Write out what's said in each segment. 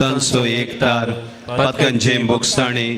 तांचो एकतार पातकांचें भोगसाणे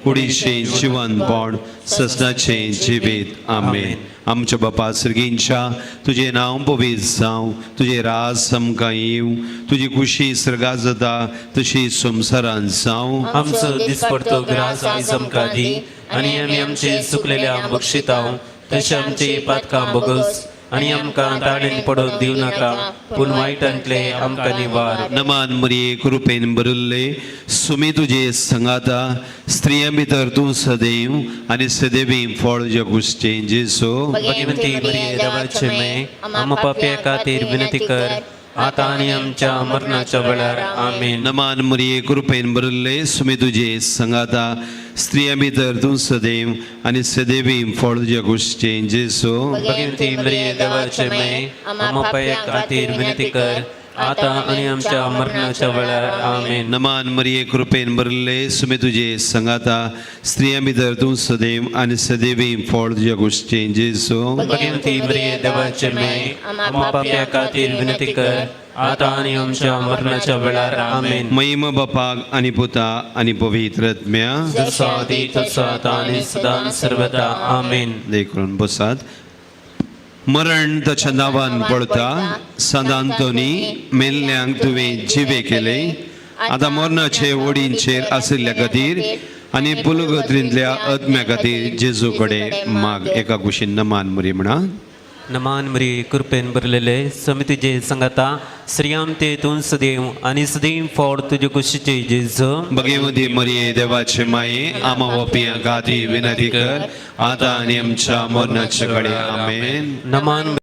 कुडीचें जिवनपण ससनाचें जिवीत. आमेन. आमच्या बापा सर्गींच्या तुजें नांव पवित्र जावं, तुजें राज आमकां येवं, तुजी खुशी सर्गात जाता तशी संवसारांत जावं. आमचो दिसपडतो ग्रास आयज आमकां दी आनी आमी आमचे चुकलेल्या बक्षितांव तशें आमचे पातकां भोगस आनी आमकां ताणें पडोवंक दिवं नाका पूण वायटांतले आमकां निवार. नमान मरिये कृपेन भरिल्ले सुमी तुजे संगाता, स्त्रियां भितर तूं सदैव आनी सदैवी फळ तुज्या कुसचें जेजू. भगिनी मरिये देवाचे मे आमा पापया खातीर विनंती कर आतां आनी आमच्या मरणाच्या वेळार. आमेन. नमान मरिये कृपेन भरिल्ले सुमी तुजे संगाता, स्त्रियां भितर तूं सदैव आनी सदैवी फळ तुज्या कुसचें जेजू. भगिनी मरिये देवाचे मे आमा पापया खातीर विनंती कर आतां आनी आमच्या मरणाच्या वेळार. आमेन. नमान मरिये कृपेन भरिल्ले सुमी तुजे संगाता, स्त्रियां भितर तूं सदैव आनी सदैवी फळ तुज्या कुसचें जेजू. भगिनी मरिये देवाचे मे आमा पापया खातीर विनंती कर आतां आनी आमच्या मरणाच्या वेळार. आमेन. महिमा बापाक आनी पुता आनी पवित्र आत्म्या. जसो आदी तसो आतां आनी सदां सर्वदा. आमेन. देखून बसात. मरण ताच्या नांवान पळता. सांत आंतोनी, मेल्ल्यांक तुवें जिवे केले. आतां मरणाचे ओडींचेर आशिल्ल्या खातीर आनी पुलगत्रींतल्या आत्म्या खातीर जेजू कडेन माग. एका कुशीन नमान मुरी म्हणा. नमान मरिये कृपेन भरलेले स्वामी तुजे संगता, स्त्रियां ते तूं सदैव आनी सदैव फळ तुजे कुशीचे जेजू. भगवती मरिये देवाचे माये, आमा वपियां खातीर विनंती कर आतां आनी आमच्या मरणाचे कडेन. आमेन. नमान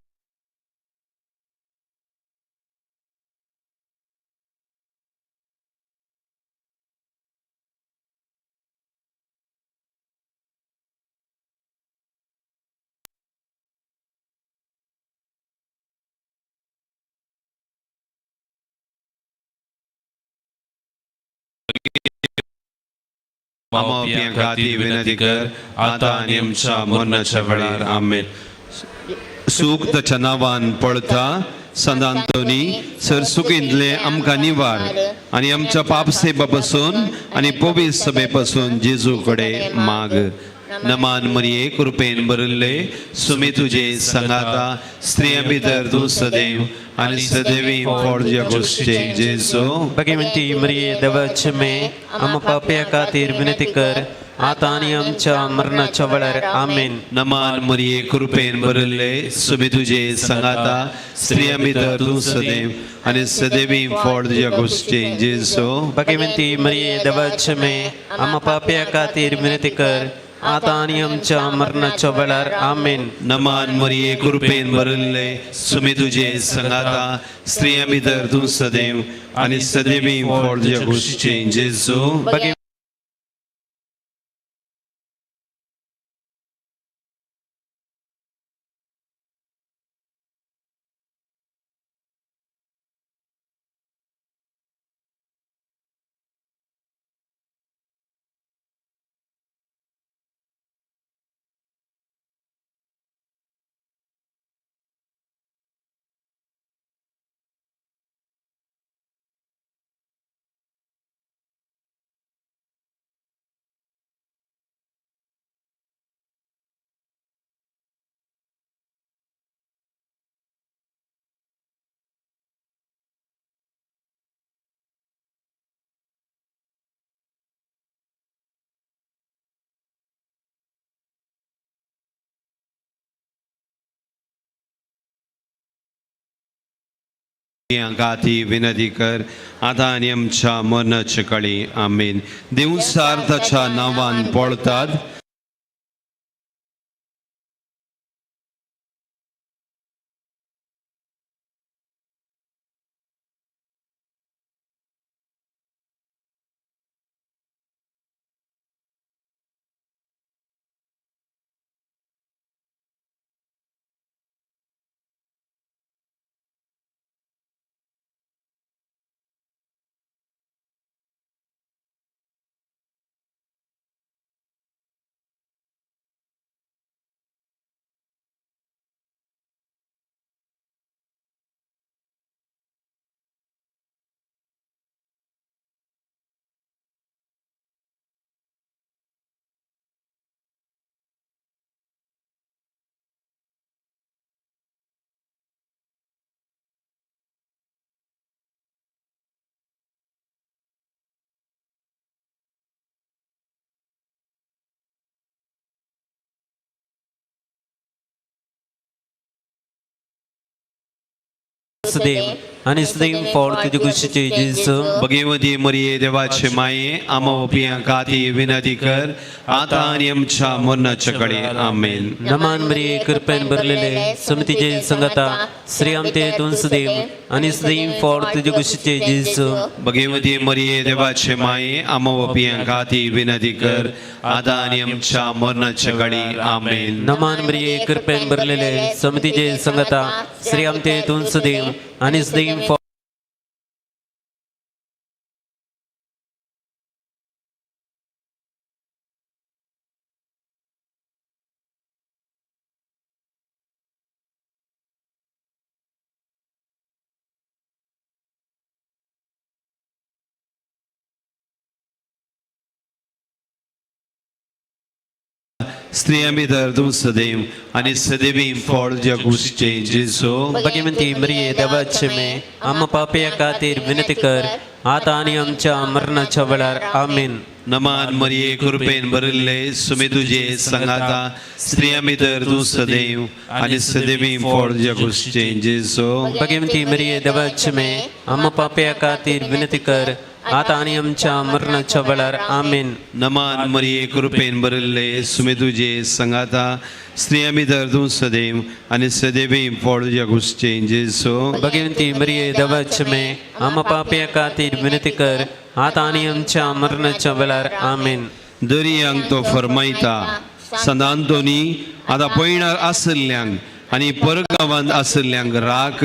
आमा वपियां खातीर विनंती कर आतां आनी आमच्या मरणाच्या वेळार. आमेन. सूख ताच्या नांवान पळता. सांत आंतोनी, सर सुखींतले आमकां निवार आनी आमच्या पापसेबा पासून आनी पवित्र सभे पासून जेजू कडेन माग. नमान मरिये कृपेन भरिल्ले सुमी तुजे संगाता, स्त्रियां भितर तूं सदैव आनी सदैवी फळ तुज्या कुसचें जेजू. भगिनी मरिये देवाचे मे आमा पापया खातीर विनंती कर आतां आनी आमच्या मरणाच्या वेळार. आमेन. नमान मरिये कृपेन भरिल्ले सुमी तुजे संगाता, स्त्रियां भितर तूं सदैव आनी सदैवी फळ तुज्या कुसचें जेजू. भगिनी मरिये देवाचे मे आमा पापया खातीर विनंती कर आतां आनी आमच्या मरणाच्या वेळार. आमेन. नमान मरिये कृपेन भरिल्ले सुमी तुजे संगाता, स्त्रियां भितर तूं सदैव आनी सदैवी फळ तुज्या कुसचें जेजू. भगिनी गाती विनंती कर आतां आनी आमच्या मरणाचे कळी. आमेन. देवसार ताच्या नांवान पळतात. सदैव आनी सदैव फळ तुजे कुशीचे जेजू. भगवती मरिये देवाचे माये, आमा ओपियां खाती विनंती कर, आता आनी आमच्या मरणाच्या कडे. आमेन. नमान मरिये, कृपेन भरलेले, सुमतीचे संगता, श्री आमते तूं सदैव आनी सदैव फळ तुजे कुशीचे जेजू. भगवती मरिये देवाचे माये, आमा ओपियां खाती विनंती कर, आता आनी आमच्या मरणाच्या कडे. आमेन. नमान मरिये, कृपेन भरलेले, सुमतीचे संगता, श्री आमते तूं सदैव आनी सदैव फळ स्त्रियां भितर तूं सदैव आनी सदैवी फळ तुज्या कुशीचे जेजू. भगिनी मरिये, देवाचे मे, आम्हा पापया खातीर विनंती कर, आता आणि आमच्या मरणाच्या वेळार. आमेन. नमान मरिये, कृपेन भरिल्ले, सुमी तुझे संगाता, स्त्रियां भितर तूं सदैव आनी सदैवी फळ तुज्या कुशीचे जेजू. भगिनी मरिये, देवाचे मे, आम्हा पापया खातीर विनंती कर, आता आणि आमच्या मरणाच्या वेळार. आमेन. नमान मरिये, कृपेन भरिल्ले, सुमी तुझे संगाता, स्त्रियां भितर तूं सदैव आनी सदैवी फळ तुज्या कुशीचे जेजू. भगिनी मरिये, देवाचे मे, आम्हा पापया खातीर विनंती कर, आता आणि आमच्या मरणाच्या वेळार. आमेन. दर्यांक तो फरमायता, संत आंतोनी, आतां पयणार आशिल्ल्यांक आनी परगांवांत आशिल्ल्यांक राख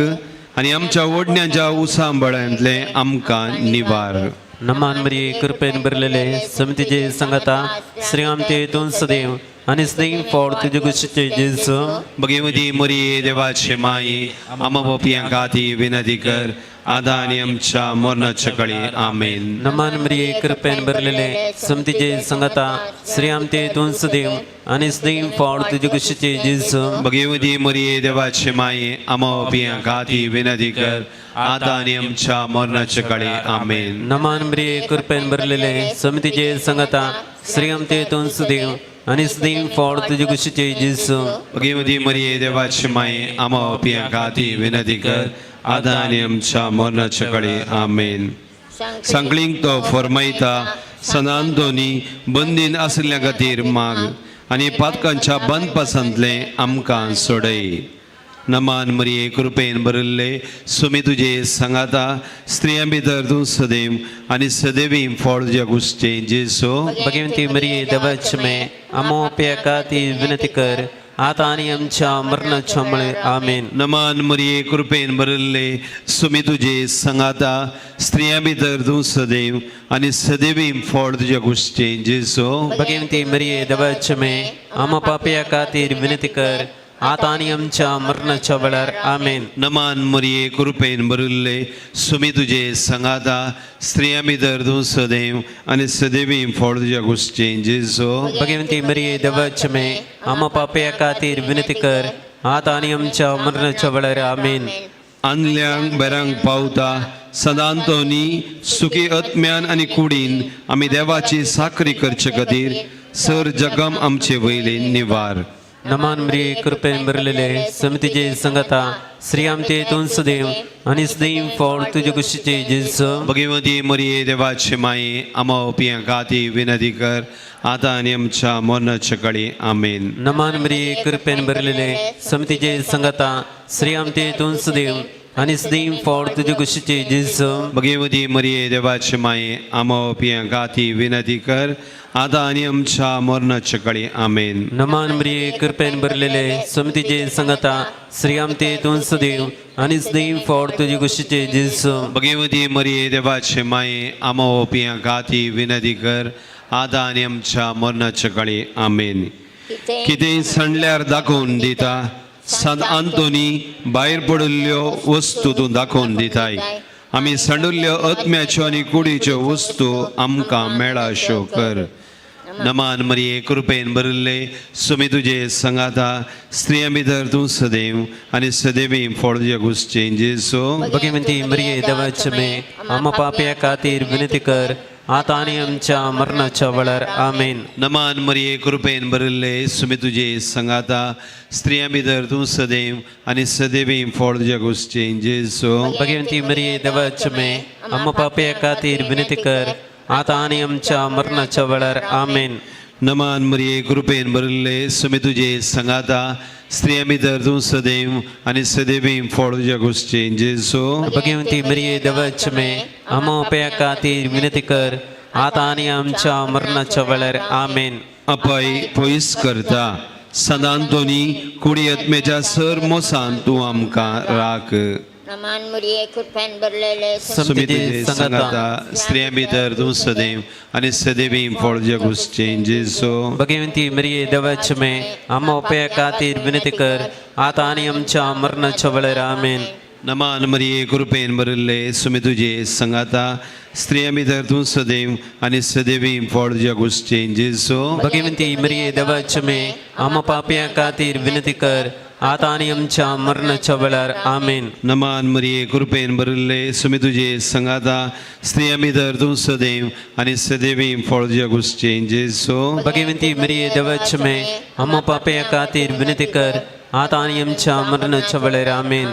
आनी आमच्या ओडण्याच्या उसांबळ्यांतलें आमकां निवार. नमान मरिये, कृपेन भरलेले, समितीचे संगता, श्री आमचे तूं सदैव आनी सदैव फळ तुजे कुशीचे जेजू. भगवती मरिये देवाचे माई, आमा बापयां खातीर विनंती कर, आतां आनी आमच्या मरणाच्या कडे. आमेन. नमान मरिये, कृपेन भरलेले, समतीचे संगता, श्री आमते तूं सदैव आनी सदैव फळ तुजे कुशीचे जेजू. भगवती मरिये देवाचे माई, आमा बापयां खातीर विनंती कर, आतां आनी आमच्या मरणाच्या कडे. आमेन. नमान मरिये, कृपेन भरलेले, समतीचे संगता, श्री आमते तूं सदैव आनी सदैव फळ तुजे कुशीचे जेजू. भगवती मरिये देवाचे माई, आमा बापयां खातीर विनंती कर, आतां आनी आमच्या मरणाच्या कडे. आमेन. सांगलींक तो फरमायता, संत आंतोनी, बंदीन आशिल्ल्या खातीर माग आनी पातकांच्या बंदपासांतलें आमकां सोडय. नमान मरिये, कृपेन भरिल्ले, सुमी तुजे सांगाता, स्त्रियां भितर तूं सदैव आनी सदैवी फळ तुज्या कुशीचे जेजू. भगवंती मरिये, देवाचे मे, आम्हा खातीर विनंती कर, आता आनी आमच्या मरणाच्या मुळे. आमेन. नमान मरिये, कृपेन भरिल्ले, सुमी तुजे सांगाता, स्त्रियां भितर तूं सदैव आनी सदैवी फळ तुज्या कुशीचे जेजू. भगवंती मरिये, देवाचे मे, आम्हा पापया खातीर विनंती कर, आता आनी आमच्या मरणाच्या वेळार. आमेन. नमान मरिये, कृपेन भरिल्ले, सुमी तुजे सांगाता, स्त्रियां भितर तूं सदैव आनी सदैवी फळ तुज्या कुशीचे जेजू. भगवंती मरिये, देवाचे मे, आम्हा पापया खातीर विनंती कर, आता आनी आमच्या मरणाच्या वेळार. आमेन. आनल्यांक बेरांक पावता, सदांतोनी, सुखी आत्म्यान आनी कुडीन आमी देवाची साकरी करचे खातीर सर जगम आमचे वयले निवार. नमान मरिये, कृपेन भरलेले, समितीचे संगता, श्री आमचे तूं सदैव आनी सदैव फळ तुजे कुशीचे जेजू. भगवती मरिये देवाचे माये, आमा ओपियां खातीर विनंती कर, आतां आनी आमच्या मरणाच्या कडे. आमेन. नमान मरिये, कृपेन भरलेले, समितीचे संगता, श्री आमचे तूं सदैव आनी सदैव फळ तुजे कुशीचे जेजू. भगवती मरिये देवाचे माये, आमा ओपियां खातीर विनंती कर, आतां आनी आमच्या मरणाच्या कडे. आमेन. नमान मरिये, कृपेन भरलेले, समितीचे संगता, श्री आमचे तूं सदैव आनी सदैव फळ तुजे कुशीचे जेजू. भगवती मरिये देवाचे माये, आमा ओपियां खातीर विनंती कर, आतां आनी आमच्या मरणाच्या कडे. आमेन. कितें सांडल्यार दाखोवन दिता, संत आंतोनी, भायर पडिल्ल्यो वस्तू तूं दाखोवन दिताय, आमी सांडुल्ल्यो आत्म्याच्यो आनी कुडीच्यो वस्तू आमकां मेळाश्यो कर. नमान मरिये, कृपेन भरिल्ले, सुमी तुजे संगाता, स्त्रियां भितर तूं सदैव आनी सदैवी फळ तुज्या कुशीचे जेजू. भगवंती मरिये, देवाचे मे, आम्हा पापया खातीर विनंती कर, आता आनी आमच्या मरणाच्या वेळार. आमेन. नमान मरिये, कृपेन भरिल्ले, सुमी तुजे संगाता, स्त्रियां भितर तूं सदैव आनी सदैवी फळ तुज्या गोश्टी जेजू. भगवंती मरिये, देवाचे मे, आम्हा पापया खातीर विनंती कर, आता आनी आमच्या मरणाच्या वेळार. आमेन. नमान मरिये, कृपेन भरिल्ले, सुमी तुजे संगाता, स्त्रियां भितर तूं सदैव आनी सदैवी फळ तुज्या गोश्टी जेजू. भगवंती मरिये, देवाचे मे, आम्हा पापया खातीर विनंती कर, आता आनी आमच्या मरणाच्या वेळार. आमेन. अपाय पयस करता सदांतोनी कुडी आत्म्याच्या सर मोसान तूं आमकां राख. नमान मुरिये, कृपेन भरलेले, सुमी तुजे संगाता, स्त्रियां भितर तूं सदैव आनी सदैवी फळ तुज्या गोश्टी जेजू. भगवंती मरिये, देवाचे मे, आम्हा पापया खातीर विनंती कर, आता आनी आमच्या मरणाच्या वेळार. आमेन. नमान मरिये, कृपेन भरिल्ले, सुमी तुजे संगाता, स्त्रियां भितर तूं सदैव आनी सदैवी फळ तुज्या गोश्टी जेजू. भगवंती मरिये, देवाचे मे, आम्हा पापया खातीर विनंती कर, आता आनी आमच्या मरणाच्या वेळार. आमेन. नमान मरिये, कृपेन भरिल्ले, सुमी तुजे संगाता, स्त्रियां भितर तूं सदैव आनी सदैवी फळ तुज्या गोश्टी जेजू. भगवंती मरिये, देवाचे मे, आम्हा पापया खातीर विनंती कर, आता आनी आमच्या मरणाच्या वेळार. आमेन.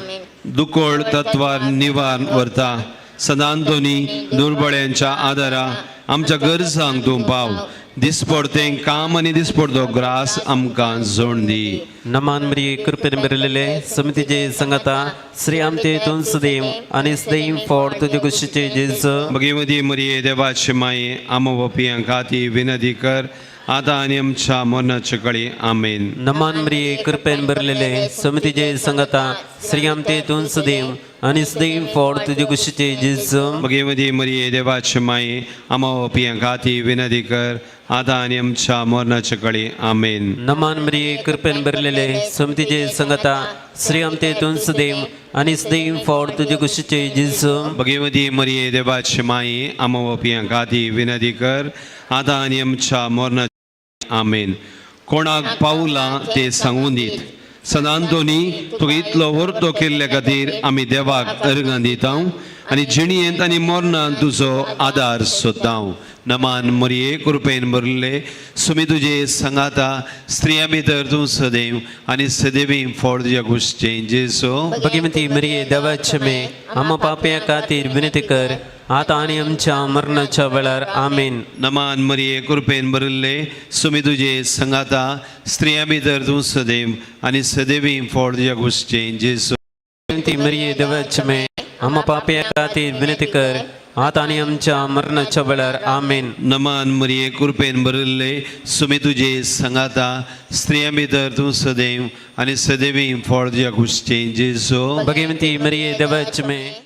दुकोळ तत्वार निवार व्हरता सदांतोनी दुर्बळ्यांच्या आदारा आमच्या गरजांक तूं पाव. दिसपडतें काम आनी दिसपडतो ग्रास आमकां जोड दी. नमान मरिये, कृपेन भरलेले, समितीचे संगता, श्री आमचे तूं सदैव आणि सदैव फळ तुझे कुशीचे जेजू. भगवती मरिये, देवाचे माये, आम वपियां खाती विनंती कर, आता आनी आमच्या मरणाच्या कळी. आमेन. नमान मरिये, कृपेन भरलेले, समितीचे संगता, श्री आमचे तूं सदैव आणि सदैव फळ तुझे कुशीचे जेजू. भगवती मरिये, देवाचे माये, आम वपियां खाती विनंती कर, आता आनी आमच्या मरणाच्या कळी. आमेन. नमान मरिये, कृपेन भरलेले, समितीचे संगता, श्री आमचे तूं सदैव आणि सदैव फळ तुझे कुशीचे जेजू. भगवती मरिये, देवाचे माये, आम वपियां खाती विनंती कर, आता आनी आमच्या मरणा. आमेन. कोणाक पावलां ते सांगून दीत सदांतोनी तुका इतलो व्हरतो केल्ले खातीर आमी देवाक अर्गां दिता आनी जिणयेंत आनी मरणांत तुजो आदार सोदता. नमान मरिये, कृपेन भरिल्ले, सुमी तुजे संगाता, स्त्रियां भितर तूं सदैव आनी सदैवी फळ तुज्या गोश्टी जेजू. भगवंती मरिये, देवाचे मे, आम्हा पापया खातीर विनंती कर, आता आनी आमच्या मरणाच्या वेळार. आमेन. नमान मरिये, कृपेन भरिल्ले, सुमी तुजे संगाता, स्त्रियां भितर तूं सदैव आनी सदैवी फळ तुज्या गोश्टी जेजू. भगवंती मरिये, देवाचे मे, आम्हा पापया खातीर विनंती कर, आता आनी आमच्या मरणाच्या वेळार. आमेन. नमान मरिये, कृपेन भरिल्ले, सुमी तुजे संगाता, स्त्रियां भितर तूं सदैव आनी सदैवी फळ तुज्या गोश्टी जेजू. भगवंती मरिये, देवाचे मे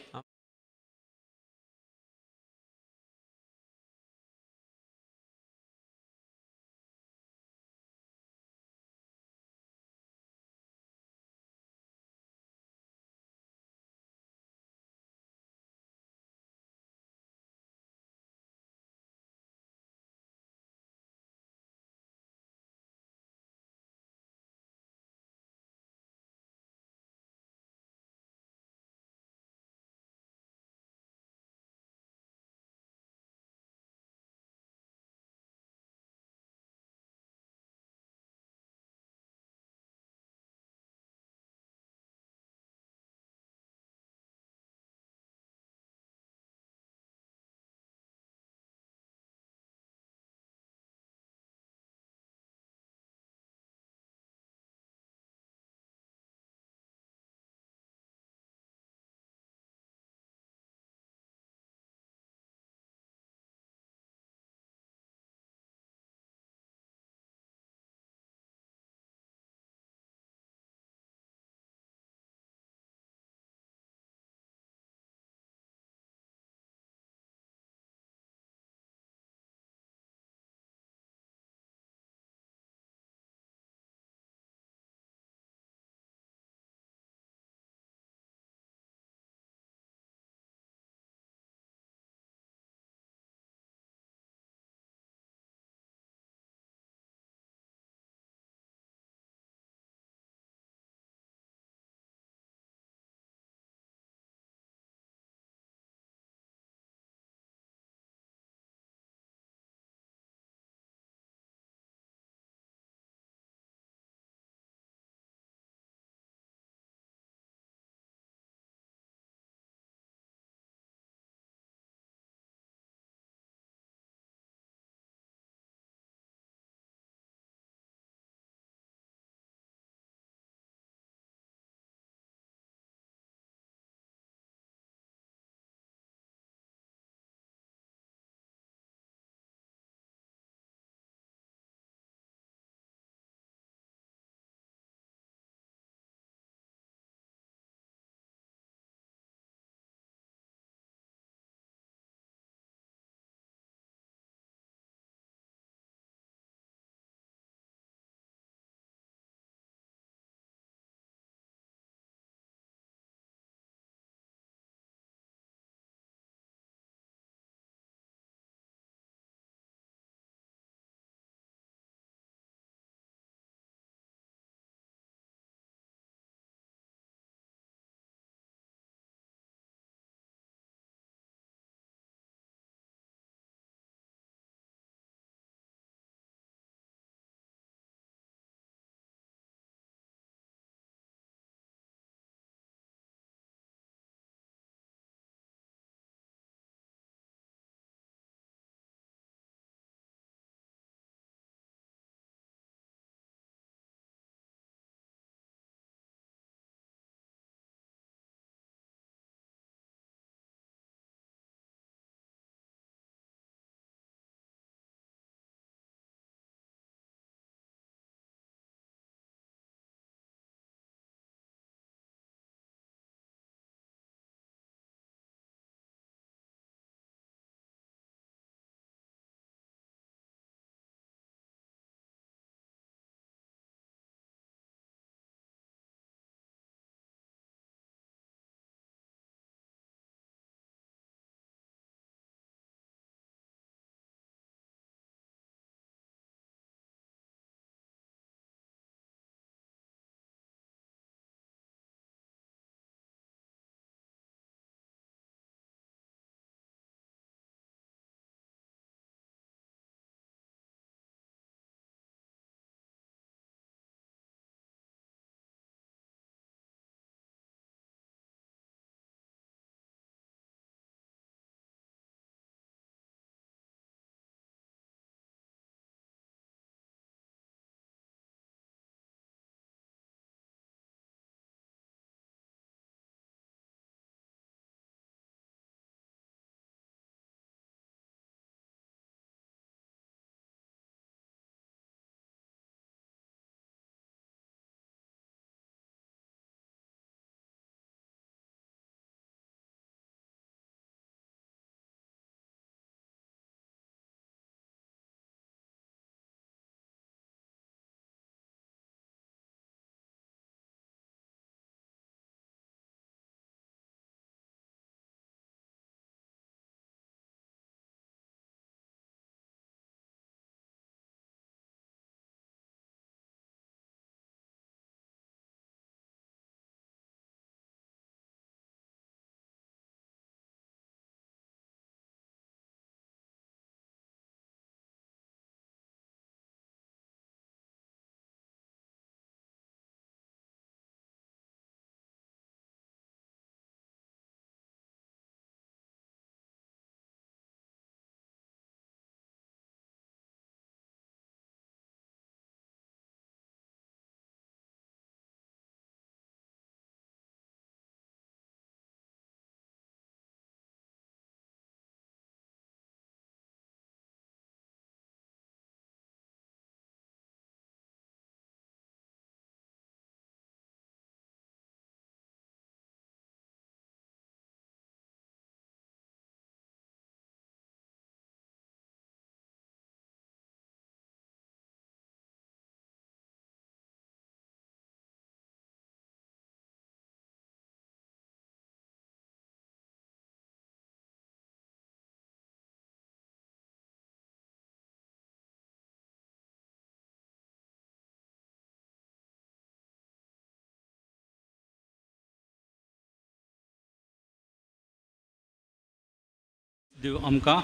दिवं आमकां.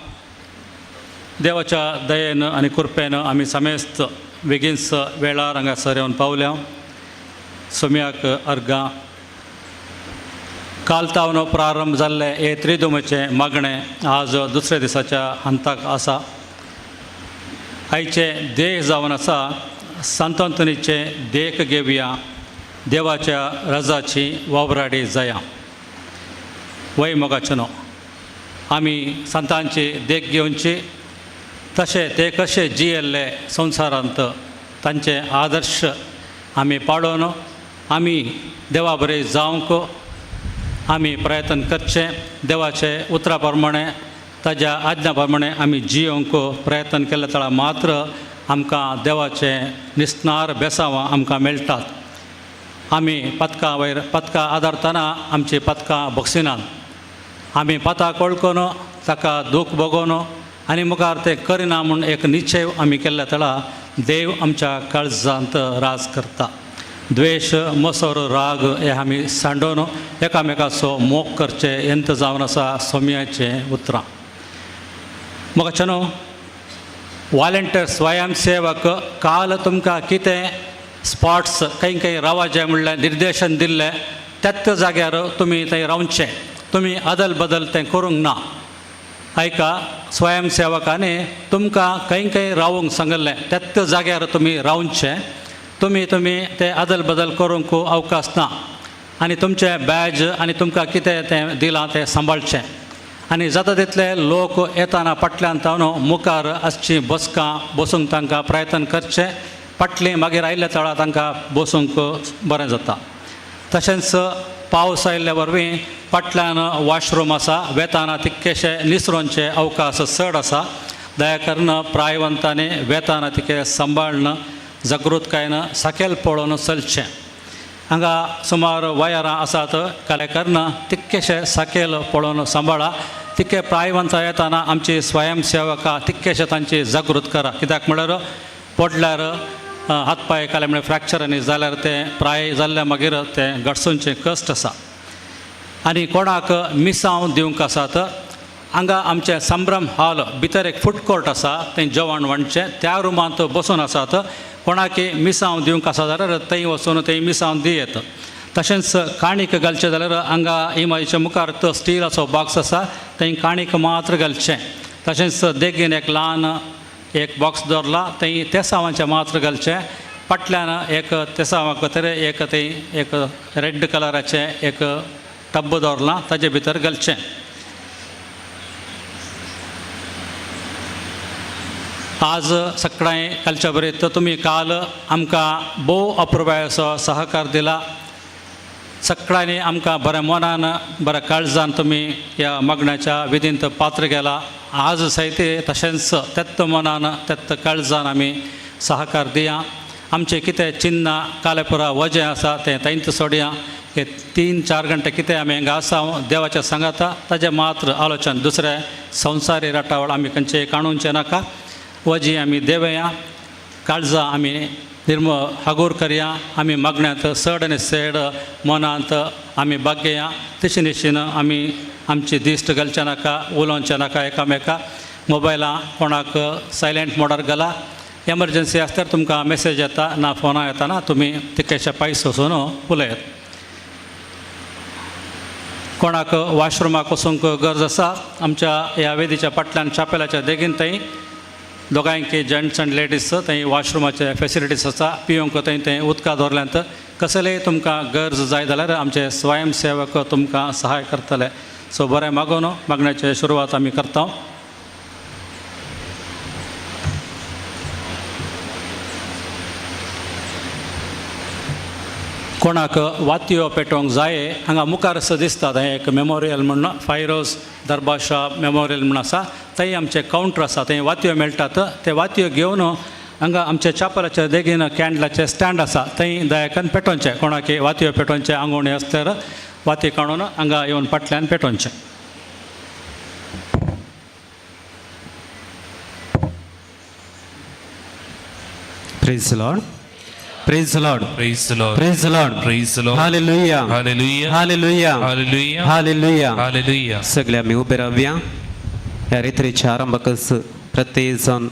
देवाच्या दयेन आनी कृपेन आमी समेस्त बेगीनच वेळार हांगासर येवन पावल्या. सोम्याक अर्गां. काल तावन प्रारंभ जाल्ले हे त्रिदुमाचें मागणें आज दुसऱ्या दिसाच्या हंताक आसा. आयचे देह जावन आसा सांत अंतोनीचे देख घेवया. देवाच्या रजाची वावराडी जाया. वय मोगाचें न्हू, आमी संतांची देख घेवची, तशें ते कशे जियेल्ले संवसारांत तांचे आदर्श आमी पाळोवन आमी देवा बरे जावंक आमी प्रयत्न करचें. देवाचे उतरा प्रमाणे, ताज्या आज्ञा प्रमाणे आमी जियोवंक प्रयत्न केले तळा मात्र आमकां देवाचें निस्नार बेसांवां आमकां मेळटात. आमी पदकां वयर पदकां आदारतना आमचीं पदकां भोगसिनात. आमी पताक वळखून ताका दूख भोगोवन आनी मुखार तें करिना म्हूण एक निश्चय आमी केल्ल्या तळा देव आमच्या काळजांत राज करता. द्वेश, मसर, राग हे आमी सांडोवन एकामेकाचो मोग करचें यंत जावन आसा सोम्याचें उतरां. म्हाका न्हू वॉलंटियर स्वयंसेवक, काल तुमकां कितें स्पॉट्स खंय खंय रावाचें म्हणलें निर्देशन दिल्लें, त्याच जाग्यार तुमी थंय रावचें. तुमी अदल बदल तें करूंक ना. आयका, स्वयंसेवकांनी तुमकां खंय खंय रावूंक सांगिल्लें त्याच जाग्यार तुमी रावचें. तुमी तुमी ते अदल बदल करूंक अवकाश ना. आनी तुमचें बॅज आनी तुमकां कितें तें दिलां तें सांबाळचें. आनी जाता तितले लोक येताना फाटल्यान तावन मुखार आसची बसकां बसूंक तांकां प्रयत्न करचें. फाटलीं मागीर आयिल्ल्या तळा तांकां बसूंक बरें जाता. तशेंच पावस आयिल्ल्या वरवीं फाटल्यान वॉशरूम आसा, वेताना तितकेशे निसरोनचे अवकाश चड आसा. दया करून प्रायवंतांनी वेताना तिके सांबाळून जागृतकायेन सकयल पळोवन चलचें. हांगा सुमार वयरां आसात. कलेकਰਨ तितकेशे सकयल पळोवन सांबाळा. तितके प्रायवंत येताना आमची स्वयंसेवकां तितकेशे तांची जागृत करा. कित्याक म्हळ्यार पडल्यार हात पांय काले म्हळ्यार फ्रॅक्चर आनी जाल्यार तें प्राय जाल्ल्या मागीर तें गडसूनचें कश्ट आसा. आनी कोणाक मिसांव दिवंक आसात, हांगा आमचें संभ्रम हॉल भितर एक फूड कोर्ट आसा, थंय जेवण वांटचें त्या रुमांत बसून आसात. कोणाकी मिसांव दिवंक आसा जाल्यार थंय वचून थंय मिसांव दियेत. तशेंच काणीक घालचें जाल्यार हांगा इमाजीच्या मुखार तो स्टिलाचो बॉक्स आसा, थंय काणीक मात्र घालचें. तशेंच देगेन एक ल्हान एक बॉक्स दवरला, थंय तेसावांचें मात्र घालचें. फाटल्यान एक तेसांवाक भितर एक थंय एक रेड कलराचें एक टब्ब दवरलां, ताजे भितर घालचें. आज सकाळीं कालच्या बरें तर तुमी काल आमकां भोव अप्रुबायेचो सहकार दिला. सगळ्यांनी आमकां बऱ्या मनान, बऱ्या काळजान तुमी ह्या मागण्याच्या विधींत पात्र गेला. आज सयत तशेंच तेत्त मनान, तेत्त काळजान आमी सहकार दिया. आमचें कितें चिन्नां कालेपुरा वजें आसा तें थंयच सोडया. हे 3-4 घंटे कितें आमी हांगा आसा देवाच्या सांगाता, ताजें मात्र आलोचन. दुसरें संवसारी राटावळ आमी खंयचें काणूनचें नाका. वजी आमी देवया, काळजां आमी निर्म हागूर करया. आमी मागण्यांत चड आनी चड मनांत आमी बागेया. तशें निशीन आमी आमची दिश्ट घालचें नाका, उलोवचें नाका एकामेका. मोबायलां कोणाक सायलेंट मोडार घाला. एमर्जन्सी आसल्यार तुमकां मेसेज येता ना फोनां येताना तुमी तितकेशे पयस वचून उलयात. कोणाक वॉशरुमाक वचूंक गरज आसा, आमच्या ह्या वेदीच्या फाटल्यान चापेलाच्या देगेन थंय दोगांयकी जेंट्स आनी लेडीज थंय वॉशरुमाचे फेसिलिटीज आसा. पिवंक थंय थंय उदकां दवरल्यांत. कसलेय तुमकां गरज जाय जाल्यार आमचे स्वयंसेवक तुमकां सहाय करतले. सो बरें मागून मागण्याचे सुरवात आमी करता. कोणाक वातयो पेटोवंक जाय, हांगा मुखार असो दिसता थंय एक मेमोरियल म्हूण, फायरोज दरबार मेमोरियल म्हूण आसा. थंय आमचें कावंटर आसा, थंय वातयो मेळटात. ते वातयो घेवन हांगा आमच्या चापलाच्या देगेन कॅन्डलाचें स्टँड आसा, थंय दयाकन पेटोवचें. कोणाक वातयो पेटोवचें आंगवणी आसल्यार वाती काडून हांगा येवन फाटल्यान पेटोवचें. Praise the Lord. Praise the Lord. Praise the Lord. Praise the Lord. Praise the Lord. Hallelujah. Hallelujah. Hallelujah. Hallelujah. Hallelujah. Hallelujah. सगळे आमी उबे रावया. ह्या रेत्रेच्या आरंभाकच प्रत्येक जाण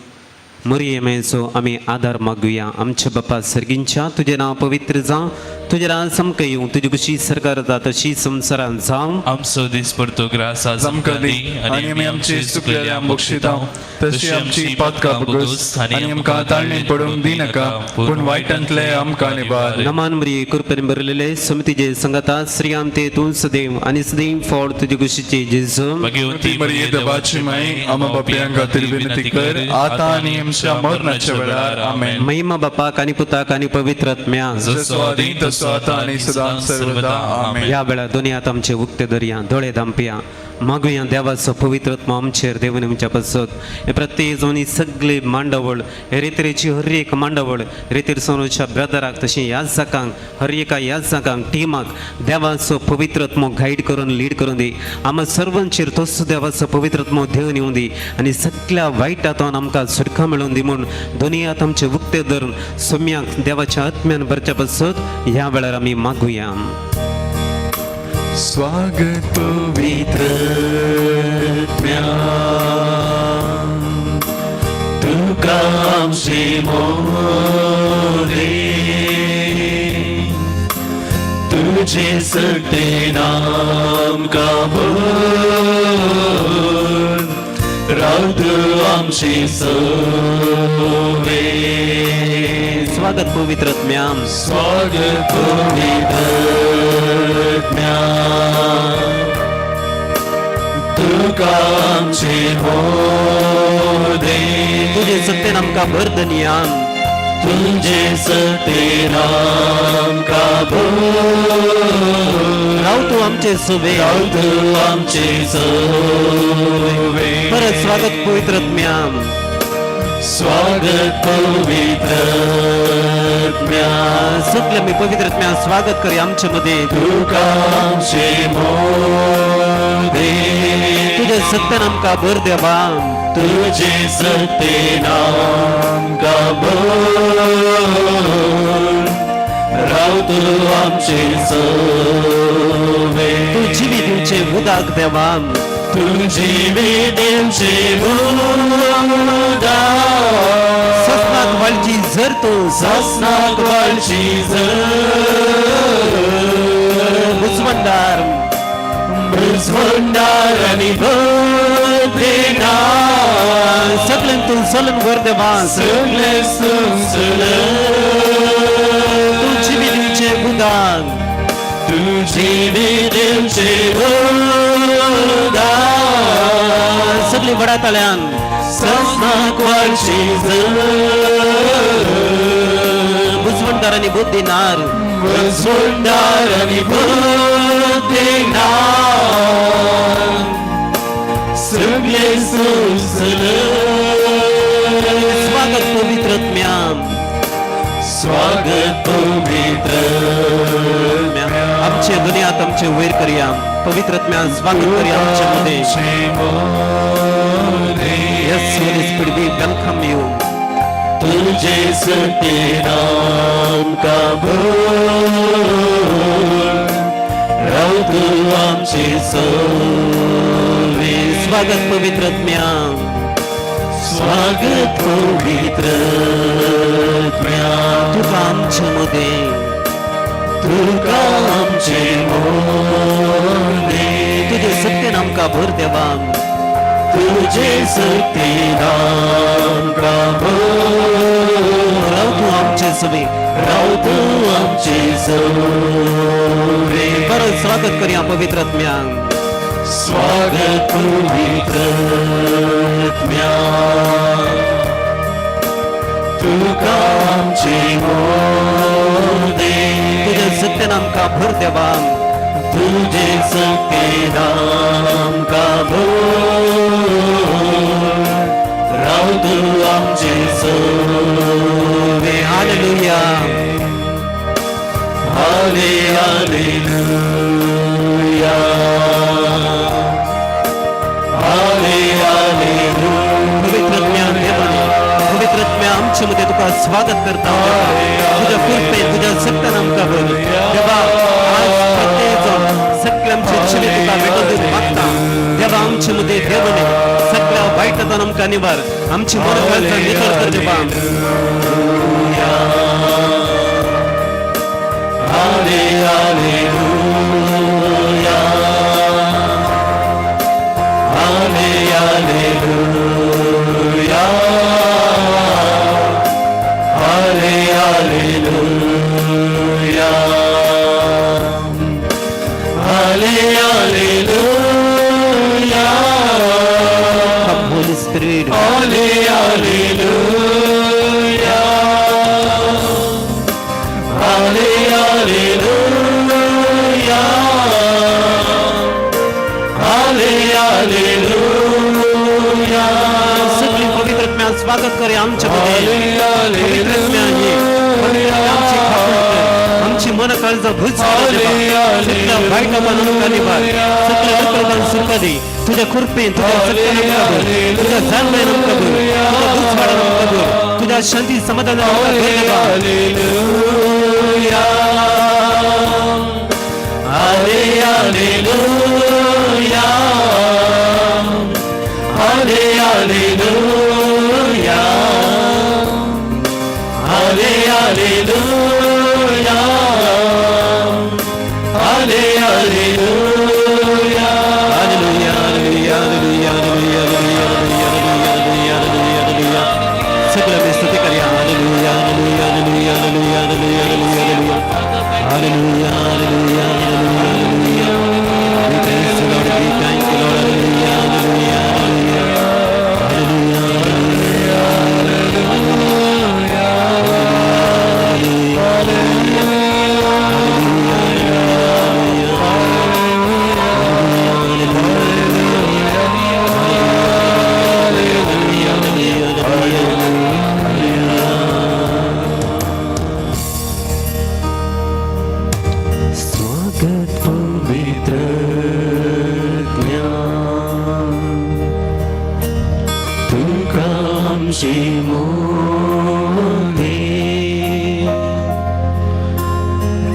मुरयेमेचो आमी आदार मागुया. आमच्या बापा सर्गींच्या, तुजें नांव पवित्र जावं, तुजें राज आमकां येवं, तुजी कशी सरकार जाता तशी संवसारांत जावं. आमचो दिसपडतो ग्रास आज आमकां दी आनी आमी आमची चुकलेल्या बक्षितां तशी आमची पातकां भोगोस आनी आमकां ताळणेन पडूंक दिनाका, पूण वायटांतले आमकां निबार. नमान मरिये, कृपेन भरलेले, समितीचे संगता, श्रीयाम ते तूं सदैव आनी सदैव फळ तुजे कुशीचे जेजू. भगवती मरिये, देवाची माई, आमा बापयां खातीर विनंती कर, आतां आनी आमच्या मरणाच्या वेळार. आमेन. महिमा बापाक आनी पुताक आनी पवित्र आत्म्याक. जसो आदी तसो आतां आनी सदां सर्वदा. आमेन. ह्या वेळार दोनी हात आमचे उक्ते धरया, दोळे धांपया, मागुया देवाचो पवित्र आत्मा आमचेर देवन आमच्या पासत. हे प्रत्येक जावन ही सगळी मांडावळ, हे रेतरेची हर एक मांडावळ, रेतेर सोनूच्या ब्रदराक तशें ह्या जाकांक, हर एका ह्या जाकांक टिमाक देवाचो पवित्र आत्मो गायड करून लीड करून दी. आमा सर्वांचेर तोच देवाचो पवित्र आत्मो देवन येवं दी आनी सगळ्या वायट हातान आमकां सुटका मेळोवन दी म्हूण दोनी हात आमचे उक्ते धरून सोम्याक देवाच्या आत्म्यान भरच्या पासत ह्या वेळार आमी मागुया. स्वागत पवित्र तुका आमचे मोरे, तुझे सगळे नाम काबर रावत आमचे सवे. स्वागत पवित्र आत्म्याम. स्वागत पवित्र तुका आमचे मोदे, तुझे सत्तेन आमकां भर धनया. तुझे सत्तेन आमकां भर, राव तूं आमचे सुवे, रावत आमचे सवे. परत स्वागत पवित्र आत्म्याम. स्वागत पवित्र सगळे आमी पवित्र आत्म्याम स्वागत करूया आमचे मध्ये. तुका आमचे मोदे, तुझे सत्तेन आमकां भर देवा. तुझे सत्तेन आमकां भर, रावत आमचे सवे. तूं जिवी दिवचे उदाक देवा. तुझी दिवचे उदाक, ससनाक वाळची जर तूं ससनाक वाळची जर, मुजवंदार भुजवंडार आनी बदेना, सगळ्यां तूं चलून वर देवा. सगळे सुचल, तूं जिवी दिवचे उदाक, तुझी दिवचे उदाक, सगळी वडा ताळ्यान ससनाक वाळची जर, मुजवंदार आनी बुद्धिनार, भुजवंडार आनी बदेना, सगळे सुचल. स्वागत पवित्र आत्म्याम. स्वागत पवित्र आमचे दुनियात आमचे वयर करूया, पवित्र आत्म्यान स्वागत करूया आमचे मध्ये. Yes, Holy Spirit, we welcome you. तुझे सत्य नाम का रावत आमचे सवे. स्वागत पवित्र आत्म्याम. स्वागत पवित्र तुका आमचे मध्ये, तुका आमचे मोदे, तुझे सत्य आमकां भर देवा. तुझे सत्य नाम का राव तूं आमचे सवे, रावत आमचे सवे. परत स्वागत करूया पवित्र आत्म्यान. स्वागत पवित्र तुका आमचे मोदे, तुझे सत्य आमकां भर देवा. तुझे सत्य नाम का रावत आमचे सवे. हालेलुया. हाले हालेलुया, हाले हालेलुया. पवित्र आत्म्या देवाने, पवित्र आत्म्या आमचे मध्ये तुका स्वागत करता. तुझ्या कृपेन, तुझ्या सत्यान आमकां भर देवा. आज प्रत्येक जण सगळे आमचे जिवीत तुका भेटोवन दिवन मागता देवा. आमचे मध्ये देवाने सगळे वायट आमकां निवार, आमची मन काळजां नितळ कर देवा. Holy Spirit. सगळी पवित्र आत्म्या स्वागत करे आमच्या मध्ये. पवित्र आत्म्या ये. पवित्र आत्म्या आमची खातून कर. आमची मन काळजा भूज सगळ्या वाईटापान आमकां निवार, सगळ्या दुखपान सुखा दी. तुझ्या कृपेन, तुझ्या सत्यान आमकां भर, तुझ्या जाणवायन आमकां भर, तुझ्या दुस्वाडान आमकां भर, तुझ्या शांती समाधान आमकां भर देवा. Hallelujah, hallelujah, hallelujah, hallelujah, hallelujah, hallelujah, hallelujah, hallelujah. सगळं मी स्तुती करूया. Hallelujah, hallelujah, hallelujah, hallelujah, hallelujah, hallelujah, hallelujah, hallelujah, hallelujah, hallelujah. We praise you, Lord. We thank you, Lord. Hallelujah, hallelujah, hallelujah, hallelujah. स्वागत पवित्र तुका आमची मोदी,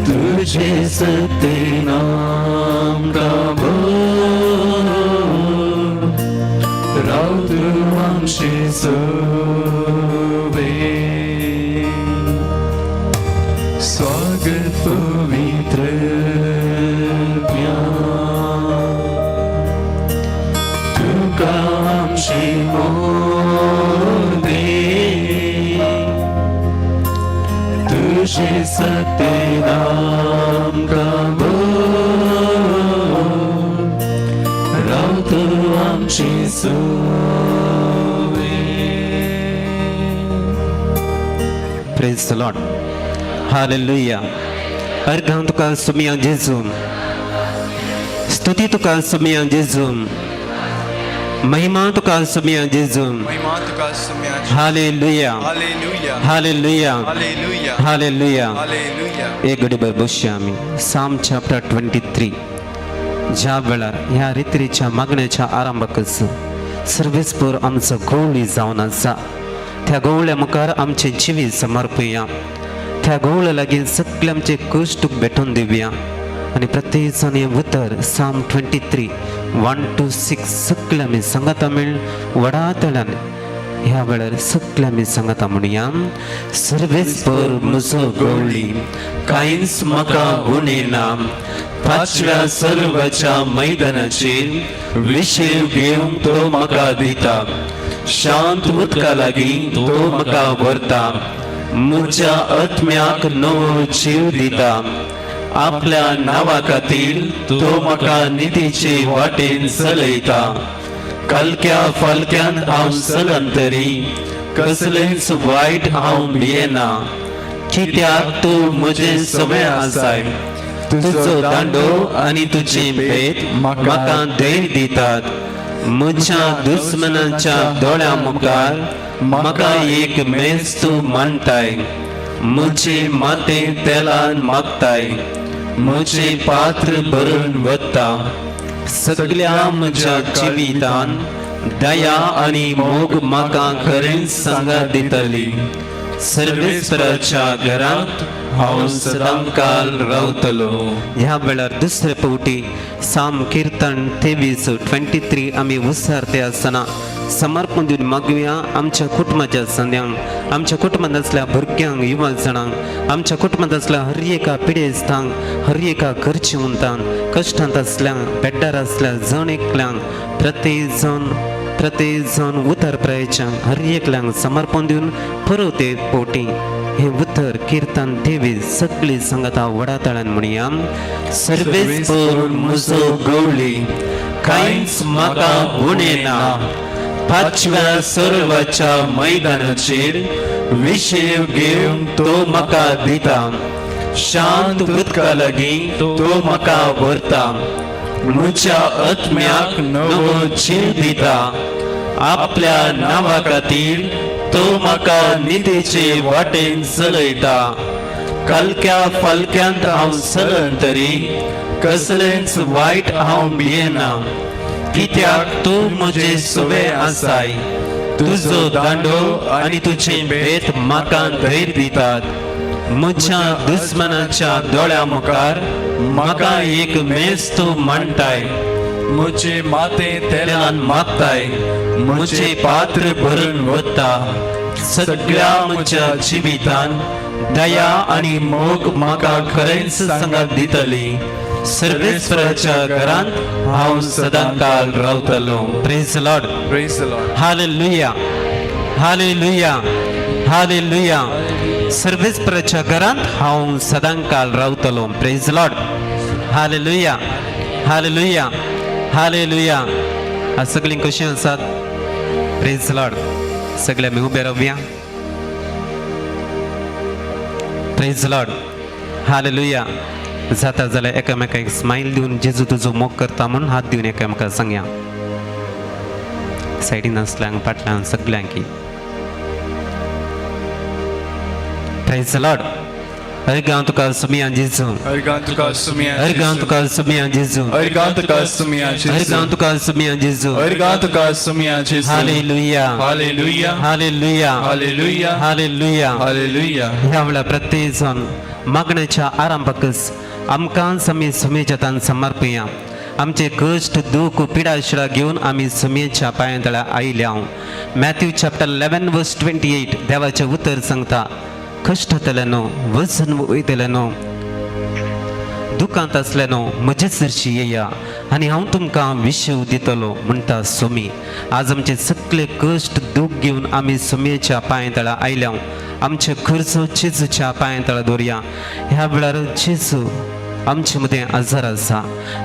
तुझे सत्य नाम राव तूं आमचे सोबे. स्वागत पवित्र तुका आमचे मोदे, तुझे सत्य नाम राव तूं आमचे सोबे. Praise the Lord. Hallelujah. अर्घां तुका सुमिया जेजू, स्तुती तुका सुमिया जेजू, महिमा तुका सुमिया जेजू. महिमा तुका सुम्या. Hallelujah. Hallelujah. Hallelujah. Hallelujah. Hallelujah. Hallelujah. एक घडीभर बसया आमी. साम चॅप्टर 23. ज्या वेळार ह्या रित्रीच्या मागण्याच्या आरंभाकच सर्वेस्पर आमचो गवळी जावन आसा, त्या गवळ्या मुखार आमचें जिवीत समर्पुया. त्या गवळ्या लागीं सगळे आमचे कश्ट भेटोवन दिवया आनी प्रत्येक जाण हें उतर साम 23:1 to 6 सगळे आमी सांगाता मेळ व्हडा तळान. ह्या वेळार सगळे आमी सांगाता म्हणया. सर्वेस्पर म्हजो गवळी, कांयच म्हाका उणें ना. पाचव्या सर्वाच्या मैदानाचेर विशेव घेवंक तो म्हाका दिता. शांत उदका लागीं तो म्हाका व्हरता. म्हज्या आत्म्याक नवो जीव दिता. आपल्या नांवा खातीर तो म्हाका नितीचे वाटेन चलयता. कालक्या फालक्यान हांव चलन तरी कसलेंच वायट हांव भियेना, कित्याक तूं म्हजें सवय आसाय. तुजो दांडो आनी तुजी भेट म्हाका धैर्य दितात. म्हज्या दुस्मनाच्या दोळ्या मुखार म्हाका एक मेज तूं मांडटाय. म्हजे माते तेलान मागताय. म्हजें पात्र भरून वता. सगल्या म्हज्या जिवितान दया आनी मोग म्हाका खरेंच सांगात दितली. सर्वेस्पराच्या घरांत हांव सदांकाल रावतलो. ह्या वेळार दुसरे फावटी साम किर्तन 23 23 आमी उसारते आसतना समर्पण दिवन मागुया आमच्या कुटुंबाच्या संद्यांक, आमच्या कुटुंबांत आसल्या भुरग्यांक, युवा जाणांक, आमच्या कुटुंबांत आसल्या हर एका पिडेस्तांक, हर एका गरजेवंतांक, कश्टांत आसल्यांक, बेड्डार आसल्या जण एकल्यांक, प्रत्येक जण प्रत्येक जण उतर प्रायच्यांक हर एकल्यांक समर्पण दिवन परत एक फावटी हे उतर किर्तन 23 सगळी सांगता व्हडा ताळ्यान म्हणया. सर्वेस्पर म्हजो गवळी, कांयच म्हाका उणें ना. पांचव्या सर्वाच्या मैदानाचेर विशेव घेवन तो म्हाका दिता. शांत उदका लागीं तो म्हाका व्हरता. म्हज्या आत्म्याक नवो जीव दिता. आपल्या नांवा खातीर तो म्हाका नितीचे वाटेन चलयता. कलक्या फलक्यांत हांव चलन तरी कसलेंच वायट हांव भियेना, कित्याक तूं म्हजे सुवे आसाय. तुजो दांडो आनी तुजें भेट म्हाका धैर्य दितात. म्हज्या दुस्मनाच्या दोळ्या मुखार म्हाका एक मेज तूं मांडटाय. म्हजे माते तेलान मागताय. म्हजें पात्र भरून वता. सगळ्या म्हज्या जिवितान दया आनी मोग म्हाका खरेंच सांगात दितली. सर्वेस्वराच्या घरांत हांव सदांकाल रावतलो. Praise Lord. Praise the Lord. Hallelujah, hallelujah, hallelujah. सर्वेस्पराच्या घरांत हांव सदांकाल रावतलो. Praise Lord. Hallelujah, hallelujah, hallelujah. आज सगळीं कशीं आसात? प्रेज लॉर्ड. सगळे आमी उबे रावया. Praise Lord. Hallelujah. जाता जाल्यार एकामेकाक स्मायल दिवन जेजू तुजो मोग करता म्हणून हात दिवन एकामेकाक सांगया. सायडीन आसल्यांक, फाटल्यान सगल्यांकी. प्रेज लॉर्ड. अर्गां तुका सुमिया जेजू. अर्गां तुका सुमिया. अर्गां तुका सुमिया जेजू. अर्गां तुका सुमिया जेजू. अर्गां तुका सुमिया जेजू. अर्गां तुका सुमिया जेजू. Hallelujah, hallelujah. Hallelujah, hallelujah. Hallelujah. Hallelujah. ह्या वेळार प्रत्येक जण मागण्याच्या आरंभाकच आमकांच आमी सुमेच्या हातान समर्पया. आमचे कश्ट, दूख, पिडा शिडा घेवन आमी सुमेच्या पांया तळा आयल्या. मॅथ्यू चॅप्टर 11 वर्स 28 देवाचें उतर सांगता, कश्टतल्यानो, वजन वयतल्यानो, दुकांत आसल्यानो, म्हजे सरशी येया आनी हांव तुमकां विशेव दितलो म्हणटा सोमी. आज आमचे सगळे कश्ट, दूख घेवन आमी सोमयेच्या पांया तळा आयल्या. आमचे खर्च जेजूच्या पांया तळा दवरया. ह्या वेळार जेजू आमचे मदें आजार आसा,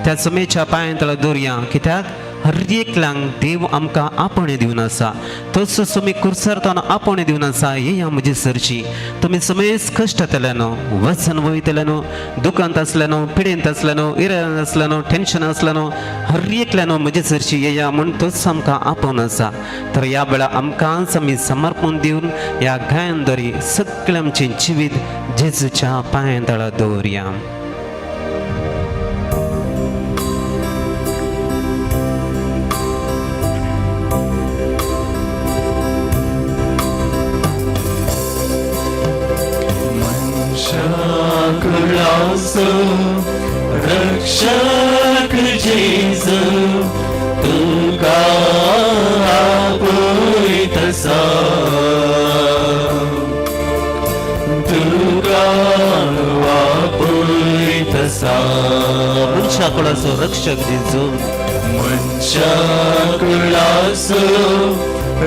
त्या सोमयेच्या पांया तळा दवरया, कित्याक हर एकल्यांक देव आमकां आपोवणें दिवन आसा. तसो तुमी कुर्सरताना आपोवणें दिवन आसा, येया म्हजे सरशी तुमी समेस कश्ट जातल्यानो, वजन वयतल्यानो, दुकांत आसल्यानो, पिडेंत आसल्यानो, इरान आसल्यानो, टेन्शन आसल्यानो, हर एकल्यानो म्हजे सरशी येया म्हूण तोच आमकां आपोवन आसा. तर ह्या वेळार आमकांच आमी समर्पण दिवन ह्या गायन सगळें आमचें जिवीत जेजूच्या पांया तळा दवरया. कुळाचो रक्षक जेजू, तुका आपयतसा. तुका आपयतसा. मनशा कुळाचो रक्षक जेजू. मनशा कुळाचो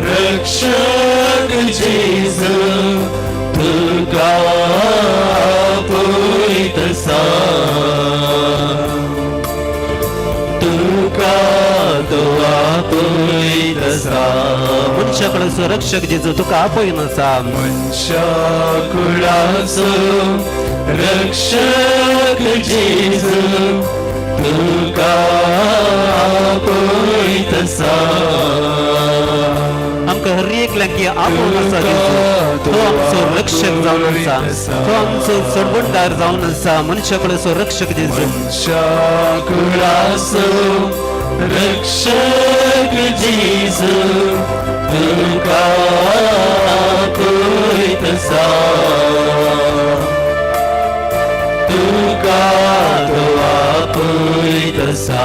रक्षक जेजू, तुका आपयतसा. तुका तो आपयतसा. मनशा कुळाचो रक्षक जेजू तुका आपयन आसा. मनशा कुळाचो रक्षक जेजू, तुका आपयतसा. आमकां हर एकल्याक आपोवन आसा जेजू. तो आमचो रक्षक जावन आसा, तो आमचो सोडवणदार जावन आसा. मनशा कुळाचो रक्षक जेजू. मनशा कुळाचो रक्षक जेजू, तुका आपयतसा. तसा.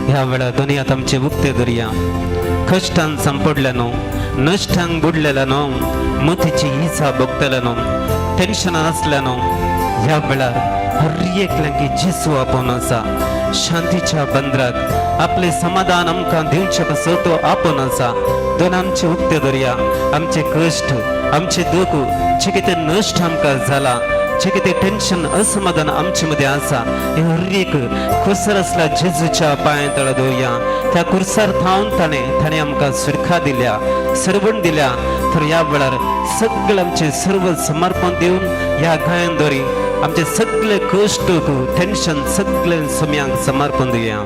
ह्या वेळार दुनियात आमचे उक्ते दर्या कश्टान सांपडल्यानो, नश्टांक बुडलेल्यानो, मतीची इजा भोगतल्यानो, टेन्शनान आसल्यानो, ह्या वेळार हर एकल्यांकी जेजू आपोवन आसा. शांतीच्या बंदराक आपले समाधान आमकां दिवचे पासत तो आपोवन आसा. दोन आमचे उक्ते दर्या, आमचे कश्ट, आमचे दुख, जे कितें नश्ट आमकां जाला, जे कितें टेन्शन असमाधान आमचे मदें आसा, हे हर एक कुर्सार आसल्या जेजूच्या पांया तळा दवरया. त्या कुर्सार थावन ताणें ताणें आमकां सुरखा दिल्या, सरवण दिल्या. तर ह्या वेळार सगळें आमचें सर्व समर्पण दिवन ह्या गायन दोरी आमचे सगळे कश्ट, टेन्शन सगळें सुम्यांक समर्पण दिवया.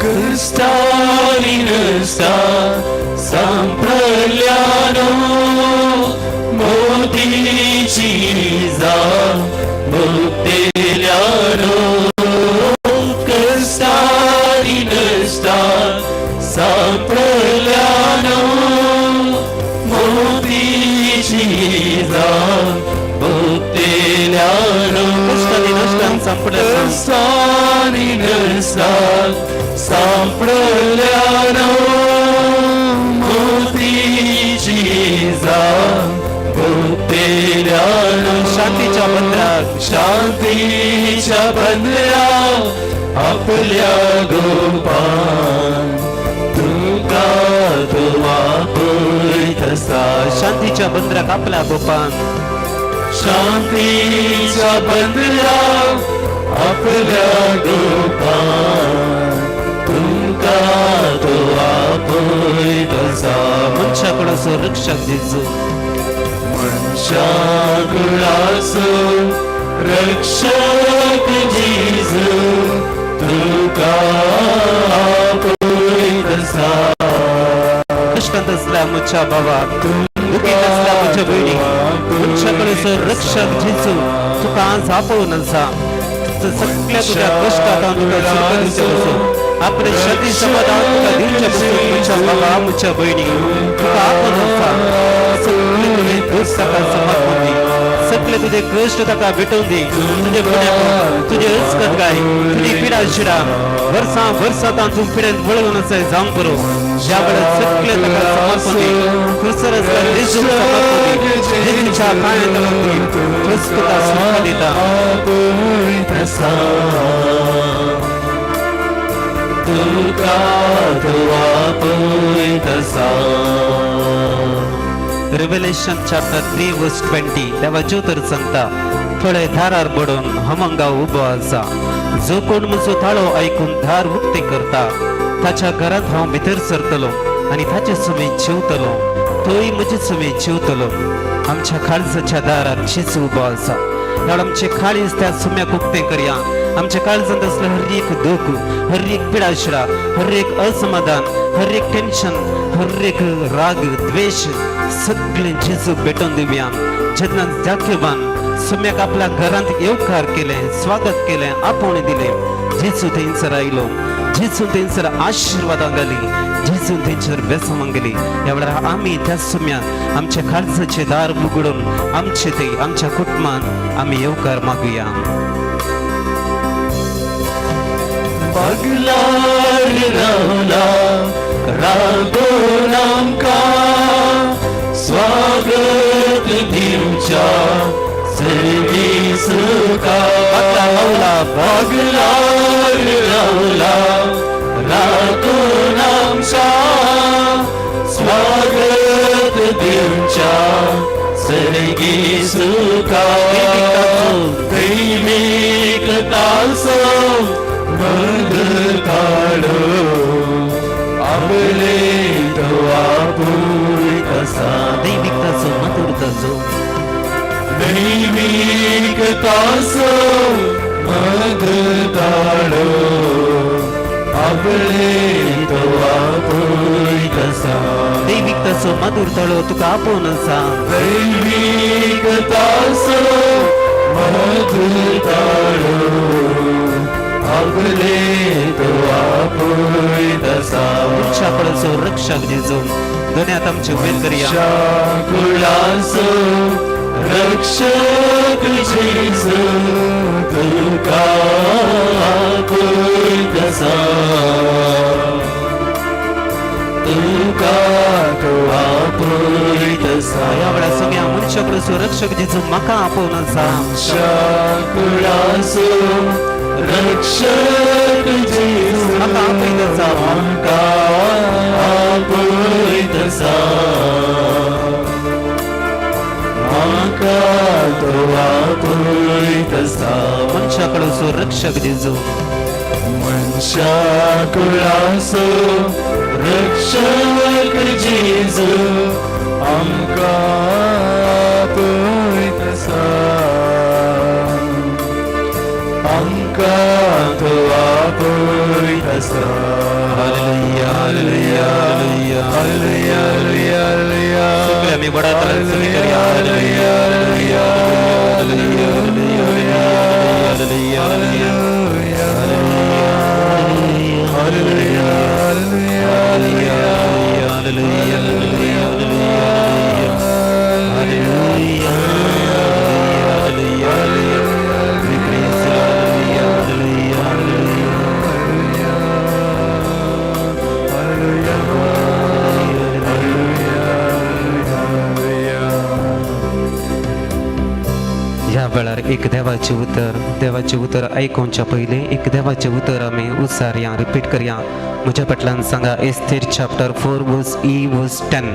क्रिस्तानी नसता सांपडल्यानो, मोतीची जा भोगतेल्यानो. क्रिस्तानी नसता सांपडल्यानो, मोतीची जा भोगतेल्यानो. कश्टांनी नश्टान सांपडल्यानो, क्रिस्तानी नसता सांपडल्यानो, मोतीची जा भोगतेल्यानो. शांतीच्या बंदराक, शांतीच्या बंदरा आपल्या गोपान तुका तो आपयतसा. शांतीच्या बंदराक आपल्या गोपान, शांतीच्या बंदरा आपल्या गोपान तुका तो आपयतसा. मनशा कुळाचो रक्षक जेजू, मनशा कुळाचो रक्षक जेजू तुका आपयतसा. कश्टांत आसल्या म्हज्या भावाक, दुखीत आसल्या म्हज्या भयणीक, मनशा कुळाचो रक्षक जेजू तुका आज आपोवन आसा. सगळ्या तुज्या कश्टांत हांव तुका सुरखा दिवचे बसून, आपले शांती समाधान तुका दिवचे बसून म्हज्या भावा, म्हज्या भयणी तुका आपोवन आसा. सगळे तुजे दोश ताका समर्पण दी, सगळे तुजे कश्ट ताका भेटोवन दी. तुजे गुन्यांव, तुजे अस्कत काय, तुजी पिडा शिडा वर्सां वर्सां तांतून पिडेन वळगून आसा जावंक पुरो. ज्या वेळार सगळे ताका समर्पण दी, खुर्सर आसल्या जेजूक समर्पण दी, जेजूच्या पांया तळून दी, तोच तुका सुखा दिता. आपयतसा तुका तो आपयतसा. Revelation chapter 3 verse 20, देवाच्यो तर सांगता, थोडे दारार बडोवन हमंगा उबो आसा. जो कोण म्हजो ताळो आयकून दार उक्तें करता ताच्या घरांत हांव भितर सरतलो आनी ताचे समेत जेवतलो, तोय म्हजे समेत जेवतलो. आमच्या काळजाच्या दारार जेजू उबो आसा. ह्या आमचे काळीज त्या सुम्याक उक्तें करया. आमच्या काळजांत असलें हर एक दुख, हर एक पिडाशिडा, हर एक असमाधान, हर एक टेन्शन, हर एक राग द्वेष सगळें जेजूक भेटोवन दिवया. जेन्ना जाकेबान सुम्याक आपल्या घरांत येवकार केलें, स्वागत केलें, आपोवणें दिलें, जेजू थंयसर आयलो, जेजू थंयसर आशिर्वादां घाली, जेजू थंयसर बेसां गेली. ह्या वेळार आमी त्या सुम्याक आमच्या काळजाचें दार उगडून आमचे थंय आमच्या कुटुंबान आमी येवकार मागुया. बगलार रावला रागोन आमकां स्वागत दिवच्या सर्वीसुका. रावला, बगलार रावला रागोन आमच्या स्वागत दिवच्या सर्गीसुका. दैवीक तासो मधुर काढो आपले तो आपुय तसा. दैवीक ताचो मधुर ताचो, दैवीक तासो मधुर काढो आपले तो आपुय तसा. दैवीक ताचो मधुर ताळो तुका आपोवन आसा. दैवीक तासो मधुर ताळो आपले तो आपुय तसा. मनशा कुळाचो रक्षक जेजू, दोन्यात आमची उमेद करया. कुळाचो रक्षक जेजू तुका आपयता, तुका तो आपयता. ह्या वेळार सगळ्या मनशा कुळाचो रक्षक जेजू म्हाका आपोवन आसा. कुळाचो रक्षक जेजू म्हाका आपयत आसा. म्हाका आपयत आसा, म्हाका तो आपयत आसा. मनशा कुळाचो रक्षक जेजू, मनशा कुळाचो रक्षक जेजू आमकां आपयत आसा, आमकां तो आपयत आसा. Hallelujah, hallelujah, hallelujah, hallelujah, hallelujah. सगळे आमी व्हडा तालान स्तुती करया. Hallelujah, hallelujah, hallelujah, hallelujah, hallelujah, hallelujah, hallelujah, hallelujah, hallelujah, hallelujah. We praise you, hallelujah, hallelujah, hallelujah. ह्या वेळार एक देवाचें उतर, देवाचें उतर आयकुच्या पयलीं एक देवाचें उतर आमी उच्चारया, रिपीट करया. म्हज्या फाटल्यान सांगा, Esther chapter 4 verse E verse 10.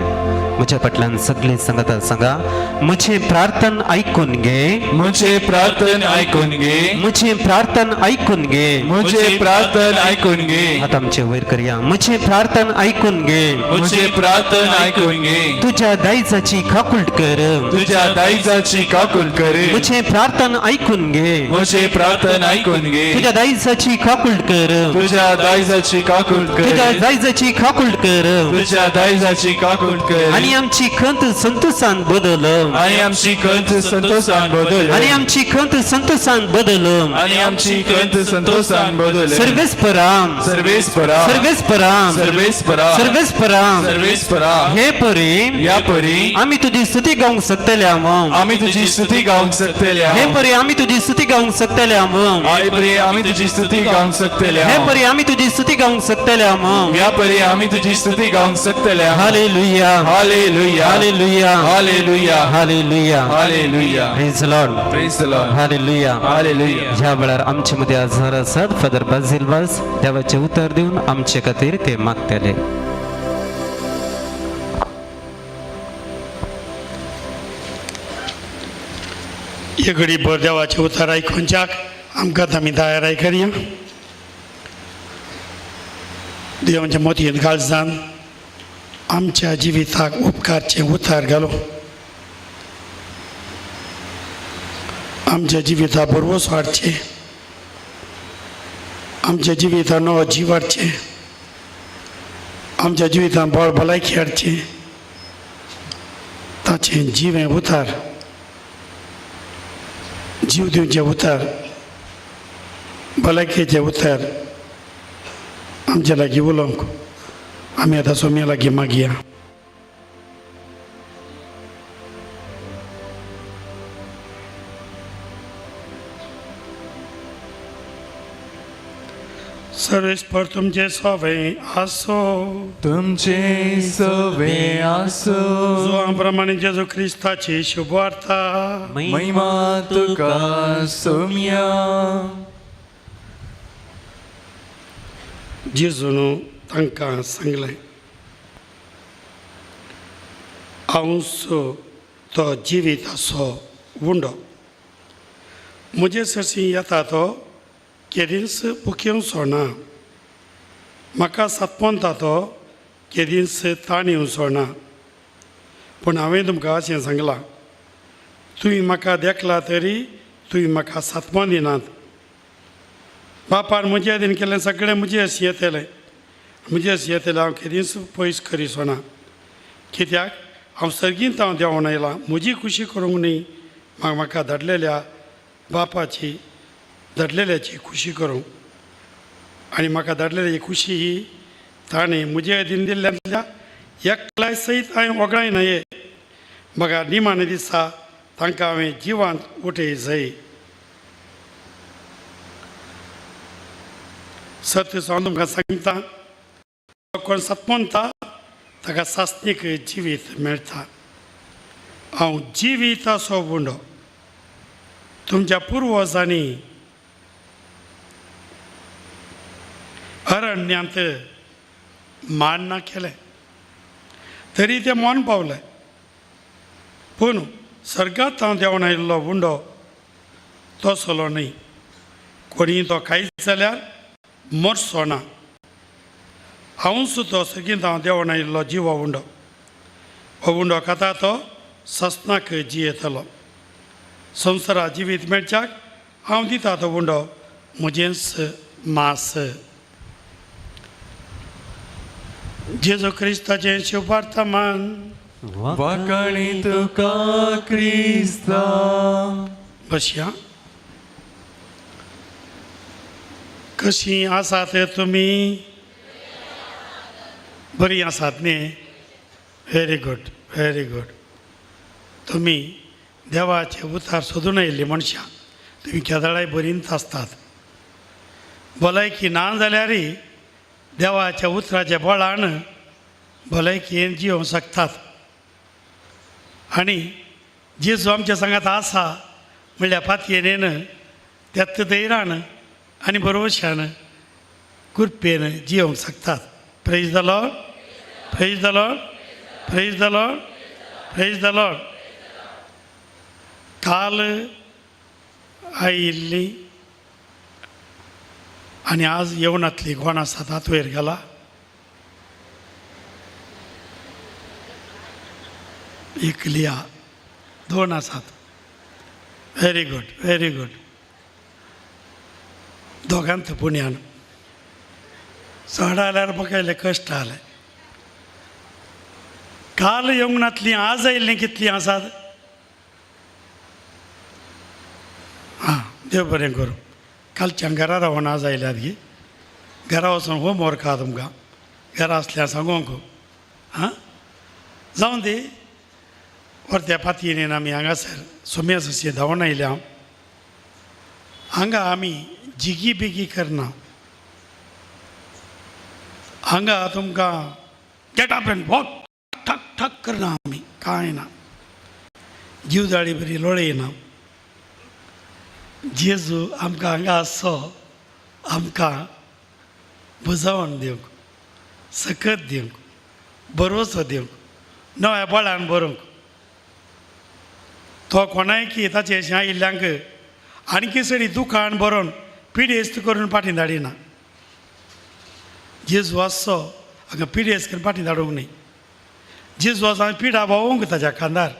म्हज्या फाटल्यान सगळे सांगता, सांगा, म्हजें प्रार्थन आयकून घे. म्हजें प्रार्थन आयकून घे. म्हजें प्रार्थन आयकून घे. म्हजें प्रार्थन आयकून घे. आतां आमचें वयर करया. म्हजें प्रार्थन आयकून घे. म्हजें प्रार्थन आयकून घे. तुज्या दायजाची काकूळट कर. तुझ्या दायजाची काकूल कर. म्हजें प्रार्थन आयकून घे. म्हजें प्रार्थन आयकून घे. तुज्या दायजाची काकूळट कर. तुझ्या दायजाची काकूल कर. तुज्या दायजाची काकूळट कर. तुझ्या दायजाची काकूल कर. आनी आमची खंत संतोषान बदल. आणि आमची खंत संतोषान बदल. आनी आमची खंत संतोषान बदल. आणि आमची खंत संतोषान बदल. सर्वेस्परा, सर्वेस्परा, सर्वेस्परा, सर्वेस्परा, सर्वेस्परा, सर्वेस्परा. हे परी या परी आमी तुजी स्तुती गावंक शकतले. आम्ही तुझी स्तुती गावंक शकतले. हे परी आमी तुजी स्तुती गावंक शकतले. हे परी आम्ही तुझी स्तुती गावंक शकतले. हे परी आमी तुजी स्तुती गावंक शकतले. या परी आम्ही तुझी स्तुती गावंक शकतले. Hallelujah, hallelujah, hallelujah, hallelujah, hallelujah, hallelujah. Praise Lord. Praise the Lord. Hallelujah. Hallelujah. ह्या वेळार आमचे मध्ये हजर आसात फादर बाझील वास. देवाचें उतर दिवन आमचे खातीर ते मागतले. एक घडी भर देवाचें उतर आयकुच्याक आमकां आमी तयाराय करया. देवाच्या मोतयेन काळजान आमच्या जिविताक उपकारचें उतर घालो, आमच्या जिविता भरवंसो हाडचें, आमच्या जिविता नवो जीव हाडचें, आमच्या जिवितान बळ भलायकी हाडचें, ताचें जिवें उतार, जीव दिवचें उतर, भलायकेचें उतर आमच्या लागीं उलोवंक आमी आतां सोम्या लागीं मागया. सर्वेस्पर तुमचे सवे आसो. तुमचे सवे आसो. जुवां प्रमाणे जेजू क्रिस्ताची शुभवार्ता. महिमा तुका सोम्या. जेजून तांकां सांगलें, हांवच तो जिविताचो उंडो. म्हजे सरशी येता तो केदींच भुकेवचो ना, म्हाका सातपोंता तो केदींच ताणेवचो ना. पूण हांवें तुमकां अशें सांगलां, तुवें म्हाका देखला तरी तुवें म्हाका सातपों दिनात. बापान म्हजे यादीन केल्लें सगळें म्हजे अशें येतलें, म्हजे अशें येतलें हांव केदींच पयस करिसो ना. कित्याक हांव सर्गींत हांव देंवोन आयलां म्हजी खुशी करूंक न्ही, म्हाका धाडलेल्या बापाची धाडलेल्याची खुशी करूंक. आनी म्हाका धाडलेल्याची खुशी ही ताणें म्हजे यादीन दिल्ल्यांतल्या एकल्याय सयत हांवें वगडायना. बघा निमाणे दिसा तांकां हांवें जिवांत उठय जाय. सत्य हांव तुमकां सांगता, कोण सत म्हणटा ताका सासणीक जिवीत मेळटा. हांव जिविताचो उंडो. तुमच्या पुर्वजांनी अरण्यांत मान्ना केलें तरी तें मन पावलें, पूण सर्गांत हांव देंवन आयिल्लो उंडो तसलो न्हय. कोणीय तो खायत जाल्यार मरचो ना. हांवूच तो सर्गींत हांव देंवन आयिल्लो जिवो उंडो. हो उंडो खाता तो ससनाक जियेतलो. संवसारा जिवीत मेळच्याक हांव दिता तो उंडो म्हजेंच मास. जेजू क्रिस्ताचें शुभार्थमान. वाकाणी तुका क्रिस्ता. बसया. कशीं आसात तुमी? बरीं आसात न्ही? Very good, very good. तुमी देवाचे उतार सोदून आयिल्लीं मनशां. तुमी केदळाय बरींच आसतात. भलायकी ना जाल्यारय देवाच्या उतराच्या बळान भलायकेन जियोवंक शकतात. आनी जेजू आमच्या सांगात आसा म्हणल्यार पातयेन त्याच धैरान आनी भरवशान कृपेन जियोवंक शकतात. Praise the Lord, praise the Lord, praise the Lord, praise the Lord. काल आयिल्ली आनी आज येवनातली कोण आसात हात वयर गेला? एकली आहा, दोन आसात. Very good, very good. दोगांत पुण्यान चड आल्यार म्हाका इल्लें कश्ट जालें. काल येवंक नातलीं आज आयिल्लीं कितलीं आसात? आं, देव बरें करूं. कालच्यान घरा रावन आज आयल्यात गी? घरा वचून होमवर्क आहा तुमकां, घरा आसल्यार सांगूंक. आं, जावं दी. वर्त्या पातयेन आमी हांगासर सोम्या सशी धांवून आयल्या. हांगा आमी जिगी बिगी करना. हांगा तुमकां गेट अप एंड वॉक ठक ठक करना आमी, कांय ना. जीव जाळी बरी लोळयना. जेजू आमकां हांगा आसचो आमकां बुजावण दिवंक, सकत दिवंक, भरवसो दिवंक, नव्या बळान भरूंक. तो कोणायकी ताचे अशें आयिल्ल्यांक आणकी सरी दुकान बरोवन पिडेस्त करून फाटीं धाडिना. जेजू आसचो हांगा पिडेस्त करून फाटीं धाडूंक न्ही. जेजू आसा पिडा भावोवंक ताच्या खांदार.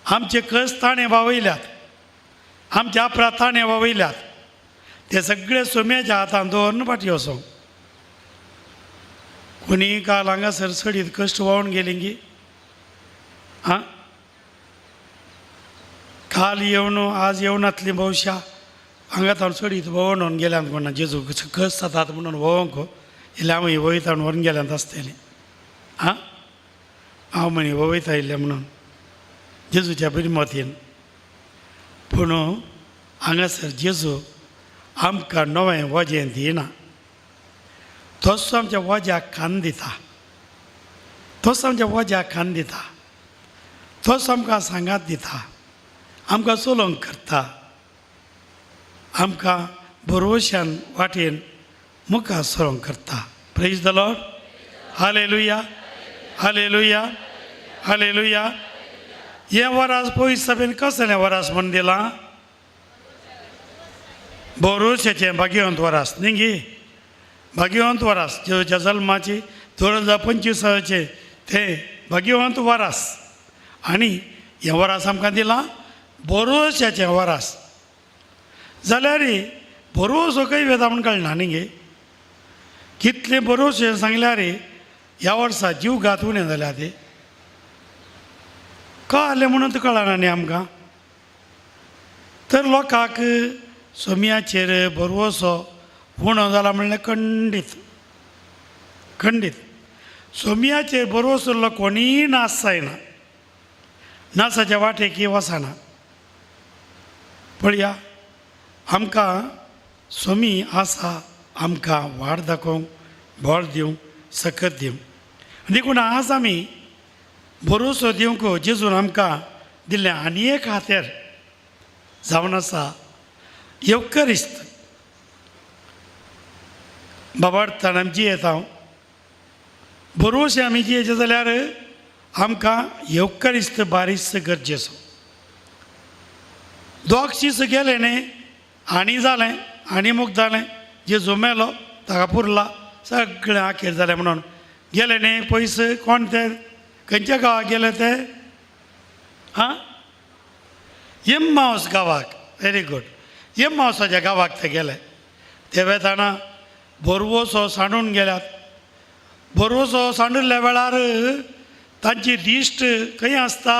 आमचे कस ताणें भावयल्यात, आमचे अपराध ताणें वावयल्यात, ते सगळे सोम्याच्या हातान दवरून फाटीं वचोंक. कोणी काल हांगासर चडीत कश्ट व्हांवन गेली गी? आं, काल येवन आज येवनातली भोवशा हांगा तावन चडीत भोंवन गेल्यात कोणा. जेजू कस जातात म्हणून भोंवंक इल्लें हांव वयता व्हरून गेल्यात आसतलीं. आं, हांव म्हणी वयता इल्लें म्हणून जेजूच्या बिरमतीन. पूण हांगासर जेजू आमकां नवें वजें दिना. तोच आमच्या वज्याक खान दिता, तोच आमच्या वज्याक खान दिता, तोच आमकां सांगात दिता, आमकां चलोवंक करता, आमकां भरवशान वाटेन मुखार सरोंक करता. Praise the Lord. Hallelujah, hallelujah, hallelujah. हें वरास पयस सभेन कसलें वरास म्हूण दिलां? भरोश्याचें भाग्यवंत वरास न्ही गी? भाग्यवंत वरास जेजूच्या जल्माची 2025 तें भाग्यवंत वरास. आनी हें वरास आमकां दिलां भरोश्याचें वरास. जाल्यार भरोसो खंय वेता म्हूण कळना न्ही गे? कितलें भरोशें सांगल्यार ह्या वर्सा जीव घात उणें जाल्या ते कळ्ळें म्हणून कळना न्ही आमकां. तर लोकांक सोम्याचेर भरवसो उणो जाला म्हणल्यार खंडीत खंडीत. सोम्याचेर भरवसो उरलो कोणीय नाश जायना. नासाच्या वाटेक वचना. पळया आमकां स्वामी आसा, आमकां वाट दाखोवंक, बळ दिवंक, सकत दिवंक. देखून आज आमी भरोसो दिवंक जेजून आमकां दिल्लें आनी एक हातेर जावन आसा येवकरिस्त. बाबार्थान आमी जियेता, भरोशे आमी जियेचे जाल्यार आमकां येवकरिस्त बारीस गरजेचो. दोग शीस गेले न्ही आनी जालें आनी मुख जालें, जेजू मेलो ताका पुरला सगळें आखेर जालें म्हणून गेले न्ही पयस. कोण ते, खंयच्या गांवाक गेले ते? आं, एम्मावस गांवाक. व्हेरी गूड, एम्मावसाच्या गांवाक ते गेले. ते वेताना बोरवोसो सांडून गेल्यात. बोरवोसो सांडिल्ल्या वेळार तांची दिश्ट खंय आसता?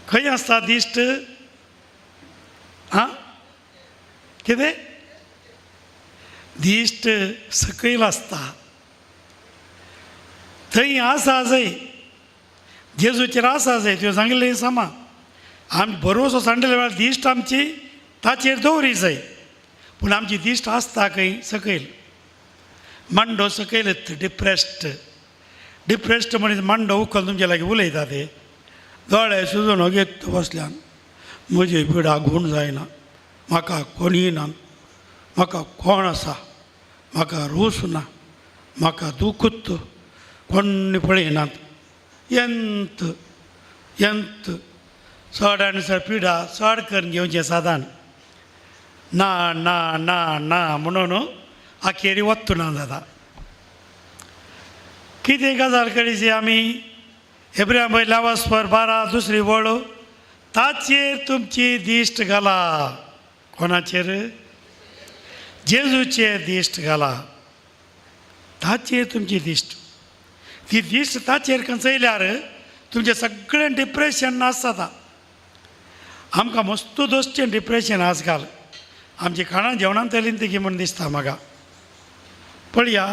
खंय आसता दिश्ट? आं, कितें दिश्ट सकयल आसता. थंय आसा जंय जेजूचेर आसा जंय तुवें सांगिल्लें समा. आमी भरोसो सांडिल्ल्या वेळार दिश्ट आमची ताचेर दवरी जाय, पूण आमची दिश्ट आसता खंय? सकयल. मांडो सकयल, डिप्रेस्ड. डिप्रेस्ड मनीस मांडो उखल तुमचे लागीं उलयता ते दोळे सुजून घेत बसल्यान, म्हजी पिडा गूण जायना, म्हाका कोणीय ना, म्हाका कोण आसा, म्हाका रूस ना, म्हाका दुखत, कोण्ण पळयनात, एंत एंत चड आनी चड पिडा चड करून घेवचें सादान ना ना ना ना म्हणून आखेरी वत्तू ना जाता. कितें गजाल करीची आमी? एब्राहिम पयल्या वचपर 12 दुसरी वळ, ताचेर तुमची दिश्ट घाला. कोणाचेर? जेजूचेर दिश्ट घाला. ताचेर तुमची दिश्ट, ती दिश्ट ताचेर खंचयल्यार तुमचें सगळें डिप्रेशन नाश जाता. आमकां मस्तू दोसचें डिप्रेशन आजकाल आमची खाणां जेवणान तेलीन ती म्हूण दिसता म्हाका. पळया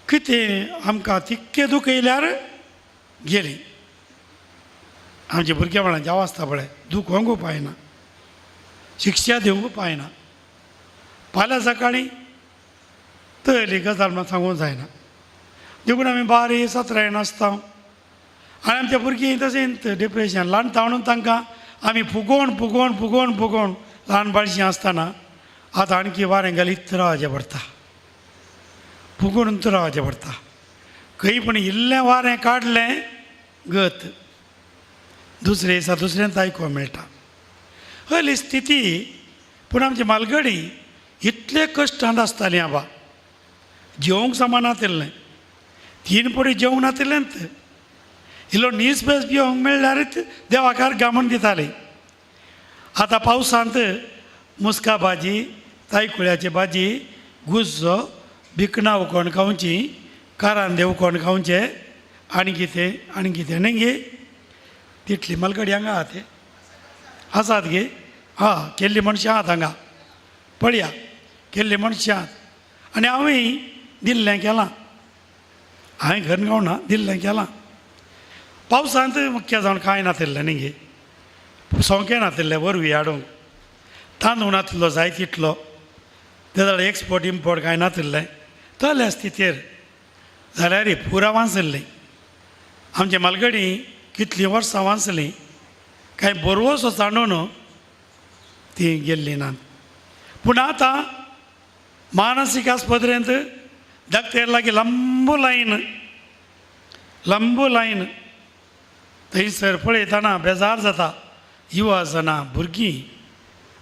कितें आमकां तितकें दुखयल्यार गेली. आमच्या भुरगेपणान जेव आसता पळय, दुखोवंक उपायना, शिक्षा दिवंक उपायना. फाल्यां सकाळीं तयली गजाल म्हण सांगूंक जायना. देखून आमी बारी सत्राय नासता आनी आमच्या भुरगीं तशेंच डिप्रेशन ल्हान ताणून तांकां आमी फुगोवन फुगोवन फुगोवन फुगोवन ल्हान बाळशीं आसतना आतां आणकी वारें घालीत रावचें पडटा, फुगोवन रावचें पडटा. खंय पूण इल्लें वारें काडलें गत दुसरे दिसा दुसऱ्यांत आयकूंक मेळटा. हयली स्थिती. पूण आमची मालगडी इतले कश्टांत आसतालीं आबा, जेवंक सामान नातिल्लें, 3 पडी जेवंक नातिल्लेंच, इल्लो नीस बेस पिवंक मेळ्ळ्यार देवाकार गामण दिताली. आतां पावसांत मुस्का भाजी, तायकुळ्याची भाजी, गुज्जो, भिकणां उकोण खावची, कारांदे उकोण खावचे, आनी कितें आनी कितें न्ही गे. तितली मालगडी हांगा आहा ते आसात गे. हा, केल्ली मनशां आहात हांगा, पळया केल्ली मनशां आहात. आनी हांवूय दिल्लें केलां, हांवें घर गावना दिल्लें केलां. पावसांत मुख्य जावन कांय नातिल्लें न्ही गे, सोंकें नातिल्लें वरवीं हाडूंक, तांदूळ नातिल्लो जाय तितलो, ते जाल्यार एक्सपोर्ट इम्पोर्ट कांय नातिल्लें. तले स्थितीर जाल्यार पुरा वाचल्लीं आमचे मालगडी कितलीं वर्सां वाचलीं, कांय बरोसो सांडून ती गेल्ली नात. पूण आतां मानसीक आस्पत्रेंत डॉक्टर लागीं लंबू लायन, लंबू लायन, थंयसर पळयतना बेजार जाता. युवा जाणां भुरगीं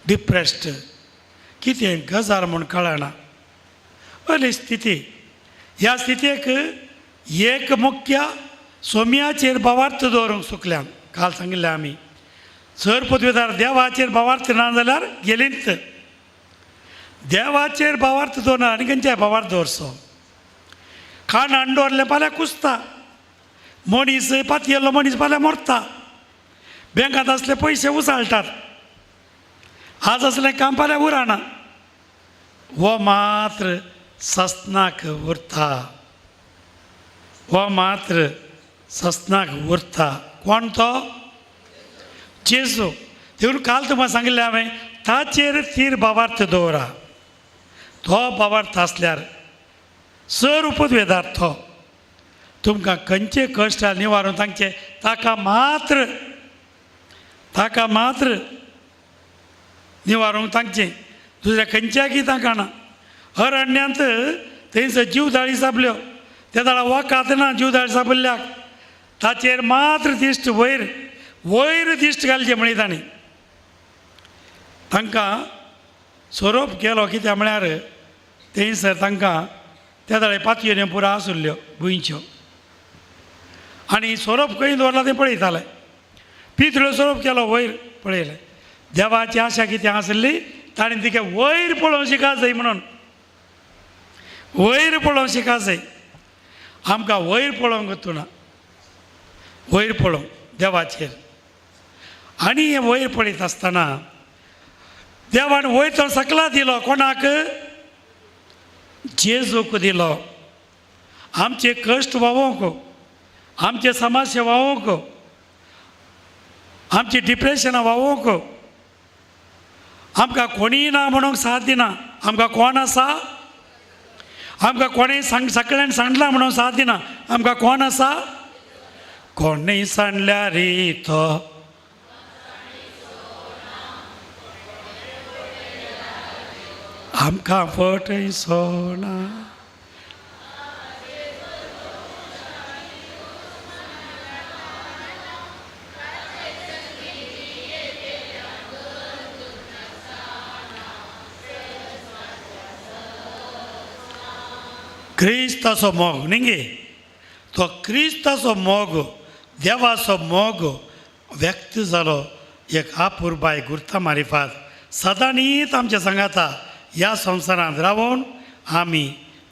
डिप्रेस्ड, कितें गजाल म्हूण कळना असली स्थिती. ह्या स्थितीक एक मुख्य सोम्याचेर भावार्थ दवरूंक चुकल्यान. काल सांगिल्लें आमी, जर पदवेदार देवाचेर भावार्थ ना जाल्यार गेलींच. देवाचेर भावार्थ दवरना आनी खंयच्याय भावार्थ दवरचो. खाण दवरलें फाल्यां कुसता, मनीस पातयेल्लो मनीस फाल्यां मरता, बँकांत आसले पयशे उसाळटात, आज आसलें काम फाल्यां उरना. हो मात्र सस्नाक उरता, हो मात्र सस्नाक उरता. कोण तो? जेजू. देखून काल तुमकां सांगिल्लें हांवें, ताचेर थीर भावार्थ दवरा. तो भावार्थ आसल्यार सर उपद्वेदार तो तुमकां खंयचे कश्ट निवारून तांचे ताका मात्र, ताका मात्र निवारूंक तांचें, दुसऱ्या खंयच्याकी तांकां ना. अरण्यांत थंयसर जीव दाळी सापल्यो, ते दाळा वकात ना जीव दाळी सापल्ल्याक, ताचेर मात्र दिश्ट वयर वयर दिश्ट घालचें म्हळी तांणी. तांकां सोरोप केलो कित्याक म्हळ्यार थंयसर तांकां त्या दाळे पातयो पुरा आसुल्ल्यो भुंयच्यो, आनी सोरोप खंय दवरला तें पळयताले. पितळो सोरोप केलो वयर पळयलें. देवाची आशा कितें आसली, ताणें तिका वयर पळोवंक शिका जाय म्हणून, वयर पळोवंक शिका जाय. आमकां वयर पळोवंक ना, वयर पळोवंक देवाचेर. आनी हें वयर पळयत आसतना देवान वयर तो सकला दिलो कोणाक? जेजूक दिलो. आमचे कश्ट व्हांवोवंक, आमचे समस्या व्हांवोवंक, आमची डिप्रेशनां व्हांवोवंक. आमकां कोणीय ना म्हणूंक साथ दिना. आमकां कोण आसा? आमकां कोणें सांग सगळ्यान सांडलां म्हणून साथ दिना. आमकां कोण आसा? कोणें सांडल्यार तो आमकां फटयसो ना. क्रिस्ताचो मोग न्ही गे, तो क्रिस्ताचो मोग, देवाचो मोग व्यक्त जालो एक आपुरबाय गुर्ता मारिफात सदांनीच आमच्या सांगाता ह्या संवसारांत रावून आमी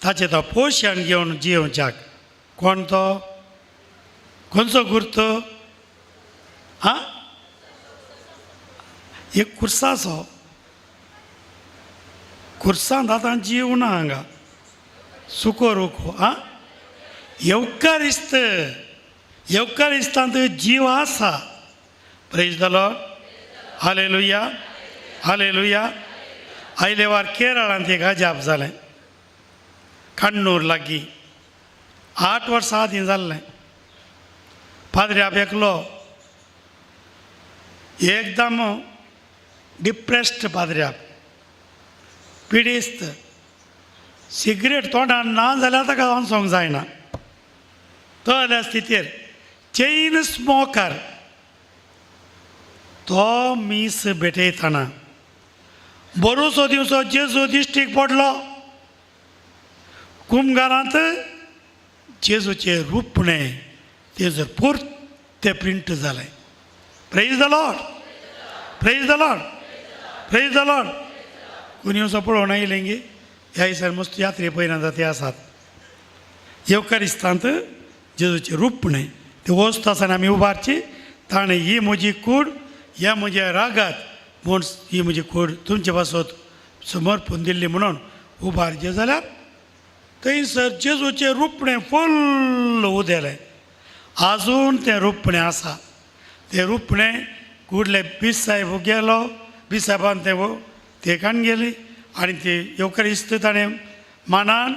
ताचें तो पोशण घेवन जियोवच्याक. कोण तो? खंयचो गुर्त? आं, एक कुर्साचो. कुर्सांत आतां जीव ना हांगा, सुको रुको. आं, येवकारिस्त, येवकारिस्तांत जीव आसा. Praise the Lord, hallelujah, hallelujah. आयले वार केरळांत एक अजाप जालें, कण्णूर लागीं 8 वर्सां आदीं जाल्लें. पाद्र्याप एकलो एकदम डिप्रेस्ड पाद्र्याप, पिडेस्त, सिगरेट तोंडान ना जाल्यार ताका वचोंक जायना तल्या स्थितीर, चेन स्मोकर. तो मीस भेटयतना बरोसो दिवचो जेजू दिश्टीक पडलो. कुमगारांत जेजूचें रुपणें तेजर परतें प्रिंट जालें. Praise the Lord, praise the Lord, praise the Lord. कोणी असो पळोवन आयलें गे ह्या दिसांनी मस्त यात्रे पयना ते आसात. येवकारिस्तांत जेजूचें रुपणें ते वस्त आसतना आमी उबारची, ताणें ही म्हजी कूड, ह्या म्हज्या रागात म्हूण ही म्हजी कूड तुमचे पासत समर्पून दिल्ली म्हणून उबारचें जाल्यार थंयसर जेजूचें रुपणें फुल्ल उदेलें. आजून तें रुपणें आसा. तें रुपणें कुडले बीस साहेब गेलो, बीस साहेबान तें ते काडून गेली आनी ते येवकारिस्त ताणें मानान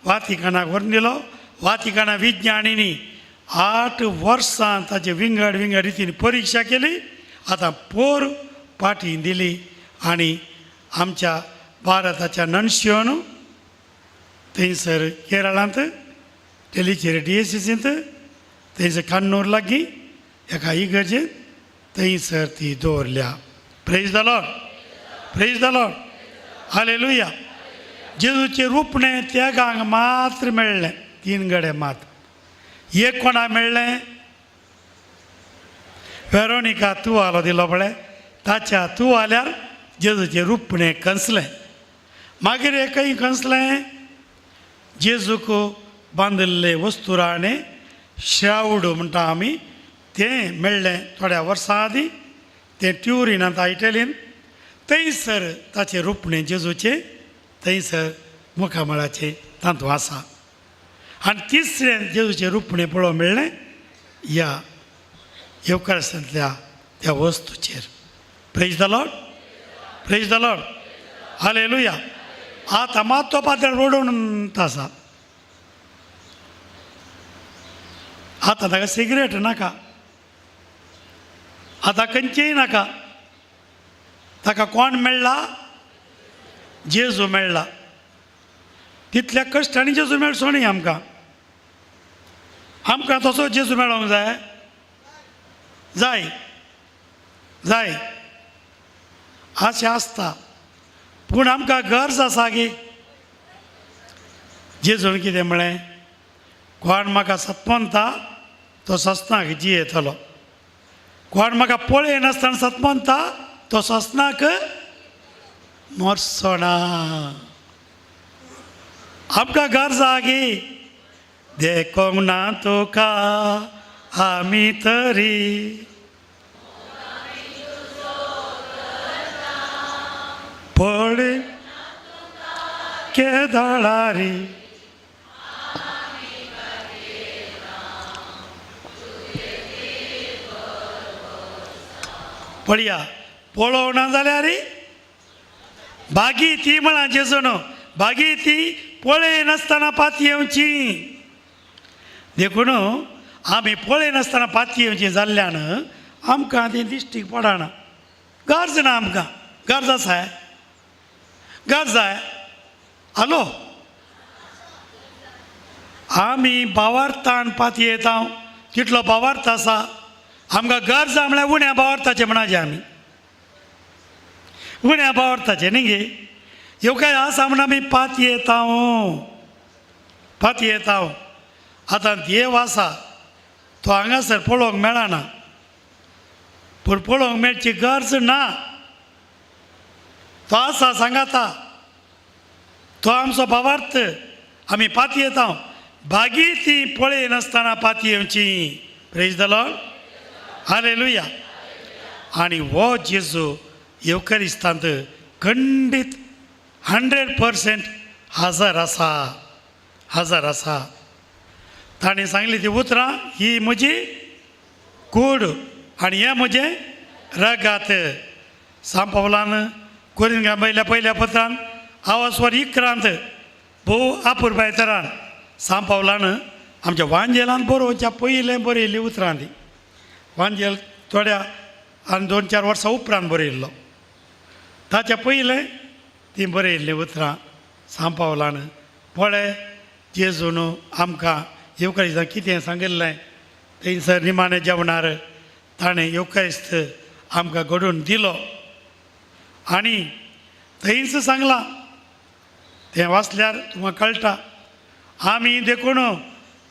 वातिकानाक व्हरून दिलो. वातिकाना विज्ञानींनी 8 वर्सां ताचे विंगड विंगड रितीन परिक्षा केली. आतां पोर पाटी दिली आनी आमच्या भारताच्या ननशियोन थंयसर केरळांत टेलीचेर डिएसीसींत थंयसर कण्णूर लागीं एका इगर्जेंत थंयसर ती दवरल्या. Praise the Lord, praise the Lord, hallelujah. जेजूचें रुपणें तेगांक मात्र मेळ्ळें, 3 गडे मात. एक कोणा मेळ्ळें? वेरोनिका तुवालो दिलो पळय, ताच्या तुवाल्यार जेजूचें रुपणें कंसलें. मागीर एकय कंसलें, जेजूक बांदिल्ले वस्तुराणें श्रावड म्हणटा आमी तें मेळ्ळें थोड्या वर्सां आदीं. तें ट्युरिनांत इटलीन थंयसर ताचें रुपणें जेजूचें थंयसर मुखामळाचें तातूंत आसा. आनी तिसरें जेजूचें रुपणें पळोवंक मेळ्ळें ह्या येवकारसांतल्या त्या वस्तूचेर. Praise the Lord, praise the Lord, hallelujah. आतां मात तो पातळ रोडून आसा. आतां ताका सिगरेट नाका, आतां खंयचीय नाका. ताका कोण मेळ्ळा? जेजू मेळ्ळा. तितल्या कश्टांनी जेजू मेळचो न्ही आमकां. आमकां तसो जेजू मेळोंक जाय जाय जाय अशें आसता. पूण आमकां गरज आसा की जेजून कितें म्हळें, कोण म्हाका सतमनता तो ससनाक जियेतलो, कोण म्हाका पळयनासतना सतमनता तो ससनाक मरचो ना. आमकां गरज आहा की देखोंक ना तुका आमी तरी पळय केदळारी. पळया पळोवना जाल्यार बागी ती म्हणा जेजून, बागी ती पळयनासतना पातयेवची. देखून आमी पळयनासतना पातयेवची जाल्ल्यान आमकां ती दिश्टीक पडना. गरज ना आमकां, गरज आसा, गरज जाय. हॅलो, आमी बावार्थान पातयेता तितलो बावार्थ आसा आमकां. गरज म्हळ्यार उण्या बावार्थाचें म्हणाचें, आमी उण्या बावार्थाचें न्ही गे. ह्यो काय आसा म्हण आमी पातयेता पातयेता. आतां देव आसा तो हांगासर पळोवंक मेळना, पूण पळोवंक मेळची गरज ना. तो आसा सांगाता, तो आमचो भावार्थ. आमी पातयेता बागी ती पळयनासतना पातयेवची. Praise the Lord, hallelujah. आनी हो जेजू येवकरिस्तांत खंडीत 100% हजर आसा, हजर आसा. ताणें सांगली ती उतरां, ही म्हजी कूड आनी हें म्हजें रगात. सांपावलान कोरिंगा पयल्या पयल्या पत्रान आवाजवर इक्रांत भोव आपुरबाय तरान सांपावलान आमच्या वांजेलान बरोवच्या पयलें बरयल्ली उतरां ती. वांजेल थोड्या आनी 2-4 वर्सां उपरांत बरयल्लो, ताच्या पयलें ती बरयल्लीं उतरां सांपावलान. पळय जेजून आमकां येवकारिस्तान कितें सांगिल्लें थंयसर निमाणें जेवणार ताणें येवकारिस्त आमकां घडोवन दिलो. आनी थंयच सांगलां, तें वाचल्यार तुमकां कळटा. आमी देखून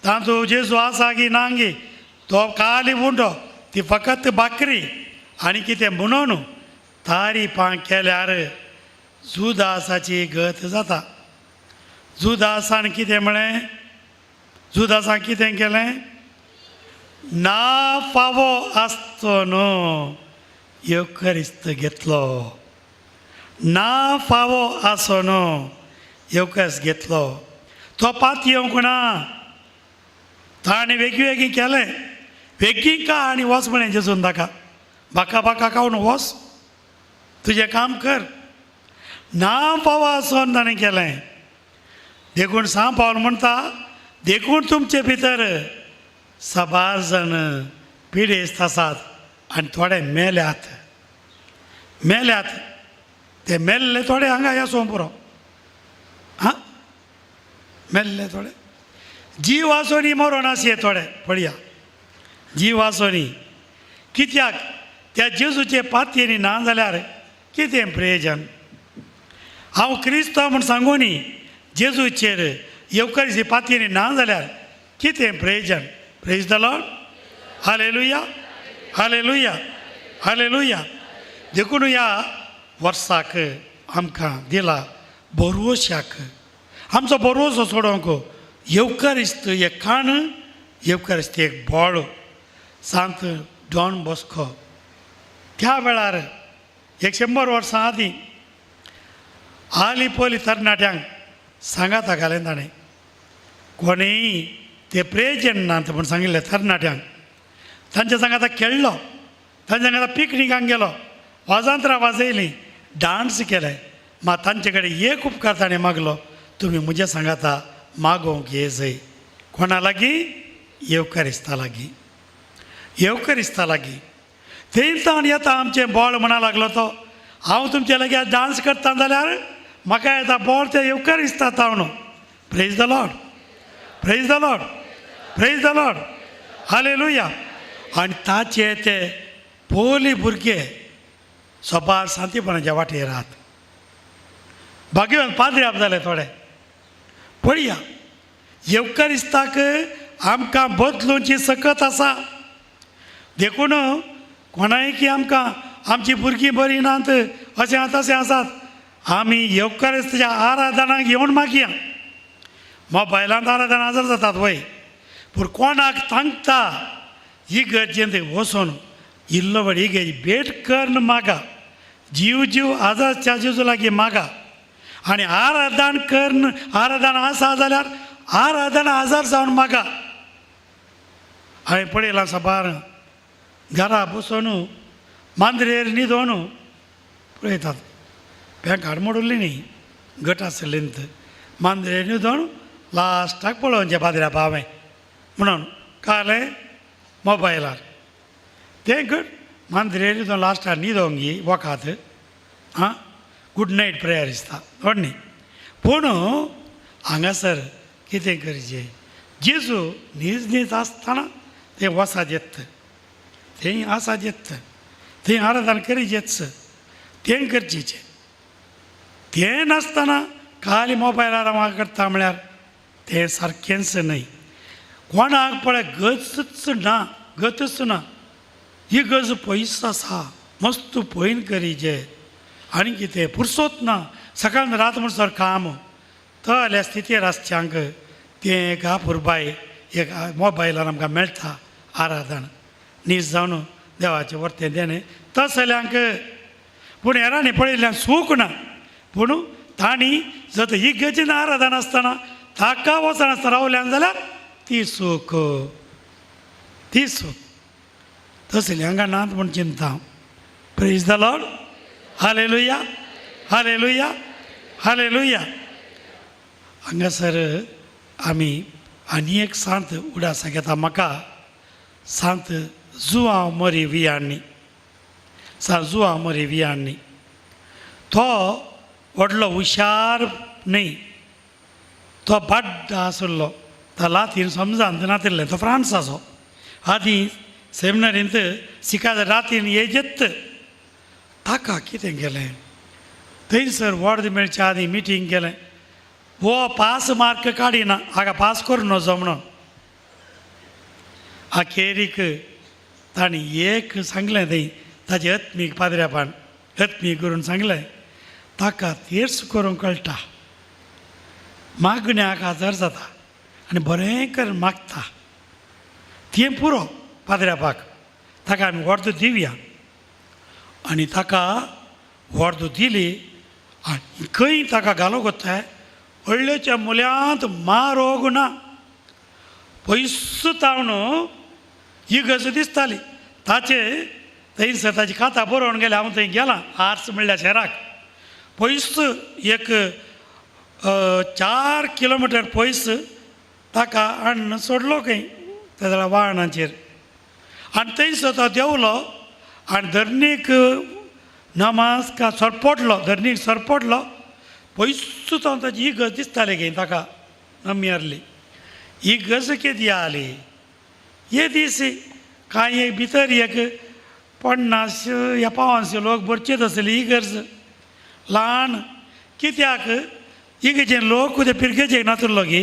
तांचो जेजू आसा की ना गी, तो काली उंडो ती फकत भाकरी आनी कितें म्हणून तारीपां केल्यार जुदासाची गत जाता. जुदासान कितें म्हळें, जुदासान कितें केलें, ना फावो आसचो न्हू येवकरिस्त घेतलो, ना फावो आसो न्हू येवकरिस्त घेतलो. तो पात येवंक ना, ताणें वेगळी वेगळी केलें, वेगळी का आनी वच म्हळें जेजून ताका, बाका बाका खावन वच तुजें काम कर. ना फावो आसून ताणें केलें. देखून सांव पावल म्हणटा, देखून तुमचे भितर साबार जाण पिडेस्त आसात आनी थोडे मेल्यात, मेल्यात. ते मेल्ले थोडे हांगा या सोंपुरो, आं मेल्ले थोडे जीव आसोनी मरोन आसये थोडे. पळया जीव आसोनी कित्याक त्या जेजूचे पातयेनी ना जाल्यार कितें प्रयोजन. हांव क्रिस्तांव म्हूण सांगू न्ही, जेजूचेर येवकरीची पातयेनी ना जाल्यार कितें प्रयोजन. Praise the Lord, hallelujah, hallelujah, hallelujah. देखून ह्या वर्साक आमकां दिला भरवशाक, आमचो भरवसो सोडोवंक येवकारिस्त एक खाण, येवकारिस्त एक बोळ. सांत डॉन बॉस्को त्या वेळार 100 वर्सां आदीं आली पयली तरणाट्यांक सांगाता घालें ताणें, कोणीय ते प्रेजन नात म्हूण सांगिल्लें तरणाट्यांक. तांच्या सांगाता खेळ्ळो, तांच्या सांगाता पिकनिकांक गेलो, वाजांत्रां वाजयलीं, डांस केले. मात तांचे कडेन एक उपकार ताणें मागलो, तुमी म्हज्या सांगाता मागोवंक ये जय. कोणा लागीं? येवकारिस्ता लागीं, येवकारिस्ता लागीं. थंय ताण येता आमचें बोळ म्हणा लागलो तो, हांव तुमचे लागीं डांस करता जाल्यार म्हाका येता बोळ तें येवकारिस्ता तावणू. Praise the Lord, praise the Lord, praise the Lord, hallelujah. आनी ताचे ते पोली भुरगे सोबार शांतीपणाच्या वाटेर राहत भाग्यवान पाद्री जाले थोडे. पळया येवकारिस्ताक आमकां बदलूची सकत आसा. देखून कोणाय की आमकां आमची भुरगीं बरीं नात अशें तशें आसात, आमी येवकारिस्ताच्या आराधनाक येवन मागया. मोबायलांत आराधना हजर जातात वय, पूण कोणाक तांकता इगर्जेंत वचून इल्लो वेळ इगर्ज भेट करून मागा, जीव जीव आजाच्या जेजू लागीं मागा. आनी आराधन करून आराधन आसा जाल्यार आराधन आजार जावन मागा. हांवें पळयलां साबार घरा बसून मांद्रेर न्हिदोन पळयतात, बँक हाड मोडली न्ही गट आसलेंत मांद्रेर न्हिदोन लास्टाक पळोवचें पाद्र्या हांवें म्हणून कालें मोबायलार तें गट मांद्रेर न्हिदोन लास्टाक न्हिदोंक ही वखात आं गुड नायट प्रेयर दिसता व्हड न्ही. पूण हांगासर कितें करचें, जेजू न्हीज न्हीज आसतना तें वसात येत, थंय आसात येत, थंय आराधन करीचेच, तें गरजेचें. तें नासतना खाली मोबायलार हांव करता म्हळ्यार तें सारकेंच न्हय. कोणाक पळय गतच ना, गतच ना. ही गज पयस आसा, मस्त पयन करीचे आनी कितें पुरसोत ना, सकाळ रात म्हणसर काम तल्या स्थितीर आसच्यांक तें एक आपुरबाय एक मोबायलार आमकां मेळटा आराधन नीज जावन देवाचें वर्तें देणें तसल्यांक. पूण हेरांनी पळयल्ल्यान सूख ना, पूण तांणी जर ही गजीन आराधन आसतना ताका वचनासतना रावल्यान जाल्यार ती सूख, ती सूख तसली हांगा नात म्हूण चिंता. Praise the Lord, hallelujah, hallelujah, hallelujah. हांगासर आमी आनी एक सांत उडासाक येता म्हाका, सांत जुआंव मरी वियाणी, सांत जुआंव मरी वियाणी. तो व्हडलो हुशार न्हय, तो बाड्डा आशिल्लो, तो लातीन समजान नातिल्लें, तो फ्रांसाचो. आदीं सेमिनरींत शिकाज रातीन येजेत ताका कितें केलें, थंयसर वॉर्द मेळच्या आदीं मिटींग केलें, हो पास मार्क काडिना हाका पास करूं नजो म्हणून. अखेरीक तांणी एक सांगलें थंय ताजें आत्मीक पाद्र्यापान आत्मीक करून सांगलें, ताका तेर्स करूंक कळटा, मागण्याक हजर जाता आनी बरें करून मागता, तें पुरो पाद्र्यापाक, ताका आमी वर्द दिवया. आनी ताका वर्द दिली आनी खंय ताका घालो कोत्ताय व्हडलेच्या मुल्यांत मारोग ना, पयस तावन ही गज दिसताली ताचे थंयसर ताची काता बरोवन गेले. हांव थंय गेलां आर्स म्हणल्यार शहराक पयस एक 4 किलोमिटर पयस ताका हाडून सोडलो खंय त्या वाहनाचेर. आनी थंयसर तो देंवलो आनी धरणीक नमाज का सरपडलो, धरणीक सरपडलो पयस तो ताची ही गज दिसताली खंय ताका नमी आसली. ही गज केदी आली हे दीस कांय एक भितर एक 50 या 500 लोक भरचेत आसली ही गरज ल्हान कित्याक इगर्जेन लोक ते पिरगेजेक नातलो की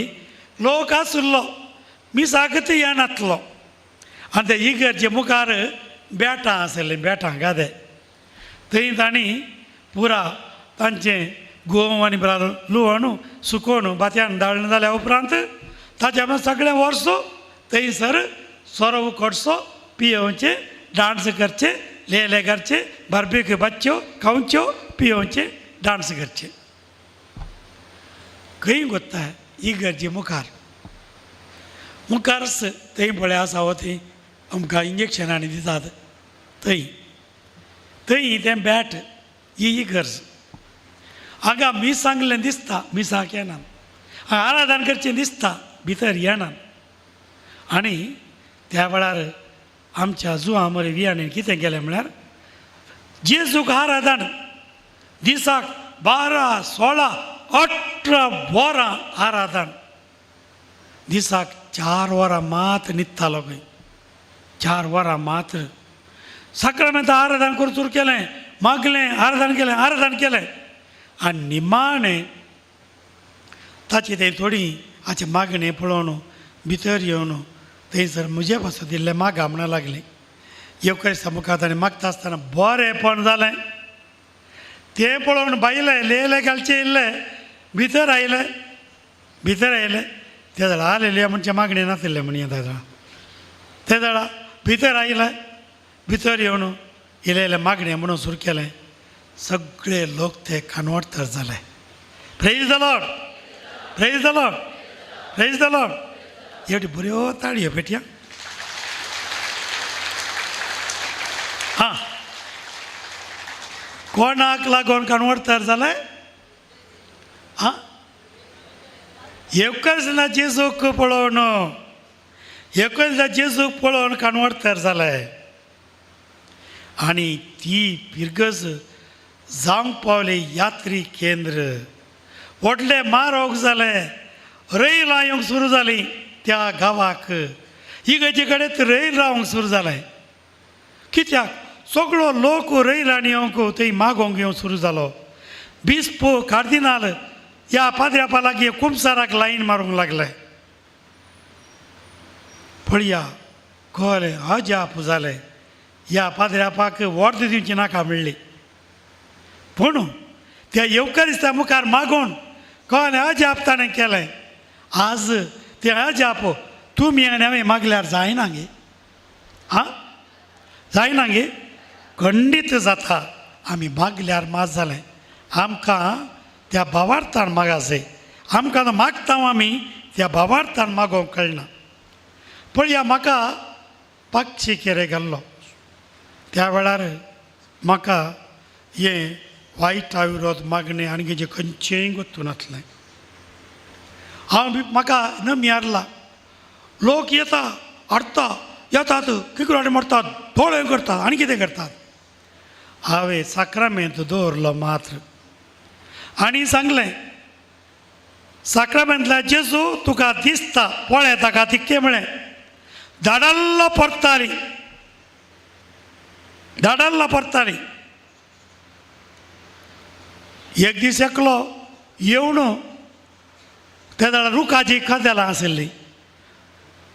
लोक आसलो मिसाकत येनातलो. आनी ते इगर्जे मुखार बेटां आसलीं, बेटां गादे थंय तांणी पुरा तांचें गोंव आनी लुवण सुकोवन भात्यान दाळण जाल्या उपरांत ताच्या मागीर सगळें वर्स थंयसर सोरो उकडचो, पियोवचें, डांस करचें, लेले करचें, बार्बेक्यू भाजच्यो खावच्यो, पियोवचें, डांस करचें. खंय गोत्ता इगर्जे मुखार मुखारच थंय पळय आसा हो थंय आमकां इंजेक्शनांनी दितात थंय थंय तें बॅट ही इगर्ज. हांगा मीस सांगलें दिसता, मिसाक येना, आराधन करचें दिसता, भितर येना. आनी त्या वेळार आमच्या जुआ मरे वियाणीन कितें केलें म्हळ्यार जेजूक आराधन दिसाक 12, 16, 18 वरां आराधन. दिसाक 4 वरां मात न्हिदतालो खंय, 4 वरां मात्र. साक्रामेंत आराधन करून सुरू केलें, मागलें, आराधन केलें, आराधन केलें. आनी निमाणें ताची तें थोडी हाचें मागणें पळोवन भितर येवन थंयसर म्हजे पासून दिल्लें मागा म्हणूंक लागलें. येवकार मुखार ताणें मागता आसतना बरेंपण जालें. तें पळोवन बायले लेले घालचे येयल्ले भितर आयले, भितर आयले. ते जाल्यार आलेले म्हणचे मागणें नाशिल्लें म्हण येता ते जाल्यार भितर आयले. भितर येवन इल्लें इल्लें मागणें म्हणून सुरू केलें. सगळे लोक ते कानवडतर जाले. Praise the Lord, praise the Lord, praise the Lord. एवढी बऱ्यो ताळयो पेटया. हां, कोणाक लागून कानवडतर जालें? हां, एकच ना जेजूक पळोवन, एकच ना जेजूक पळोवन कानवडतर जालें. आनी ती पिरगज जावंक पावले यात्री केंद्र. व्हडलें मारोग जालें, रैलां येवंक सुरू जालीं त्या गांवाक. इगर्जे कडेन रैल रावंक सुरू जालें. कित्याक सगळो लोक रैलांनी येवंक थंय मागोवंक येवंक सुरू जालो. बिस्प कार्दिनाल ह्या पाद्र्यापा लागीं कुमसाराक लायन मारूंक लागले. पळया कळ्ळें अजाप जालें. ह्या पाद्र्यापाक वर्द दिवची नाका मेळ्ळी. पूण त्या येवकारिस्ता मुखार मागून कळ्ळें अजाप ताणें केलें. आज तें अजाप तुमी आनी हांवें मागल्यार जायना गे? आं, जायना गे? खंडीत जाता. आमी मागल्यार मात जालें. आमकां त्या भावार्थान मागासे, आमकां मागता आमी त्या भावार्थान मागोवंक कळना. पळया म्हाका पाक्षी केरे घाल्लो त्या वेळार म्हाका हें वायट विरोध मागणें आनी जें खंयचेंय गोत्तू नासलें. हांव म्हाका नमी हारला. लोक येता हाडटा येतात किकराट मारतात, दोळे करतात आनी कितें करतात. हांवें साक्रामेंत दवरलो मात्र आनी सांगलें, साक्रामेंतल्या जेजू तुका दिसता पळय ताका तिक्के म्हळें. धाडल्लो परताली, धाडल्लो परताली. एक दीस एकलो येवन ते जाल्यार रुखाची कदेलां आशिल्ली,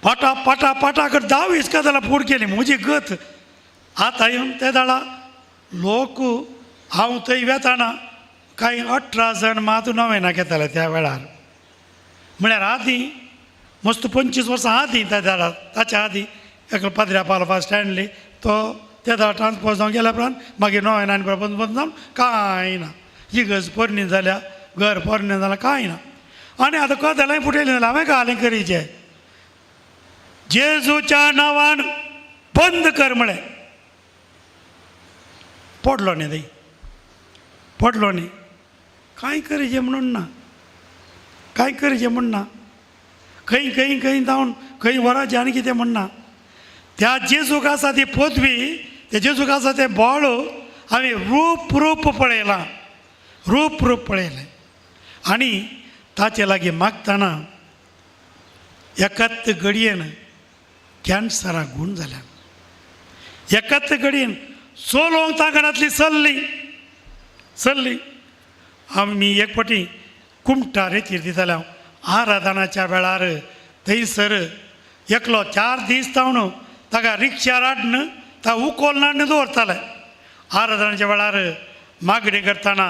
पाटा पाटा पाटा कर 10-20 कदेलां फूड केली. म्हजी गत आतां येवन ते जाणां लोक हांव थंय वेताना कांय 18 जाण मात नवेना घेताले त्या वेळार. म्हळ्यार आदीं मस्त 25 वर्सां आदीं त्या जाणां ताच्या आदीं एकलो पाद्र्या पालपा स्टँडली तो त्या जाणां ट्रान्सपोर्ट जावन गेल्या उपरांत मागीर नवेनान बंद बंद जावन कांय ना. इगर्ज पोरणी जाल्या, घर पोरणें जाल्यार कांय ना. आनी आतां कदेलांय फुटयलीं जाल्यार हांवें घालें करीचें. जेजूच्या नांवान बंद कर म्हळें. पडलो न्ही थंय, पडलो न्ही. कांय करीचें म्हणून ना, कांय करीचें म्हण ना. खंय खंय खंय जावन खंय वराचें आनी कितें म्हण ना. त्या जेजूक आसा ती पदवी, त्या जेजूक आसा तें बळ हांवें रूप रूप पळयलां, रूप रूप पळयलें. आनी ताचे लागीं मागतना एकाच घडयेन कॅन्सराक गूण जाल्या. एकाच घडयेन चलोवंक तांगणांतली चल्ली चल्ली. आमी एक फावटी कुमटा रेतीर दिताले हांव आराधनाच्या वेळार. थंयसर एकलो 4 दीस जावन ताका रिक्षार हाडून ताका उकोल हाडून दवरताले. आराधनाच्या वेळार मागणें करतना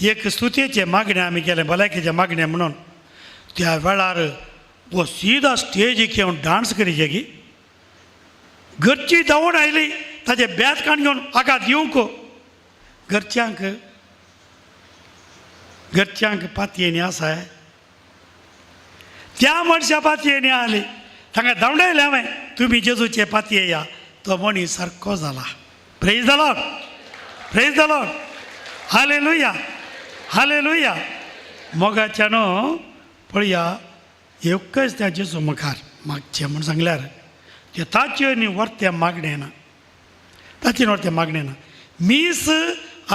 एक स्तुतेचें मागणें आमी केलें, भलायकेचें मागणें म्हणून. त्या वेळार वो सीधा स्टेजीक येवन डांस करीचे की घरची धांवून आयली, ताचे बेत काण घेवन हाका दिवंक. घरच्यांक घरच्यांक पातयेनी आसा त्या मनशा पातयेनी आसली. तांकां धांवडायलें हांवें. तुमी जेजूचे पातये या, तो मनीस सारको जाला. Praise the Lord, praise the Lord, hallelujah, hallelujah. मोगाच्यानो पळया एकच त्या जेजू मुखार मागचें म्हूण सांगल्यार ते ताच्यो न्ही वर्तें मागणें ना, ताचें वर्तें मागणें ना. मीस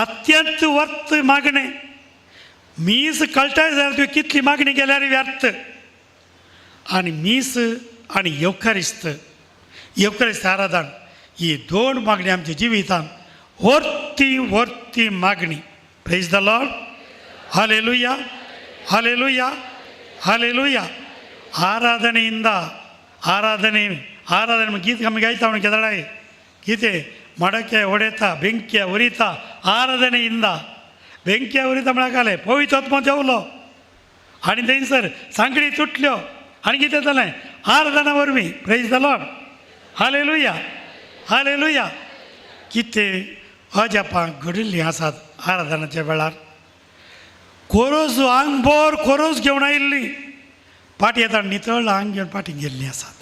अत्यंत वर्त मागणें, मीस कळटाय जाल्यार तुवें कितली मागणी केल्यार व्यर्थ. आनी मीस आनी येवकारिस्त, येवकारिस्त आराधन ही दोन मागणी आमच्या जिवितांत वर्ती वर्ती मागणी. Praise the Lord, hallelujah, hallelujah, hallelujah. ಆರಾಧನೆಯಿಂದ ಆರಾಧನೆ ಆರಾಧನೆ ಗೀತೆ ನಮಗೆ ಆಯ್ತಾ ಅವನು ಕೆದಳಾಯಿ ಗೀತೆ ಮಡಕೆ ಹೊಡೆತ ಬೆಂಕಿಯ ಉರಿತ ಆರಾಧನೆಯಿಂದ ಬೆಂಕಿಯ ಉರಿತ म्हळ्यार पवित्र देवलो आनी थंयसर सांकडी तुटल्यो आनी कितें जालें आराधना वरवीं. Praise the Lord, hallelujah, hallelujah. कितें अजापां घडिल्लीं आसात आराधनाच्या वेळार. कोरोस आंगभर कोरोस घेवन आयिल्ली पाटी येता नितळ आंग घेवन पाटी गेल्लीं आसात,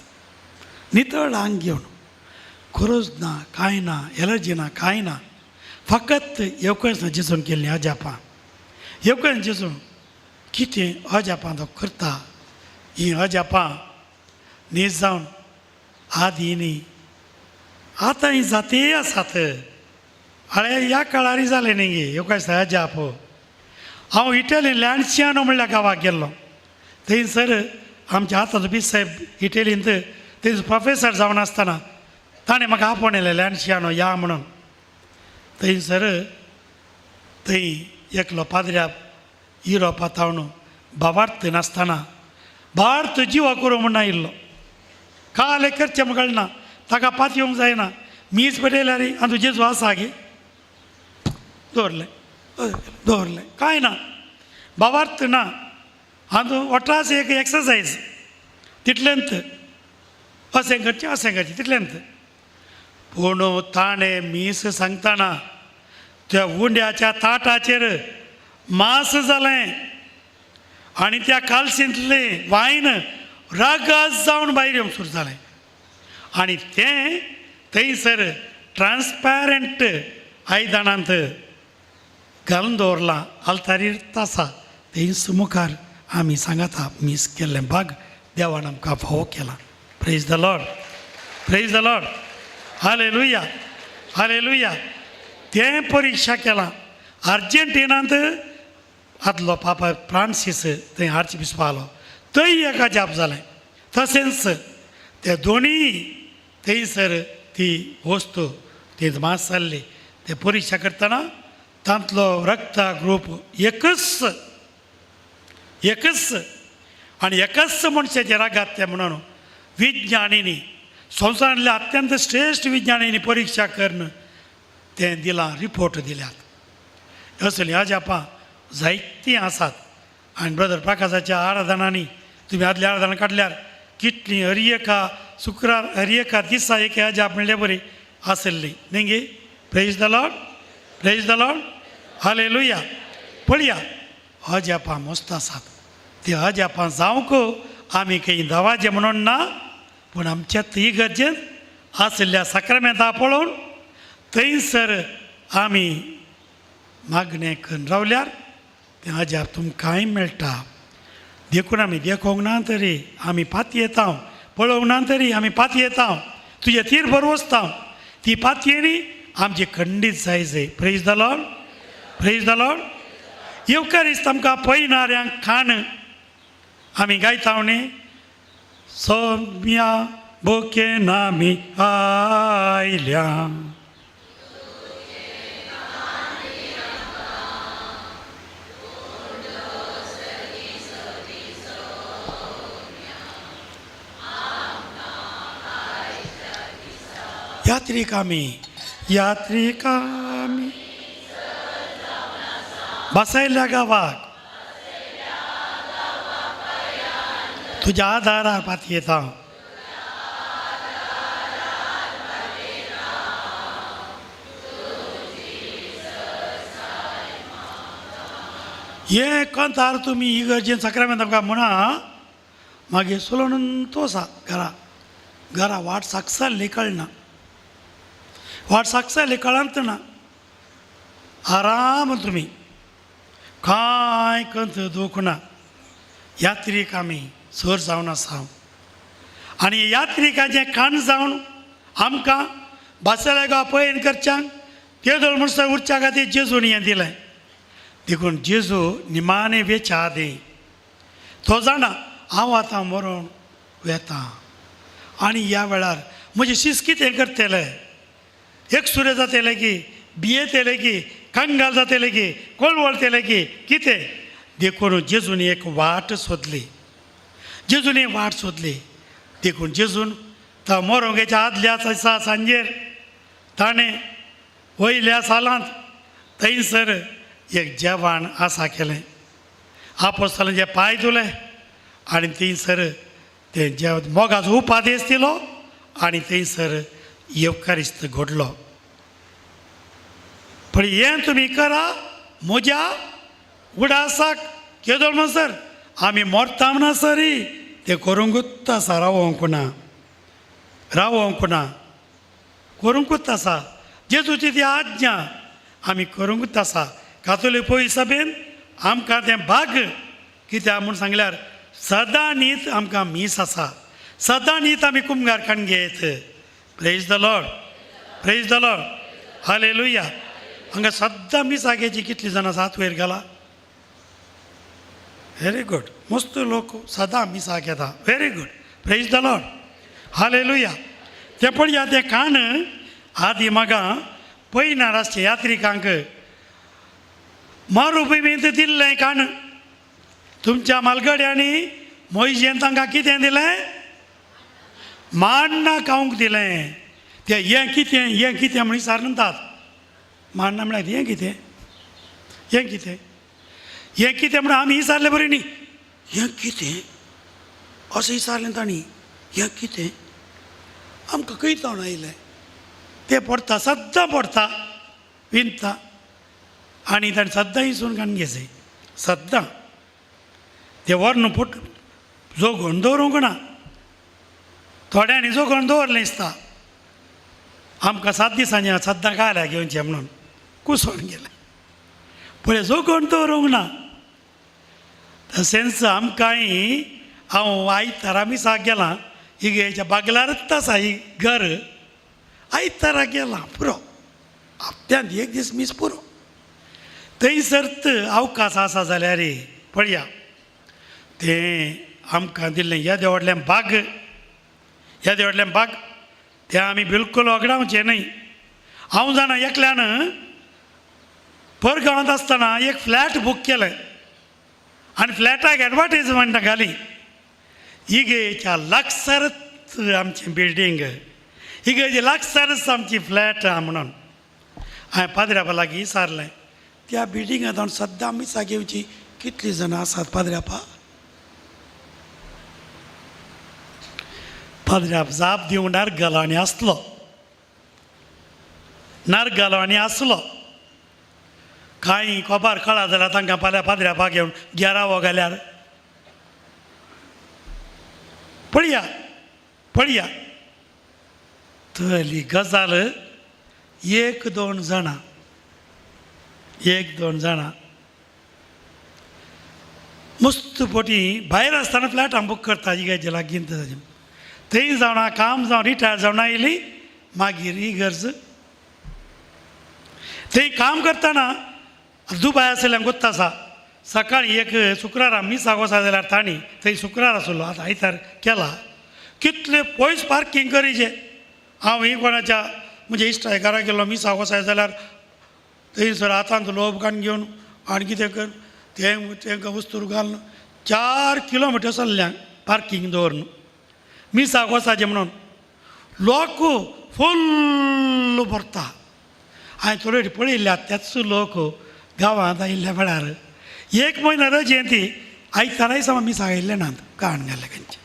नितळ आंग घेवन, खोरोज ना कांय ना, एलर्जी ना कांय ना, फकत येवकच ना जेजून केल्लीं अजापां, येवकच जेजून कितें अजापां तो करता. हीं अजापां न्हीज जावन आदी न्ही आतां ही जातीय आसात. हळे ह्या काळारी जालें न्ही गे येवकाच अजाप. हांव इटली लँडशियानो म्हणल्या गांवाक गेल्लो, थंयसर आमच्या आतां बी साहेब इटलींत थंय प्रोफेसर जावन आसतना ताणें म्हाका आपोवन येयलें लँडशियानो या म्हणून. थंयसर थंय एकलो पाद्र्या युरोपा थावन भावार्थ नासतना भावार्थ जिवा करूं म्हूण आयिल्लो. काल करचें म्हूण कळना, ताका पात येवंक जायना, मीस पेटयल्यार आनी तुजें जेजू आसा गे दवरलें दवरलें कांय ना, भावार्थ ना. आनी वट्रास एक एक्सरसायज तितलेंत अशें करचें अशें करचें तितलेंत. पूण ताणें मीस सांगतना त्या उंड्याच्या ताटाचेर मांस जालें आनी त्या कालशींतलें वायन रागास जावन भायर येवंक सुरू जालें आनी तें थंयसर ट्रान्सपेरंट आयदनांत घालून दवरलां आल्तारीर आसा. थंयस मुखार आमी सांगाता मीस केल्लें भाग देवान आमकां फावो केलां. Praise the Lord, praise the Lord, hallelujah, hallelujah. तें परिक्षा केलां अर्जेंटिनांत आदलो पापा फ्रांसीस थंय आर्च बिस्प आलो, थंय एक अजाप जालें. तशेंच ते दोनी थंयसर ती वस्तू ती मास जाल्ली ते परिक्षा करतना तांतलो रक्ता ग्रूप एकच एकच आनी एकच मनशाचें रागात तें म्हणून विज्ञानींनी संवसारांतल्या अत्यंत श्रेश्ठ विज्ञानींनी परिक्षा करून तें दिलां, रिपोर्ट दिल्यात. असलीं अजापां जायतीं आसात. आनी ब्रदर प्रकाशाच्या आराधनांनी तुमी आदल्या आराधना काडल्यार कितलीं हर एका शुक्रार हर एका दिसा एक अजाप म्हणले बरी आसली न्ही गे. Praise the Lord, praise the Lord, hallelujah. पळया अजापां मस्त आसात. ती अजापां जावंक आमी खंय दवाजें म्हणून ना, पूण आमच्या ती गरजेन आशिल्ल्या साक्रामेंता पळोवन थंयसर आमी मागणें करून रावल्यार तें अजाप तुमकांय मेळटा. देखून आमी देखोंक ना तरी आमी पातयेता, पळोवंक ना तरी आमी पातयेता, तुजे तीर बरोवचता ती पातयेनी आमची खंडीत जाय जाय. Praise the Lord, praise the Lord. येवकारीस्त आमकां पयणाऱ्यांक खाण आमी गायता न्ही, सोम्या बोकेन आमी आयल्या. यात्रीक आमी, यात्रीक आमी बसयल्या गांवाक तुज्या आदारार पातयेता. हें कंतार तुमी इगर्जेन साक्रामेंत आमकां म्हणा, मागीर सोलोन तोसा घरा. घरा वाट साकसारली कळना, वाट साकसारली कळत ना. आराम तुमी, कांय कंत दूख ना. यात्रीक आमी सर जावन आसा आनी यात्रिकाचें खाण जावन आमकां बासेल्या पयन करच्यांक तेदोळ म्हणसर उरच्या खातीर जेजून हें दिलें. देखून जेजू निमाणे वेच्या आदीं तो जाणा हांव आतां मरोन वेता आनी ह्या वेळार म्हजें शीस कितें करतलें, एक सुरें जातलें की भियेतलें की कंगाल जातलें की कोळवळतलें की कितें. देखून जेजून एक वाट सोदली, जेजून एक वाट सोदली. देखून जेजून तो मोरोंगेच्या आदल्या दिसा सांजेर ताणें वयल्या सालांत थंयसर एक जेवण आसा केलें. आपोस्तालांचे पांय धुले आनी थंयसर ते जेव मोगाचो उपादेश दिलो आनी थंयसर येवकारिस्त घडलो. पण हें तुमी करा म्हज्या उडासाक. केदोळ म्हणसर आमी मोरता म्हणसरी तें करूंकूच आसा, रावोंक ना, रावोंक ना, करूंकूच आसा. जेजूची ती आज्ञा आमी करूंकूच आसा. कातोलीक पयस सभेन आमकां तें भाग कित्याक म्हूण सांगल्यार सदां न्हीत आमकां मीस आसा, सदां न्हीत आमी कुमगार काण घेत. Praise the Lord, praise the Lord, hallelujah. हांगा सद्दां मिसाक घेची कितलीं जाणां हात वयर घाला. व्हेरी गुड, मस्त लोक सदां मिसाक येता. Very good, praise the Lord, hallelujah. तें पळया तें काण आदी म्हाका पयनार आसचें यात्रिकांक मरुभुमींत दिल्लें काण. तुमच्या मालगड्यांनी मोयजेन तांकां कितें दिलें, माण्णां खावंक दिलें. तें हें कितें, हें कितें म्हण विचारतात. माण्णां म्हळ्यार हें कितें, हें कितें, हें कितें म्हणून आमी विचारलें बरें न्ही. हें कितें अशें विचारलें तांणी, हें कितें आमकां खंय जावन आयलें. तें पडटा, सद्दां पडटा, विंता आनी ताणें सद्दां हिसून काडून घेसे सद्दां. तें व्हरून पुट जोगून दवरूंक ना, थोड्यांनी जोगून दवरलें दिसता. आमकां 7 दिसांनी सद्दां कायल्या घेवचें म्हणून कुसोवन गेलें. पळय जोगून दवरूंक ना. तशेंच आमकांय हांव आयतारा मिसाक गेलां, इगेच्या बागलारच आसा ही घर, आयतारा गेलां पुरो, हप्त्यांत एक दीस मीस पुरो. थंयसर अवकाश आसा जाल्यार पळया तें आमकां दिल्लें येदें व्हडलें बाग, येदें व्हडलें बाग तें आमी बिलकूल वगडावचें न्हय. हांव जाणा एकल्यान परगांवांत आसतना एक फ्लॅट बूक केलें आनी फ्लॅटाक एडवर्टीजमेंट घाली. इगेच्या लागसारच आमचें बिल्डींग, इगेच्या लागसारच आमची फ्लॅट आहा म्हणून हांवें पाद्र्यापा लागीं विचारलें, त्या बिल्डिंगांत हांव सद्दां मिसां घेवची कितलीं जाणां आसात पाद्र्यापा. पाद्र्याप जाप दिवंक नारगालो आनी आसलो, नारगालो आनी आसलो. कांय कोबार कळा जाल्यार तांकां फाल्यां पाद्र्यापा घेवन गेरावो घाल्यार पळया पळया तली गजाल. एक दोन जाणां, एक दोन जाणां मस्त पोटी भायर आसतना फ्लॅट हांव बूक करता इगर्जे लागीं थंय जावन काम जावन रिटायर जावन आयली. मागीर इगर्ज थंय काम करतना दुबाय आशिल्ल्यान गोत्त आसा. सकाळीं एक शुक्रारा मिसाक वचा जाल्यार तांणी थंय शुक्रार आसलो, आतां आयतार केला. कितले पयस पार्कींग करीचे. हांव ही कोणाच्या म्हणजे इश्टा घरा गेलो मिसाक वचाय जाल्यार थंयसर हातांत लोब काडून घेवन आनी कितें कर तें तेंकां वस्तूर घालून 4 किलोमिटर चल्ल्या पार्कींग दवरून मिसाक वचाचें म्हणून. लोक फुल्ल भरता. हांवें थोडे पळयल्ल्या त्याच लोक गांवांत आयिल्ल्या वेळार एक म्हयनो रजें ती आयताराय समा मिसाक आयिल्ले नात काण घाल्ले खंयचे.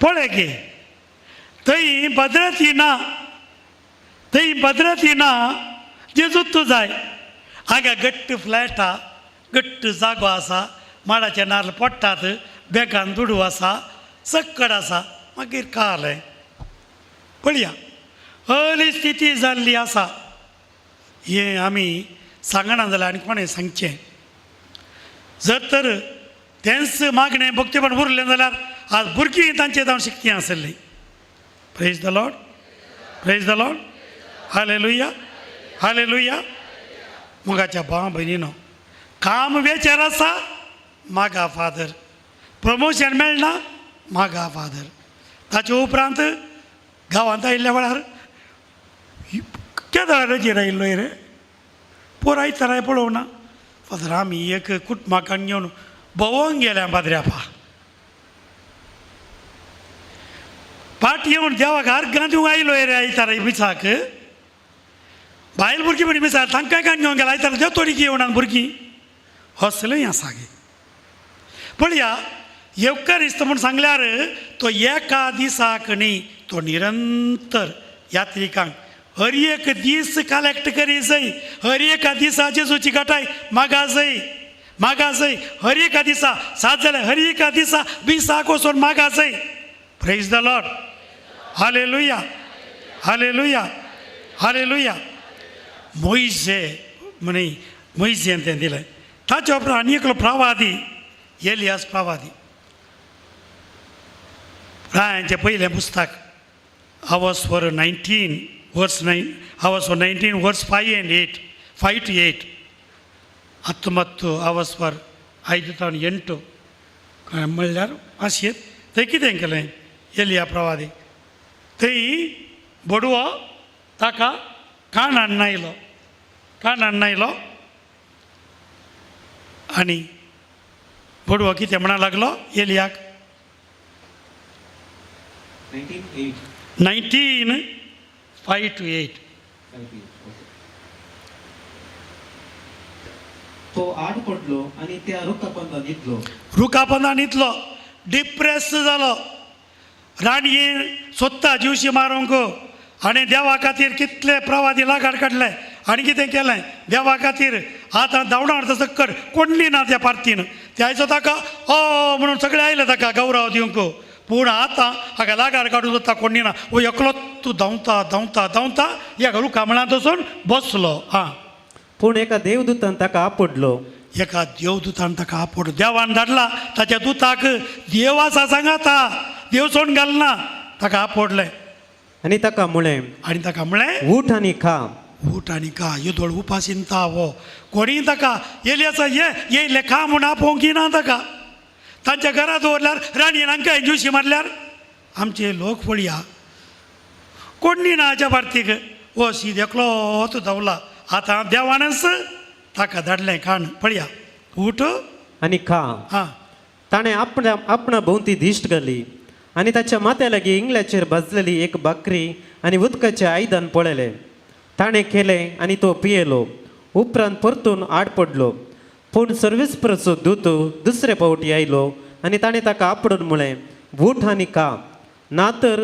पळय की थंय भद्रती ना, थंय भद्रती ना, जेजूच जाय. हांगा घट्ट फ्लॅट आहा, घट्ट जागो आसा, माडाचे नाल्ल पडटात, बॅगान दुडू आसा, सक्कड आसा, मागीर कळ्ळें पळया हली स्थिती जाल्ली आसा. हें आमी सांगना जाल्यार आनी कोणें सांगचें? जर तर तेंच मागणें भक्तीपण उरलें जाल्यार आज भुरगीं तांचे जावन शिकती आसली. Praise the Lord, praise the Lord, hallelujah, hallelujah. मोगाच्या भाव भयणीनो, काम वेचार आसा, मागा फादर. प्रमोशन मेळना, मागा फादर. ताचे उपरांत गांवांत आयिल्ल्या वेळार केदळा रजेर आयिल्लो रे पोर आयताराय पळोवना. फादर आमी एक कुटुंबाक घेवन भोंवोंक गेल्या पाद्र्यापा. पाट येवन देवाक आर्गां दिवंक आयलो रे आयतारा मिसाक. बायल भुरगीं म्हणी मिसाक तांकांय काण घेवन गेला आयतारा देव तोडीक येवना भुरगीं असलेंय आसा गे. पळया येवकारिस्त म्हूण सांगल्यार तो एका दिसाक न्ही, तो निरंतर यात्रिकांक हर एक दीस कलेक्ट करी जाय. हर एका दिसा जेजूची गटाय मागा जाय, मागा जाय. हर एका दिसा सात जाल्यार हर एका दिसा विसाक वचून मागा जाय. Praise the Lord, hallelujah, hallelujah, hallelujah. Moise म्हणी मोयजेन तें दिलें. ताच्या उपरांत आनी एकलो प्रवादी, एलियास प्रवादी. रायांचें पयलें पुस्तक अवस्वर 19 verse 9, ಅವಸ್ವರ್ 19 verse 5 and 8, 5 to 8. 19 ಅವಸ್ವರ್ 5 ತಾನು 8 म्हणल्यार मातशें थंय कितें केलें एलिया प्रवादी थंय बडवो ताका काणान आयलो, काणान आयलो आनी बडवो कितें म्हणा लागलो एलियाक? 19 5 to 8. तो आड पडलो आणि त्या रुखापोंदा न्हिदलो. रुखापोंदा न्हिदलो, डिप्रेस जालो. राणयेन सोदता जिवशी मारूंक आनी देवा खातीर कितले प्रवादी लागाड काडले आनी कितें केलें देवा खातीर. आतां धांवडां हाडता सक्कर कोणली ना त्या पार्तीन. त्याचो ताका ओ म्हणून सगळे आयले ताका गौरव दिवंक. पूण आतां हाका लागार काडूं सोदता कोणी ना. वो एकलोच तूं धांवता धांवता धांवता एका रुखा मुळांत वचून बसलो. आं, पूण एका देवदूतान ताका आपडलो. एका देवदूतान ताका आपोड. देवान धाडला ताच्या दुताक. देव आसा सांगाता, देव सोडून घालना. ताका आपोडलें आनी ताका म्हळें, आनी ताका म्हळें उठ आनी खा. उठ आनी खा. येदोळ उपासिनता हो कोणीय ताका येयले ये येयले खा म्हूण आपोवंक ना ताका. तांच्या घरा दवरल्यार राणयेन हांकां ज्युशी मारल्यार आमचे लोक पळया कोणी ना हाच्या भारतीक. हो शीत एकलोच धांवला. आतां देवानच ताका धाडलें खाण. पळया उठ आनी खा. हां, ताणें आपणा आपणा भोंवती दिश्ट घाली आनी ताच्या माथ्या लागीं इंगल्याचेर भाजलेली एक भाकरी आनी उदकाचें आयदन पळयलें. ताणें केलें आनी तो पियेलो. उपरांत परतून आड पडलो. पूण सर्विसप्रचो दूत दुसरे फावटी आयलो आनी ताणें ताका आपडून म्हळें, उठ आनी खा, ना तर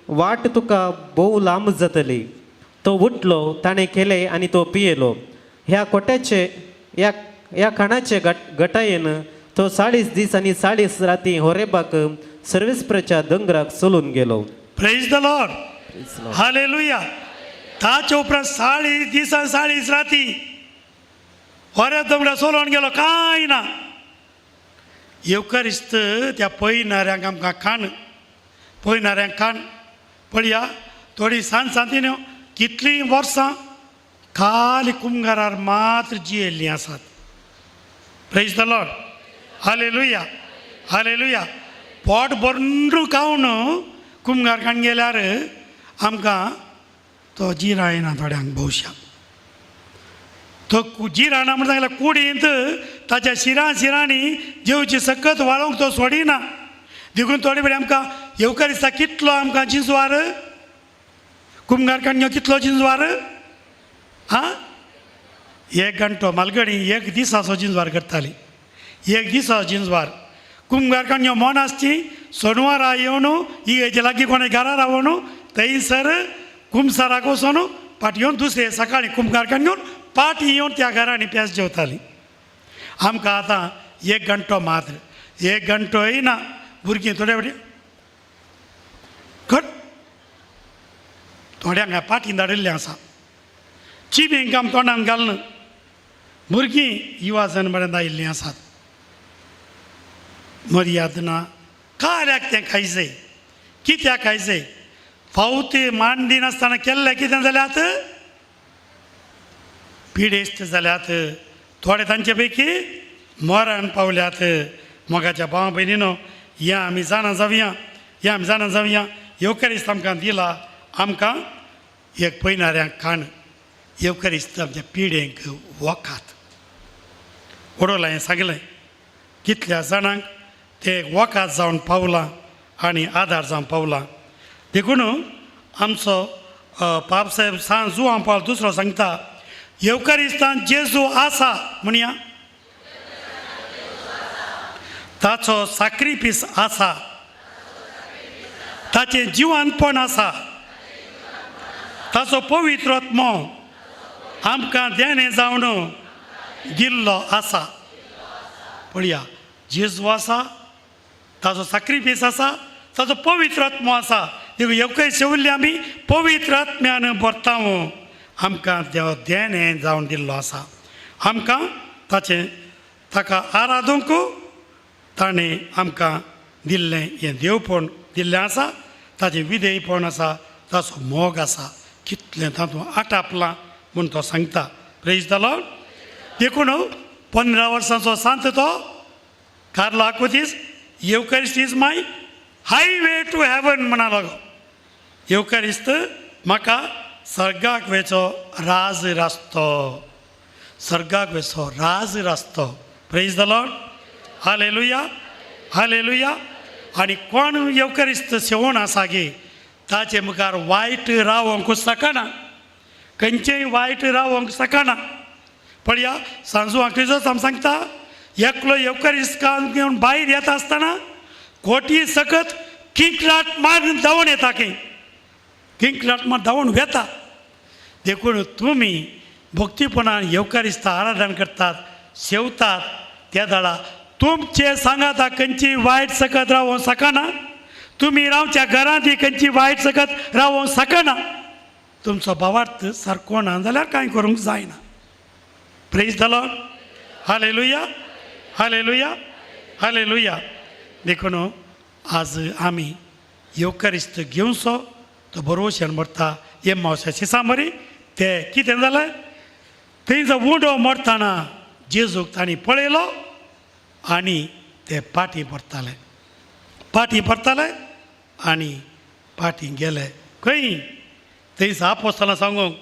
वाट तुका भोव लांब जातली. तो उठलो, ताणें केलें आनी तो पियेलो. ह्या कोट्याचे ह्या खाणाचे गटायेन तो 40 दीस आनी 40 राती होरेबाक सर्विसप्रच्या दोंगराक चलून गेलो. प्रेज the Lord, hallelujah. ताच्या उपरांत 40 दिसां 40 राती होऱ्या दोंगरा सोलोवन गेलो. कांय ना. येवकारिस्त त्या पयणाऱ्यांक आमकां खाण, पयणाऱ्यांक खाण. पळया थोडी सान सांतीन कितलीं वर्सां खाली कुमगारार मात्र जियेल्लीं आसात. Praise the Lord, hallelujah, hallelujah. पोट भरून खावन कुमगार खाण गेल्यार आमकां तो जिरा येना थोड्यांक भोवशा. तो जिराणा म्हण सांगल्यार कुडींत ताच्या शिरां शिरांनी जेवची सकत वाळोवंक तो सोडिना. देखून थोडे वेळ आमकां येवकारिस्ता कितलो आमकां जिंजवार कुमगार काडण्यो कितलो जिंजवार. आं, एक घंटो मालगडी एक दिसाचो जिंजवार करताली. एक दिसाचो जिंजवार कुमगार काडण्यो मोन आसची. सोनवारा येवन इगर्जे लागीं कोणा घरा रावन थंयसर कुमसाराक वचोन पाट येवन दुसरे सकाळीं कुमगार काडून घेवन पाट येवन त्या घरांनी पेज जेवताली. आमकां आतां एक घंटो मात्र, एक घंटोय ना. भुरगीं थोडे फावटी घट थोड्यांक पाटीन धाडिल्लें आसा, चिबींक आम तोंडान घालना. भुरगीं युवाजन पर्यंत आयिल्लीं आसात. मर्याद ना. कार्याक तें खायचें, कित्याक खायचें? फावती मान दिनासतना केल्लें कितें जाल्यात, पिडेस्त जाल्यात. थोडे तांचे पैकी मरण पावल्यात. मोगाच्या भावा भयणीनो, हें आमी जाणा जावया, हें आमी जाणा जावया. येवकारिस्त आमकां दिला, आमकां एक पयणाऱ्यांक काण. येवकारिस्त आमच्या पिडेंक वखात उडोवला. हें सांगलें कितल्या जाणांक ते वखात जावन पावलां आनी आदार जावन पावलां. देखून आमचो पापसाहेब सान जुवां पावल दुसरो सांगता, येवकारिस्तान जेजू आसा म्हणया, ताचो साक्रिफीस आसा, ताचें जिवानपण आसा, ताचो पवित्र आत्मो आमकां देणें जावन दिल्लो आसा. पळया, जेजू आसा, ताचो साक्रिफीस आसा, ताचो पवित्र आत्मो आसा. देखून येवकार सेवल्ली आमी पवित्र आत्म्यान भरता. आमकां देव देणें जावन दिल्लो आसा. आमकां ताचें ताका आराधूंक ताणें आमकां दिल्लें हें देवपण दिल्लें आसा, ताचें विधेयपण आसा, ताचो मोग आसा. कितलें तातूंत आटापलां म्हूण तो सांगता. प्रेज the Lord. देखून 15 वर्सांचो सांत तो Carlo Acutis, Eucharist is my highway to heaven म्हणा लागो. येवकारिस्त म्हाका सर्गाक वेचो राज रस्तो, सर्गाक वेचो राज रस्तो. Praise the Lord. Hallelujah, hallelujah. आनी कोण येवकारिस्त सेवण आसा गे ताचे मुखार वायट रावंक शकना, खंयचेय वायट रावंक शकना. पळया, सांजू आंकरीचोच आम सांगता, एकलो येवकारिस्त काम घेवन भायर येता आसतना कोटी सकत किंकलाट मारून धांवून येता, की किंकलाट मार धांवून वेता. देखून तुमी भक्तीपणान येवकारिस्त आराधन करतात, सेवतात, त्या दाडा तुमचे सांगाता खंयची वायट सकत रावोंक शकना. तुमी रावच्या घरांत खंयची वायट सकत रावोंक शकना. तुमचो भावार्थ सारको ना जाल्यार कांय करूंक जायना. Praise the Lord. Hallelujah, hallelujah, hallelujah. देखून आज आमी येवकारिस्त घेवचो तो बरोवशेन मरता. हे मावशा शिसामरी ते कितें जालें, थंयचो उंडो मरतना जेजूक तांणी पळयलो आनी ते पाटी परताले, पाटी परताले आनी पाटी गेले खंय थंयच आपोस्तालां सांगूंक,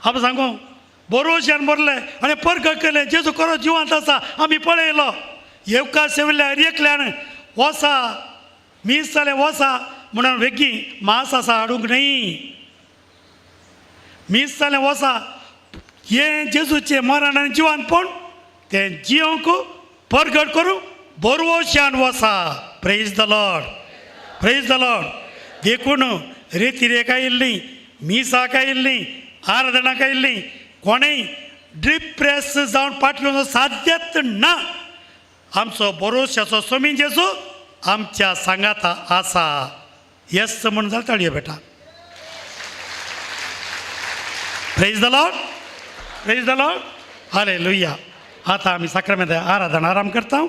आप सांगूंक बरोवशेन मरले आनी परगट केलें जेजू खरो जिवंत आसा, आमी पळयलो. येवकार सेविल्ल्या एकल्यान वसा मीस जालें वसा म्हणून वेगीं मास आसा हाडूंक न्हय. मीस जालें वसा, हें जेजूचें मरण आनी जिवंतपण तें जिवंक परगट करूं बरोवशान वसा. Praise the Lord, praise the Lord. देखून रेतिरेक आयिल्ली, मिसाक आयिल्ली, आराधनाक आयिल्ली कोणेय डिप्रेस जावन फाटल्यान वचूंक साध्यत ना. आमचो बरोवशाचो स्वामी जेजू आमच्या सांगाता आसा. येस म्हण जाल्यार ताळयो बेटा. Praise the Lord, praise the Lord, hallelujah. आतां आमी साक्रामेंत आराधना आराम करता.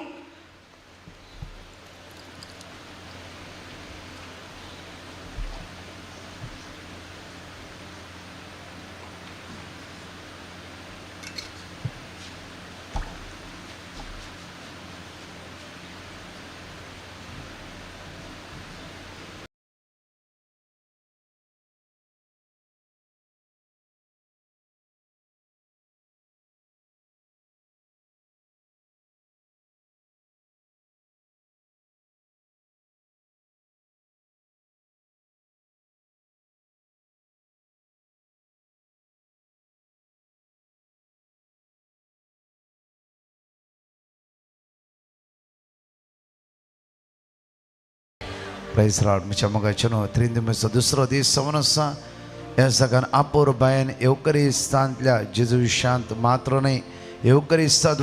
प्रेज लॉर्ड. म्हज्या मोगाचेनो त्रिंदुमेचो दुसरो दीस जावन आसा. ह्या सगळ्यान आपोरबायन येवकरिस्तांतल्या जेजू शांत मात्र न्हय येवकरिस्ता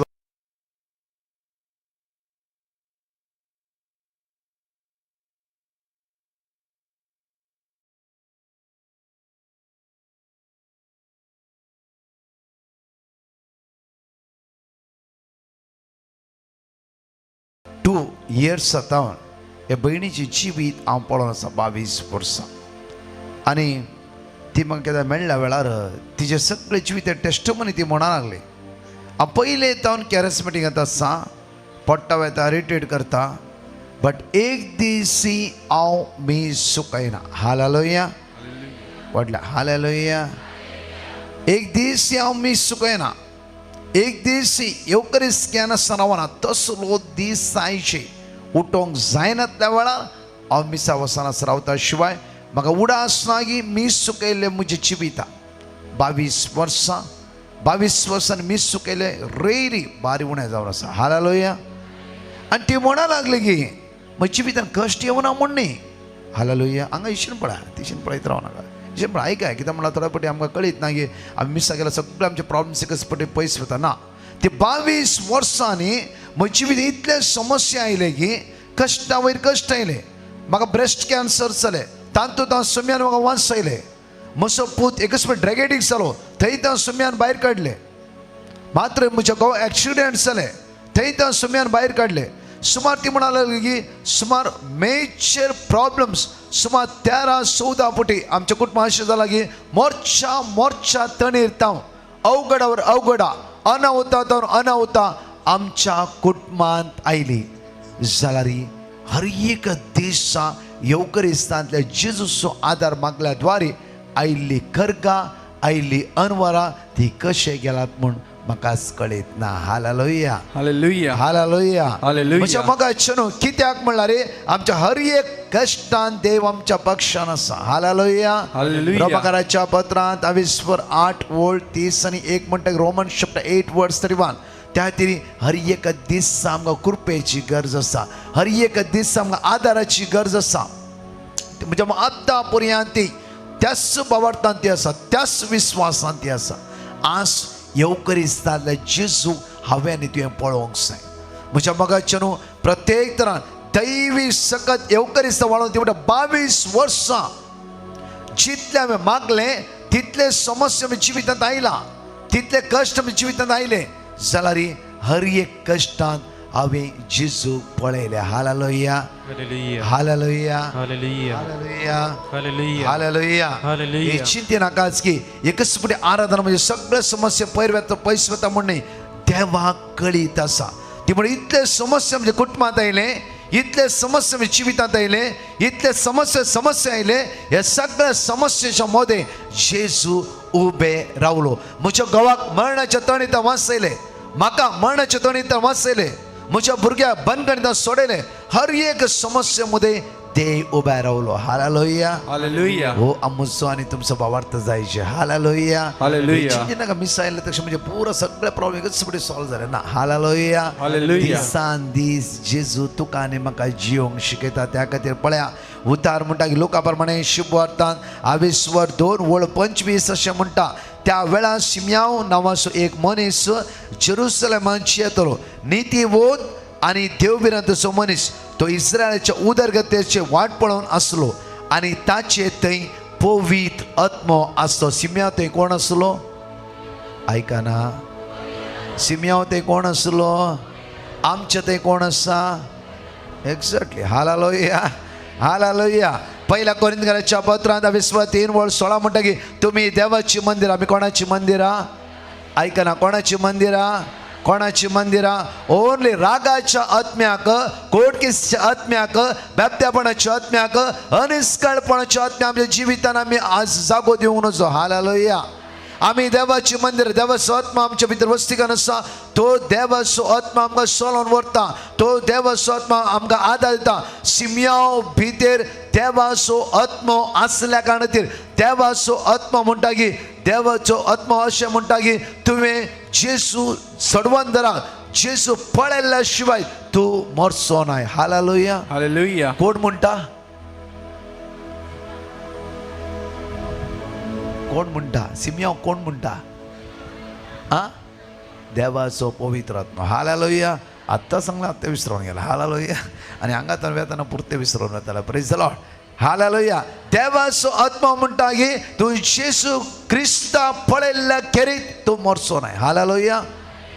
2 years जावन हे भयणीची जिवीत हांव पळोवन आसा 22 वर्सां. आनी ती म्हाका केन्ना मेळ्ळ्या वेळार तिजें सगळें जिवीत टेस्टमनी ती म्हणा लागली. हांव पयले जावन कॅरिस्मेटीक आसा, पडटा वयता, रिट्रीट करता, बट एक दीस हांव मी सुकयना. हालेलुया. व्हडल्या हालेलुया. एक दीस हांव मी सुकयना, एक दीस येवकरीस घेनासतना रावना, तसलो दीस जायचे उठोंक जायनातल्या वेळार हांव मिसा वचनासतना रावता. शिवाय म्हाका उडास ना की मीस चुकयल्लें म्हजें जिविता 22 वर्सां, 22 वर्सांनी मीस चुकयलें रेरी बारी उणें जावन आसा. हालेलुया. आनी ती म्हणा लागली की म्हज्या जिवितान कश्ट येवना म्हूण न्ही. हालेलुया. हांगा इशेन पळय, तिशेन पळयत राव नाका, इशेन पळय आयकाय. कित्याक म्हणल्यार थोड्या पटी आमकां कळीत ना की आमी मिसाक गेल्यार सगळे आमचे प्रॉब्लम्स एकच पटी पयस वता ना. ते 22 वर्सांनी म्हज्या जिवितांत इतले समस्या आयले की कश्टा वयर कश्ट आयले. म्हाका ब्रेस्ट कॅन्सर जालें, तातूंत हांव सुम्यान म्हाका वांचयलें. म्हजो पूत एकच फावट ड्रॅगेडीक जालो, थंय त्या सुम्यान भायर काडलें. मात्र म्हज्या घोव एक्सिडेंट जालें, थंय त्या सुम्यान भायर काडलें. सुमार ती म्हणा लागली की सुमार मेजर प्रॉब्लम्स सुमार 13-14 फुटी आमच्या कुटुंबा अशें जालां की मोर्चा मोर्चा तणीर ताव अवघडावर अवघडा अनावता तावन अनावता आमच्या कुटुंबांत आयली. जाल्यार हर एक दिसा येवकरिस्तांतल्या जेजूचो आदार मागल्या द्वारे आयिल्ली करगा, आयिल्ली अनवरा ती कशें गेलात म्हूण म्हाकाच कळीत ना. हालेलुया. हालेलुया. हालेलुया. हालेलुया. म्हज्या मोगाचें न्हू, कित्याक म्हणल्यार रे आमच्या हर एक कश्टान देव आमच्या पक्षान आसा. हालेलुया. हालेलुया. रोमाकाराच्या पत्रांत 8 ओळ 30 आनी 1 म्हणटा, रोमन चॅप्टर 8 वर्स 31. त्या खातीर हर एक दीस आमकां कृपेची गरज आसा, हर एक दीस आमकां आदाराची गरज आसा. म्हणजे आतां पर्यंत ती त्याच भावार्थान ती आसा, त्याच विस्वासान ती आसा. आज येवकरिस्तांतल्या जेजू हांवें आनी तुवें पळोवंक जाय. म्हज्या मोगाचें न्हू, प्रत्येक तरान दैवी सकत येवकरिस्ता वाळोवन ती म्हणटा 22 वर्सां जितलें हांवें मागलें तितले समस्या म्हज्या जिवितांत आयला, तितले कश्ट म्हज्या जिवितांत आयले. जाल्यार हर एक कश्टान हांवें जेजू पळयलें. Hallelujah. Hallelujah. Hallelujah. Hallelujah. Hallelujah. Hallelujah. Hallelujah. Hallelujah. हे चिंते नाकाच की एकच फुडें आराधना म्हणजे सगळे समस्या पयर वता पयस वता म्हूण न्ही, देवाक कळीत आसा. ती म्हण इतले समस्या म्हणजे कुटुंबांत आयले, इतले समस्या म्हणजे जिवितांत आयले, इतले समस्या समस्या आयले, ह्या सगळ्या समस्येच्या मदें जेजू उबे रावलो. म्हज्या घोवाक मरणाच्या तणीत वाचयले, म्हाका मरणाच्या तणीत वाचयले, म्हज्या भुरग्याक बंदखणींत सोडयले. हर एक समस्ये मध्ये देव उबे रावलो. हालेलुया. हालेलुया. हो आमचो आनी तुमचो भावार्थ जायचे. हालेलुया. हालेलुया. चिंते नाका, मिस आयलें तशें म्हणजे पुरो सगळे प्रॉब्लेम एकच फुडें सॉल्व जाले ना. हालेलुया. हालेलुया. दिसान दीस जेजू तुका आनी म्हाका जियोंक शिकयता. त्या खातीर पळया उतार म्हणटा की लोका प्रमाणे शुभवार्तान आविस्वर 2 ओळ 25 अशें म्हणटा, त्या वेळार सिम्याव नांवाचो एक मनीस जेरुसलेमांत येतलो, नितीवोत आनी देवभिरांतचो मनीस, तो इस्रायलाच्या उदरगतेचे वाट पळोवन आसलो आनी ताचे थंय पवित्र आत्मो आसलो. सिम्याव थंय कोण आसलो? आयकना, सिम्याव थंय कोण आसलो? आमचे थंय कोण आसा? एक्झॅक्टली. हालेलुया. हालेलुया. पहिल्या कोरिंथकराच्या पत्रांत 3 ओळ 16 म्हणटा की तुमी देवाची मंदिरां. आमी कोणाची मंदिरां? आयकना, कोणाची मंदिरां? कोणाची मंदिरां? ओनली रागाच्या आत्म्याक, कोडकिसच्या आत्म्याक, बेबद्यापणाच्या आत्म्याक, अनिस्काळपणाच्या आत्म्या आमच्या जिवितान आमी आज जागो दिवंक नजो. हालेलुया. आमी देवाची मंदिर, देवाचो आत्मा आमच्या भितर वस्तीकान आसा. तो देवाचो आत्मा आमकां चलोवन व्हरता, तो देवाचो आत्मा आमकां आदार दिता. सिम्याव भितर देवाचो आत्मो आसल्या कारणातीर देवाचो आत्मा म्हणटा की देवाचो आत्मा अशें म्हणटा की तुवें जेजू सडवंदराक जेजू पळयल्ल्या शिवाय तूं मरचो नाय. हालेलुया. हालेलुया. कोण म्हणटा? कोण म्हणटा? सिम्याव कोण म्हणटा? आ, देवाचो पवित्र आत्मा. हालेलुया. आत्तां सांगला, आत्तां विसरून गेला. हालेलुया. आनी हांगा तर वेतना पुरते विसरून वताले. Praise the Lord. हालेलुया. देवाचो आत्मा म्हणटा की तूं जेजू क्रिस्ता पळयल्ल्या खेरीत तूं मरचो नाय. हालेलुया.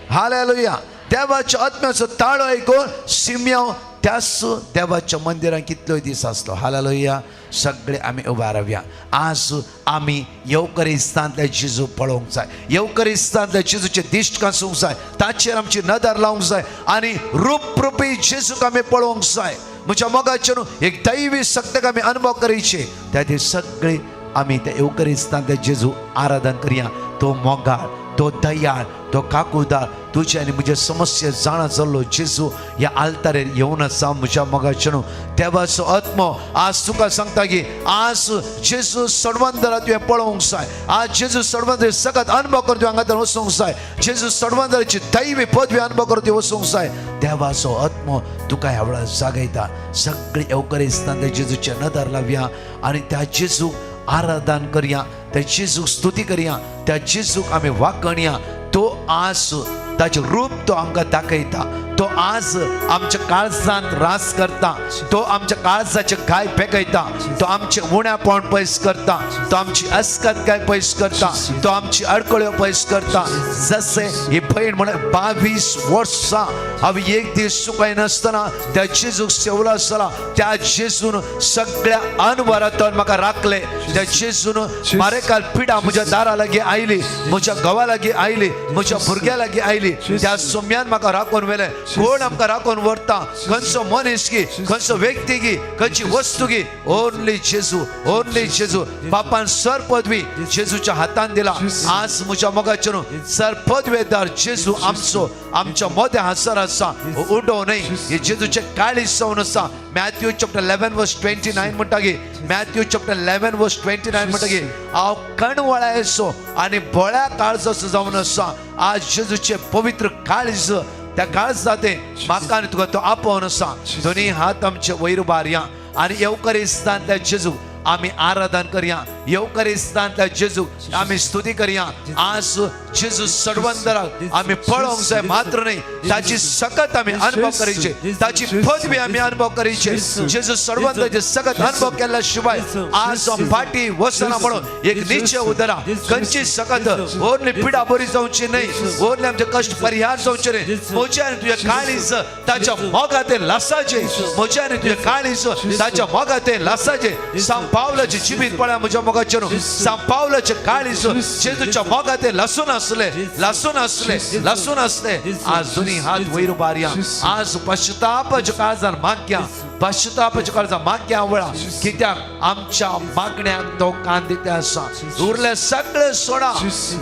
हालेलुया. देवाच्या आत्म्याचो ताळो आयकून सिम्यांव त्याच देवाच्या मंदिरान कितलोय दीस आसलो. हालेलुया. सगळे आमी उबा रावया. आज आमी येवकरिस्तांतले जेजू पळोवंक जाय, येवकरिस्तांतले जेजूचे दिश्ट कासूंक जाय, ताचेर आमची नदर लावंक जाय आनी रूप रुपी जेजूक आमी पळोवंक जाय. म्हज्या मोगाचेर एक दैवी शक्तीक आमी अनुभव करचे. त्या खातीर सगळे आमी त्या येवकरिस्तांतले जेजू आराधन करया. तो मोगाळ, तो दयाळ, तो काकुदार, तुजे आनी म्हजे समस्या जाणा जाल्लो जेजू ह्या आल्तारेर येवन आसा. म्हज्या मोगाचें देवाचो आत्मो आज तुका सांगता की आज जेजू सडवंदरा तुवें पळोवंक जाय. आज जेजू सडवंदर सगळ्यात अनुभव करून तुवें हांगा वचूंक जाय. जेजू सडवंदराची दैवी पदवी अनुभव करून तुवें वचूंक जाय. देवाचो आत्मो तुका ह्या वेळार जागयता. सगळी येवकरिस्तांतल्या जेजूचे नदर लावया आनी त्या जेजूक आराधन करया, त्या जेजूक स्तुती करया, त्या जेजूक आमी वाकणया. तो आज ताचें रूप तो आमकां दाखयता. तो आज आमच्या काळजांत रास करता. तो आमच्या काळजाचे घाय पेकयता. तो आमचे उण्यापण पयस करता. तो आमची अस्कत काय पयस करता. तो आमची अडकळ्यो पयस करता. जसे ही भयण म्हण 22 वर्सां हांवें एक दीस चुकाय नासतना त्या जेजूक सेवला आसतना त्या जेजून सगळ्या अनवरांतून म्हाका राखले. त्या जेजून मारेकाल पिडा म्हज्या दारा लागीं आयली, म्हज्या घोवा लागीं आयली, म्हज्या भुरग्या लागीं आयली, त्या सोम्यान म्हाका राखून व्हेलें. कोण आमकां राखून व्हरता? खंयचो मनीस की, खंयचो व्यक्ती की, खंयची वस्तू की? ओनली जेजू, ओनली जेजू. बापान सर पदवी जेजूच्या हातान दिला. आज म्हज्या मोगाचेर सर पदवेदार जेजू आमचो आमच्या मदें हांसर आसा. उडो न्हय, हे जेजूचे काळीज जावन आसा. Matthew chapter 11 verse 29 म्हणटा की, Matthew chapter 11 verse 29 म्हणटा की, हांव कणवळायचो आनी भोळ्या काळजाचो जावन आसा. आज जेजूचे पवित्र काळीज, त्या काळजा ते म्हाका आनी तुका तो आपोवन आसा. दोनी हात आमचे वयर उबारया आनी येवकरिस्तांतल्या जेजू आमी आराधन करया. येवकरिस्तांतल्या जेजू आमी स्तुती करया. आज जेजू सडवंदराक आमी पळोवंक जाय मात्र न्हय, ताची सकत आमी अनुभव करीचे, ताची पदवी आमी अनुभव करीचे. जेजू सडवंदराचे सकत अनुभव केल्या शिवाय आज फाटी वचना म्हणून एक निश्चय उदरा. खंयची सकत ओरली पिडा बरी जावची न्हय, ओरले आमचे कश्ट परिहार जावचे न्हय. म्हज्या आनी तुज्या काळीज ताच्या मोगाते लासाचे. म्हज्या आनी तुज्या काळीज ताच्या मोगाते लासाचे. सांत पावलाचे जिवीत पळया म्हज्या मोगाचेर. सांत पावलाचे काळीज जेजूच्या मोगाते लासून आसले, लासून आसले, लासून आसले. आज दोन्ही हात वयर उबारया. आज पश्चातापाच्या काळजान मागया, पश्चातापाच्या काळजान मागया वेळा, कित्याक आमच्या मागण्याक तो कान दिते आसा. उरले सगळे सोडा,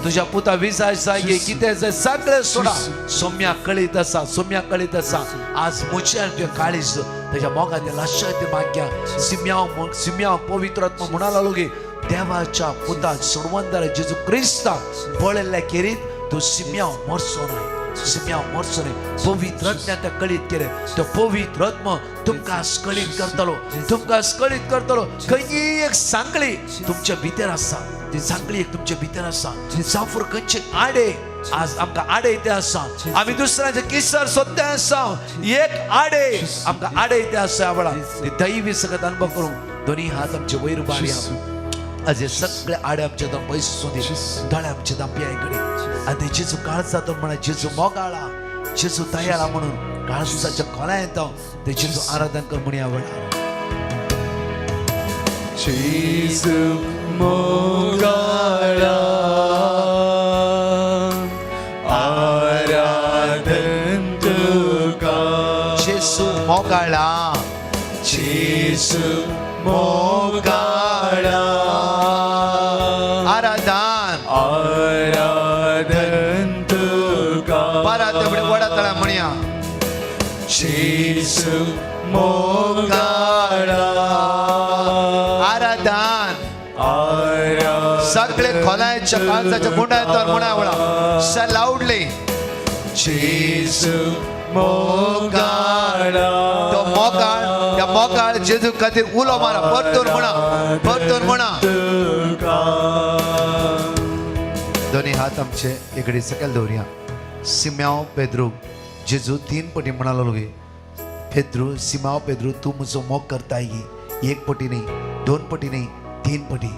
तुझ्या पुता विजाय जाय, कितें जाय सगळे सोडा. सोम्या कळीत आसा, सोम्या कळीत आसा. आज म्हज्या तुज्या काळीज त्याच्या मोगाते लाशाते मागया. सिम्याव सिम्याव पवित्र आत्मा म्हणाला की देवाच्या पुता सोडवंदार जेजू क्रिस्ताक पळयल्ल्या खेरीत तूं सिम्याव मरचो न्हय, सिम्याव मरचो न्हय. पवित्र आत्म्यान त्या कळीत केलें. तो पवित्र आत्मा तुमकां कळीत करतलो, तुमकां कळीत करतलो. खंयची एक सांगळी तुमच्या भितर आसा, ती सांगळी एक तुमच्या भितर आसा. जाफर खंयचे आडे आज आमकां आडे ते आसा. आमी दुसऱ्याचे किसर सोदते आसा. एक आडे आमकां आडे ते आसा. वेळा ती दैवी सगळ्यात अनुभव करूं दोन्ही हात आमचे वयर उबारया. आज हे सगळे आडे आमच्या दाम पयस दी, दोळे आमचे दाम पियाय कडे आनी ते जेजू काळजातून म्हणा, जेजू मोगाळा, जेजू दयाळा म्हणून काळजाच्या खोला येता ते जेजू आराधन कर म्हणया वेळार. जेजू मोगाळा, आराधन तुका. जेजू मोगाळा. जेजू मोगाळा. आराधन. आराधन तुका. परत तेवढे वडा तळा म्हणया. जेजू मोगाळा. आराधन. आराधन. सगळे खोलायच्या काळजाच्या गुंडाळ्यात म्हणा वेळा स लाऊडली. जेजू मोगाळा. तो मोगाळ, त्या मोगाळ जेजू खातीर उलो मारा. परतून म्हणा, परतून म्हणा. तुका. दोन्ही हात आमचे इकडे सकयल दवरया. सिम्याव पेद्रू जेजू तीन पटी म्हणालो गे, पेद्रू, सिमाव पेद्रू, तूं म्हजो मोग करताय गी? एक पटी न्ही, दोन पटी न्ही, तीन पटी.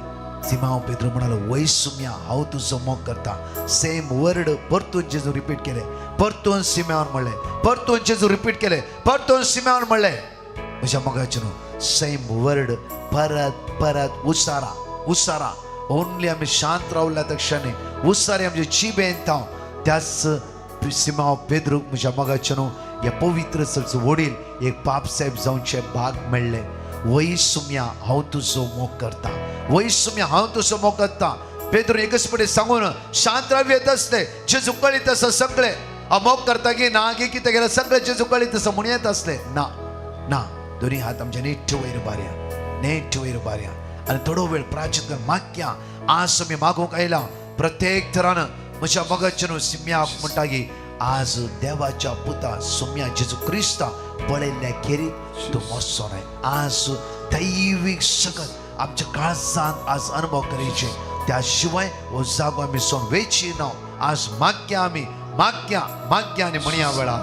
सिमांव पेद्रू म्हणालो, वय सुम्या, हांव तुजो मोग करता. सेम वर्ड परतून जेजू रिपीट केले. परतून सिम्यावन म्हणलें, परतून जेजू रिपीट केले, परतून सिम्यावन म्हणलें. म्हज्या मोगाचें न्हू, सेम वर्ड परत परत उसारा उसारा. ओनली आमी शांत रावल्या त्या क्षणी उसारी आमचे जिबेन ताव त्याच सिमांव पेद्रूक म्हज्या मोगाचें न्हू ह्या पवित्र चलचो वडील एक पाप साहेब जावचे भाग मेळ्ळे. वय सुम्या, हांव तुजो मोग करता. वय सुम्या, हांव तुजो मोग करता. पेद्रू एकच पडे सांगून शांत रावी येत आसले. जेजू कळीत आसा सगळे, हांव मोग करता की ना की कितें केलें सगळें जेजू कळीत आसा म्हूण येत आसले. ना ना, दोनी हात आमच्या नेट वयर बारया, नेट वयर बारया आनी थोडो वेळ प्राचीन कर मागया. आज आमी मागूंक आयला प्रत्येक थरान म्हज्या मोगाचें न्हू सिम्याक म्हणटा की आज देवाच्या पुता सुम्या जेजू क्रिस्ता पळयल्ल्या खेरीत तूं मरचो न्हय. आज दैवीक शकत आमच्या काळजांत आज अनुभव करायचे, त्या शिवाय हो जागो आमी सोडून वेची ना. आज मागया आमी, मागया मागया आनी म्हणया वेळा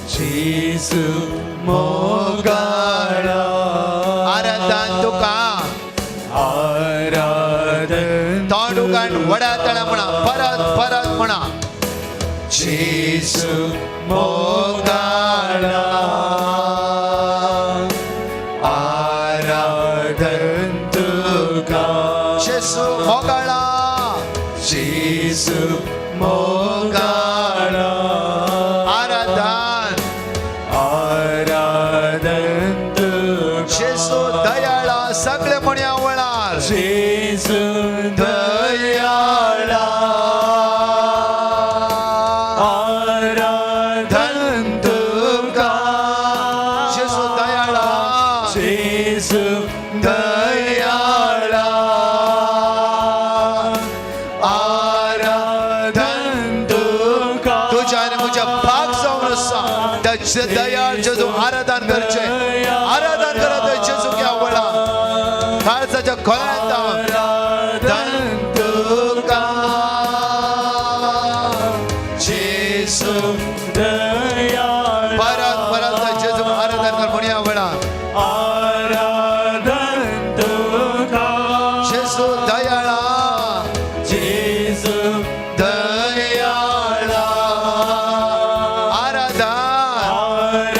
जेजू मोगाळा, आराधन तुका, आराधन तोंड उगाण वड्या तळ्या म्हणा, परत परत म्हणा. जेजू मोगाळा, आराधन तुका. जेजू मोगाळा, जेजू मोगाळा, आराधन, आराधन तुका. जेजू दयाळा. सगळे म्हणया वळार, जेजू दयाळा, आराधन तुका. जेजू दयाळा, जेजू दयाळा, आराधन तुका. तुझ्या आनी म्हज्या भाग जावन आसा त्या दयाळ जेजू आराधन करचें, आराधन करत जेजू क्या वळा काळजाच्या खोलांत. आराधन तुका, जेजू दयाळा, परत परत जेजू आराधन कर म्हणया वळा. आराधन तुका, जेजू दयाळा, जेजू दयाळा, आराधन.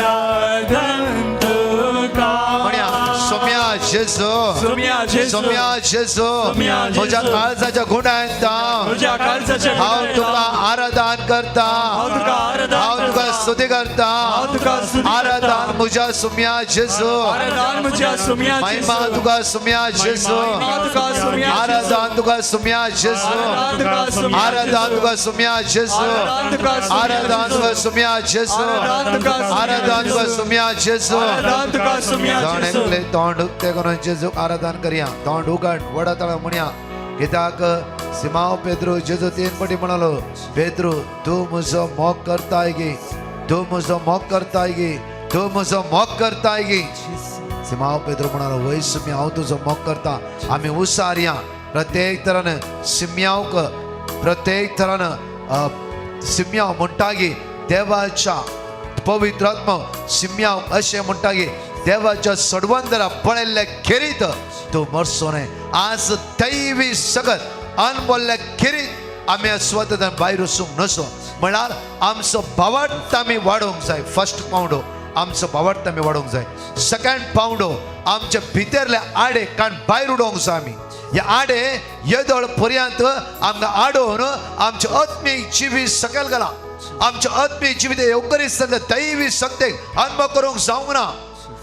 आराधन तुका. म्हणया, सोम्या जेजू, सोम्या जेजू, सोम्या जेजू, सोम्या जेजू, म्हज्या काळजाच्या गुणांत म्हज्या काळजाच्या हांव तुका आराधन करता, हांव तुका आराधन हांव तुका करता. स्तुती करता. हांव तुका स्तुती करता. आराधन म्हज्या सुम्या जेजू, आराधन म्हज्या सोम्या महिमा जेजू, तुका सुम्या जेजू, महिमा तुका सोम्या जेजू, आराधन तुका सुम्या जेजू, आराधन तुका सोम्या आराधन जेजू, तुका सुम्या जेजू, आराधन तुका सोम्या आराधन जेजू, तुका सुम्या जेजू, आराधन तुका सोम्या आराधन तुका जेजू, सुम्या जेजू. आराधन तुका सोम्या जाण जेजू. एकले तोंड उक्ते करून जेजूक आराधन करया. तोंड उगड वडा तळा म्हणया. कित्याक सिमांव पेद्रू जेजू तीन पटी म्हणालो, पेद्रू तूं म्हजो मोग करताय गी, तूं म्हजो मोग करताय गी, तूं म्हजो मोग करताय गी. सिमांव पेद्रू म्हणालो, वय सुम्या, हांव तुजो मोग करता. आमी उसारया प्रत्येक तरान सिम्यांवक, प्रत्येक तरान सिम्यांव म्हणटा की देवाच्या पवित्र आत्मा सिम्यांव अशें म्हणटा की देवाच्या सडवंदरा पळयल्ल्या खेरीत तूं मरचो न्हय. आज दैवी सगत अनबोल्ल्या खेरीत आमी स्वता भायर वचूंक नसो. म्हळ्यार आमचो भावार्थ आमी वाडोवंक जाय. फर्स्ट पावंडो आमचो भावार्थ आमी वाडोवंक जाय. सेकंड पावंडो आमच्या भितरले आडे काण भायर उडोवंक जाय. आमी हे आडे येदोळ पर्यंत आमकां आडोवन आमचें आत्मीक जिवीत सकयल घालां. आमच्या आत्मीक जिवीत येवकरिस्तांतल्या दैवी शक्तेक अनुभव करूंक जावंक ना.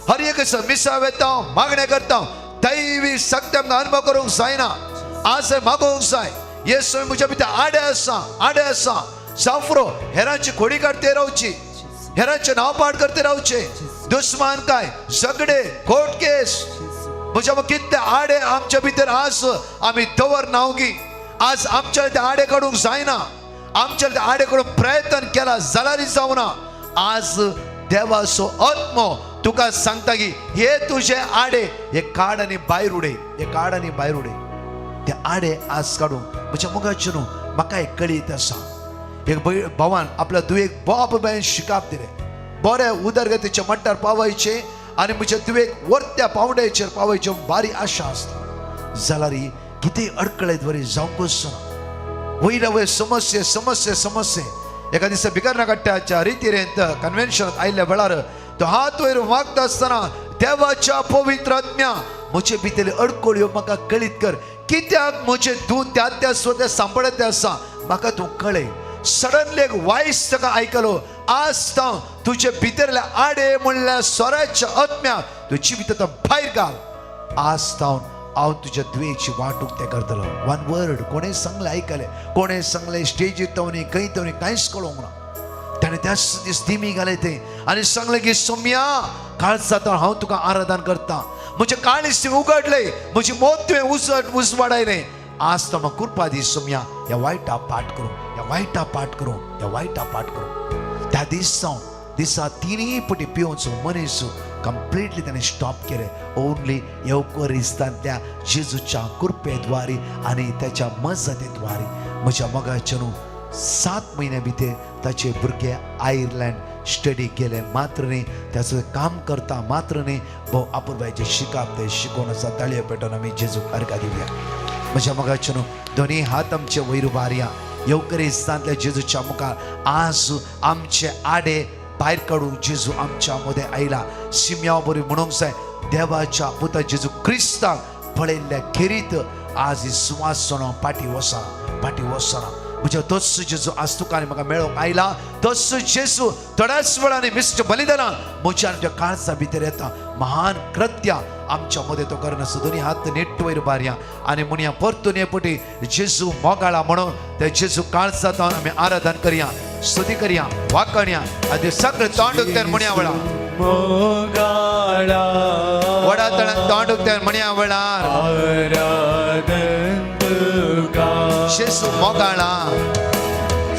हर एक मिसा वेता, मागणें करता, दैवी शक्ती आमकां अनुभव करूंक जायना. आज मागोवंक जाय, येसू म्हज्या भितर आडे आसा, आडे आसा. जावं हेरांची खोडी काडते रावची, हेरांचें नांव पाड करते रावचे, दुस्मान काय झगडे कोर्ट केस म्हज्या कितले आडे आमच्या भितर आज आमी दवर नावगी. आज आमच्या ते आडे काडूंक जायना. आमच्या ते आडे काडूंक प्रयत्न केला जाल्यार जावना. आज देवाचो आत्मो तुका सांगता की हे तुजे आडे हे काड आनी भायर उडय, हे काड आनी भायर उडय. ते आडे आज काडूंक म्हज्या मोगाचें न्हू म्हाका एक कळीत आसा. एक भावान आपल्या दुयेक बोब बायन शिकाप दिलें, बरे उदरगतीच्या मट्टार पावयचे. आनी म्हज्या धुवेक वरत्या पावंड्याचेर पावयचे बारी आशा आसता. जाल्यार कितेंय अडकळेत बरी जावंकच ना. वयल्या वयर समस्ये समस्ये समस्ये. एका दिसा भिकर्णकट्ट्याच्या रितीरेंत कन्व्हेन्शनात आयिल्ल्या वेळार तो हात वयर मागता आसतना देवाच्या पवित्र आत्म्या म्हजे भितरली अडकळ्यो म्हाका कळीत कर, कित्याक म्हजें तूं त्या त्या स्वता सांपडत आसा म्हाका तूं कळय. सडनली एक वायस ताका आयकलो, आज तांव तुजे भितरल्या आडे म्हणल्या स्वराच्या आत्म्या तूं जिवीत भायर घाल, आज तावन हांव तुज्या दुयेची वाट उक्तें करतलो. वन वर्ड कोणें सांगलें आयकलें, कोणें सांगलें स्टेजीर तवनी खंय तवनी कांयच कळोंक ना. ताणें त्याच दीस दिमी घाले तें आनी सांगलें की सोम्या काळजांत हांव तुका आराधन करता, म्हजें काळीज तुवें उगडलें, म्हजी मोत तुवें उजवाडायलें, आज तो म्हाका कृपा दी सोम्या, ह्या वायटा पाठ करूं, ह्या वायटा पाठ करूं, ह्या वायटा पाठ करूं. त्या दीस जावन दिसा तिनूय पटी पिवचो मनीस कंप्लिटली ताणें स्टॉप केलें. ओनली येवकोरिस्तांतल्या जेजूच्या कृपेद्वारी आनी त्याच्या मजतीद्वारी. म्हज्या मोगाचे न्हू 7 म्हयन्या भितर ताचे भुरगे आयर्लंड स्टडी केले मात्र न्ही, त्याचं काम करता मात्र न्ही, भोव अपुरबायचे शिकाप ते शिकोवन आसा. ताळयो पेटोवन आमी जेजूक अर्घा दिवया. म्हज्या मोगाचे न्हू दोनी हात आमचे वयर उबारया. येवकरिस्तांतल्या जेजूच्या मुखार आज आमचे आडे भायर काडून जेजू आमच्या मदें आयला. सिम्याव बरी म्हणूंक जाय देवाच्या पुता जेजू क्रिस्ताक पळयल्ल्या खेरीत आज ही सुवासणो पाटी वसना, पाटी वसना. म्हज्या तोच जेजू आज तुका आनी म्हाका मेळोवंक आयला. तोच जेजू थोड्याच वेळांनी मिस्ट बलिदानान म्हज्या आमच्या काळजा भितर येता. महान कृत्या आमच्या मदें तो करनासो. दोनी हात नेट वयर बारया आनी म्हणया परतून हे पटी जेजू मोगाळा म्हणून त्या जेजू काळजांत आमी आराधन करया, स्तुती करया, वाकणया आनी सगळें तोंड उक्त्यान म्हणया वेळा मोगाळा वडा तळान तोंड उक्त्यान म्हणया वेळार आराधन तुका जेजू मोगाळा,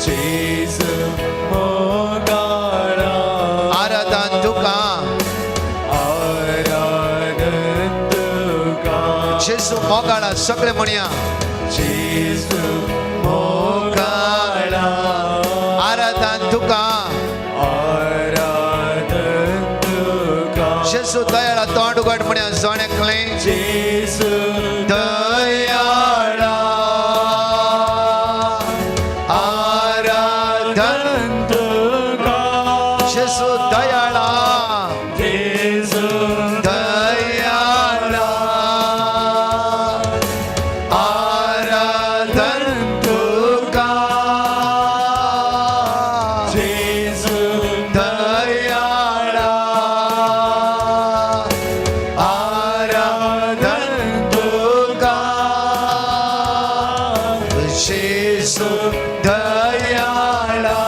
जेजू मोगाळा आराधन तुका, आराधन तुका जेजू मोगाळा. सगळे म्हणया जेजू मोगाळा आराधन तुका, आराधन तुका जेजू दयाळा. तोंड उगड म्हणया जण एकलें जेजू दयाळा आराधन तुका जेजू दयाळा, जेजू दयाळा आराधन तुका, जेजू दयाळा आराधन तुका, जेजू दयाळा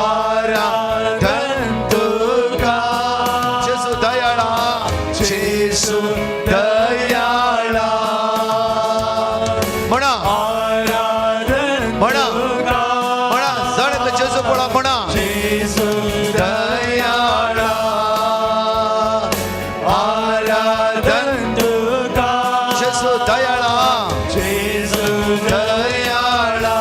आराधन तुका, जेजू दयाळा, जेजू दयाळा. म्हणा आराधन म्हणा तुका म्हणा जण जेजू पळा म्हणा जेजू दयाळा आराधन तुका जेजू दयाळा, जेजू दयाळा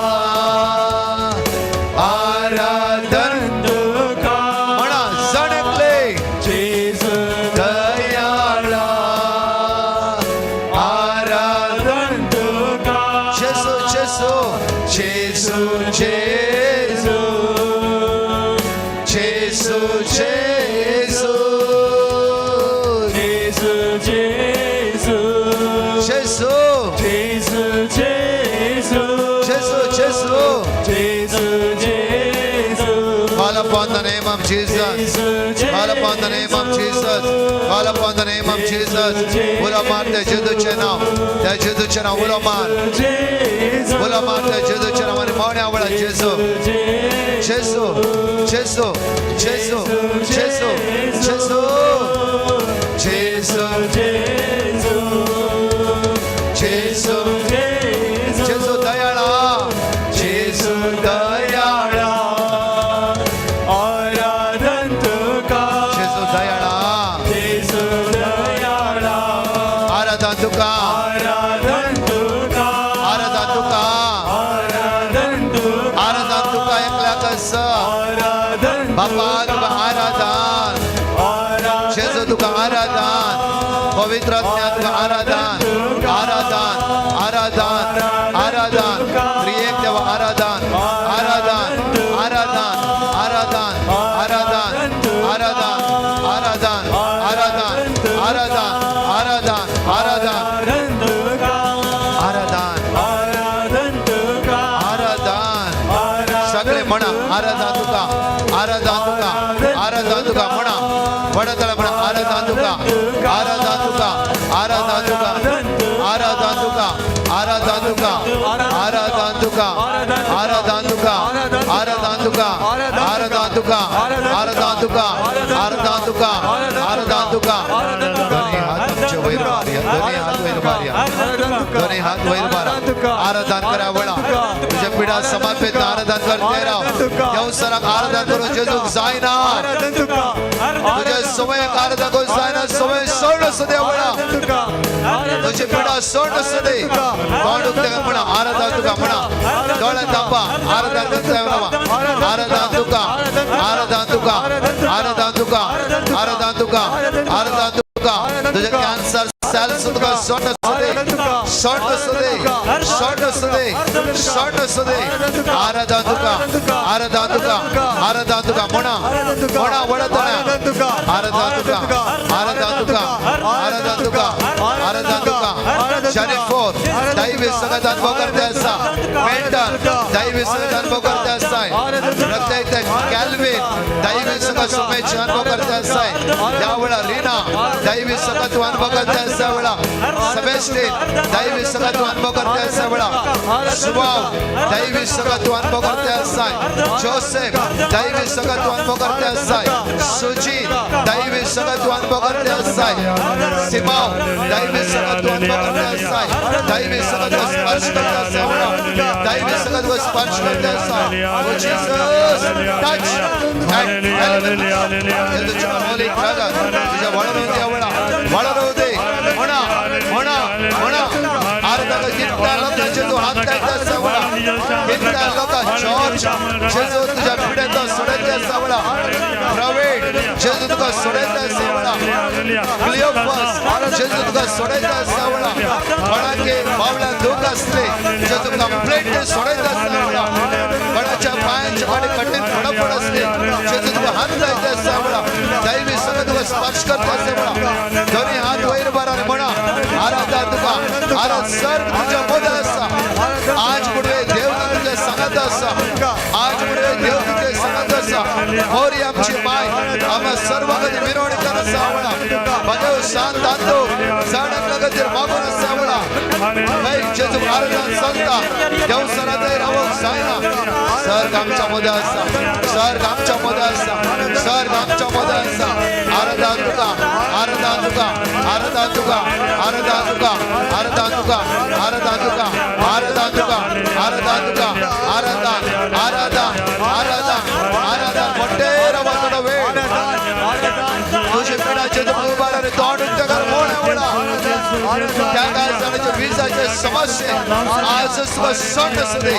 आराधन तुका म्हणा जण एकले जेजू दयाळा आराधन तुका जेजू जेजू जेजू जेजू जेजू जेजू जेजू जेजू जेजू जेजू जेजू जेजू जेजू. जेजू जेजू. Call upon the name of Jesus. Call upon the name of Jesus. Call upon the name of Jesus. उलो मार त्या जेजूचें नांव, त्या जेजूचें नांव उलो मार, उलो मार त्या जेजूचें नांव आनी मोण्या वेळार जेजू जेजू जेजू जेजू जेजू जेजू जेजू जेजू जेजू दयाळा, जेजू दयाळा, आराधन तुका जेजू दयाळा, जेजू दयाळा आराधन तुका, आराधन तुका आराधन तुका, आराधन तुका आराधन तुका एकल्याक आसा आराधन बापा तुका आराधन. पवित्र आत्म्या तुका आराधन, आराधन, आराधन, आराधन. त्रिएक देवा आराधन, आराधन, आराधन, आराधन, आराधन, आराधन, आराधन, आराधन, आराधन, आराधन, आराधन, आराधन, आराधन. सगळे म्हणा आराधन तुका, आराधन तुका, आराधन तुका. म्हणा वडतळ म्हणा आराधन तुका, आराधन तुका, आराधन तुका, आराधन तुका, आराधन तुका, आराधन तुका, आराधन तुका, आराधन तुका, आराधन तुका, आराधन तुका, आराधन तुका, आराधन तुका. दोन्ही हात तुमचे वयर मारुया, दोन्ही हात वयर मारुया, दोन्ही हात वयर मारा. आराधन करा वळा. तुझ्या पिढा समाप्त आराधन करते राव. देवसराक आराधन करून जेजूक जायना. तुझ्या समय आराधन करून जायना. समय सोड असू दे वळा. तुझी पिढा सोड असू दे. तोंड उक्ते कर म्हणा आराधन तुका. म्हणा डोळे थांबा. आराधन करते रावा. आराधन तुका, आराधन तुका, आराधन तुका, आराधन तुका, आराधन तुका. तुझे कॅन्सर सेल्स तुका सोड असू दे, सोड असू दे, सोड असू दे, सोड असू दे. आराधन तुका, आराधन तुका, आराधन तुका. म्हणा म्हणा वळतळा आराधन तुका, आराधन तुका, आराधन तुका, आराधन तुका. जेनिफर दैवी संगत अनुभव करते असा. मेंटल दैवी संगत अनुभव करते असा. प्रत्येक कॅल्विन दैवी संगत सुमेचे अनुभव करते असा. यावेळा रीना दैवी संगत अनुभव करते असा. वेळा सेबेस्टिन दैवी संगत अनुभव करते असा. वेळा सुभाव दैवी संगत अनुभव करते असा. जोसेफ दैवी संगत अनुभव करते असा. सुजीत दैवी संगत अनुभव करते असा. सिमाव दैवी संगत अनुभव करते असा. दैवी संगत स्पर्श करते असा. वेळा दैवी संगत स्पर्श करते असा. ओ जीसस टच. तुझ्या मौलिक रगत तुझ्या वळून दे वेळा, वळून दे. म्हणा म्हणा म्हणा. अर्धा कितक्या लोकांचे तू हात लायता आसा वेळा. कितक्या लोकां जॉर्ज जेजू तुझ्या पिडेंत सोडयता आसा वेळा. प्रवीण जेजू तुका सोडयता आसा वेळा. क्लियोफस जेजू तुका सोडयता आसा वेळा. कोणाके बावल्या दूख आसले जेजू कंप्लेंट सोडयता आसा वेळा. कोणाच्या पायांच्या फाटी कठीण फडफड असले जेजू तुका हात लायता आसा वेळा. दैवी सगळं तुका स्पर्श करता आसा वेळा. दोन्ही हात वयर बारा म्हणा आराधना तुका. आराध सर्ग तुझ्या मध्ये आसा. आज पुढे देव तुझ्या सांगत आसा. आज पुढे देव तुझे सांगत आसा. मोरी आमची माय आम्हा सर्व कधी मिरवणी करत आसा वेळा. भगव शांत आणतो जाणक खातीर मागून आसा वेळा. जेजू आराधना चलता देव सरात रावंक जायना. सर्ग आमच्या मध्ये आसा. सर्ग आमच्या मध्ये आसा. सर्ग आमच्या मध्ये आसा. आराधना तुका, आराधना तुका, आराधना तुका, आराधना तुका, आराधना तुका, आराधना तुका, आराधना तुका, आराधना तुका, आराधना, आराधना, आराधना, आराधना. मोठे रवातडो वेळ तुझे पिढाचे उभारले तोंड उक्ते कर मोठ्या वेळा. त्या काय जाण्याचे विजाचे समस्ये आज तुका सण असू दे.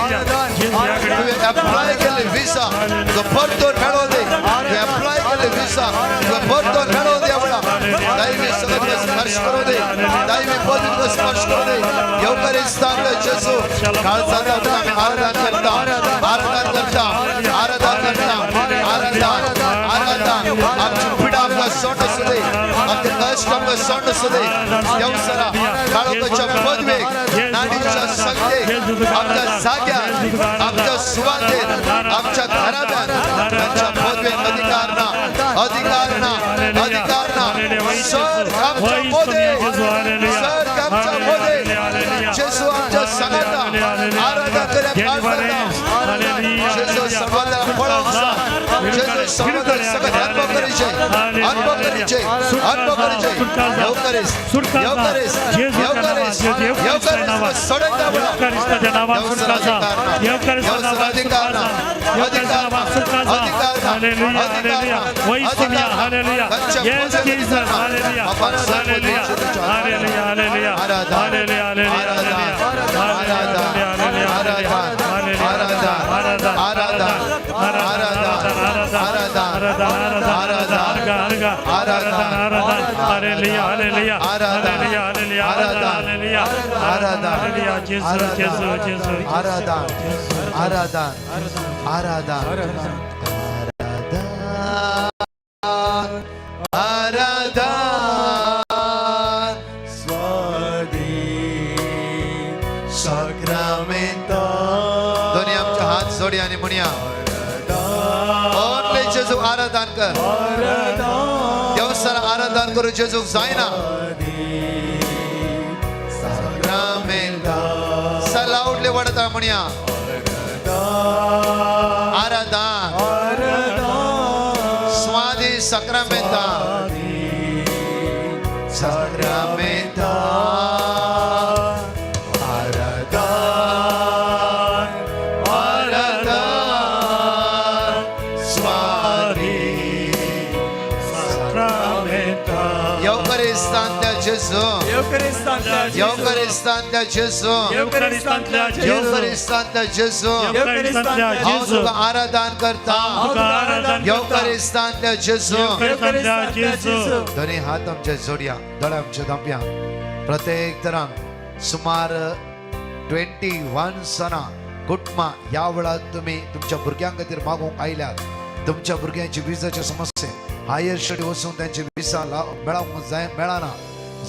तुवें अप्लाय केल्ले विजा तुका परतून मेळोवं दे. तुवें अप्लाय केल्ले विजा तुका परतून मेळोवं दे वेळा. दैवी सगळं तुका स्पर्श करूं दे. दैवी पद तुका स्पर्श करूं दे. येवकारिस्तांतलो जेजू काळजांत तुका आमी आराधन करता, आराधन करता, आराधन करता, आराधन, आराधन. आमची पिडा आमकां सोंड आसूं दे. आमचे कश्ट आमकां सोंड आसूं दे. देवसरा काळोखाच्या पदवेक नाडीच्या शक्तेक आमच्या जाग्यार आमच्या सुवातेर आमच्या घराब्यात तांच्या पदवेक अधिकार ना, अधिकार ना, अधिकार ना. सर्ग आमच्या मध्ये, सर्ग आमच्या मध्ये. जेजू आमच्या सांगाता आराधना करूया. जेजू सर्वांना पळोवंक सांग. जेजू सर्वांना सगळं अनुभव करीचे, अनुभव करीचे, अनुभव करीचे. येवकारीस, येवकारीस, येवकारीस, येवकारीस. सोडयता वेळा. अधिकार ना, अधिकार ना, अधिकार ना, अधिकार ना, अधिकार ना. आराधना, आराधना, आराधना, आराधना, आराधना, आराधना, आराधना, आराधना, आराधना, अर्घ अर्घ आराधन आराधन हालेलुया हालेलुया आराधन हालेलुया हालेलुया आराधन हालेलुया आराधन हालेलुया जेसू जेसू जेसू आराधन आराधन आराधन आराधन दोन्ही आमचे हात जोडी आणि म्हणया ओनली जेजू आराधन कर. देवसार आराधन करू जेजूक जायना. सला उठले वडता म्हणया आराधन स्वादी सक्रामेंता सक्रामेंता आराधन आराधन स्वादी येवकरिस्तांतल्या जेजू येवकरिस्तांतल्या जेजू येवकरिस्तांतल्या जेजू येवकरिस्तांतल्या जेजू येवकरिस्तांतल्या हांव जेजू तुका आराधन करता. तुका आराधन करता. येवकरिस्तांतल्या जेजू. येवकरिस्तांतल्या जेजू. दोन्ही हात आमचे जोडया, दोळे आमचे धांपया. प्रत्येक तरांक सुमार 21 सणां कुटुंबां ह्या वेळार तुमी तुमच्या भुरग्यां खातीर मागूंक आयल्यात. तुमच्या भुरग्यांची विजाचे समस्ये हायर स्टडी वचून त्यांची विसा मेळोवंक जाय मेळना,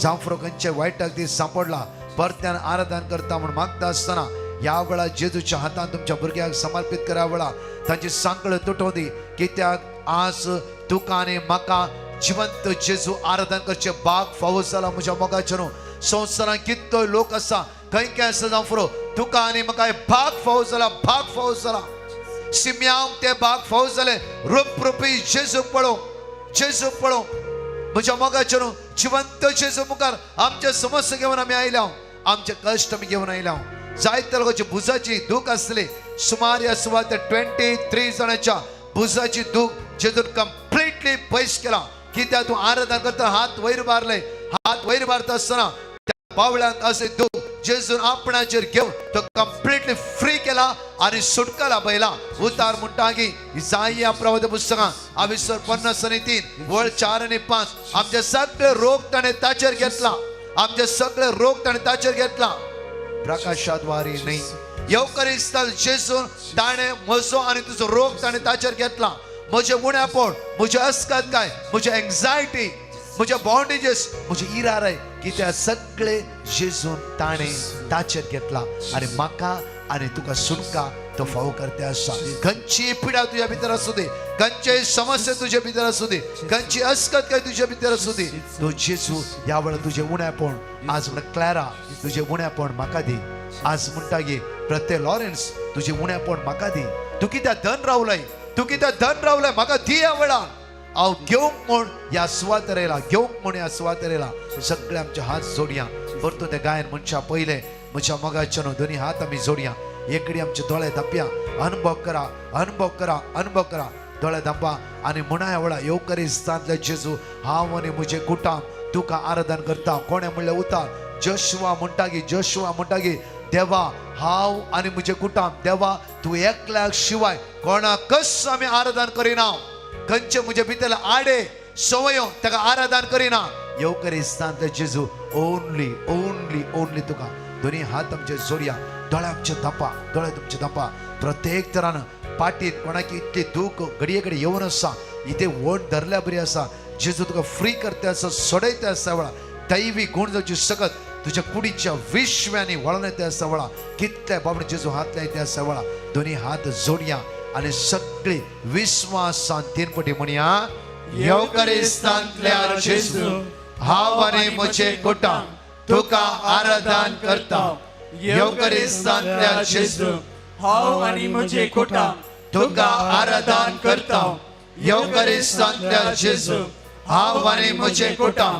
जावं खंयचे वायटाक दीस सांपडला परत्यान आराधन करता म्हूण मागता आसतना ह्या वेळार जेजूच्या हातान तुमच्या भुरग्यांक समर्पीत करा वेळा तांची सांकळ तुटोवं दी. कित्याक आज तुका आनी म्हाका जिवंत जेजू आराधन करचे बाग फावो जाला. म्हज्या मोगाचें न्हू संवसारांत कितलो लोक आसा खंय खंय आसा जावं फुरो तुका आनी म्हाका भाग फावो जाला, भाग फावो जाला. सिम्यांक ते भाग फावो जाले. रूप रुपी जेजूक पळोवंक, जेजूक पळोवंक. म्हज्या मोगाचें न्हू जिवंत जेजू मुखार आमचे समस्या घेवन आमी आयल्या, आमचे कश्ट आमी घेवन आयल्या. जायत्या लोकांची भुजाची दूख आसली. सुमार ह्या सुवातेर 23 जाणांच्या भुजाची दूख जेजून कंप्लिटली पयस केला. कित्याक तूं आराधन करता हात वयर मारले, हात वयर मारता आसतना त्या पावळ्यांत असे दूख जेजून आपणाचेर घेवन तो कंप्लिटली फ्री केला आनी सुटका लाभयला. उतार म्हणटा की इजाया प्रवाद पुस्तकां आविसर 53 वळ 4 आणि 5 आमचे सगळे रोग ताणें ताचेर घेतला, आमचे सगळे रोग ताणें ताचेर घेतला. प्रकाशाद्वारे न्ही येवकरिस्तान जेजून ताणें म्हजो आनी तुजो रोग ताणें ताचेर घेतला. म्हजें उण्यापण, म्हजें अस्कतकाय, म्हजें एन्झायटी, म्हजे बॉन्डेजीस, म्हजे इरारय कित्याक सगळे जेजून ताणें ताचेर घेतला आनी म्हाका आनी तुका सुटका तो फावो करते आसा. खंयची पिडा तुज्या भितर आसूं दी, खंयचेय समस्या तुजे भितर आसूं दी, खंयची अस्कतकाय तुजे भितर आसूं दी, तो जेजू ह्या वेळार तुजें उण्यापण आज म्हण क्लॅरा तुजें उण्यापण म्हाका दी. आज म्हणटा की प्रत्येक लॉरेन्स तुजें उण्यापण म्हाका दी. तूं कित्याक धन रावलय, तूं कित्याक धन रावलय म्हाका दी ह्या वेळार. हांव घेवंक म्हूण ह्या सुवातेर येयला, घेवंक म्हूण ह्या सुवातेर येयला. सगळे आमचे हात जोडया. परतून ते गायन म्हणच्या पयलें म्हज्या मोगाच्या न्हू दोन्ही हात आमी जोडया. एकडे आमचे दोळे धांपया. अनुभव करा, अनुभव करा, अनुभव करा. दोळे धांपा आनी म्हणा ह्या वेळार येवकरिस्तांतल्या जेजू हांव आनी म्हजें कुटाम तुका आराधन करता. कोणें म्हणलें उतार जोशुआ म्हणटा की, जोशुआ म्हणटा की देवा हांव आनी म्हजें कुटाम देवा तूं एकल्याक शिवाय कोणाकच आमी आराधन करिना. खंयचे म्हजे भितर आडे संवयो ताका आराधन करिना. येवकरिस्तांतले जेजू ओनली ओनली ओनली तुका. दोन्ही हात आमचे जोडया, दोळे आमचे धांपा, दोळे तुमचे धांपा. प्रत्येक तरान पाटीत कोणाकी इतली दूख घडये कडेन येवन आसा, इथे वट धरल्या बरी आसा. जेजू तुका फ्री करते आसा, सोडयते आसा वेळा. दैवी गुण जावची सकत तुझ्या कुडीच्या विश्व्यानी वळण येते आसा वेळा. कितल्या बाबड जेजू हात लायते आसा वेळा. दोन्ही हात जोडया आनी सगळी विस्वासान तीन पटी म्हणया येवकरिस्तांतल्या जेजू हांव आनी म्हजें कुटाम तुका आराधन करता. येवकरिस्तांतल्या जेजू हांव आनी म्हजें कुटाम तुका आराधन करता. येवकरिस्तांतल्या जेजू हांव आनी म्हजें कुटाम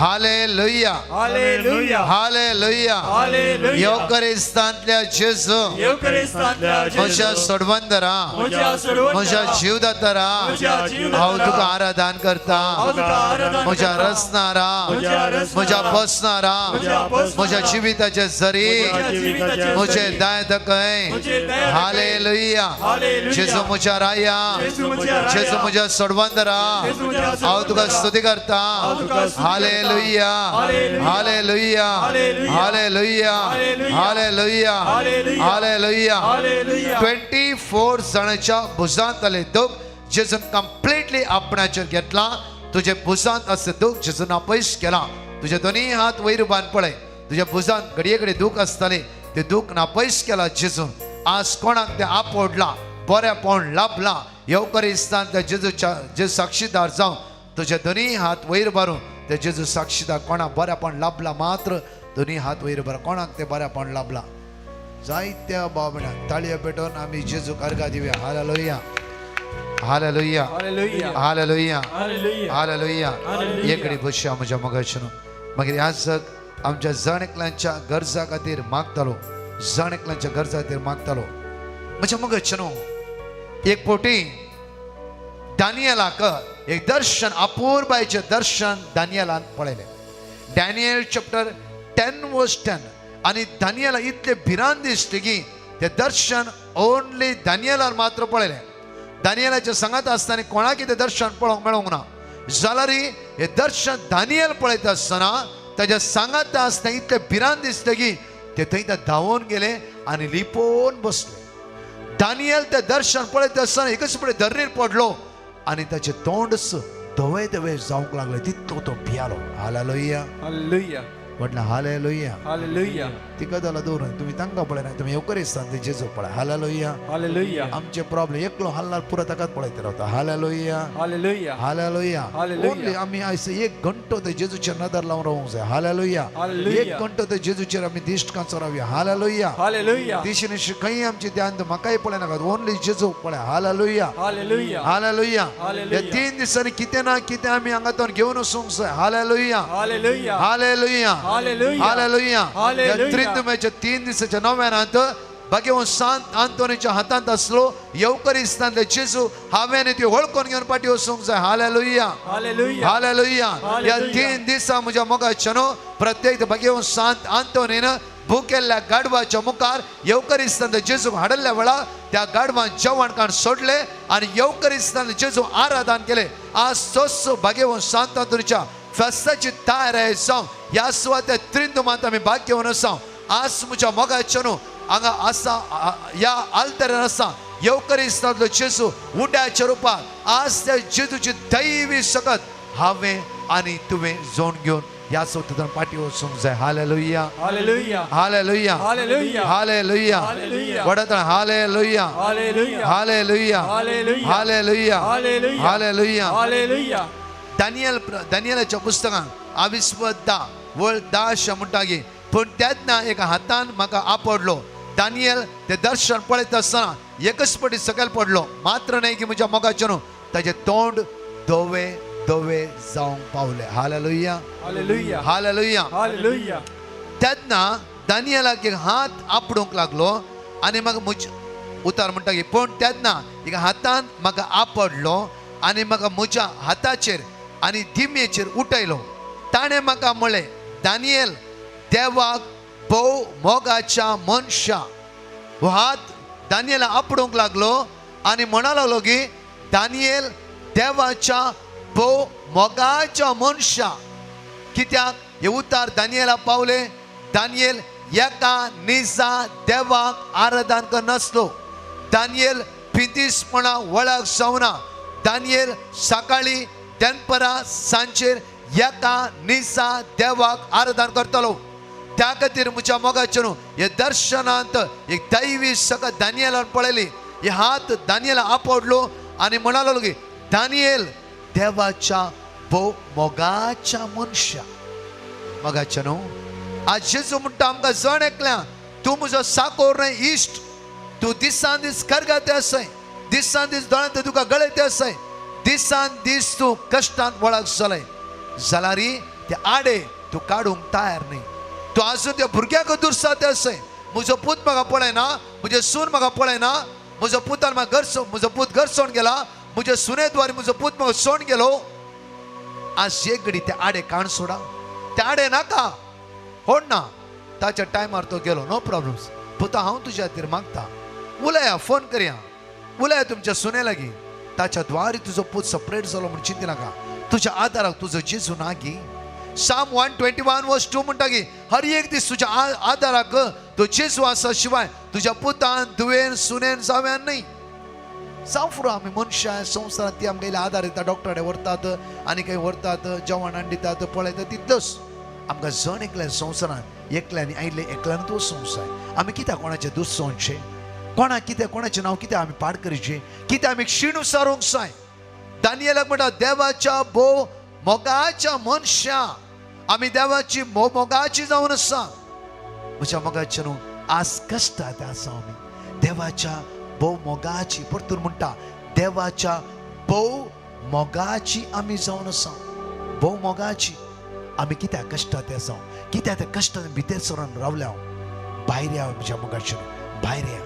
हालेलुया, हालेलुया, हालेलुया. हालेलुया. येवकरिस्तांतल्या जेजू, येवकरिस्तांतल्या म्हज्या सोडवंदरा, म्हज्या सोडवंदरा, म्हज्या जीवदातारा, म्हज्या जीवदातारा, हांव तुका आराधन करता. हांव तुका आराधन म्हज्या करता. रचणारा, म्हज्या रचणारा, म्हज्या पोसणारा, म्हज्या पोसणारा, म्हज्या जिविताचे जरी, म्हज्या जिविताचे म्हजे जरी, दाय दकय. म्हजे दया दकय. हालेलुया. हालेलुया. जेजू म्हज्या राया, जेजू म्हज्या राया, जेजू म्हज्या सोडवंदरा, जेजू म्हज्या हांव तुका सोडवंदरा, स्तुती करता. हांव तुका स्तुती करता. Hallelujah, hallelujah. Hallelujah, hallelujah. Hallelujah, hallelujah, hallelujah. Hallelujah. Hallelujah. 24 जाणांच्या भुजांतले दुख जेजून कंप्लिटली आपणाचेर घेतला. तुजे भुजांत असें दुख जेजून पयस केलां. तुजे दोनी हात वयर बांद पळय, तुज्या भुजांत घडये घडये दूख आसताले, ते दूख ना पयस केला जेजून. आज कोणाक तें आपोडलां, बरेंपण लाभलां, येवकरिस्तान त्या जेजूच्या जेजू साक्षीदार जावं. तुजे दोनी हात वयर बारून ते जेजू साक्षीदार कोणाक बरेंपण लाभलां, मात्र दोनी हात वयर बार, कोणाक तें बरेंपण लाभलां. जायत्या भाव भयणां ताळयो पेटोवन आमी जेजूक अर्गां दिवया. Hallelujah, hallelujah, hallelujah. Hallelujah, hallelujah. Hallelujah. Hallelujah. एकडी बसया म्हज्या मोगाचें. मागीर ह्या जग आमच्या जण एकल्यांच्या गरजा खातीर मागतालो, जण एकल्यांच्या गरजा खातीर मागतालो. म्हज्या मोगाचें, एक फावटी दानियलाक एक दर्शन, अपूर्बायचें दर्शन दानियलान पळयलें. डॅनियल चॅप्टर 10 वर्स 10. आनी दानियला इतले भिरांत दिसली की तें दर्शन ओनली दानियलान मात्र पळयलें. दानियलाच्या सांगात आसतना कोणाक तें दर्शन पळोवंक मेळोंक ना. जाल्यार हें दर्शन दानियल पळयता आसतना ताच्या सांगात आसतना इतले भिरांत दिसलें की ते थंय ते धांवून गेले आनी लिपोवन बसले. दानियल तें दर्शन पळयता आसतना एकच पळय धरणीर पडलो आनी ताचें तोंडच धवे धवे जावंक लागलें, तितलो तो भियालो. हालेलुया. हालेलुया. म्हटलें हालेलुया. हालेलुया. ती गजाल दवरून तुमी तांकां पळयना, तुमी येवकरिस्तान ते जेजू पळय. हालेलुया. हालेलुया. आमचे प्रॉब्लेम एकलो हल्लार पुरो ताकाच पळयत रावता. Hallelujah. Hallelujah. Hallelujah. Hallelujah. Only आमी आयज एक घंटो ते जेजूचेर नदर लावन रावूंक जाय. हालेलुया. हालेलुया. एक घंटो ते जेजूचेर आमी दिश्ट कांचो रावया. हालेलुया. हालेलुया. दिशी खंय आमची ध्यान म्हाकाय पळयनाका, ओनली जेजू पळय. हालेलुया. हालेलुया. हालेलुया. हालेलुया. ह्या 3 दिसांनी कितें ना कितें आमी हांगा घेवन वचूंक जाय. Hallelujah. Hallelujah. Hallelujah. Hallelujah. Hallelujah. Hallelujah. ह्या त्रिंदुमेच्या 3 दिसाच्या नव्यानांत भाग्यवंत सांत आंतोनीच्या हातांत आसलो येवकरिस्तांतले जेजू, हांवें ती वळखून घेवन फाटीं वचूंक जाय. हालेलुया. हालेलुया. हालेलुया. ह्या हालेलुया. 3 दिसां म्हज्या मोगाच्या न्हू प्रत्येक भाग्यवंत सांत आंतोनीन भुकेल्ल्या गाडवाच्या मुखार येवकरिस्तांतले जेजूक हाडल्ल्या वेळा त्या गाडवान जेवण खाण सोडले आनी येवकरिस्तांतले जेजू आराधन केले. आज तोच भाग्यवंत सांत आंतोनीच्या फेस्ताची तयार जावं ह्या सुवाते त्रिंदुमांत आमी भाग घेवन आसा. आज म्हज्या मोगाच्या न्हू हांगा आसा, ह्या आल्तरान आसा येवकरिस्तांतलो जेजू उंड्याच्या रुपान. आज त्या जेजूची दैवी सकत हांवें आनी तुवें जोड घेवन ह्या सुवातेंतल्यान फाटीं वचूंक जाय. Hallelujah. Hallelujah. Hallelujah. Hallelujah. Hallelujah. Hallelujah. वडतण hallelujah. Hallelujah. Hallelujah. Hallelujah. Hallelujah. Hallelujah. Hallelujah. Hallelujah. दानियलाच्या पुस्तकांत आविस्वत 10 वळ 10 अशें म्हणटा की पूण तेन्ना एका हातान म्हाका आपडलो. दानियल तें दर्शन पळयता आसतना एकच पटी सकयल पडलो, मात्र न्हय की म्हज्या मोगाचें न्हू ताचें तोंड धवे धवे जावंक पावलें. हालेलुया. हालेलुया. हालेलुया. हालेलुया. तेन्ना दानियलाक एक हात आपडूंक लागलो आनी म्हाका म्हज उतार म्हणटा की पूण तेन्ना एका हातान म्हाका आपडलो आनी म्हाका म्हज्या हाताचेर आनी दिमयेचेर उठयलो. ताणें म्हाका म्हळें, दानियल, देवाक भोव मोगाच्या मनशा. हो हात दानियला आपडूंक लागलो आनी म्हणा लागलो की दानियल, देवाच्या भोव मोगाच्या मनशा. कित्याक हे उतार दानियला पावले? दानियल एका निजा देवाक आराधन करनासलो. दानियल पिंतीसपणा वळख जावना. दानियल सकाळी दनपरां सांजेर एका निजा देवाक आराधन करतालो. त्या खातीर म्हज्या मोगाचें न्हू हे दर्शनांत एक दैवी सकत दानियलान पळयली. हे हात दानियला आपडलो आनी म्हणालो की दानियल, देवाच्या भोव मोगाच्या मनशा. मोगाच्या न्हू आज जेजू म्हणटा आमकां जण एकल्या, तूं म्हजो साकोर न्हय इश्ट, तूं दिसान दीस करगाते आसाय, दिसान दीस दोळ्यांत तुका गळयते आसाय, दिसान दीस तूं कश्टांत वळख जालाय, जाल्यार ते आडे तूं काडूंक तयार न्ही. तूं आजून त्या भुरग्याक दुरसा ते आसय. म्हजो पूत म्हाका पळयना, म्हजें सून म्हाका पळयना, म्हजो पुतान म्हाका घर, म्हजो पूत घर सोडून गेला, म्हजे सुने द्वारे म्हजो पूत म्हाका सोडून गेलो. आज एक घडी ते आडे काण सोडा, ते आडे नाका होड ना. ताच्या टायमार तो गेलो, नो प्रॉब्लम्स. पुता हांव तुज्या खातीर मागता, उलया, फोन करया, उलया तुमच्या सुने लागीं. ताच्या द्वारे तुजो पूत सपरेट जालो म्हूण चिंती नाका. तुज्या आदाराक तुजो जेजू ना गी. Psalm 121:2 म्हणटा की हर एक दीस तुज्या आदाराक तो जेजू आसा शिवाय तुज्या पुतान, धुवेन, सुनेन, जाव्यान न्ही. जावं फुडो आमी मनशां संवसारांत ती आमकां आदार दिता, डॉक्टरा व्हरतात आनी खंय व्हरतात, जेवण हाडून दितात, पळयतात, तितलोच. आमकां जण एकल्यान संवसारांत एकल्यान आयिल्ले एकल्यान तो संवसार. आमी कित्याक कोणाचें दुसोवचें, कोणाक कितें, कोणाचें नांव कितें आमी पाड करचें, कितें आमी क्षीण सारूंक जाय. दानियलाक म्हणटा देवाच्या भोव मोगाच्या मनशा, आमी देवाची भोव मोगाची जावन आसा. म्हज्या मोगाचे न्हू आज कश्टात आसा आमी देवाच्या भोव मोगाची. परतून म्हणटा देवाच्या भोव मोगाची आमी जावन आसा, भोव मोगाची. आमी कित्याक कश्टात आसा, कित्याक त्या कश्टान भितर सरून रावल्या. भायर या म्हज्या मोगाचे न्हू, भायर या.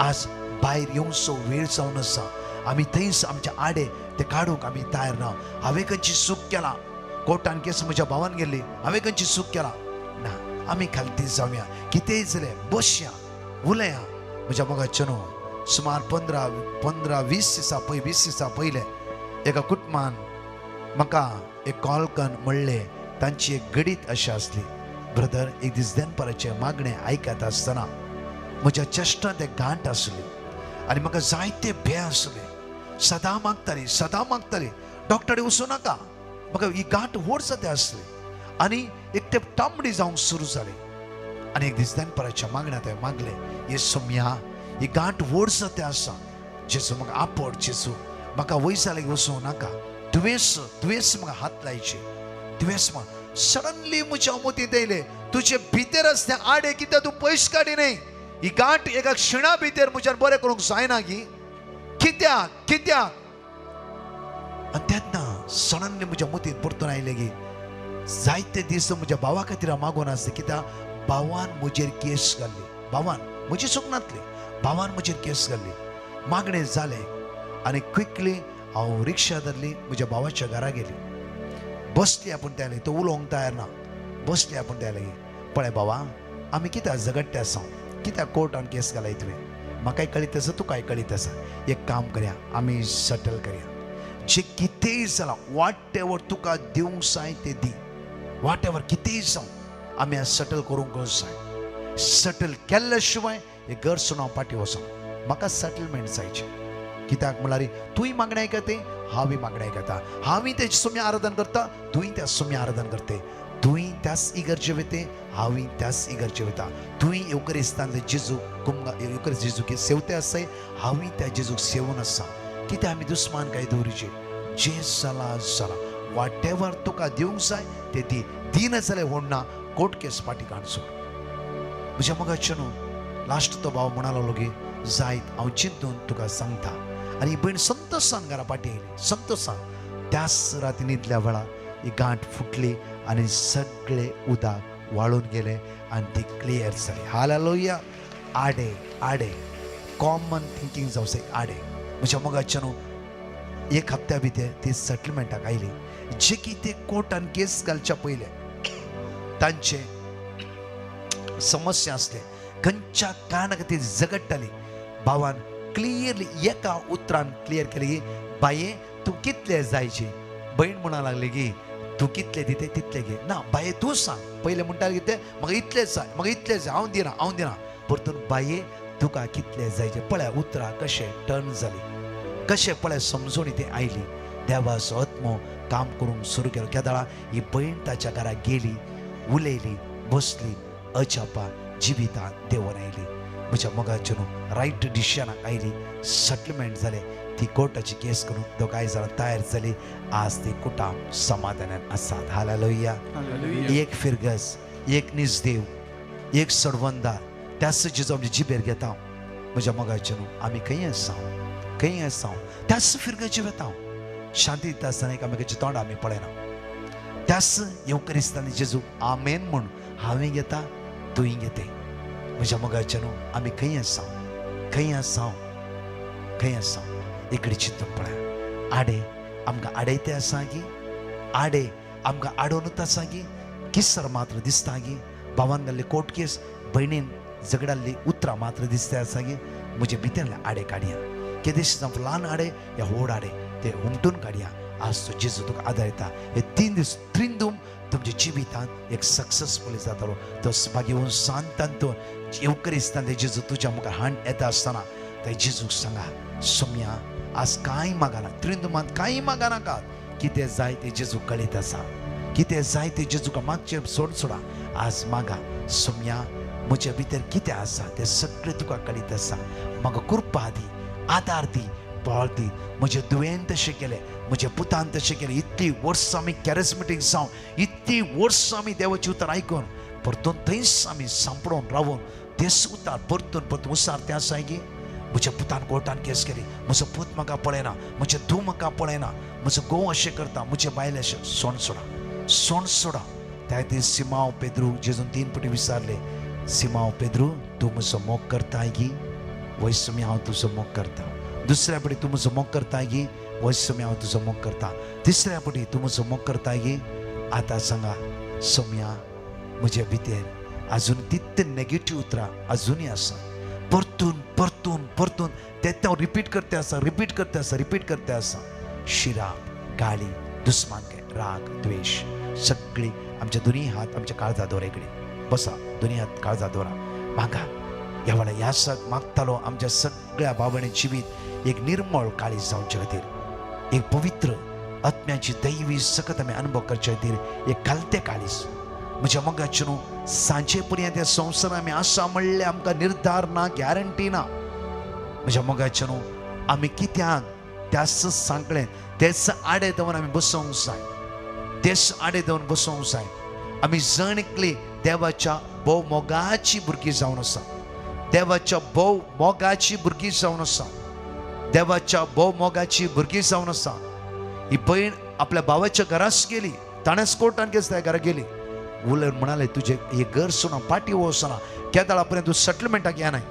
आज भायर येवचो वेळ जावन आसा. आमी थंयच आमच्या आडे ते काडूंक आमी तयार ना. हांवें खंयची चूक केला, कोर्टान केस म्हज्या भावान गेल्ली, हांवें खंयची चूक केला ना. आमी खालती जावया, कितेंय जालें बसया, उलया. म्हज्या मोगाचे न्हू सुमार 15-20 दिसां पय, 20 दिसां पयलें एका कुटुंबान म्हाका एक कॉल करून म्हणलें. तांची एक गडीत अशें आसली, ब्रदर एक दीस दनपाराचें मागणें आयकत आसतना म्हज्या चेश्टांत एक गांठ आसली आनी म्हाका जायते भंय आसले. सदां मागताली, सदां मागताली, डॉक्टरे वचूं नाका, म्हाका ही गांठ व्हड जाता आसली आनी एक तेप तांबडी जावंक सुरू जाली. आनी एक दीस दनपाराच्या मागण्यांत हांवें मागलें, हे सोम्या ही गांठ व्हड जाता आसा, जेजू म्हाका आपड, जेजू म्हाका वयसा लागीं वचूं नाका, तुवेंच तुवेंच म्हाका हात लायचे, तुवेंच म्हाका. सडनली म्हज्या मतींत येयलें, तुजे भितर आसता आडे कित्याक तूं पयस काडी न्ही, ही गांठ एका क्षिणा भितर म्हज्यान बरें करूंक जायना की कित्याक कित्याक. आनी तेन्ना सडनली म्हज्या मतींत परतून आयलें की जायते दीस म्हज्या भावा खातीर हांव मागून आसलें, कित्याक भावान म्हजेर केस घाल्ली, भावान म्हजी चूक नासली, भावान म्हजेर केस घाल्ली. मागणें जालें आनी क्विकली हांव रिक्षा धरली, म्हज्या भावाच्या घरा गेली. बसली आपूण त्या लागीं, तो उलोवंक तयार ना, बसली आपूण त्या लागीं. पळय बाबा आमी कित्याक झगडटे आसा, कित्याक कोर्टान केस घालाय तुवें, म्हाकाय कळीत आसा, तुकाय कळीत आसा. एक काम करया, आमी सटल करया, जे कितेंय जालां what ever तुका दिवंक जाय तें दी, what ever कितेंय जावं आमी आज सटल करूंक जाय. सटल केल्ल्या शिवाय हें घर सोडून हांव फाटीं वचना, म्हाका सेटलमेंट जायचें. कित्याक म्हणल्यार तूंय मागणें आयकता, हांवूय मागणें आयकता, हांवूय तेजें सुम्या आराधन करता, तूंय त्या सुम्या आराधन करते, तूंय त्याच इगर्जे वयते, हांवूय त्याच इगर्जे वयता, तूंय येवकरिस्तांतले जेजू कुमगा येवकरिस्त जेजूक सेवते आसाय, हांवूय त्या जेजूक सेवून आसा. कित्याक आमी दुस्मान काय दवरिचे, जें जालां जालां, what ever तुका दिवंक जाय तें दी, दिना जाल्यार व्हडना, कोर्ट केस फाटीं काड सोड. म्हज्या मोगाचे न्हू लास्ट तो भाव म्हणालो की जायत हांव चिंतून तुका सांगता. आनी ही भयण संतोशान घरा फाटीं आयली, संतोशान. त्याच राती न्हिदल्या वेळार ही गांठ फुटली आनी सगळे उदक वाळून गेले आनी ती क्लियर जाली. हालेलुया. आडे आडे कॉमन थिंकींग जावं एक आडे. म्हज्या मोगाचे न्हू एक हप्त्या भितर ती सेटलमेंटाक आयली. जे कितें कोर्टान केस घालच्या पयलें तांचे समस्या आसले, खंयच्या कारणा खातीर झगडटाली, भावान क्लियरली एका उतरान क्लियर केली की बाये तूं कितले जायचे. भयण म्हणा लागली की तूं कितले दिते तितले घे. ना बाये तूं सांग, पयलें म्हणटाले कितें म्हाका इतले जाय, म्हाका इतले जाय, हांव दिना, हांव दिना. परतून बाये तुका कितले जायचे. पळय उतरां कशें टर्न जाली, कशें पळय समजून ती आयली. देवाचो आत्मो काम करूंक सुरू केलो. केदळा ही भयण ताच्या घरा गेली, उलयली, बसली, अजापा जिवितांत देंवन आयली. म्हज्या मोगाचे न्हू रायट डिसिशनाक आयली, सेटलमेंट जालें, ती कोर्टाची केस करून दोगांय जाणां तयार जाली. आज ती कुटाम समाधानान आसात. हालेलुया. एक फिरगस, एक निजदेव, एक सडवंदार, त्याच जेजू आमच्या जिबेर घेता. म्हज्या मोगाचे न्हू आमी खंय आसा, खंय आसा, त्याच फिरगचे वता. शांती दिता आसतना एकामेकाची तोंड आमी पळयना. त्याच येवकरिस्तांनी जेजू आमेन म्हूण हांवें घेता, तुंय घेते. म्हज्या मोगाच्या न्हू, आमी खंय आसा, खंय आसा, खंय आसा? इकडे चिंतून पळया. आडे आमकां आडयते आसा की, आडे आमकां आडोवनूच आसा की, किसर मात्र दिसता की, भावान घाल्ली कोर्ट केस, भयणीन झगडाल्ली उतरां मात्र दिसता आसा की, म्हजे भितरले आडे काडया. केदेश जावं ल्हान आडे या व्हड आडे, ते हुमटून काडया. आज तो जेजू तुका आदार येता. हे 3 दीस त्रिंदूम तुमच्या जिवितांत एक सक्सेसफुल जातलो. तो मागीर सांतान तो येवकरिस्तान ते जेजू तुज्या मुखार हांड येता आसतना ते जेजूक सांगा, सोम्या आज कांय मागना, त्रिंदुमांत कांय मागनाका, कितें जाय तें जेजू कळीत आसा, कितें जाय तें जेजूक मागचें सोड सोडा. आज मागा, सोम्या म्हज्या भितर कितें आसा तें सगळें तुका कळीत आसा, म्हाका कृपा दी, आदार दी, बळ दी. म्हज्या दुयेन तशें केलें, म्हज्या पुतान तशें केलें, इतलीं वर्सां आमी कॅरिस्मेटीक जावन, इतलीं वर्सां आमी देवाचें उतर आयकून परतून थंयच आमी सांपडोवन रावून तेच उतार परतून परतून उसार तें आसा की म्हज्या पुतान कोर्टान केस केली, म्हजो पूत म्हाका पळयना, म्हजें धूव म्हाका पळयना, म्हजो घोव अशें करता, म्हजें बायल अशें. सोण सोडा, सोण सोडा. त्या खातीर सिमांव पेद्रू जेजून 3 फावटी विचारले, सिमांव पेद्रू तूं म्हजो मोग करताय की? वय सुमी हांव तुजो मोग करता. दुसऱ्या फावटी तूं म्हजो मोग करताय की? वय सुमी हांव तुजो मोग करता. तिसऱ्या फावटी तूं म्हजो मोग करताय की? आतां सांगा सोम्या, म्हज्या भितर आजून तितले नेगेटीव उतरां आजुनूय आसा, परतून परतून परतून ते हांव रिपीट करते आसा, रिपीट करते आसा, रिपीट करते आसा. शिराप, गाळी, दुस्मानकाय, राग, द्वेश सगळी आमच्या दोन्ही हात आमच्या काळजा दवरा. इकडे बसा, दोन्ही हात काळजा दवरा. मागा ह्या वेळार ह्या सात मागतालो आमच्या सगळ्या भावणे जिवीत एक निर्मळ काळीज जावचे खातीर, एक पवित्र आत्म्याची दैवी सकत आमी अनुभव करचे खातीर एक खालतें काळीज. म्हज्या मोगाचें न्हू, सांजे पर्यंत ह्या संवसारांत आमी आसा म्हणलें आमकां निर्धार ना, गॅरंटी ना. म्हज्या मोगाचें न्हू, आमी कित्याक त्याच सांगलें तेच आडे दवर आमी बसोवंक जाय, तेच आडे दवर बसोवंक जाय. आमी जण एकली देवाच्या भोव मोगाची भुरगीं जावन आसा, देवाच्या भोव मोगाची भुरगीं जावन आसा, देवाच्या भोव मोगाची भुरगीं जावन आसा. ही भयण आपल्या भावाच्या घराच गेली, ताणेंच कोर्टान केस त्या घरा गेली. उलय म्हणाले, तुजें हे घर सोडून पाटी वचना, केदाळा पर्यंत तूं सेटलमेंटाक येनाय,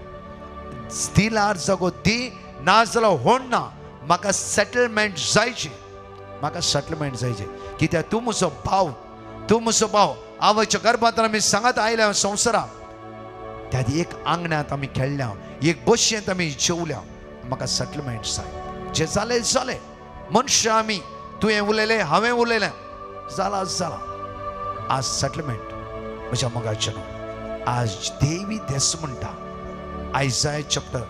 दिलार जागो दी, ना जाल्यार होण ना, म्हाका सेटलमेंट जायची, म्हाका सेटलमेंट जायची. कित्याक तूं म्हजो भाव, तूं म्हजो भाव. आवयच्या गर्भांत आमी सांगात आयल्या संवसाराक, त्या एक आंगणांत आमी खेळ्ळ्या, एक बशयेंत आमी जेवल्या, म्हाका सेटलमेंट जाय. जें जालें जालें, मनशां आमी, तुवें उलयलें, हांवें उलयलें, जाला जाला, आज सेटलमेंट. म्हज्या मोगाचें न्हू, आज देवी देस म्हणटा, आयजाय चॅप्टर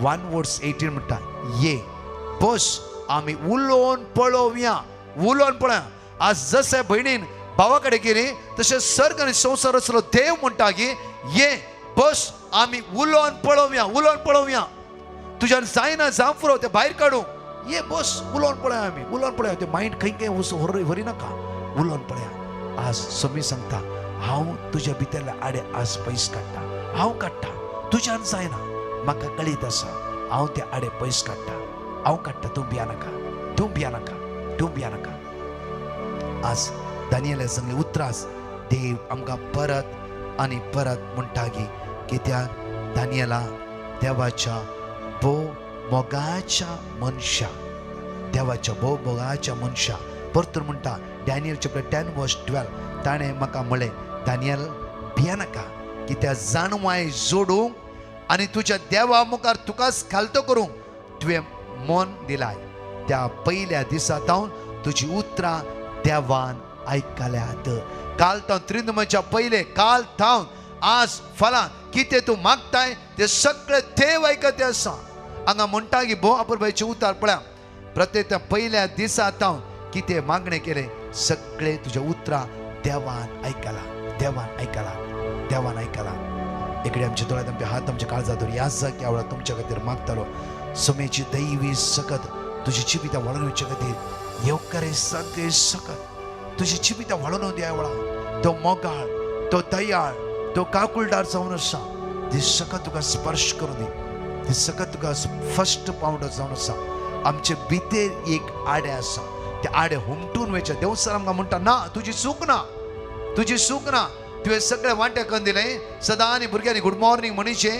1 वर्स 18 म्हणटा, ये बस आमी उलोवन पळोवया, उलोवन पळोवया. आज जशें भयणीन भावा कडेन गेली तशें सर्ग आनी संवसार आसलो देव म्हणटा की ये बस आमी उलोवन पळोवया, उलोवन पळोवया. तुज्यान जायना जावं पुरो तें भायर काडूं, ये बस उलोवन पळया, आमी उलोवन पळया. तें मायंड खंय खंय वचूं व्हरी नाका, उलोवन पळया. आज समी सांगता, हांव तुज्या भितरले आडे आज पयस काडटा, हांव काडटा, तुज्यान जायना, म्हाका कळीत आसा, हांव ते आडे पयस काडटा, हांव काडटा, तूं भिया नाका, तूं भिया नाका, तूं भिया नाका. आज दानियेला सांगले उतरास देव आमकां परत आनी परत म्हणटा की कित्याक दानियेला देवाच्या भोव मोगाच्या मनशा, देवाच्या भोव मोगाच्या मनशा. परतून म्हणटा डॅनियल चॅप्टर 10 वर्स 12, ताणें म्हाका म्हळें, दानियल भिया नाका, कित्याक जाणवाय जोडूंक आनी तुज्या देवा मुखार तुकाच खालतो करूंक तुवें मन दिलाय. त्या पयल्या दिसा तावन तुजी उतरां देवान आयकल्यात. काल तावन त्रिंदमाच्या पयले काल तावन आज फाल्यां कितें तूं मागताय तें सगळें देव आयकत आसा. हांगा म्हणटा की भोव अपुरबायचें उतार पळया, प्रत्येक त्या पयल्या दिसा तावन कितें मागणें केलें सगळें तुज्या उतरां देवान आयकला, देवान आयकला, देवान आयकला. इकडे आमच्या दोळ्यात आमचे हात आमच्या काळजात धरून ह्याच जाग्या वेळार तुमच्या खातीर मागतालो, समेची दैवी सकत तुजी जिवितां व्हाळून वचचे खातीर येवकारे सगळे सकत तुजी जिवितां व्हाळून द्या वेळा. तो मोगाळ, तो दयाळ, तो काकुळदार जावन आसा. ती सकत तुका स्पर्श करूं दी, ती सकत तुका फर्स्ट पावंडो जावन आसा. आमचे भितर एक आडे आसा, ते आडे हुमटून वयचे. देवसर आमकां म्हणटा ना, तुजी चूक ना, तुजी चूक ना. तुवें सगळे वांट्या करून दिलें, सदां आनी भुरग्यांनी गुड मॉर्निंग म्हणीचें.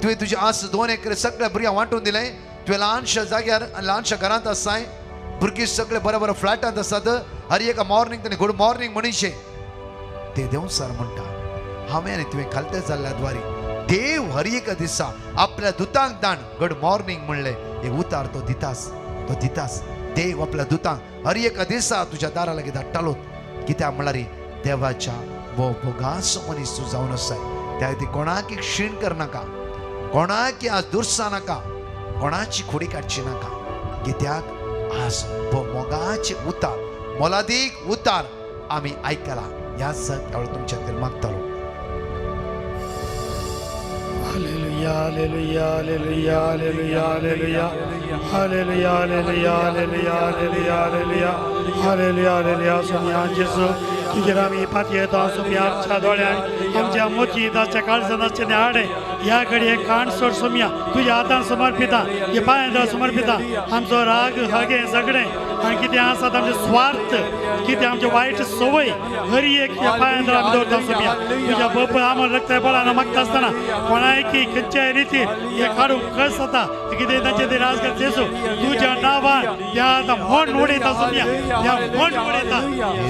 तुवें तुजी आस 2 एकर सगळ्या भुरग्यांक वांटून दिलें. तुवें ल्हानशा जाग्यार आनी ल्हानशा घरांत आसाय, भुरगीं सगळे बरे बरे फ्लॅटांत आसात. हर एका मॉर्निंग ताणें गुड मॉर्निंग म्हणीचें. ते देवसार म्हणटा हांवें आनी तुवें खालते जाल्ल्या द्वारी देव हर एका दिसा आपल्या दुतांक दाण गुड मॉर्निंग म्हणलें. एक उतार तो दितास, तो दितास. देव आपल्या दुतांक हर एका दिसा तुज्या दारा लागीं धाडटालो. कित्याक म्हणल्यार देवाच्या भोगाचो मनीस तूं जावन आसाय. त्या खातीर कोणाक क्षीण करनाका, कोणाक आज दुरसा नाका, कोणाची खोडी काडची नाका. कित्याक आज मोगाचे उतार, मोलादीक उतार आमी आयकला. ह्या सगळ्या तुमच्या खातीर मागतालो. Hallelujah, hallelujah, hallelujah, hallelujah, hallelujah, hallelujah, hallelujah, hallelujah, hallelujah, hallelujah, hallelujah, hallelujah. Saumya जेजू तुजेर आमी पातयेता. सोम्या आमच्या दोळ्यान, आमच्या मोती ताच्या काळजान आसचे हाडे ह्या घडये काण सोड. सोम्या तुज्या हातान समर्पिता, हे पांयां समर्पिता. आमचो राग, हगे, झगडें आनी कितें आसा आमचे स्वार्थ, कितें आमचे वायट संवय, हरी एक ह्या पांयां आमी दवरता. सोम्या तुज्या बप आमर रक्त बळान मागता आसतना कोणायकी खंयच्याय रितीन हे काडूंक कस जाता कितें तांचे ते राजकार जेजू तुज्या नांवान ह्या आतां म्हण उडयता. सोम्या ह्या म्हण उडयता.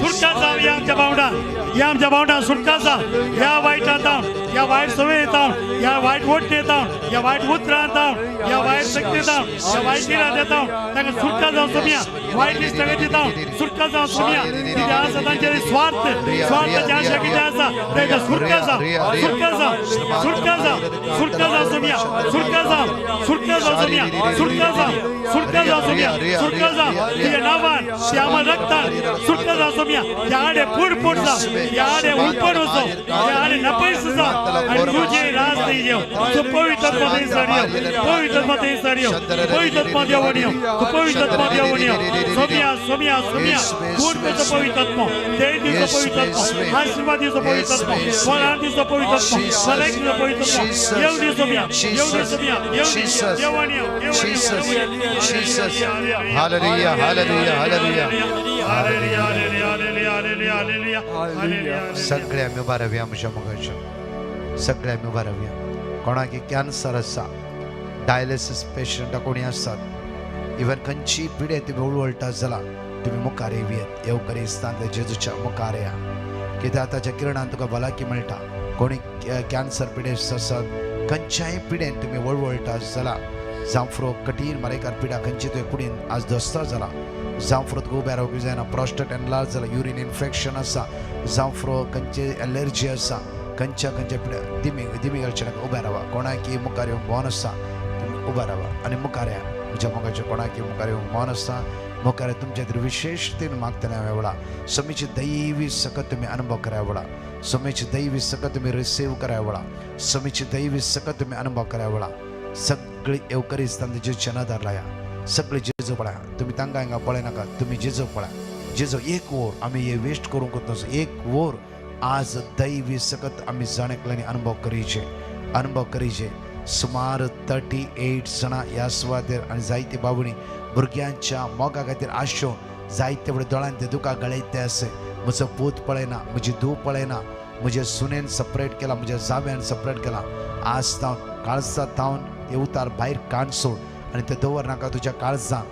सुटका जावं ह्या आमच्या भावंडान, ह्या आमच्या भावंडान सुटका जावं. ह्या वायटा जावन, ह्या वायट संवय जावन, ह्या वायट वोटणे जावन, ह्या वायट उतरां जावन, ह्या वायट शक्ती जावन, ह्या वायट तिरां जावन तांकां सुटका जावं. सोम्या वायट इश्टागती जावन सुटका जावं. सोम्या कितें आसा तांचे स्वार्थ, स्वार्थाचे आशा कितें आसा तांकां सुटका जावं, सुटका जावं, सुटका जावं, सुटका जावं. सोम्या सुटका जावं, सुटका जावं. सोम्या सुटका जावं, सुटका जावं. सोम्या सुटका जावं तुज्या नांवान, त्या आम्हा रक्तान सुटका जावं. सोम्या ह्या आडे फूड फूड जावं, ह्या आडे उपड वचो, ह्या आडे नपयस जावं आनी तुजे राज थंय येवं. तूं पवित्र आत्मा थंयसर येव, पवित्र आत्मा थंयसर येव, पवित्र आत्मा देवण येव, तूं पवित्र आत्मा देवण येव. सोम्या सोम्या सोम्या फूड करचो पवित्र आत्मा, देव दिवचो पवित्र आत्मा, आशीर्वाद दिवचो पवित्र आत्मा, वरान दिवचो पवित्र आत्मा, भलायकी दिवचो पवित्र आत्मा. येव दी सोम्या, येव दी सोम्या, येव दी देवण येव, देवण येव. Hallelujah, hallelujah, hallelujah. Hallelujah, hallelujah, hallelujah, hallelujah, hallelujah. सगळे आमी उबा रावया म्हज्या मोगाच्या, सगळे आमी उबा रावया. कोणाक कॅन्सर आसा, डायलिसीस पेशंट कोणी आसात, इवन खंयची पिडे तुमी उळवळटा जाल्यार तुमी मुखार येवयेत. येवकरी स्थान जेजूच्या मुखार या, कित्याक ताच्या किरणान तुका भलायकी मेळटा. कोणी कॅन्सर पिडेस्त आसात, खंयच्याय पिडेन तुमी वळवळटा जाल्यार, जांफरो कठीण मारेकार पिडा खंयची तुवें कुडीन आज दसता जाला, जांफरो तुका उबें रावपाक जायना, प्रोस्टेट एनलार्ज जाला, युरीन इन्फेक्शन आसा, जांफरो खंयचे एलर्जी आसा, खंयच्या खंयच्या पिड्या दिमी दिमी घालचे नाका. उबें रावा. कोणाकी मुखार येवंक भोवन आसा तुमी उबें रावा आनी मुखार या. म्हज्या मोगाच्या कोणाकी मुखार येवंक भोवन आसा मुखार तुमच्या खातीर विशेश मागतना हांवें वेळा समीची दैवी सकत तुमी अनुभव करा वेळा, समीची दैवी सकत तुमी रिसीव करा वेळा, समीची दैवी सकत तुमी अनुभव करा वेळा. सगळी येवकरिस्तान जेजूच्या नदर लाया, सगळी जेजू पळया. तुमी तांकां हांगा पळय नाका, तुमी जेजू पळया. जेजू एक वर आमी हे वेस्ट करूंक वतना एक वर आज दैवी सकत आमी जाण एकल्यांनी अनुभव करीचे, अनुभव करीचे. सुमार 38 जाणां ह्या सुवातेर आनी जायती बाबणी भुरग्यांच्या मोगा खातीर आशो जायते व्हड दोळ्यान ते दुकां गळयत ते आसे. म्हजो पूत पळयना, म्हजी धूव पळयना, म्हजे सुनेन सपरेट केला, म्हज्या जाव्यान सपरेट केला. आज तावन काळजा तावन ते उतार भायर काण सोड आनी ते दवर नाका तुज्या काळजान.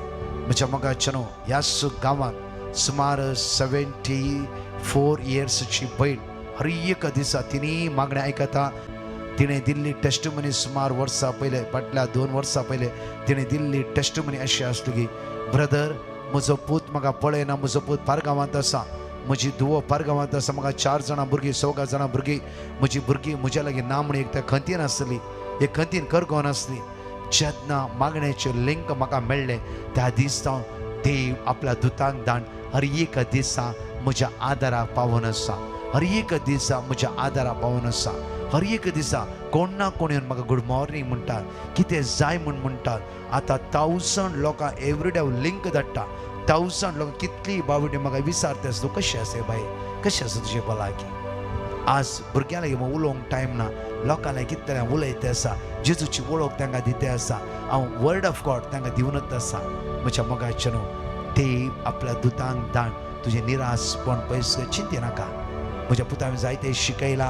म्हज्या मोगाच्या न्हू ह्याच गांवांत सुमार 74 इयर्सची भयण हर एक दिसा तिणी मागणें आयकता. तिणें दिल्ली टेस्टमनी सुमार वर्सां पयले, फाटल्या 2 वर्सां पयले तिणें दिल्ली टेस्टमनी अशी आसली की ब्रदर म्हजो पूत म्हाका पळयना, म्हजो पूत पारगांवांत आसा, म्हजी धुवो पारगांवांत आसा, म्हाका 4 जाणां भुरगीं, 4 जाणां भुरगीं, म्हजी भुरगीं म्हज्या लागीं ना म्हण एक त्या खंतीन आसली, एक खंतीन करगोन आसली. जेन्ना मागण्याचें लिंक म्हाका मेळ्ळें त्या दीस हांव देव आपल्या दुतांक दान हर एक दिसा म्हज्या आदाराक पावोन आसा, हर एक दिसा म्हज्या आदाराक पावोन आसा. हर एक दिसा कोण ना कोण येवन म्हाका गुड मॉर्निंग म्हणटात, कितें जाय म्हूण म्हणटात. आतां 1000 लोकांक एवरीडे हांव लिंक धाडटा, 1000 लोकांक कितली बावडी म्हाका विचारता आसता, तूं कशें आसा बाय, कशें आसा तुजें भलायकी. आज भुरग्यां लागीं उलोवंक टायम ना, लोकां लागीं कितले हांव उलयता आसा, जेजूची वळख तांकां दिता आसा, हांव वर्ड ऑफ गॉड तांकां दिवनच आसा. म्हज्या मोगाचे न्हू ते आपल्या दुतांक दाण तुजें निराशपण पयस चिंते नाका. म्हज्या पुता हांवें जायते शिकयला,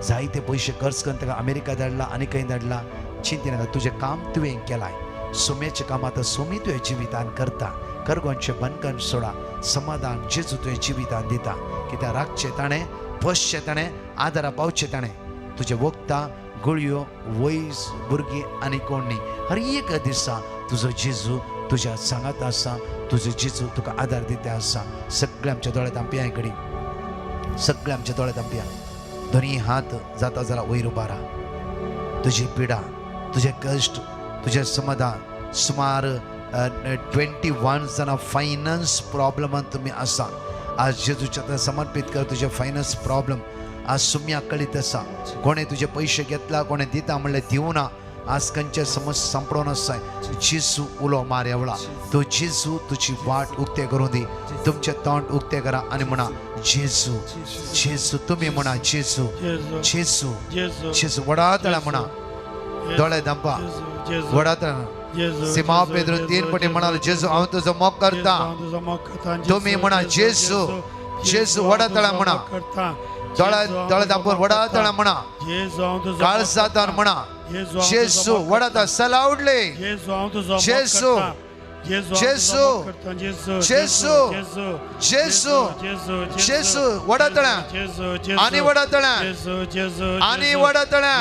जायते पयशे खर्च करून ताका अमेरिका धाडला आनी खंय धाडला. चिंते नाका, तुजें काम तुवें केलाय. सोम्याचें काम आतां सोमी तुवें जिवितान करता. करगोनचें बंदकण सोडा, समाधान जेजू तुवें जिवितान दिता. कित्याक राखचें ताणें, पोसचें ताणें, आदारा पावचें ताणें. तुजें वखदां, गुळयो, वैज, भुरगीं आनी कोण न्ही. हर एक दिसा तुजो जेजू तुज्या सांगात आसा, तुजो जेजू तुका आदार दिता आसा. सगळे आमच्या दोळ्यांत आमपिया कडी, सगळे आमच्या दोळ्यांत आमपिया. दोनी हात जाता जाल्यार वयर उबारा. तुजी पिडा, तुजें कश्ट, तुजें समाधान. सुमार 21 जाणां फायनान्स प्रॉब्लमान तुमी आसा. आज जेजूच्या आतां समर्पीत कर तुजें फायनान्स प्रॉब्लम. आज सुम्या कळीत आसा कोणें तुजे पयशे घेतला, कोणें दिता म्हणलें दिवना. आज खंयचे समज सांपडोन आसाय. जेजू उलो मार एवळा, तो जेजू तुजी वाट उक्ते करूं दी. तुमचें तोंड उक्तें करा आनी म्हणा जेजू, जेजू. तुमी म्हणा जेजू, जेजू, जेजू. व्हडा तळ्या म्हणा, दोळे धांपा, व्हडा तळ्या. सिमाव पेद्रू 3 पटी म्हणाल जेजू हांव तुजो मोग करता. तुमी म्हणा जेजू, जेजू. व्हडा तळ्या म्हणा, दोळे दोळे धांपून व्हडा तळ्या म्हणा, काळजातान म्हणा जेजू. व्हडा तळ्या सलावडले जेजू, जेजू, जेजू, जेजू, जेजू. व्हडा तळ्या आनी व्हडा तळ्या आनी व्हडा तळ्या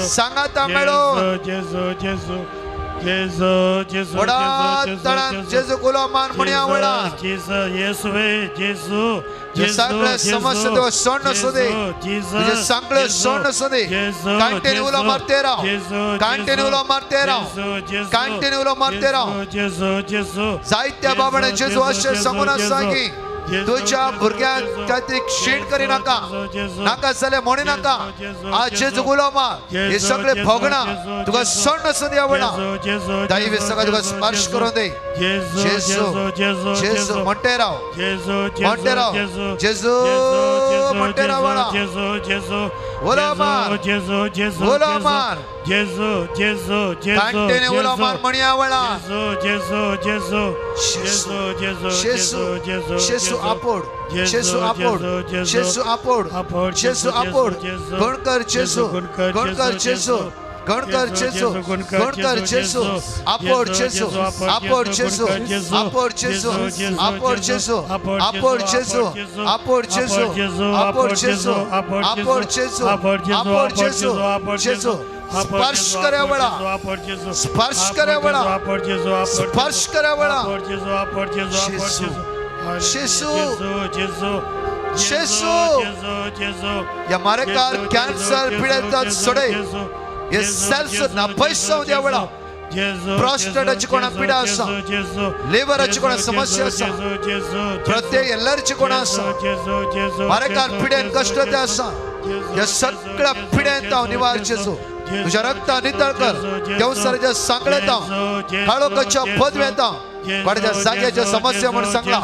सांगाता मेळो व्हडा तळ्यान जेजू उलो मान म्हणया व्हडा. सगळे समस्या तुका सोड आसूं दे, तुजे सगळे सोड आसूं दे. कंटिन्यू उलो मारते राव, कंटिन्यू उलो मारते राव, कंटिन्यू उलो मारते राव. जायत्या बाबांनी जेजू अशें सांगून आसा की तुज्या भुरग्यांक खातीर क्षीण करी नाका, नाका जाल्यार म्हणू नाका. आज जेजू उलो मार, हे सगळे भोगणां तुका सोड आसूं दे व्हडा. दैवी सगळं तुका स्पर्श करून दे. जेजू, जेजू म्हणते राव, म्हणते राव, जेजू म्हणते राव व्हडा. उलो मार, उलो मार, कंटिन्यू उलो मार म्हणया व्हडा. जेजू, जेजू आपोड, जेजू आपोड, जेजू आपोड, जेजू आपोड. गणकर जेजू, गणकर जेजू, गणकर जेजू, गणकर जेजू. आपोड जेजू, आपोड जेजू, आपोड जेजू, आपोड जेजू, आपोड जेजू, आपोड जेजू, आपोड जेजू, आपोड जेजू, आपोड जेजू. जेजू स्पर्श करा वेळा, स्पर्श करा वेळा, स्पर्श करा वेळा. जेजू, जेजू, जेजू. या मारेकार कॅन्सर पिडेतात सोडे, हे सेल्स नापयस द्या वेळा. प्रोस्टेटाची कोणा पिडा आसा, लिव्हराची कोणा समस्या आसा, प्रत्येक एलर्जी कोणा आसा, मारेकार पिडेन कश्ट ते आसा, ह्या सगळ्या पिडेन हांव निवार जेजू. तुज्या रक्ता नितळ कर. देवसराच्या सांगळेत हांव, काळोखाच्या पदवेत हांव, कोणाच्या जाग्याच्या समस्या म्हूण सांगला.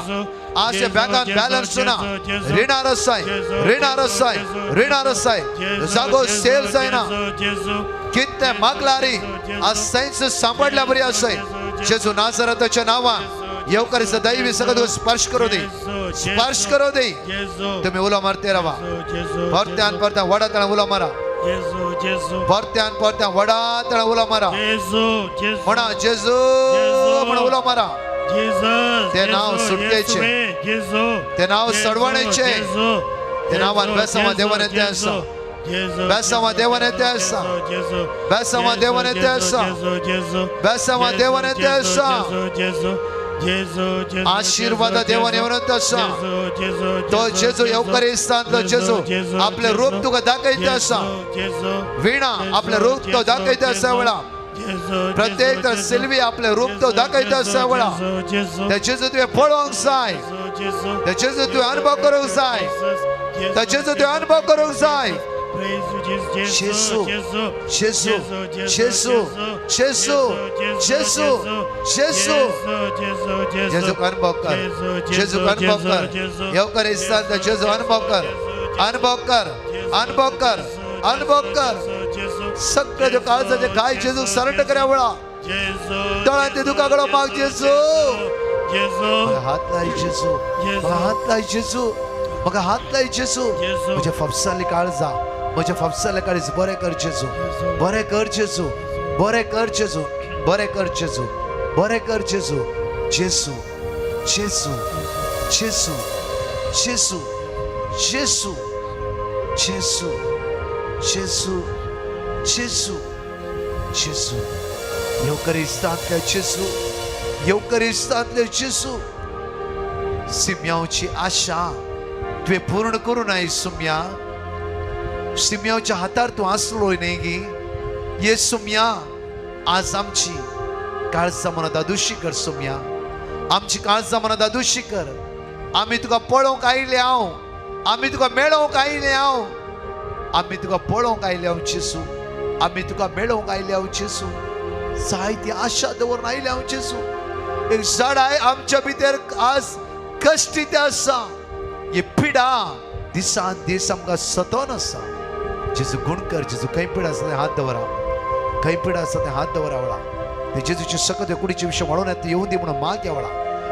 आज हे बँकान बॅलन्स ना, रिणार आसाय, रिणार आसाय, रिणार आसाय, जागो सेल जायना. कितें मागलारी आज सायन्स सांपडल्या बरी आसाय. जेजू नासराताच्या नांवान येवकारीचा दैवी सगळं तुका स्पर्श करू दे, स्पर्श करू दे. तुम्ही उलो मारते रावा, परत्यान परत्यान वडा तळा उलो मारा, परत्यान परत्यान वडा तळा उलो मारा. म्हणा जेजू म्हणून उलो मारा. ते नाव सुटकेचे, ते नाव सडवणेचे, ते नावान बेसावा देवान येते आसा, बेसावा देवान येते आसा, बेसावा देवान येते आसा, बेसावा देवान येते आसा. आशीर्वाद देवान येवन आसा. तो जेजू येवकारिस्तांतलो जेजू आपले रूप तुका दाखयता आसा. वीणा आपले रूप तो दाखयता आसा वेळा. प्रत्येक तर सिल्वी आपले रूप तो दाखयता आसा वेळा. त्या जेजू तुवें पळोवंक जाय, त्या जेजू तुवें अनुभव करूंक जाय, त्या जेजू तुवें अनुभव करूंक जाय. जेजू, जेजू, जेजू, जेजू, जेजू, जेजू. जेजूक अनुभव कर, जेजूक अनुभव कर. येवकारिस्तांतलो जेजू अनुभव कर, अनुभव कर, अनुभव कर, अनुभव कर. सगळे जो काळजाचे काय जेजू सरेंडर करा वेळा. दोळ्यांतले दुकां गळोवंक माग जेजू. म्हाका हात लाय जेजू, म्हाका हात लाय जेजू, म्हाका हात लाय जेजू. म्हज्या फापसाले काळजा, म्हज्या फापसाले काळीज बरें कर जेजू, बरें कर जेजू, बरें कर जेजू, बरें कर जेजू, बरें कर जेजू. जेजू, जेजू, जेजू, जेजू, जेजू, जेजू, जेजू, जेजू, जेजू. येवकरिस्तांतल्या जेजू, येवकरिस्तांतल्या जेजू. सिम्यावची आशा तुवें पूर्ण करूं नाय सुम्या. सिम्यावच्या हातार तूं आसलो न्ही गी ये सुम्या. आज आमची काळजां मनां दादोशी कर सुम्या, आमची काळजां मनां दादोशी कर. आमी तुका पळोवंक आयले हांव, आमी तुका मेळोवंक आयले हांव, आमी तुका पळोवंक आयले हांव जेजू, आमी तुका मेळोवंक आयले हांव जेजू. जायती आशा दवरून आयले हांव जेजू. एक झाडाय आमच्या भितर आज कश्टी आसा, ही पिडा दिसान दीस आमकां सतोन आसा. जेजू गुण कर जेजू. खंय पिडा आसा तें हात दवरा, खंय पिडा आसा तें हात दवरा वळा. ते जेजूची सकत कुडीचे विशय वाडोवन येता येवन दी म्हणून माग वळा.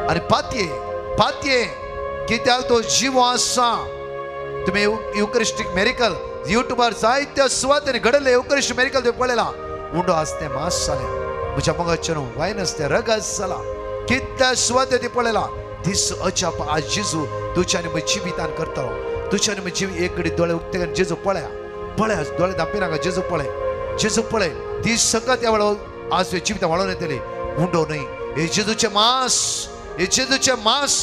आनी पातये, पातये, कित्याक तो जिवो आसा. तुमी युकरिस्टीक मेरिकल युट्यूबार जायत्या सुवातेनी घडले युकरिस्ट मेरिकल तुवें पळयलां. उंडो आस तें मास जालें, म्हज्या मोगाचें न्हू वायन आस तें रगत जालां. कितल्या सुवातेनी ती पळयलां. दीस अजाप आज जेजू तुज्या आनी म्हज्या जिवितान करतलो. तुज्या आनी म्हज्या जिवीत एक घडी दोळे उक्ते करून जेजू पळया, पळया, दोळे धांपी नाका. जेजू पळय, जेजू पळय. ती सकत ह्या वेळार आज तुवें जिवितां वाडोवन येतली. उंडो न्हय, हे जेजूचें मास, हे जेजूचें मास.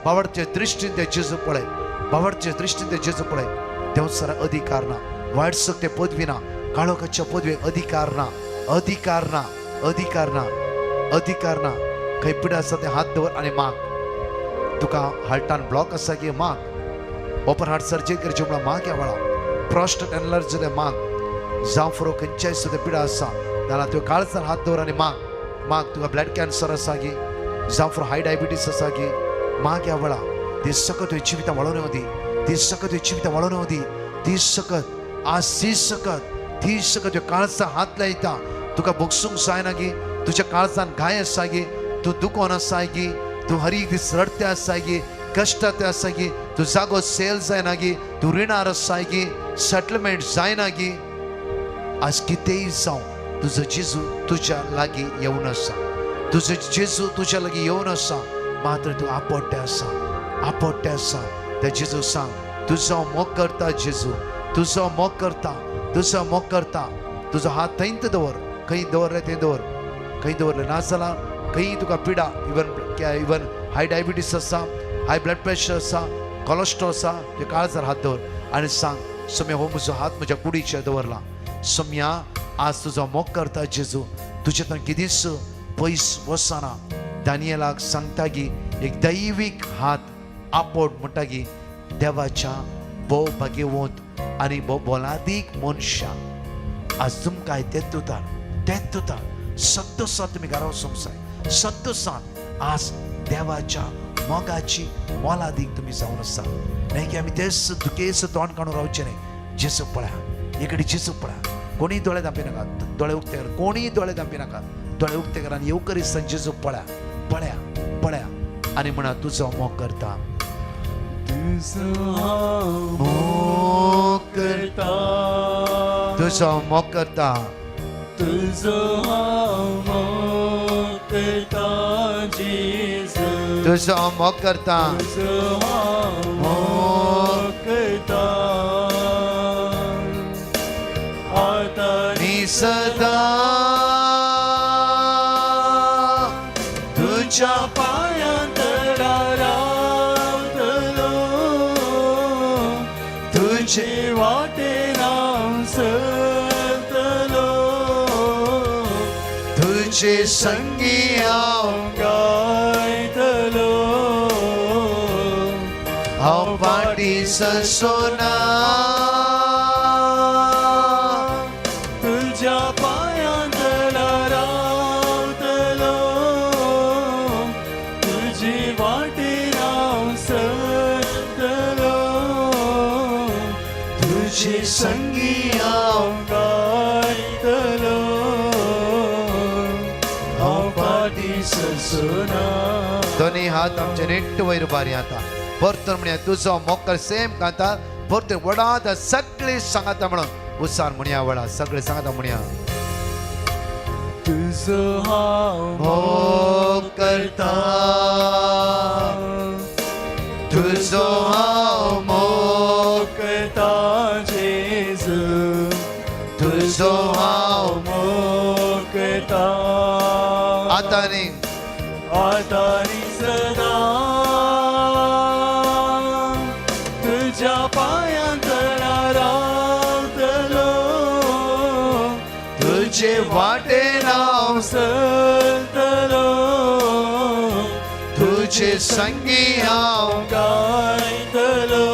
बावडचे दृश्टीन ते जेजू पळय, बावडचे दृश्टीन ते जेजू पळय. देवसरा अधिकार ना, वायट सकते पदवी ना, काळोखाच्या पदवेक अधिकार ना, अधिकार ना, अधिकार ना, अधिकार ना. खंय पिडा आसा ते हात दवर आनी माग. तुका हार्टान ब्लॉक आसा की माग. ओपन हार्ट सर्जरी करची म्हणून माग ह्या वेळार. प्रोस्टेट एनलार्ज जाल्यार माग. जावं फुरो खंयच्याय सुद्दां पिडा आसा जाल्यार तुवें काळजार हात दवर आनी माग. माग. तुका ब्लड कॅन्सर आसा की, जावं फुरो हाय डायबिटीस आसा की, माग ह्या वेळार. ती सकत तुवें जिवितां वाडोवन येवं दी, ती सकत तुवें जिवितां वाडोवन येवं दी. ती सकत आज, ती सकत, ती सकत तुवें काळजार हात लायता. तुका भोगसूंक जायना की, तुज्या काळजान घाय आसा की, तूं दुखोन आसा की, तूं हर एक दीस रडते आसा की, कश्टाते आसा की, तूं जागो सेल जायना की, तूं रिणार आसा की, सेटलमेंट जायना की, आज कितेंय जावं तुजो जेजू तुज्या लागीं येवन आसा. तुजो जेजू तुज्या लागीं येवन आसा. मात्र तूं आपोड्डें आसा, आपोड्डें आसा. त्या जेजू सांग, तुजो मोग करता जेजू, तुजो मोग करता, तुजो मोग करता. तुजो हात थंयच दवर, खंय दवरलें थंय दवर, खंय दवरलें नाजाल्यार खंय तुका पिडा, इवन इवन हाय डायबिटीस आसा, हाय ब्लड प्रेशर आसा, कोलेस्ट्रॉल आसा, तुज्या काळजार हात दवर आनी सांग, सोम्या हो म्हजो हात म्हज्या कुडीचेर दवरला. सोम्या आज तुजो मोग करता जेजू, तुज्यातल्यान कितेंच पयस वचना. दानियलाक सांगता की एक दैवीक हात आपोट म्हणटा की देवाच्या भोव भाग्यवंत आनी भोव मोलादीक मनशां आज तुमकां तेच दुतान, तेच दुतान सद्दोसान तुमी घरा वचूंक जाय. सद्दोसान आज देवाच्या मोगाची मोलादीक तुमी जावन आसा. न्हय की आमी तेच दुखेच तोंड काडून रावचें न्हय. जेजू पळया, इकडे जेजू पळया. कोणीय दोळे धांपी नाका, दोळे उक्ते कर. कोणीय दोळे धांपी नाका, दोळे उक्ते कर आनी येवकरिस्तान जेजू पळया, पळया, पळया आनी म्हणा, तुजो मोग करता, मोग करता, तुजो मोग करता, तुजो हांव मोग करता जेजू, तुजो मोग करता, तुजो हांव मोग करता. आतां नी सदा तुज्या पांयां तळा रावतलो, तुझे तुजे वाटेन हांव चलतलो, तुझे संगी हांव गायतलो, हांव फाटीं सरचोना. तुज्या पांयां तळा रावतलो, तुजे वाटेन हांव चलतलो, तुझे संगी हांव गायतलो, दोनी हात आमचे नेट वयर बारी आता परतून म्हणया तुजो मोकर सेम कांता परतून वडात सगळे सांगाता म्हणून उसान म्हणया वडा सगळे सांगाता म्हणया तुजो हांव मोग करता तुजो हांव मोग करता जेजू तुजो हांव मोग करता आतां न्ही आतां आनी सदां तुज्या पांयां तळा रावतलो तुझे वाटेन हांव हांव चलतलो तुझे संगी हांव गायतलो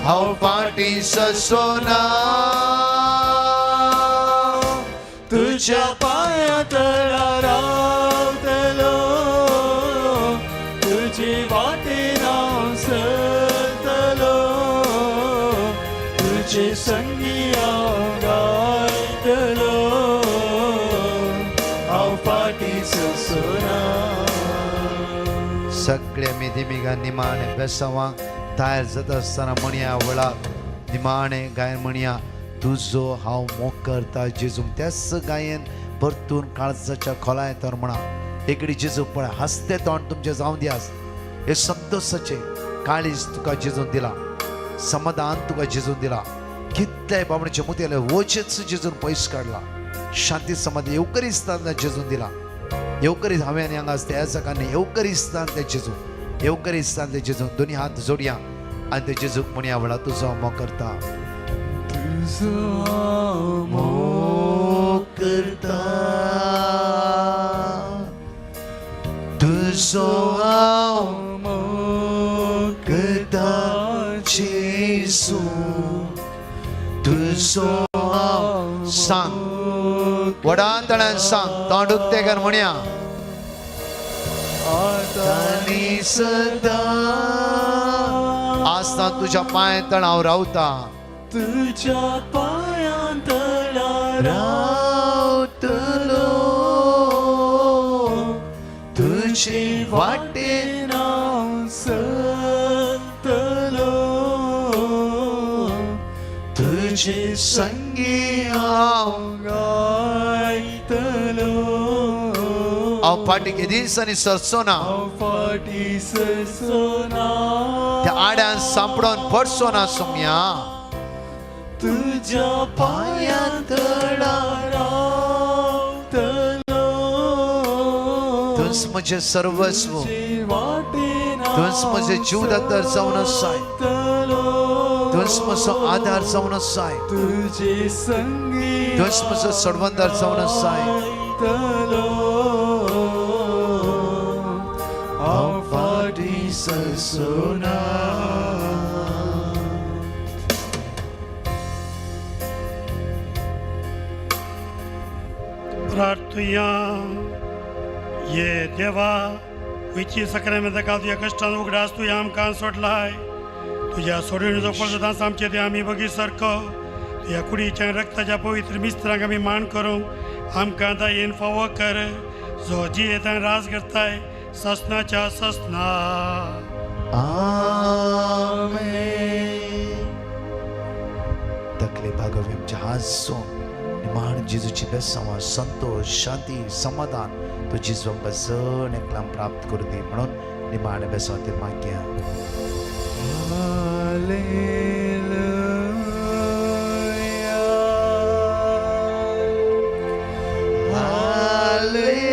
हांव फाटी ससोना तुझ्या पांयां तळा रावतलो तुझे वाटेन हांव चलतलो तुझे संगी हांव गायतलो हांव फाटीं सोसना. सगळे आमी दिमिगा निमाणे बेसावांक तयार जाता आसतना म्हणया वळा निमाणे गायन म्हणया तुजो हांव मोग करता जेजू. त्याच गायन परतून काळजाच्या खोलायें तर म्हणा एकडे जेजू पळय हसते तोंड तुमचें जावं दियास. हे संतोषाचें काळीज तुका जेजून दिलां, समाधान तुका जेजून दिलां. कितल्याय बाबणेचे मुतेले वचेच जेजून पयस काडला. शांती समाधी येवकरिस्तान जेजून दिला. येवकरीत हांवें आनी हांगा आसता ह्या सकाळी येवकरिस्तान ते जेजू, येवकरिस्तान ते जेजू. दोनी हात जोडया आनी ते जेजूक म्हणया वळा तुजो हांव मोग करता, तुजो हांव मोग करता, तुजो हांव मोग करता जेजू, तुजो हांव. सांग व्हडान तळ्यान सांग, तोंड उक्तें कर म्हणया आतां आनी सदां आसता तुज्या पांय तळाव रावता, तुझ्या पांयां तळा रावतलो तुझे वाटेन हांव चलतलो तुझे संगी हांव गायतलो हांव फाटीं केदींच आनी सरचो ना, हांव फाटीं सरचो ना, त्या आड्यान सांपडोन पडचो ना सोम्या. तुझ्या पांयां तळा रावतलो तूंच म्हजें सर्वस्व, तुझे वाटेन तूंच म्हजें जीवदातर जावन आसाय, तूंच म्हजो आदार जावन आसाय, तुझे संगी तूंच म्हजो सोडवंदार जावन आसाय. गायतलो हांव फाटीं सरचो ना. प्रार्थुया. ये देवा विची सक्रामेंता तुज्या कश्टान उगडास तुवें आमकां सोडलाय. तुज्या सोडवणीचो प्रसादान आमचे ते आमी बगी सारको तुज्या कुडीच्या रक्ताच्या पवित्र मिस्त्रांक आमी मान करूंक आमकां दयेन फावो कर, जो जियेतान राज करताय ससनाच्या ससना. आमेन. तकले भागोवया आमच्या हात सोड निमाण जेजूची बेसांवां संतोष शांती समाधान तो जेजू आमकां जण एकल्याक प्राप्त करूं दी म्हणून निमाण बेसांव ते मागया. Hallelujah. Hallelujah.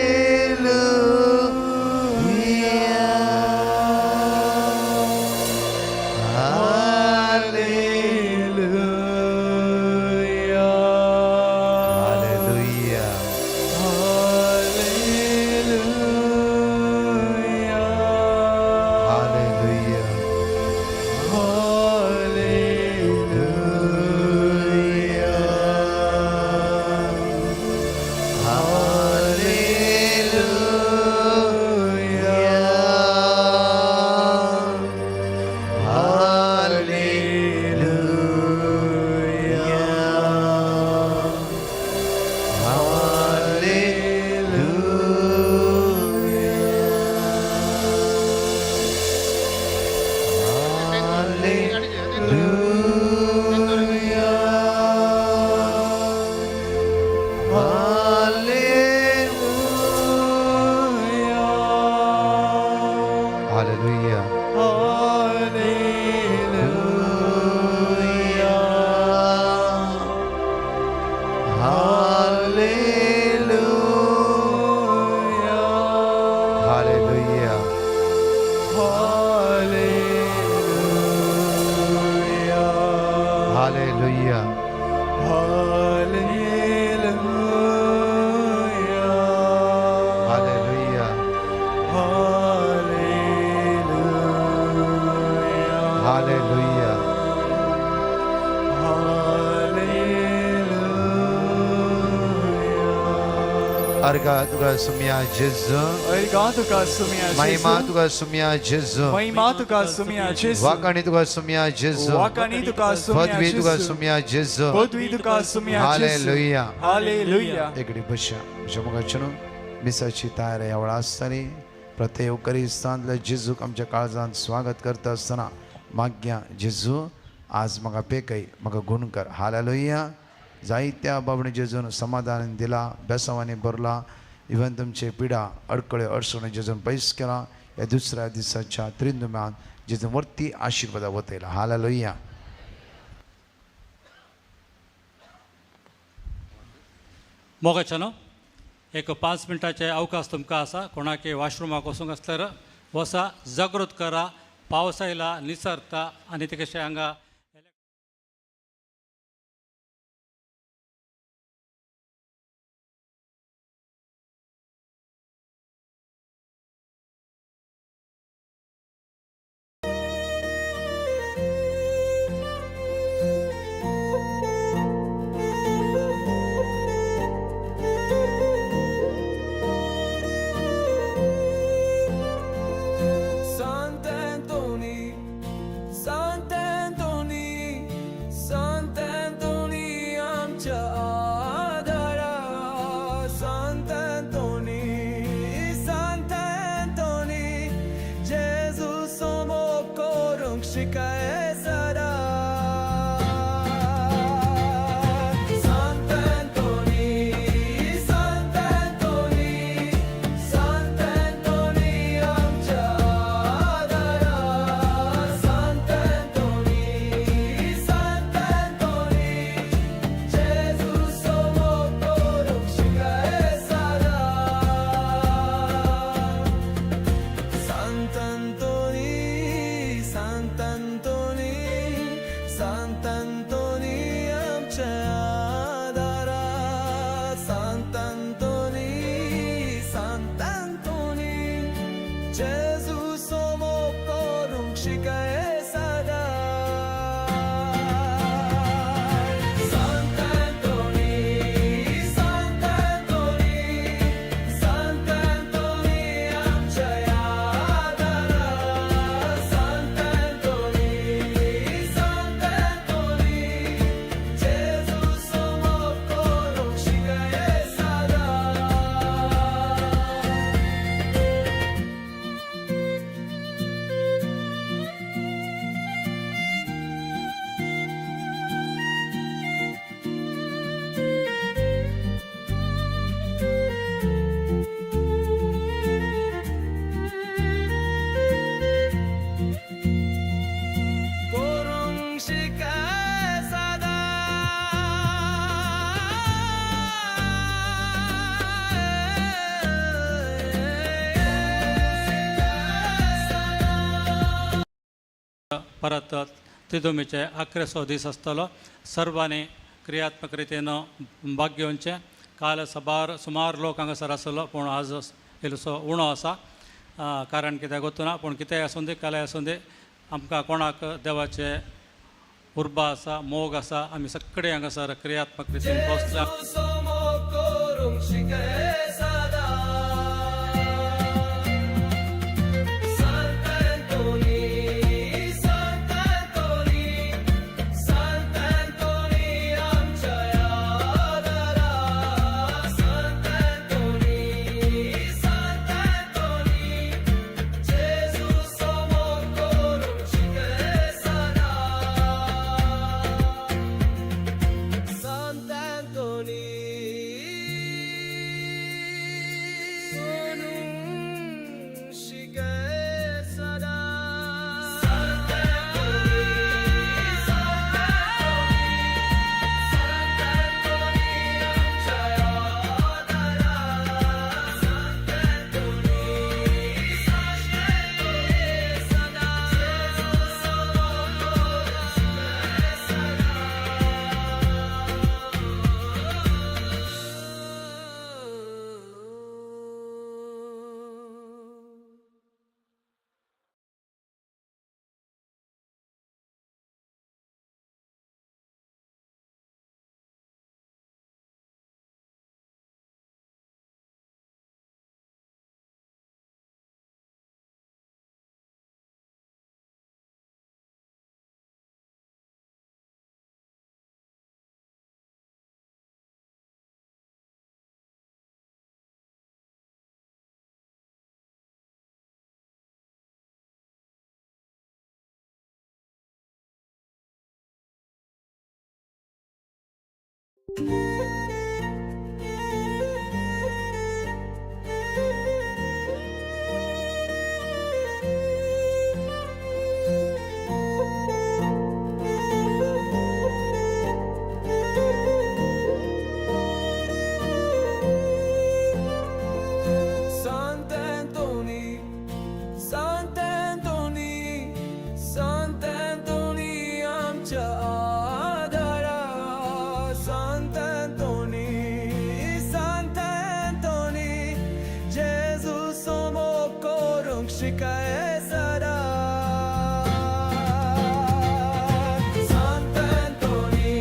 Hallelujah. Hallelujah. Hallelujah. Hallelujah. Hallelujah. अर्घा तुका सुम्या जेजू, अर्घा तुका सुम्या, महिमा तुका सुम्या जेजू, महिमा तुका सुम्या जेजू, वाकाणी तुका सुम्या जेजू, वाकाणी तुका सुम्या, पदवी तुका सुम्या जेजू, पदवी तुका सुम्या. हालेलुया. हालेलुया. एकडे बशा मोगाचेनो, मिसाची तयारी ह्या वेळार आसतली. प्रत्येक करिस्तांतल्या जेजूक आमच्या काळजांत स्वागत करता आसतना माग्या, जेजू आज म्हाका पेकय, म्हाका गुण कर. हालेलुया. जायत्या बाबणी जेजून समाधान दिला, बेसांवांनी भरला. इवन तुमचे पिडा अडकळे अडचणी जेजून पयस केला. ह्या दुसऱ्या दिसाच्या त्रिंदुम्यान जेजून वरती आशिर्वादा वतयला. हालेलुया. मोगाच्यानो, एक 5 मिनटाचे अवकाश तुमकां आसा. कोणाक वॉशरुमाक वचूंक आसल्यार वसा, जागृत करा. पावस आयला, निसरता आनी ते कशें हांगा Sant'Antoni, Sant'Antoni, Sant'Antoni आमच्या आदारा. Sant'Antoni, Sant'Antoni, जेजू सोमो करूंक शिकाय सदा. Sant'Antoni, Sant'Antoni, Sant'Antoni आमच्या आदारा. Sant'Antoni, Sant'Antoni, जेजू सोमो करूंक शिकाय सदा. Sant'Antoni, Sant'Antoni, Sant'Antoni आमच्या आदारा. Sant'Antoni, Sant'Antoni, जेजू सोमो करूंक शिकाय सदा. Sant'Antoni, Sant'Antoni, Sant'Antoni आमच्या आदारा. Sant'Antoni, Sant'Antoni, जेजू सोमो करूंक शिकाय सदा. करूंक शिकाय सदा. परत त्रिदोमीचे अकरेसो दीस आसतलो. सर्वांनी क्रियात्मक रितीन भाग घेवचें. काल सबार सुमार लोक हांगासर आसलो, पूण आज इल्लोसो उणो आसा. कारण कित्याक गोत्तू ना, पूण कितेंय आसूं दी, कालय आसूं दी, आमकां कोणाक देवाचे उर्बा आसा, मोग आसा. आमी सगळे हांगासर क्रियात्मक रितीन पावतले. सोमो करूंक शिकाय सदा. Sant'Antoni, Sant'Antoni, Sant'Antoni आमच्या आदारा. Sant'Antoni, Sant'Antoni, जेजू सोमो करूंक शिकाय सदा. Sant'Antoni. Sant'Antoni, Sant'Antoni, Sant'Antoni आमच्या आदारा. Sant'Antoni, Sant'Antoni, जेजू मोग करूंक शिकय सदा. Sant'Antoni,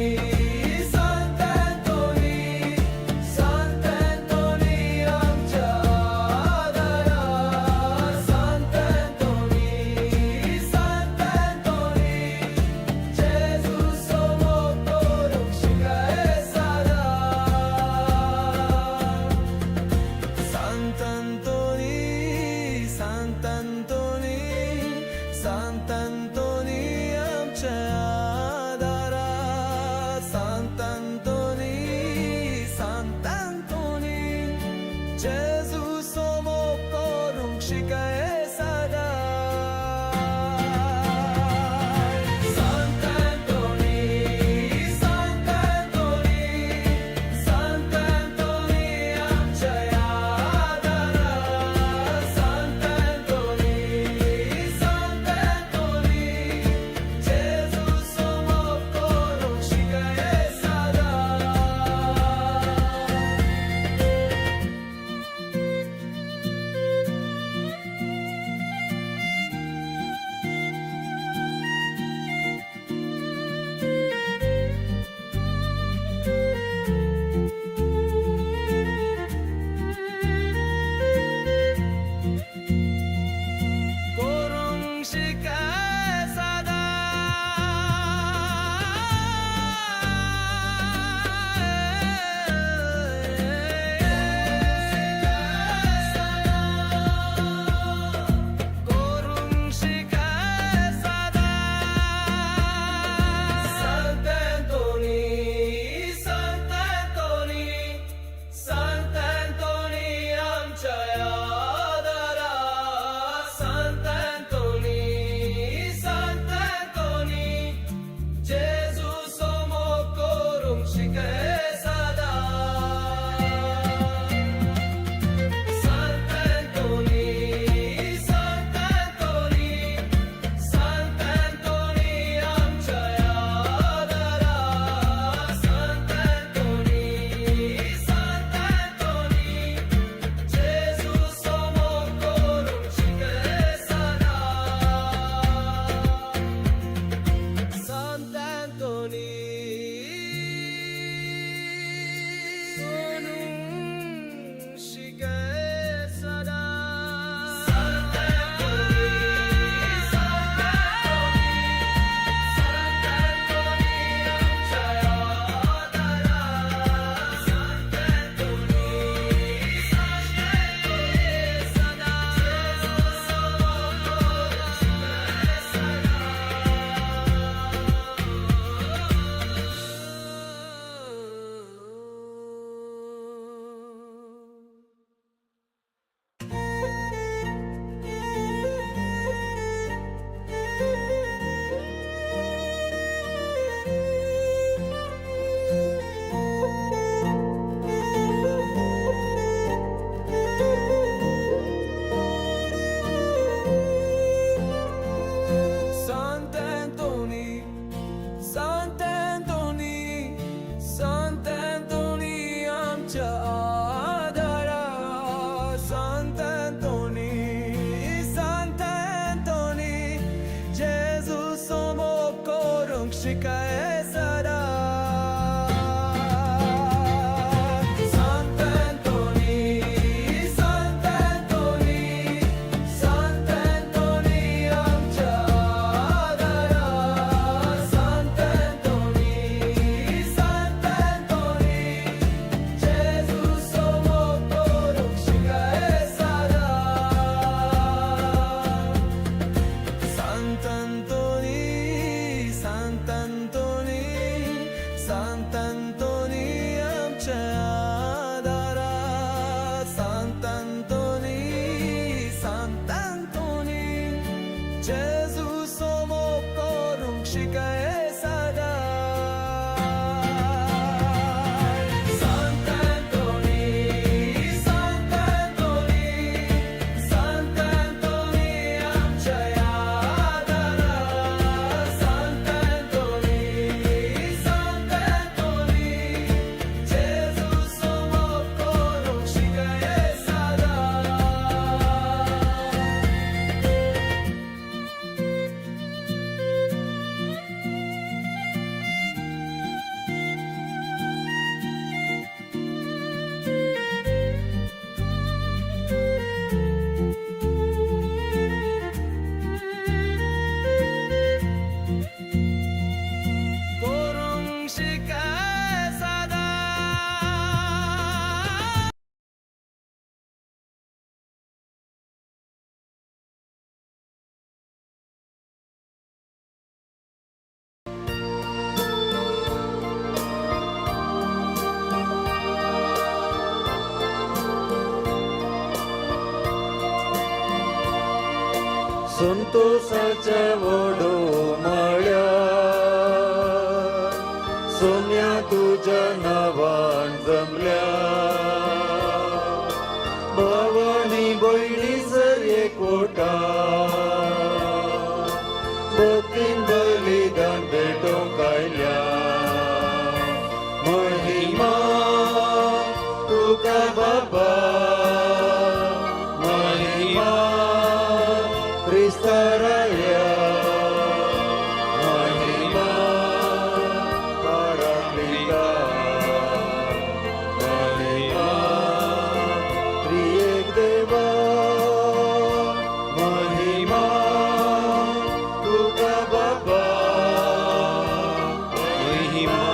Sant'Antoni, Sant'Antoni आमच्या आदारा. Sant'Antoni, Sant'Antoni, जेजू मोग करूंक शिकय सदा. Sant'Antoni, Sant'Antoni, Sant'Antoni आमच्या आदारा. Sant'Antoni, Sant'Antoni, जेजू मोग करूंक शिकय सदा. Sant'Antoni, Sant'Antoni, Sant'Antoni आमच्या आदारा. Sant'Antoni, Sant'Antoni, जेजू मोग करूंक शिकय सदा. करूंक शिकय सदा. करूंक शिकय सदा. Sant'Antoni, Sant'Antoni, Sant'Antoni आमच्या आदारा. Sant'Antoni, Sant'Antoni, जेजू मोग करूंक शिकय सदा. Sant'Antoni, Sant'Antoni, Sant'Antoni आमच्या आदारा. Sant'Antoni, Sant'Antoni, जेजू मोग करूंक शिकय सदा. Sant'Antoni, करूंक शिकय सदा. Sant'Antoni, Sant'Antoni, Sant'Antoni आमच्या आदारा. Sant'Antoni, Sant'Antoni, सदा. जेजू मोग करूंक शिकय सदा. Sant'Antoni, Sant'Antoni, Sant'Antoni आमच्या आदारा. Sant'Antoni, Sant'Antoni, जेजू मोग करूंक शिकय सदा. Sant'Antoni, Sant'Antoni, Sant'Antoni आमच्या आदारा. Sant'Antoni, Sant'Antoni, जेजू मोग करूंक शिकय सदा. Sant'Antoni, Sant'Antoni, जेजूचो मोग करूंक शिकय सदां. Sant Anthony, Sant Anthony, Sant Anthony आमच्या आदारा. Sant Anthony, Sant Anthony, जेजूचो मोग करूंक शिकय सदां. करूंक शिकय सदां. संतोषाचे वडो मळ्या सोम्या तुझ्या नावान जमल्या भावानी भयणी सर एकवटा भक्तीन बलिदान भेटोवंक आयल्या महिमा तुका बाबा महिमा क्रिस्ताराया महिमा पराक्लिता महिमा त्रिएक देवा महिमा तुका बाबा महिमा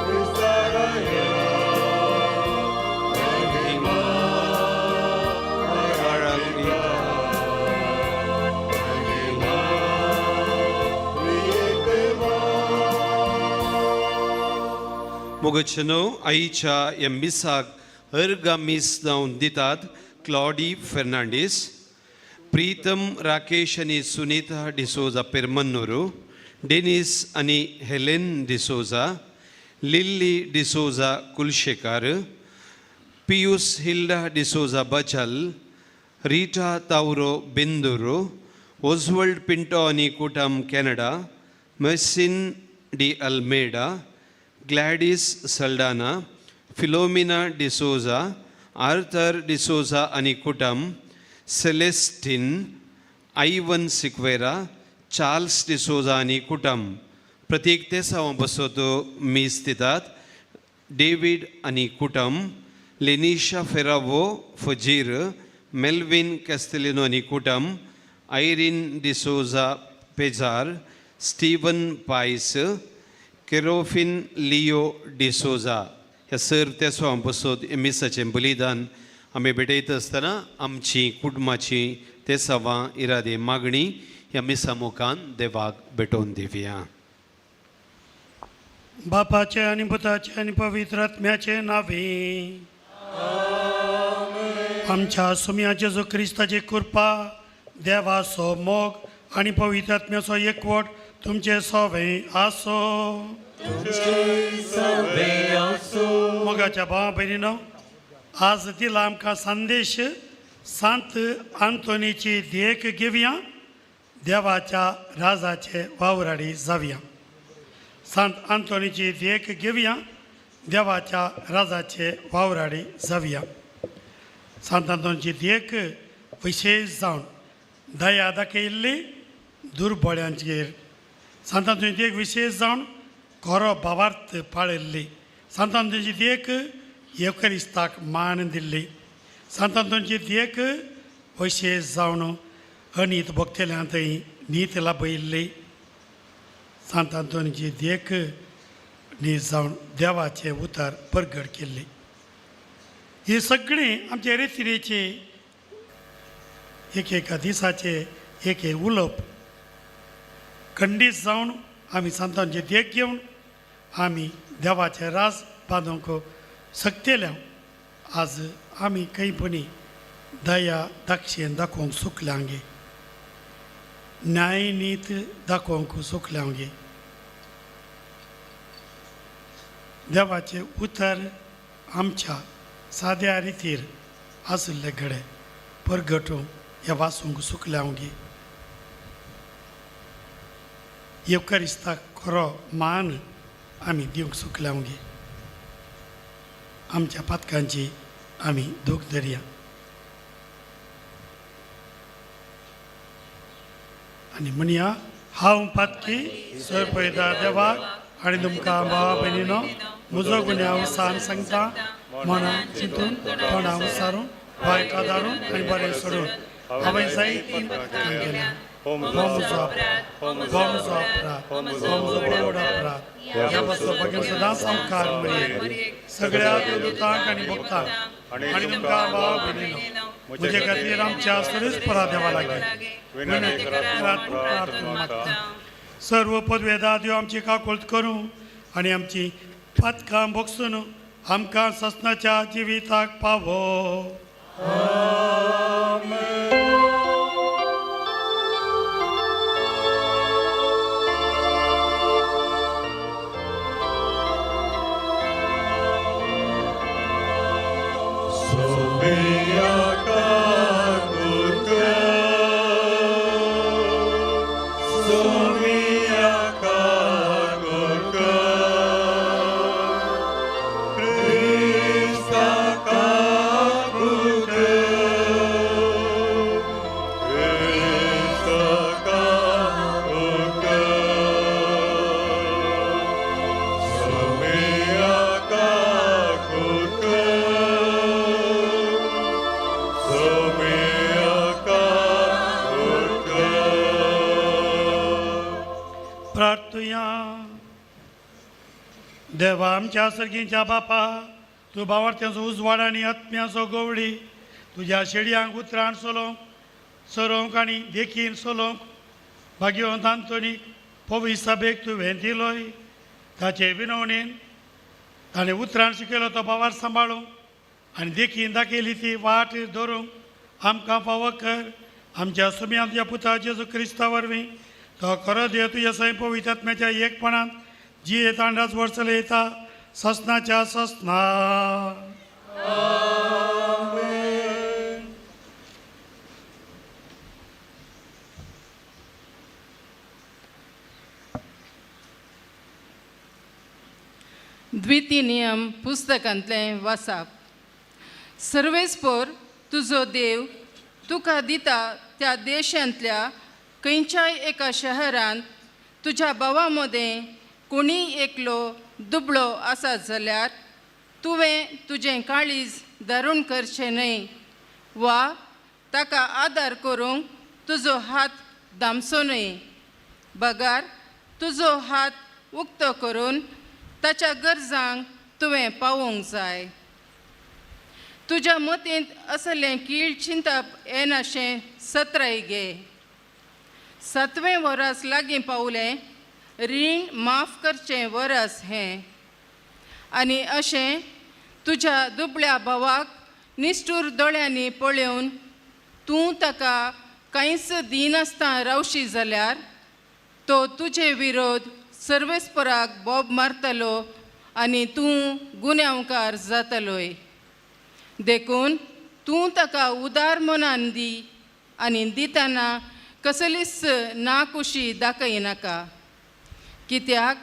क्रिस्ताराया महिमा पराक्लिता महिमा त्रिएक देवा. मोगचनो आईच्या ह्या मिसाक अर्गा मीस जावन दितात क्लॉडी फेर्नांडीस, प्रीतम राकेश आनी सुनीता डिसोजा पेरमन्नुरू, डेनीस आनी Helen D'Souza, Lilly D'Souza Kulshekar, Pius Hilda D'Souza बचल, रीटा तावरो बेंदुरू, ओझवल्ड पिंटो आनी कुटम Canada, Mercin D Almeida, Gladys Saldanha, Philomena D'Souza, Arthur D'Souza आनी कुटम, सेलेस्टीन, आयवन सिक्वेरा, चार्ल्स डिसोजा आनी कुटम. प्रतीक तेसांव बसोत मीस दितात डेवीड आनी कुटम, लेनिशा फेरावो फजीर, मेल्विन कॅस्टेलिनो आनी कुटम, आयरीन डिसोजा पेजार, स्टीवन पायस, केरोफिन लियो डिसोजा. ह्या सर तेसो बसोत मिसाचें बलिदान आमी भेटयता आसतना आमची कुटुंबाची तेसावां इरादे मागणी ह्या मिसा मुखान देवाक भेटोवन दिवया. बापाचे आनी पुताचे आनी पवित्र आत्म्याचे नावे. आमच्या सुम्या जेजू क्रिस्ताची कृपा, देवाचो मोग आनी पवित्र आत्म्याचो एकवट तुमचे सोवे आसो. मोगाच्या भावा भयणीनो, आज दिला आमकां संदेश सांत आंतोनीची देख घेवया, देवाच्या राजाचे वावराडी जावया. सांत आंतोनीची देख घेवया, देवाच्या राजाचे वावराडी जावया. सांत आंतोनीची देख विशेश जावन दया दाखयल्ली दुर्बळ्यांचेर. सांत आंतोनीची देख विशेश जावन खरो भावार्थ पाळिल्ली. सांत आंतोनीची देख येवक्रिस्ताक मान दिल्ली. सांत आंतोनीची देख विशेश जावन अनीत भोगतल्यांतय नीत लाभयिल्ली. सांत आंतोनीची देख नीत जावन देवाचें उतर परगट केल्ली. ही सगळीं आमचे रेतिरेचे एक एका दिसाचे एक एक उलोवप खंडीत जावन आमी सांतांची देख घेवन आमी देवाचें रास बांदूंक शकतले. आज आमी खंय पणी दया दाक्षेन दाखोवंक चुकल्या गे. न्यायनीत दाखोवंक चुकल्या गे? देवाचें उतर आमच्या साद्या रितीर आशिल्ले घडे परगटूंक हे वाचूंक चुकल्या गे? येवकारिस्ताक खरो मान आमी दिवंक चुकल्या गे? आमच्या पातकांची आमी दूख धरया आनी म्हणया, हांव पातकी सरपयता देवाक आनी तुमकां भावा भयणीनो म्हजो गुन्यांव सान सांगता. मनान चिंतून, तोंडां सारून, वायट धारून आनी बरें सोडून हांवें जायतीं पातकां केल्या. हो म्हजो अपराध, हो म्हजो अपराध, हो म्हजो व्हड अपराध. ह्या पासून भगीन सदांच सामकार मरये, सगळ्या देवदूतांक आनी भक्तांक आनी तुमकां भाव भयणीनो म्हजे खातीर आमच्या सुरेश देवा लागीं विनंती करात, प्रार्थना मागता. सर्व पदवेदा देव आमची काकुळट करूं आनी आमची पातकां भोगसून आमकां ससनाच्या जिविताक पावो. प्रार्थुया. देवा आमच्या सर्गींच्या बापा, तूं भावार्थ्यांचो उजवाड आनी आत्म्याचो गवळी तुज्या शेडयांक उतरान चलोवंक सरोवंक आनी देखीन चलोवंक भाग्यवंत आंतोनीक पवित्र सभेक तुवें दिलोय. ताचे विनवणेन ताणें उतरान शिकयलो तो भावार सांबाळूंक आनी देखीन दाखयली ती वाट धरूंक आमकां फावो कर. आमच्या सुम्या तुज्या पुता जेजू क्रिस्ता वरवीं तो खरो देव तुज्या सैम पवित्र आत्म्याच्या एकपणांत जी येता आनी राजवट चलयता ससनाच्या ससना. द्वितीय नियम पुस्तकांतलें वासाप. सर्वेस्पोर तुजो देव तुका दिता त्या देशांतल्या खंयच्याय एका शहरांत तुज्या भावा मदें कोणीय एकलो दुबळो आसा जाल्यार तुवें तुजें काळीज धारून करचें न्हय वा ताका आदार करूंक तुजो हात दामचो न्हय, बगार तुजो हात उक्तो करून ताच्या गरजांक तुवें पावोवंक जाय. तुज्या मतींत असलें कीळ चिंतप येनाशें सत्राय घे. सातवें वरस लागीं पावलें, रीण माफ करचें वरस हें. आनी अशें तुज्या दुबळ्या भावाक निश्ठूर दोळ्यांनी पळोवन तूं ताका कांयच दिनासतना रावशी जाल्यार तो तुजे विरोध सर्वेस्पराक बोब मारतलो आनी तूं गुन्यांवकार जातलोय. देखून तूं ताका उदार मनान दी आनी दितना कसलीच नाकुशी दाखयनाका, कित्याक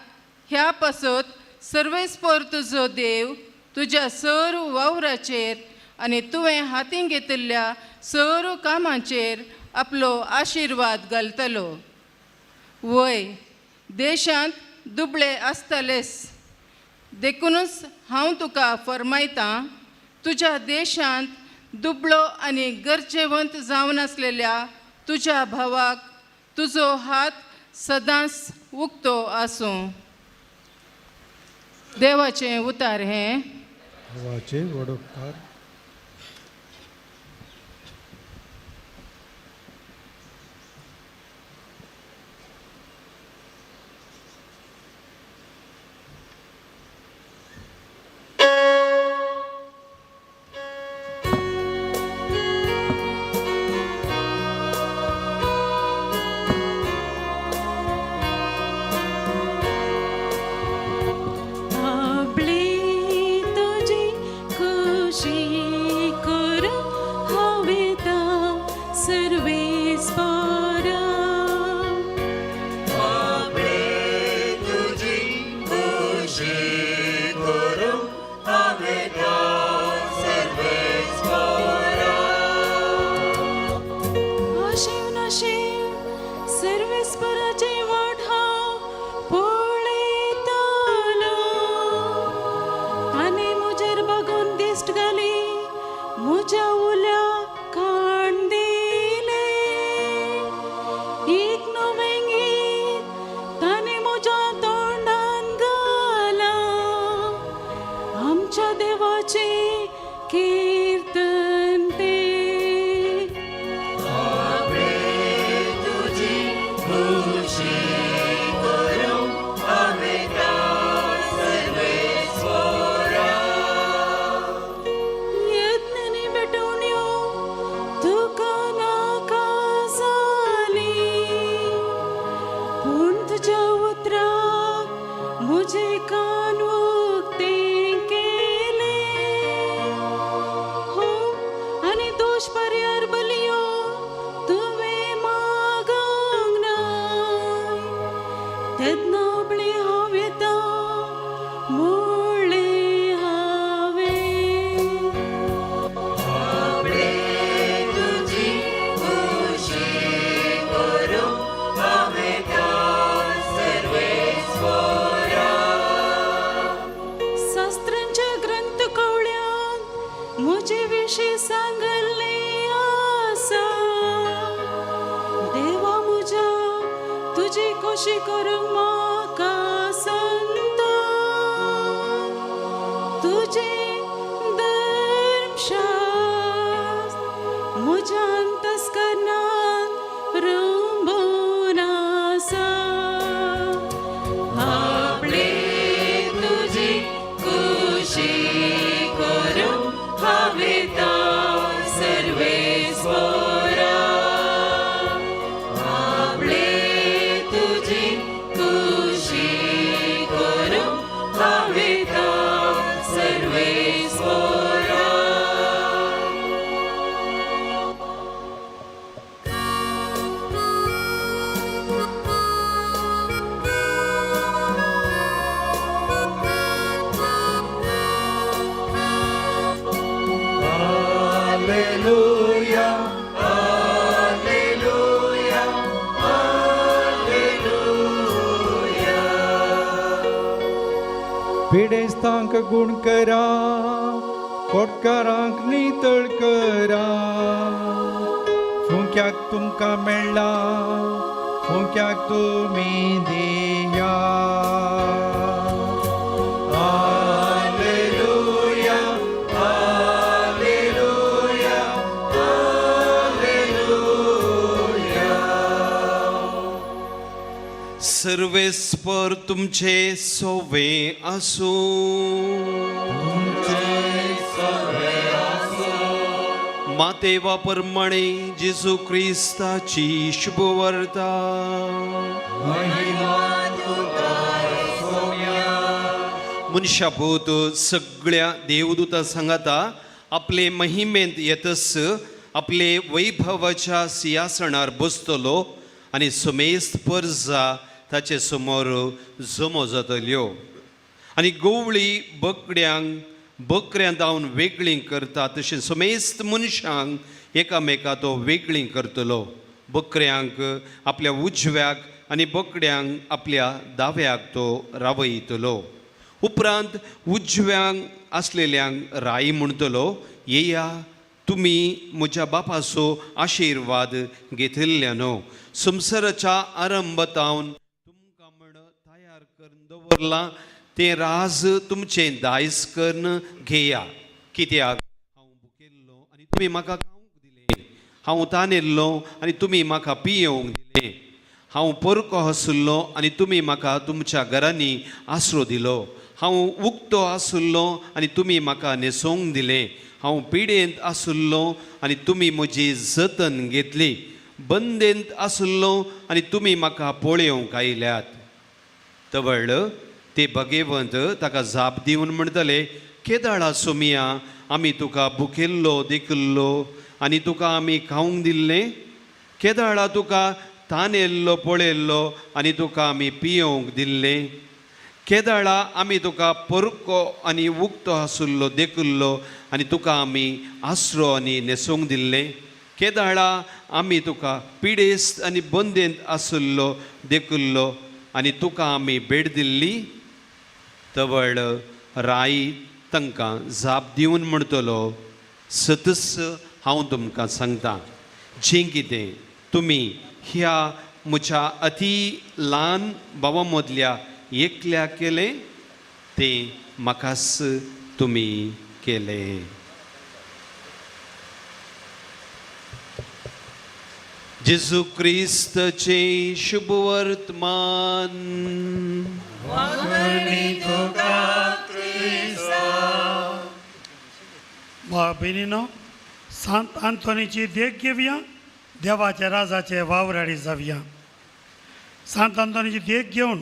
ह्या पासत सर्वेस्पर तुजो देव तुज्या सर्व वावराचेर आनी तुवें हातीं घेतिल्ल्या सर्व कामाचेर आपलो आशिर्वाद घालतलो. वय देशांत दुबळे आसतलेच, देखुनूच हांव तुका फर्मायतां तुज्या देशांत दुबळो आनी गरजेवंत जावन आसलेल्या तुज्या भावाक तुजो हात सदांच उक्तो आसूं. देवाचें उतार हें. देवाचे व्हड उपकार. सर्वेस्पोरा. आपणे तुजी खुशी करूंक हांवें सर्वेस्पोरा. अशीव नशीब सर्वेस्पराची वाट हांव पळयतालो, ताणें म्हजेर बगून दिश्ट घाली, म्हज्या उल्या काण दिलें. एक नवें गीत ताणें म्हज्या तोंडान घालां, आमच्या देवाचें कीर्तन तें. आपणे तुजी खुशी करूंक हांवें सर्वेस्पोरा. यत्न आनी भेटवण्यो तुका नाका जाली, पूण तुज्या उतराक म्हजे कान उक्ते केले. होम आनी दोश पर्यार बलयो तुवें मागूंक नाय, तेन्ना आपली हांव येता म्हणलें हांवें. आपणे तुजी खुशी करूंक हांवें सर्वेस्पोरा. शास्त्रांच्या ग्रंथ कवळ्यान म्हजे विशीं सांगल्लें आसा, देवा म्हज्या तुजी खोशी करूंक म्हाका संत, तुजें धर्मशास्त्र म्हज्या अंतस्करणांत रंबून आसा. आपणे तुजी खुशी करूंक हांवें सर्वेस्पोरा. आपणे तुजी खुशी करूंक हांवें सर्वेस्पोरा. Alleluia, Alleluia, Alleluia. पिडेस्तांक गुण करा, कोटकारांक नितळ करा. फुंक्याक तुमकां मेळ्ळा, फुंक्याक तुमी दिया. Alleluia, Alleluia, Alleluia. सर्वेस्पर तुमचे सोवे आसूं. मातेवा परमाणे जेजू क्रिस्ताची शुभवार्ता. महिमा तुका सोम्या. मनशापूत सगळ्या देवदूता सांगाता आपले महिमेंत येतस आपले वैभवाच्या सिंहासनार बसतलो आनी समेस्त परजा ताचे समोर जमो जातल्यो आनी गवळी बकड्यांक बकऱ्यां धांवन वेगळीं करता तशें समेस्त मनशांक एकामेका तो वेगळीं करतलो, बकऱ्यांक आपल्या उजव्याक आनी बोकड्यांक आपल्या दाव्याक तो रावयतलो. उपरांत उजव्यांक आसलेल्यांक राय म्हणटलो, येया तुमी म्हज्या बापाचो आशिर्वाद घेतिल्ल्या न्हू, संवसाराच्या आरंभतावन तुमकां म्हण तयार करून दवरलां तें राज तुमचें दायज करून घेया. कित्याक हांव भुकेल्लो आनी तुमी म्हाका खावंक दिलें, हांव तानेल्लो आनी तुमी म्हाका पियेवंक दिलें, हांव परको आशिल्लो आनी तुमी म्हाका तुमच्या घरांनी आसरो दिलो, हांव उक्तो आशिल्लो आनी तुमी म्हाका न्हेसोवंक दिलें, हांव पिडेंत आशिल्लो आनी तुमी म्हजी जतन घेतली, बंदेंत आशिल्लो आनी तुमी म्हाका पळोवंक आयल्यात. तवळ ते भगेवंत ताका जाप दिवन म्हणटले, केदाळा सोमिया आमी तुका भुकेल्लो देखिल्लो आनी तुका आमी खावंक दिल्लें? केदळा तुका तानेल्लो पळयल्लो आनी तुका आमी पियोवंक दिल्लें? केदळा आमी तुका परको आनी उक्तो आसुल्लो देखुल्लो आनी तुका आमी आसरो आनी न्हेसोवंक दिल्लें? केदळा आमी तुका पिडेस्त आनी बंदेंत आसुल्लो देखुल्लो आनी तुका आमी भेट दिल्ली? तवळ राय तांकां जाप दिवन म्हणटलो, सतस हांव तुमकां सांगता, जें कितें तुमी ह्या म्हज्या अती ल्हान भावा मदल्या एकल्या केलें तें म्हाकाच तुमी केलें. जेजू क्रिस्तचें शुभ वर्तमान. भाव भयणीनो, सांत आंतोनीची देख घेवया, देवाच्या राजाचे वावराडी जावया. सांत आंतोनीची देख घेवन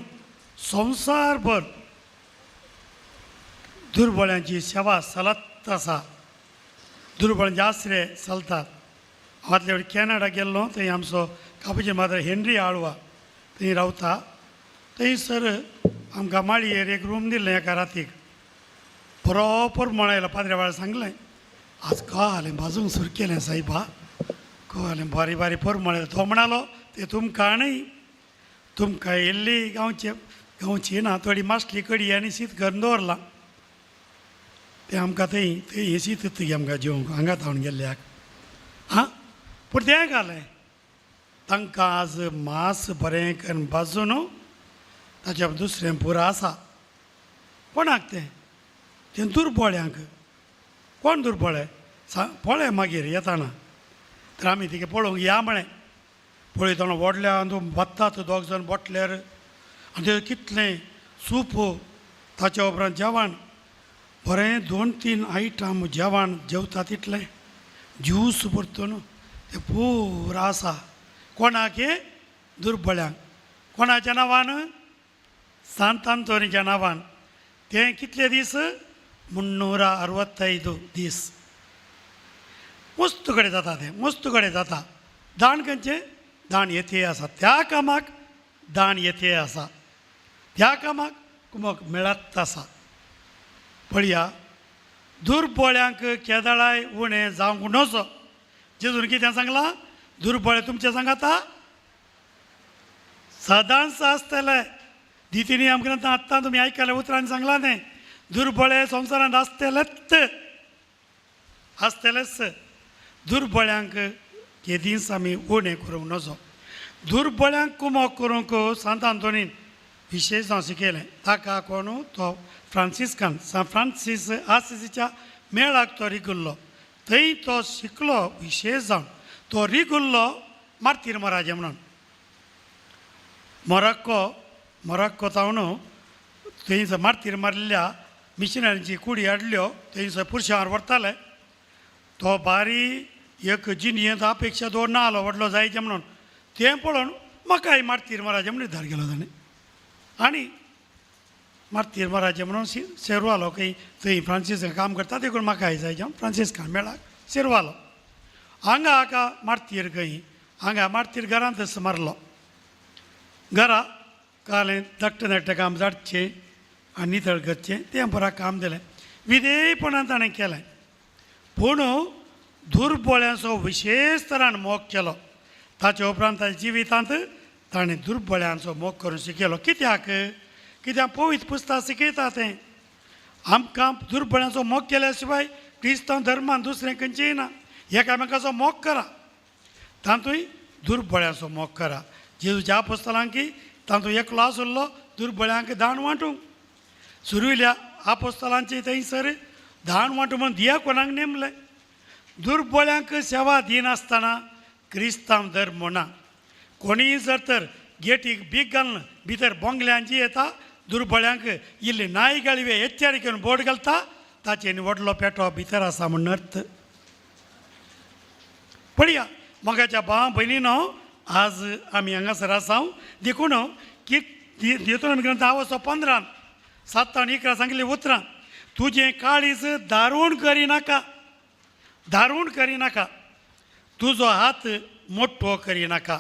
संवसारभर दुर्बळ्यांची सेवा चलत आसा, दुर्बळ्यांचे आसरे चलतात. हांव आदले फावटी कॅनडा गेल्लो, थंय आमचो कापुचीन मात्र हेनरी आळवा थंय रावता. थंयसर आमकां माळयेर एक रूम दिल्लें एका रातीक. बरोबर म्हणायलो पाद्र्या वेळार सांगलें, आज कळालें भाजूंक सुरू केलें सायबा, कळालें बारी बारी परमळ. तो म्हणालो, तें तुमकां न्हय, तुमकां इल्ली गांवचे गांवची ना थोडी मासली कडी आनी शीत करून दवरलां, तें आमकां थंय थंय हें शीत दिता आमकां जेवंक हांगा धांवन गेल्ल्याक. आं, पूण तें घालें तांकां आज मांस बरें करून भाजून ताच्या दुसरें पुरो आसा. कोणाक तें? तें दुर्बळ्यांक. कोण दुर्बळे? सा पळय मागीर येताना तर आमी तिका पळोवंक या म्हळें. पळयतना व्हडल्या अंदू बत्तात दोग जाण बोटल्यार आनी तें कितलें सूप, ताच्या उपरांत जेवण बरें 2-3 आयटम जेवण जेवता तितलें ज्यूस परतून तें पुरो आसा. कोणाक? दुर्बळ्यांक. कोणाच्या नांवान? सांत आंतोनीच्या नांवान. तें कितले दीस? 365 दीस. मस्त कडेन जाता तें, मस्त कडेन जाता. दान खंयचें? दान येथे आसा. त्या कामाक दान येथे आसा, त्या कामाक कुमक मेळत आसा. पळया, दुर्बळ्यांक केदळाय उणें जावंक नजो. जेजून कितें सांगलां? दुर्बळे तुमचें सांगाता सदांच आसतले. दितीनी आमकां आत्तां तुमी आयकले उतरान सांगलां तें, दुर्बळे संवसारांत आसतलेच आसतलेच. दुर्बळ्यांक केदींच आमी उणें करूंक नजो. दुर्बळ्यांक कुमक करूंक सांत आंतोनीन विशेश जावन शिकयलें. ताका कोण? तो फ्रांसिस्कान, सान फ्रांसीस आसिसीच्या मेळाक तो रिगुल्लो. थंय तो शिकलो विशेश जावन. तो रिगुल्लो मार्तीर मोराजे म्हणून मोराक्को, मोराक्को तावन थंयसर मार्तीर मारिल्ल्या मिशनरींची कुडी हाडल्यो, थंयसर पुरशांवर व्हरताले. तो बारी एक जिणयेंत अपेक्षा दवरना आलो व्हडलो जायचें म्हणून. तें पळोवन म्हाकाय मार्तीर मोराजे म्हणून निर्धार केलो ताणें आनी मार्तीर मोराजे म्हणून सेरवालो. खंय थंय फ्रांसीस काम करता देखून म्हाकाय जायचें म्हणून फ्रांसिस्कान मेळाक सेरवालो. हांगा हाका मार्तीर खंय हांगा मार्तीर घरांतच मारलो. घरा कालें धाकटें धाकटें काम झाडचें आनी नितळ करचें तें बरें काम दिलें, विधेयपणान ताणें केलें. पूण दुर्बळ्यांचो विशेश तरान मोग केलो. ताचे उपरांत ताच्या जिवितांत ताणें दुर्बळ्यांचो मोग करून शिकयलो. कित्याक? कित्याक पवित्र पुस्तक शिकयता तें आमकां दुर्बळ्यांचो मोग केल्या शिवाय क्रिस्तांव धर्मान दुसरें खंयचेंय ना. एकामेकाचो मोग करा, तातूंय दुर्बळ्यांचो मोग करा. जेजूच्या आपोस्तलांकी तातूंत एकलो आसलो दुर्बळ्यांक दान वांटूंक. सुरविल्या आपोस्तलांचे थंयसर दान वांटूं म्हणून दियाकोनाक नेमलें. दुर्बळ्यांक सेवा दिनासतना क्रिस्तांव धर्म ना. कोणीय जर तर गेटीक बीग घालून भितर बोंगल्यांची येता, दुर्बळ्यांक इल्ली नाय गाळवे एच्चारी घेवन बोट घालता, ताचें व्हडलो पेटो भितर आसा म्हण अर्थ. पळया मोगाच्या भाव भयणीनो, आज आमी हांगासर आसा देखून की देतून ग्रंथ आवसो 15 7 आनी 11 सांगिल्लीं उतरां, तुजें काळीज दारूण करिनाका, दारूण करिनाका, तुजो हात मोटो करिनाका,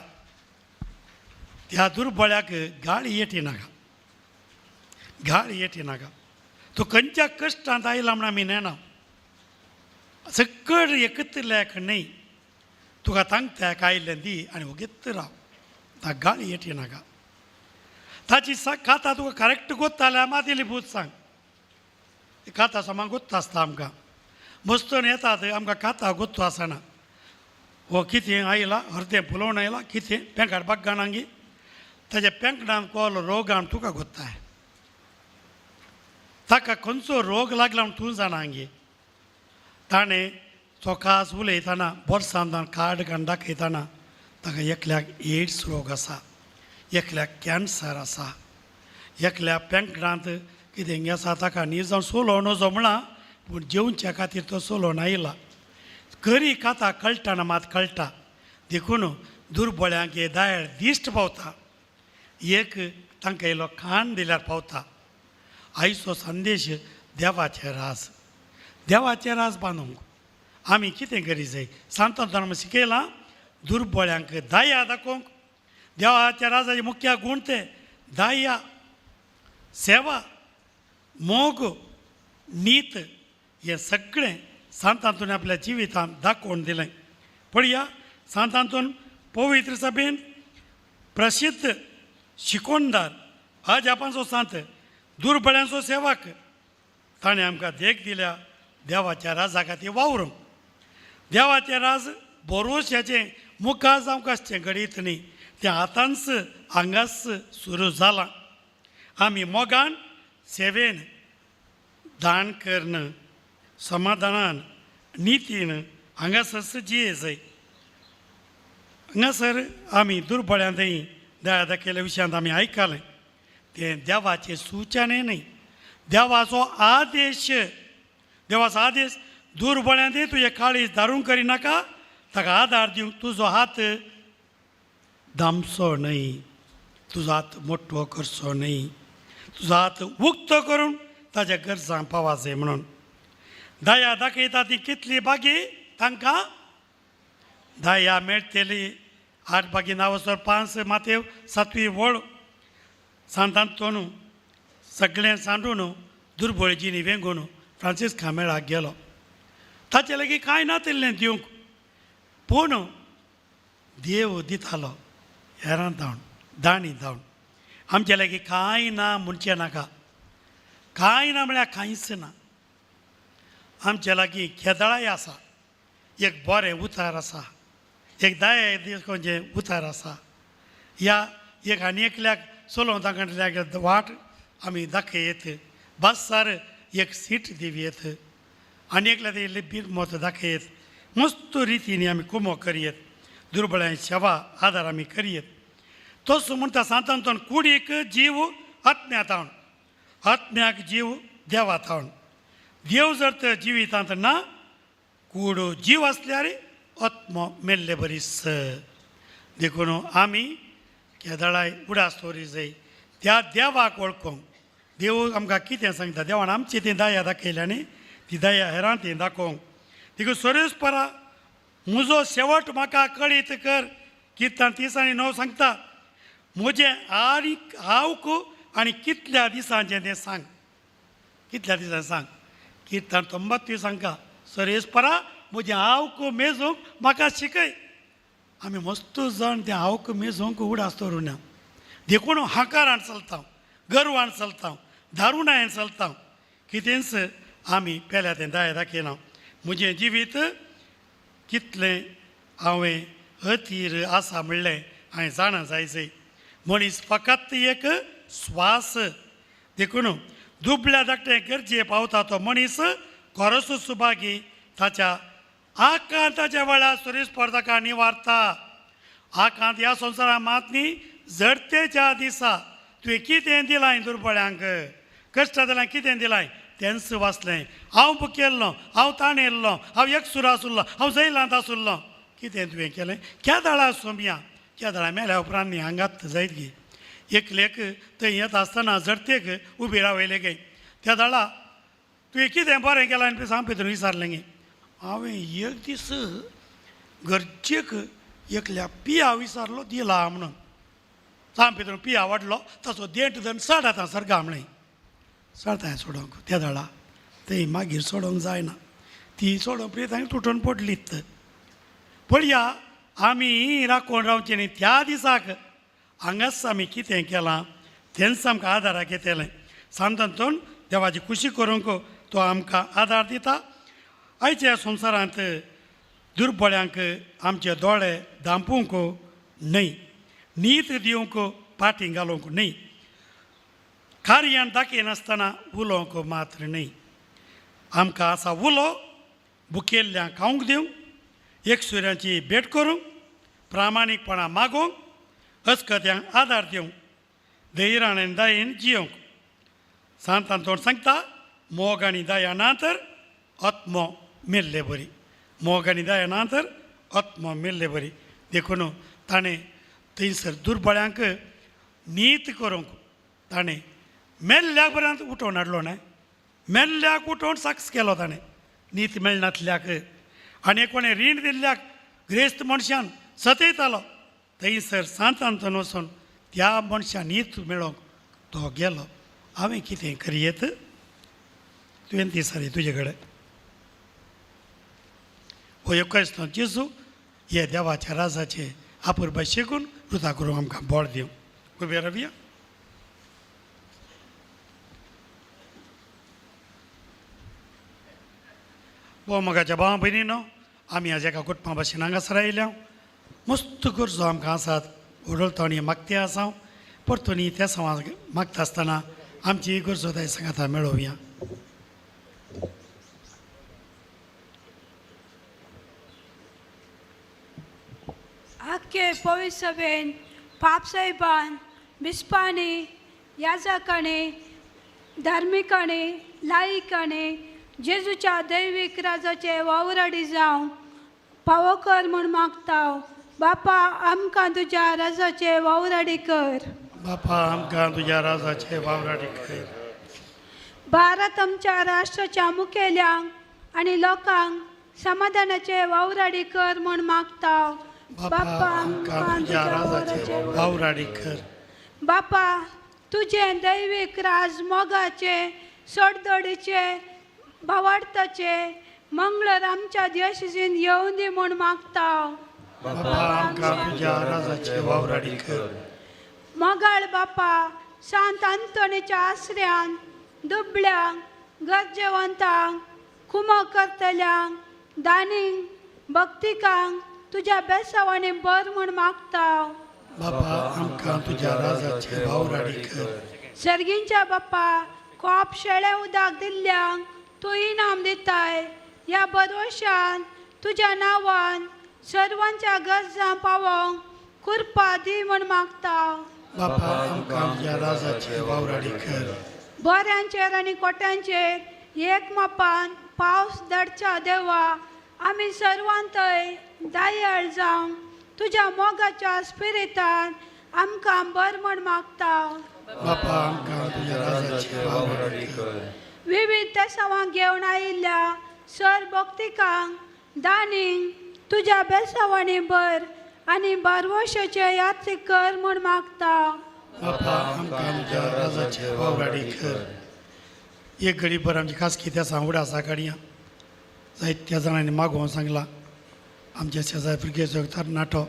त्या दुर्बळ्याक गाळी येटी नाका, गाळी येटी नाका. तूं खंयच्या कश्टांत आयला म्हण आमी नेणा, सकड एकतल्याक न्हय, तुका तांकत्याक आयिल्लें दी आनी वगीत राव, ताका गाळी येटी नाका. ताची काता तुका करेक्ट गोत्ता जाल्यार मात इल्ली बूद सांग, काता सामान गोत्ता आसता आमकां, मस्तून येतात आमकां काता गोत्तो आसना. हो कितें आयला अर्दें पुलोवन आयला, कितें पेंकाड बागगाणांगी ताच्या पेंकडान कोलो रोगान तुका गोत्ताय, ताका खंयचो रोग लागला म्हूण तूं जाणा गे. ताणें चोखास उलयतना बोरसान कार्ड काडून दाखयतना ताका एकल्याक एड्स रोग आसा, एकल्याक कॅन्सर आसा, एकल्या पेंकडांत कितें आसा, ताका न्ही जावन सोलो नजो म्हळां, पूण जेवच्या खातीर तो सोलोवन आयला. खरी काता कळटाना मात कळटा, देखून दुर्बळ्यांक हे दायळ दिश्ट पावता, एक तांकां इल्लो खाण दिल्यार पावता. आयचो संदेश देवाचें राज, देवाचें राज बांदूंक आमी कितें करी जाय. सांत धर्म शिकयलां दुर्बळ्यांक दया दाखोवंक. देवाच्या राजाचे मुख्य गूण ते दया, सेवा, मोग, नीत, हें सगळें सांत आंतोनी आपल्या जिवितांत दाखोवन दिलें. पळया सांत आंतोन पवित्र सभेन प्रसिद्ध शिकोणदार, अजापांचो सांत, दुर्बळ्यांचो सेवक, ताणें आमकां देख दिल्या देवाच्या राजा खातीर वावरूंक. देवाचें राज भरोश्याचें मुखार जावंक आसचें घडीत न्ही, तें आतांच हांगाच सुरू जालां. आमी मोगान सेवेन दान करून समाधानान नितीन हांगासर जिये जाय. हांगासर आमी दुर्बळ्यांतय दया दाखयल्या विशयांत आमी आयकलें, तें देवाचें सुचने न्हय, देवाचो आदेश. देवाचो आदेश दुर्बळ्यांतय तुजें काळीज दारूंक करिनाका, ताका आदार दिवंक तुजो हात दामचो न्हय, तुजो हात मोटो करचो न्हय, तुजो हात उक्तो करून ताज्या गरजांक पावा जाय म्हणून. दया दाखयता ती कितली बागी तांकां दया मेळटली. 8 बागी 9 5 मातेव 7वी वळ सांत आंतोन सगळें सांडून दुर्बळ जिणी वेंगून फ्रांसीस कामेळाक गेलो. ताचे लागीं कांय नातिल्लें दिवंक, पूण देव दितालो हेरां धांवन दाणी धांवन. आमचे लागीं कांय ना म्हणचें नाका, कांय ना म्हळ्यार कांयच ना. आमचे लागीं केदळाय आसा, एक बरें उतार आसा, एक दया दिसचें उतार आसा, ह्या एक आनी एकल्याक चलोवन तांकां वाट आमी दाखयत, बसार एक सीट दिवयेत, आनी एकल्या इल्ली बिरमत दाखयत, मस्त रितीन आमी कुमो करयेत, दुर्बळ्यां सेवा आदार आमी करयेत. तसो म्हणटा सांत आंतोन कुडीक जीव आत्म्या थावन, आत्म्याक जीव देवा थावन. देव जर तर जिवितांत ना, कूड जीव आसल्यार आत्मो मेल्ले बरीस. देखून आमी केदळाय उडास दवरी जाय त्या देवाक वळखूंक. देव आमकां कितें सांगता, देवान आमची ती दया दाखयल्या न्ही, ती दया हेरां ती दाखोवंक. देखून सरेस्परा म्हजो शेवट म्हाका कळीत कर. किर्तन 30:9 सांगता, म्हजें आनी आवक आनी कितल्या दिसांचें तें सांग, कितल्या दिसांचें सांग. किर्तन 93 सांगता, सरेस्परा म्हजें आवक मेजूंक म्हाका शिकय. आमी मस्त जाण तें आवक मेजूंक उडास दवरुना, देखून हांकारान चलता, गर्वान चलता, दारुणायन चलता, कितेंच आमी पेल्या तें दया दाखयना. म्हजें जिवीत कितलें हांवें अथीर आसा म्हणलें हांवें जाणा जाय जाय. मनीस फकत एक स्वास, देखून दुबळ्या धाकटे गरजे पावता तो मनीस खरोच सुभागी. ताच्या आकांताच्या वेळार सुरेश ताका निवारता. आकांत ह्या संवसारा मात न्ही, जडतेच्या दिसा तुवें कितें दिलां दुर्बळ्यांक, कश्ट दिलां, कितें दिलां तेंच वाचलें. हांव भुकेल्लो, हांव ताणेल्लो, हांव एकसूर आसुल्लो, हांव जैलांत आसुल्लो, कितें तुवें केलें? केदळा सोमया, केदळा मेल्या उपरांत न्ही हांगात जायत गे. एकलेक थंय येता आसतना जडतेक उबी रावयले गे, त्या दळा तुवें कितें बरें केलां आनी सांग भितर विचारलें गे. हांवें एक दीस गरजेक एकल्या पिया विचारलो दिला म्हणून सांग भितर पिया वाडलो ताचो देंठ धरून चड आतां सर्गा म्हळें चडताय सोडोवंक त्या दळा थंय मागीर सोडोवंक जायना ती सोडोवंक प्रेत तुटून पडलीत. पळया आमी राखून रावचे न्ही त्या दिसाक हांगाच आमी कितें केलां तेंच आमकां आदाराक येतलें. सांतांतून देवाची खुशी करूंक तो आमकां आदार दिता. आयच्या संवसारांत दुर्बळ्यांक आमचे दोळे धांपूंक न्हय, नीत दिवंक पाटी घालूंक न्हय, कार्यान दाखयनासतना उलोवंक मात्र न्हय. आमकां आसा उलो भुकेल्ल्यांक खावंक दिवंक, एकसुऱ्यांची भेट करूंक, प्रामाणीकपणां मागोवंक, अस्कत्यांक आदार दिवंक, धैर्यान आनी दयेन जियोवंक. सांतान सांगता मोग आनी दया ना तर आत्मो मेल्ले बरी, मोग आनी दया ना तर आत्मो मेल्ले बरी. देखून ताणें थंयसर दुर्बळ्यांक नीत करूंक ताणें मेल्ल्या पर्यंत उठोवन हाडलो न्हय, मेल्ल्याक उठोवन साक्स केलो ताणें नीत मेळनातल्याक. आनी कोणें रीण दिल्ल्याक ग्रेस्त मनशान सतयतालो थंयसर सांतांतून वचून त्या मनशान नीत मेळोवंक तो गेलो. हांवें कितें करयेत तुवें ती सारी तुजे कडेन हो एकच जेजू हे देवाच्या राजाचे आपुरबाय शिकून रुता करूंक आमकां बळ दिवं. उबे रावया. भोव मोगाच्या भावा भयणीनो, आमी आज एका कुटुंबा भाशेन हांगासर आयल्या. मस्त गरजो आमकां आसात उडलतो आनी मागते आसा परतून त्या समाज मागता आसतना आमची गरजो ताय सांगाता मेळोवया. आख्खे पवित्र सभेन पापसाहेबान बिस्पांनी याजकांनी धार्मिकांनी लायिकांनी जेजूच्या दैवीक राजाचे वावराडी जावं पावो कर म्हूण मागता. बापा आमकां तुज्या राजाचे वावराडी कर. बापा आमकां तुज्या राजाचे वावराडी कर. भारत आमच्या राष्ट्राच्या मुखेल्यांक आनी लोकांक समाधानाचे वावराडी कर म्हूण मागता. बापा आमकां तुज्या राजाचे वावराडी कर. बापा तुजें दैवीक राज मोगाचे सोडदोडीचे भावार्थाचे मंगळर आमच्या देशान येवं दी म्हूण मागता. बापा आमकां तुज्या राजाचे वावराडी कर. मोगाळ बापा सांत अंतोनीच्या आसऱ्यान दुबळ्यांक गरजेवंतांक कुमो करतल्यांक दानींक भक्तिकांक तुज्या बेसावांनी बर म्हूण मागता. बापा आमकां तुज्या राजाचे वावराडी कर. सर्गींच्या बापा कोप शेळें उदक दिल्ल्यांक तूं इनाम दिताय ह्या बरोशान तुज्या नांवान सर्वांच्या गरजां पावोवंक कृपा दी म्हूण मागता. बापा आमकां तुज्या राजाचे वावराडी कर. बऱ्यांचेर आनी कोट्यांचेर एक मापान पावस धाडच्या देवा आमी सर्वांतय दयाळ जावंक तुज्या मोगाच्या स्पिरितान आमकां बर म्हूण मागता. बापा आमकां तुज्या राजाचे वावराडी कर. विविध देसावांक घेवन आयिल्ल्या सर भक्तिकांक दानींक तुज्या बेसावांनी बर आनी बारवशाचे यात्रीक कर म्हूण मागता. बापा आमकां तुज्या राजाचे वावराडी कर. एक घडी भर आमची खासगी त्या सांवडा आसा काडया जायत्या जाणांनी मागोवन सांगलां. आमच्या शेजारी भुरग्याचो तरणाटो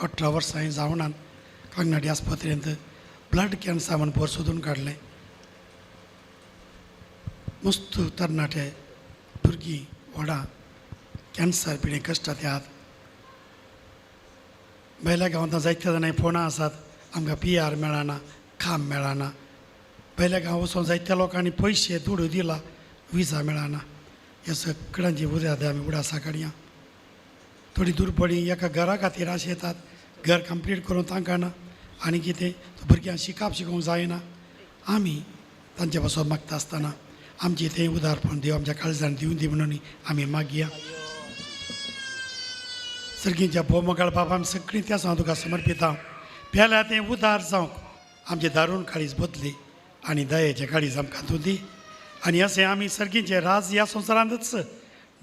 18 वर्सां जावनान कांगनाडी आस्पत्रेंत ब्लड कॅन्सर म्हूण भर सोदून काडलें. मस्त तरणाटे भुरगीं व्हडां कॅन्सर पिडें कश्टांत आहात. भायल्या गांवांत जायत्या जाणांनी फोनां आसात आमकां पी आर मेळना, काम मेळना. भायल्या गांव वचून जायत्या लोकांनी पयशे दुडू दिला, विजा मेळना. ह्या सगळ्यांची उद्या आमी उडासा काडया. थोडी दुर्बळी एका घरा खातीर आश येतात, घर कंप्लीट करून तांकां ना आनी कितें भुरग्यांक शिकप शिकोवंक जायना. आमी तांचे पासून मागता आसतना आमचें तें उदारपण देव आमच्या काळजान दिवन दी म्हणून आमी मागया. सर्गींच्या भोवमोगाळ बाबा आमी सगळीं त्या हांव तुका समर्पिता. पेल्या तें उदार जावंक आमचें दारून काळीज बदली आनी दयेचें काळीज आमकां तूं दी. आनी अशें आमी सर्गींचें राज ह्या संवसारांतच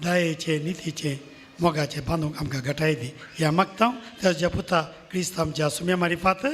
दयेचें नितीचें मोगाचें बांदूंक आमकां घटाय दी. ह्या मागता त्याच्या पुता क्रिस्त आमच्या सुम्या मारिफात.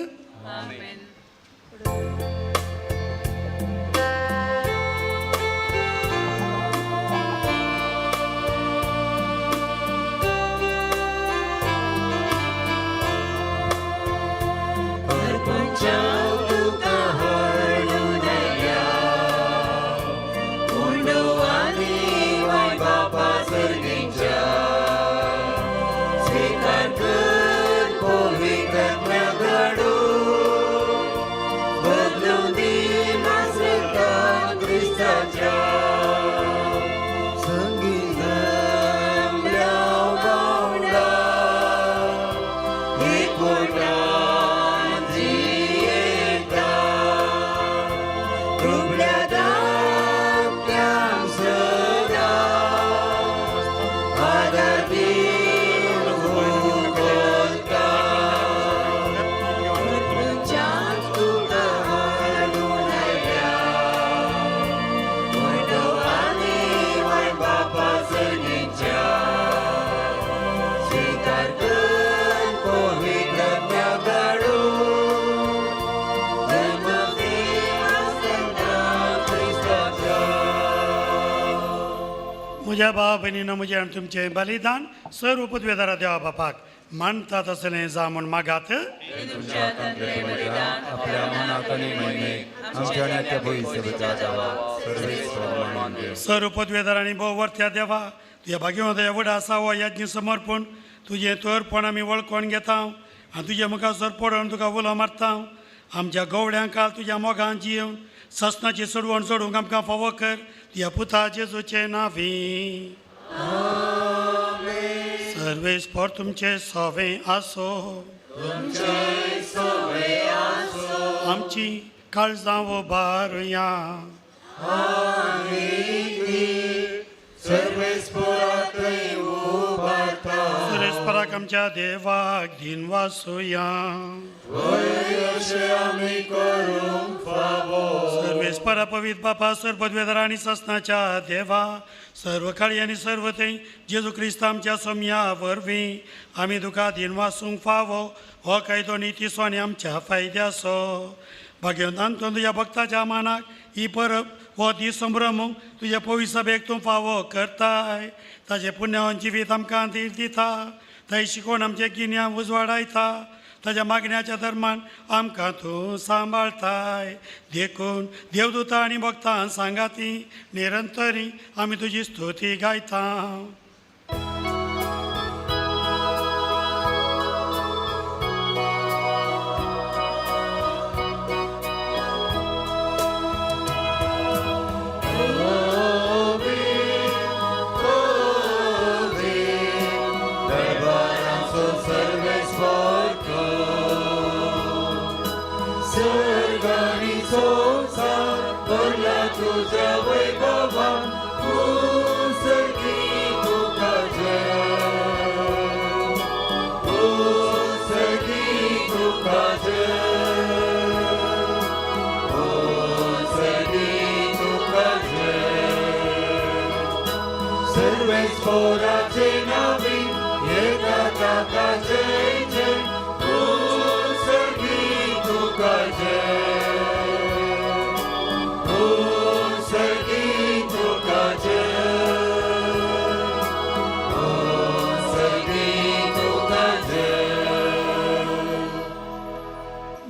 म्हज्या भाव भयणीनो, म्हजें आनी तुमचें बलिदान सर्व पदवेदारा देवा बापाक मानता तसलें जावं म्हूण मागात. सर्व पदवेदारांनी भोव वरत्या देवा, तुज्या भाग्यवंत एवढा आसा हो यज्ञ समर्पण तुजें तोरपण आमी वळखून घेता आनी तुज्या मुखार सर पडून तुका उलो मारता. आमच्या गवड्यांक काल तुज्या मोगान जिवन ससनाची सोडवण सोडूंक आमकां फावो कर तुज्या पुता जेजूचें नांवी. सर्वेस्पर तुमचें सोवें आसो. आमची काळजां उबारुया. सर्वेस्पराक आमच्या देवाक दिनवासुया. सर्वेस्परा पवित्र बापा, सर्व पदवेदार आनी ससनाच्या देवा, सर्व काळी आनी सर्व थंय जेजू क्रिस्त आमच्या सोम्या वरवीं आमी तुका दिनवासूंक फावो हो कायदो नितीचो आनी आमच्या फायद्याचो. भाग्यवंतान तुज्या भक्ताच्या मानाक ही परब हो दीस संभ्रमूंक तुज्या पवित्र सभेक तूं फावो करताय. ताजें पुण्यावन जिवीत आमकां धीर दिता, थंय शिकोवन आमचें गिन्यान उजवाडायता, ताज्या मागण्याच्या धर्मान आमकां तूं सांबाळताय. देखून देवदूता आनी भक्तां सांगाती निरंतरी आमी तुजी स्तुती गायता.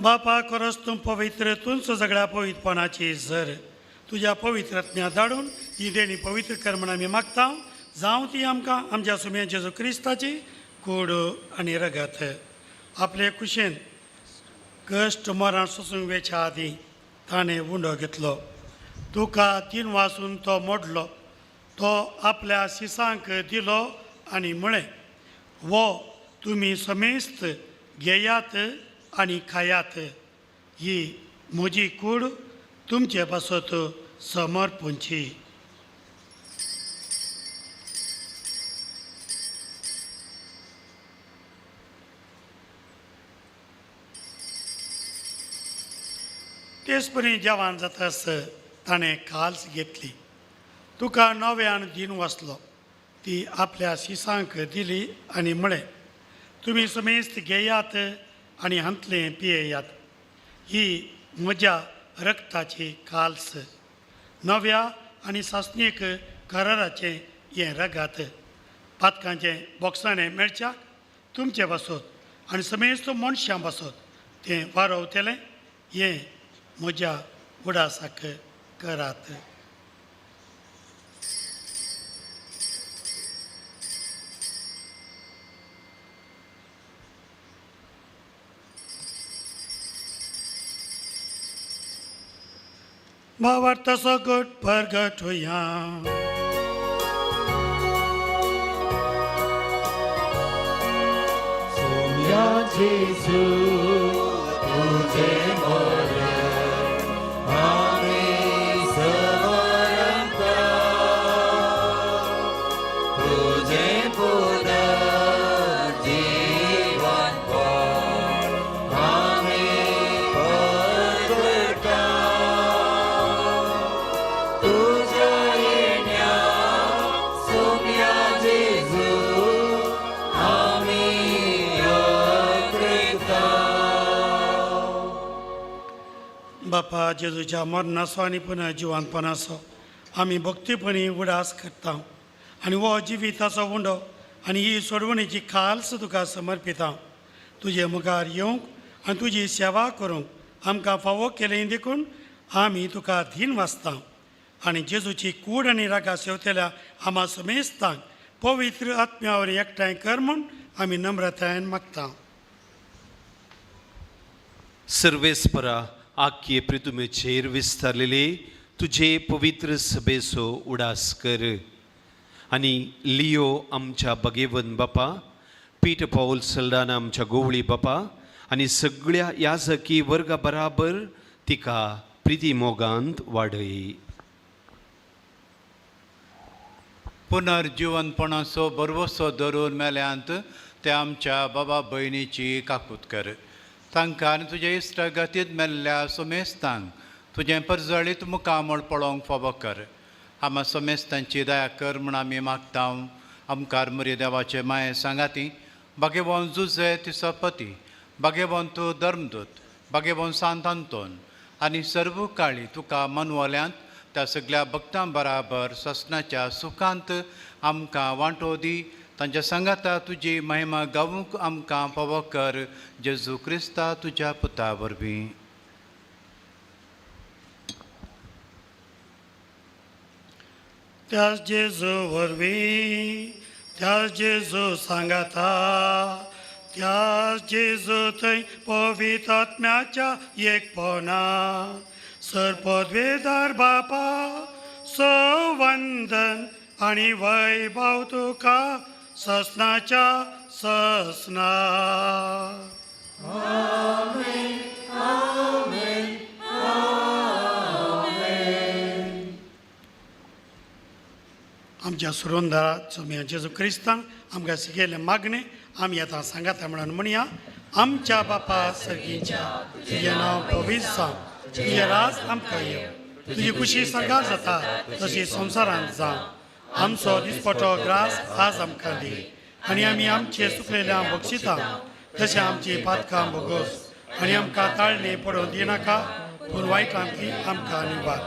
बापा खरोच तूं पवित्र, तूंच सगळ्या पवित्रपणाची सर तुज्या पवित्रत्म्या धाडून ही देणी पवित्र कर म्हण आमी मागता. जावं ती आमकां आमच्या सुम्या जेजू क्रिस्ताची कूड आनी रगत. आपले कुशेन कश्ट मरण सोसूंक वेच्या आदीं ताणें उंडो घेतलो, तुका तीन वासून तो मोडलो, तो आपल्या शिसांक दिलो आनी म्हळें, वो तुमी समेस्त घेयात आनी खायात, ही म्हजी कूड तुमचे पासत समर्पूंची. तेच परी जेवण जातास ताणें काल्स घेतली, तुका नव्यान दिन वसलो, ती आपल्या शिसांक दिली आनी म्हळें, तुमी समेस्त घेयात आनी हांतलें पियेयात. ही म्हज्या रक्ताची काल्स, नव्या आनी सासणीक कराराचें हें रगात. पातकांचें बोक्साणें मेळच्याक तुमचे पासत आनी समेस्त मनशां पासत तें वारवतलें. हें म्हज्या उडासाक करात. भावार्थ सगट परगट होया. सोम्या जेजू तुझे मरण आमी समरता, तुझे पुनर्जीवन आमी परगटा, तुझ्या येण्या सोम्या जेजू आमी अकृता. बापा जेजूच्या मरणाचो आनी पुनः जिवानपणाचो आमी भक्तीपणी उडास करता आनी हो जिविताचो उंडो आनी ही सोडवणीची खालस तुका समर्पिता. तुजे मुखार येवंक आनी तुजी सेवा करूंक आमकां फावो केलें देखून आमी तुका धीन वाचता आनी जेजूची कूड आनी रागा सेवतल्या आमा समेस्तांक पवित्र आत्म्या वरवीं एकठांय कर म्हूण आमी नम्रतायेन मागता. सर्वेस्परा आख्ये प्रितुमेचेर विस्तारलेले तुजे पवित्र सभेचो उडास कर आनी लियो आमच्या बगेवन बापा, पीट पावल सल्दाना आमच्या गोवळी बापा आनी सगळ्या याजकी वर्गा बराबर तिका प्रिती मोगांत वाडय. पुनर्जिवनपणाचो बरवसो धरून मेल्यांत ते आमच्या बाबा भयणीची काकूत कर. तांकां आनी तुज्या इश्टागतींत मेल्ल्या सोमेस्तांक तुजें परजळीत मुखामळ पळोवंक फावो कर. आमा सोमेस्तांची दया कर म्हूण आमी मागता. आमकार मुरी देवाचे माये सांगाती बागेवन जुजे तिसपती, बागेवन तूं धर्मदूत, बागेवन सांत आंतोन आनी सर्व काळी तुका मनवल्यांत त्या सगळ्या भक्तां बराबर ससनाच्या सुखांत आमकां वांटो दी. तांच्या सांगाता तुजी महिमा गावूंक आमकां फावो कर. जेजू क्रिस्ता तुज्या पुता वरवीं. त्याच जेजू वरवीं, त्याच जेजू सांगाता, त्याच जेजू थंय पवित्र आत्म्याच्या एकपणा सर्पद्वेदार बापा सवंदन आनी वैभव तुका ससनाच्या ससना. आमेन, आमेन, आमेन. आमच्या सुरुंदरा सोम्या जेजू क्रिस्तान आमकां शिकयल्लें मागणें आमी आतां सांगाता म्हणून म्हणया. आमच्या बापा सर्गीच्या, तुजें नांव पवित्र जावं, तुजें राज आमकां येवं, तुजी खुशी सरकार जाता तशी संवसारांत जावं. आमचो दिसपटो ग्रास आज आमकां दी आनी आमी आमचे सुकलेल्या बक्षिता तशें आमची पातकां भोगोस आनी आमकां ताळणे पडोवन दिनाका, पूण वायटांतली आमकां निवार.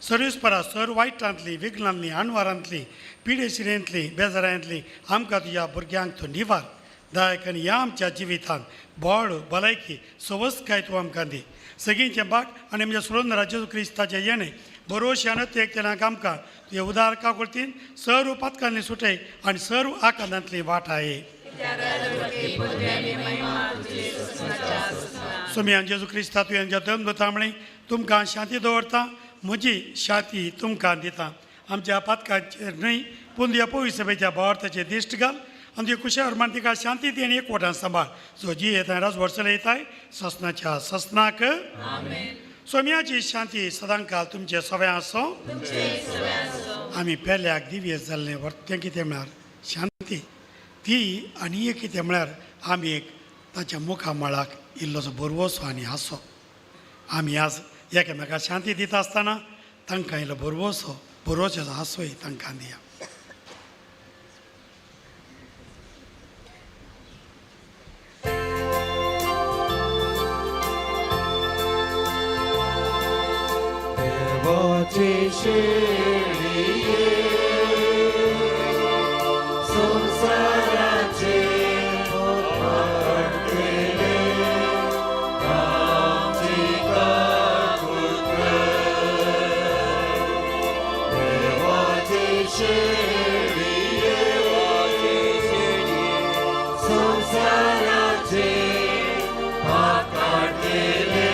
सर्वीस परा सर वायटांतली, विघ्नांतली, आणवारांतली, पिडेशिरेंतली, बेजारांतली आमकां तुज्या भुरग्यांक तूं निवार. दायक आनी ह्या आमच्या जिवितांत बळ, भलायकी, सवस्तकाय तूं आमकां दी. सगळींचें भाग आनी आमच्या सुरंदरा जेजू क्रिस्ताचें येणें बरोवशान एक तेणाक आमकां तुजे उदार काकुळतीन सर्व पातकांनी सुटय आनी सर्व आकांतांतली वाट आहे. सोमयान जेजू क्रिस्ता तुवें धर्म म्हळें तुमकां शांती दवरता, म्हजी शांती तुमकां दिता. आमच्या पातकांचेर न्हय पूण तुज्या पवित्र सभेच्या भावार्थाचेर दिश्ट घाल आनी तुज्या कुशावर मान तिका शांती दी आनी एकवटान सांबाळ. जो जी येता राज वर्सले येताय ससनाच्या ससनाक. सोम्याची शांती सदांकाल तुमचे सगळें आसो. आमी पेल्याक दिव्य जाल्लें वर्तें कितें म्हळ्यार शांती ती आनी एक कितें म्हळ्यार आमी एक ताच्या मुखामळाक इल्लोसो बरवसो आनी हांसो. आमी आज एकामेका शांती दिता आसतना तांकां इल्लो बरवसो बरवसो हांसोय तांकां दिया. देवाचे शेळये संवसाराचे पाप काडटले आमची काकूत कर. देवाचे शेळये संवसाराचे पाप काडटले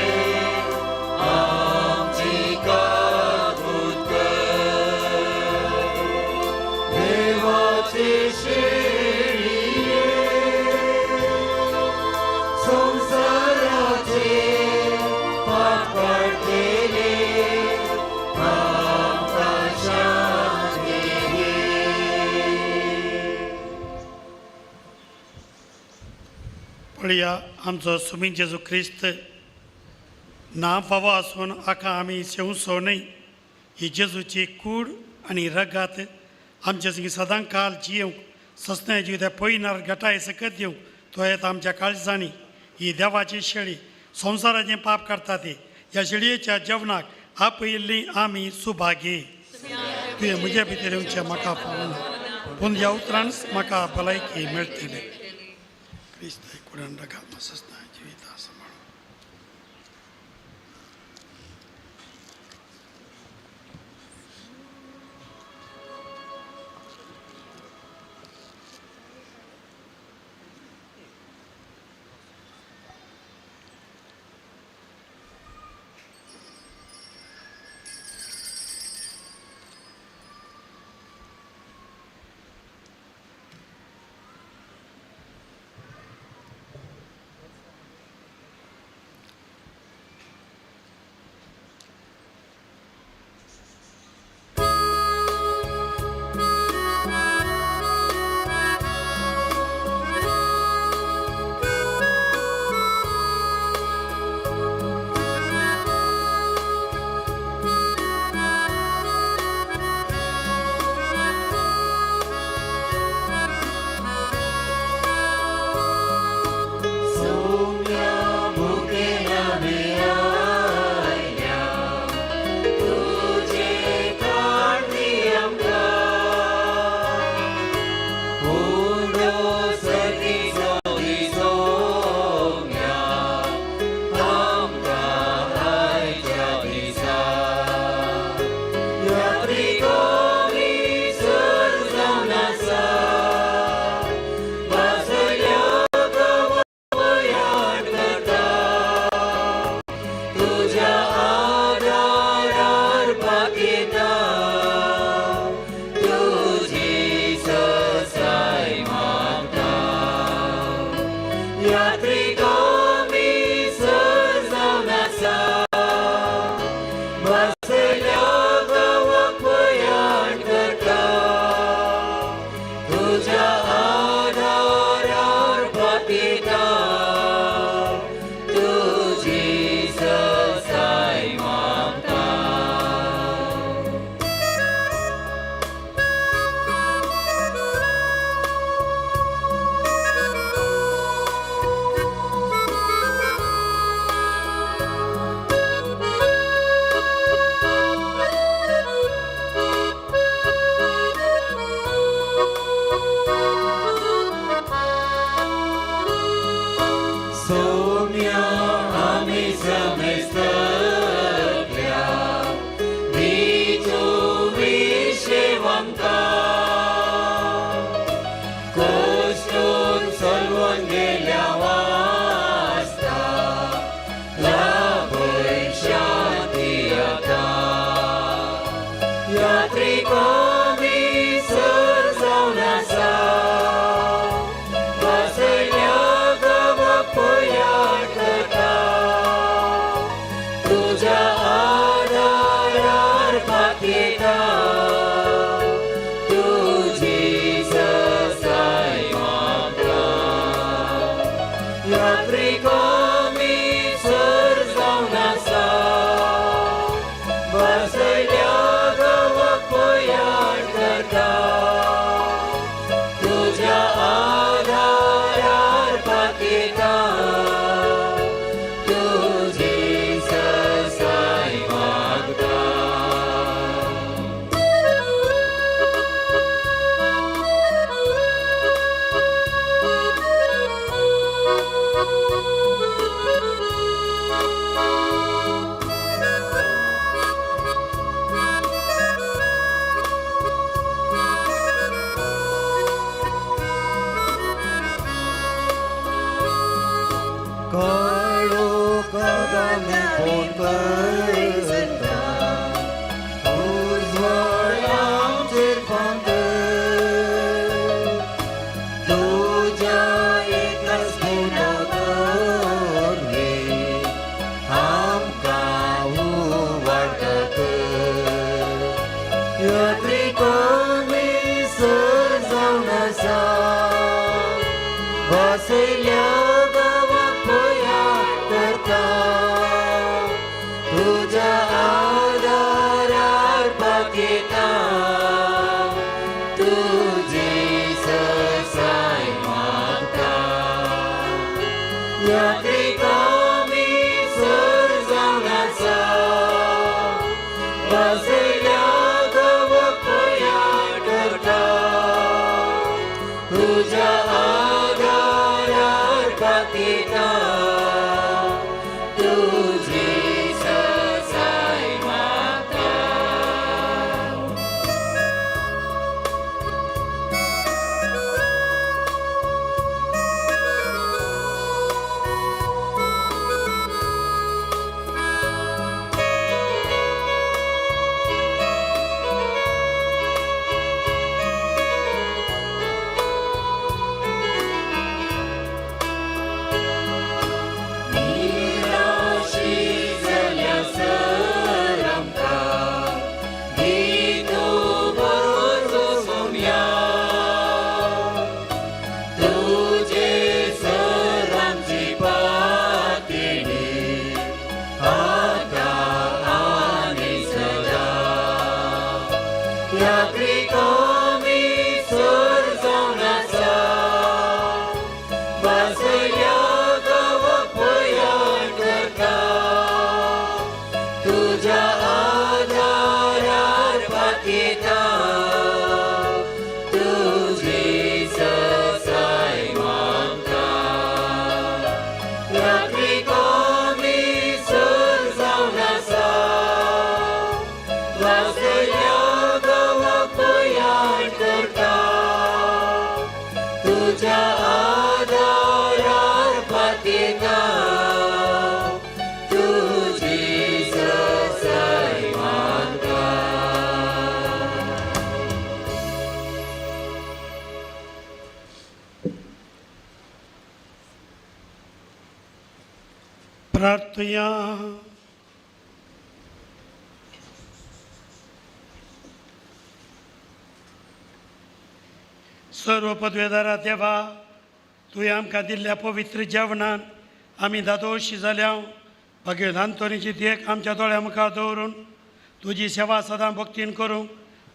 आमची काकूत कर. देवाचे शेळये संवसाराचे पाप काडटले आमकां शांती दी. पळया आमचो सुमी जेजू क्रिस्त ना फावो आसून आका आमी सेवसो न्हय ही जेजूची कूड आनी रगात आमच्या संगी सदां काल जियेवंक ससण्या जिविता पयनार गटाय सकत दिवंक तो येता आमच्या काळजांनी. ही देवाची शेळी संवसाराचें पाप काडटा ती ह्या शेळयेच्या जेवणाक आपयिल्ली आमी सुभागी. तुवें म्हज्या भितर येवचें म्हाका फावना पूण ह्या उतरानच म्हाका भलायकी मेळटली. क्रिस्त कुडान रगात ससना जिविता सांबाळून. सोम्या भुकेन आयल्या तुजे काडली आमकां उडो सतीचो सोम्या आमकां आयच्या दिसा यात्रिको मी सर जावन आसा वासल्या गांवां करता तुज्या आदारार पातयेता तुजी ससाय मागता. यात्रिको मी सर जावन आसा बसल्या गांवाक प्रयाण करता तुज्या आदारार पातयेता तुजी ससाय मागता. सोम्या आमी समेस्तल्या दिचो विशेवंका कोश्टून सलवून गेल्या वासता लाभय शांती आतां. यात्रिको मी सर जावन आसा बसल्या गांवाक प्रयाण करता प्रार्थया। सर्व पदवेदारा देवा, तुवें आमकां दिल्ल्या पवित्र जेवणान आमी दादोशी जाल्या। भगेल आंतोनीची देख आमच्या दोळ्या मुखार दवरून तुजी सेवा सदां भक्तीन करूंक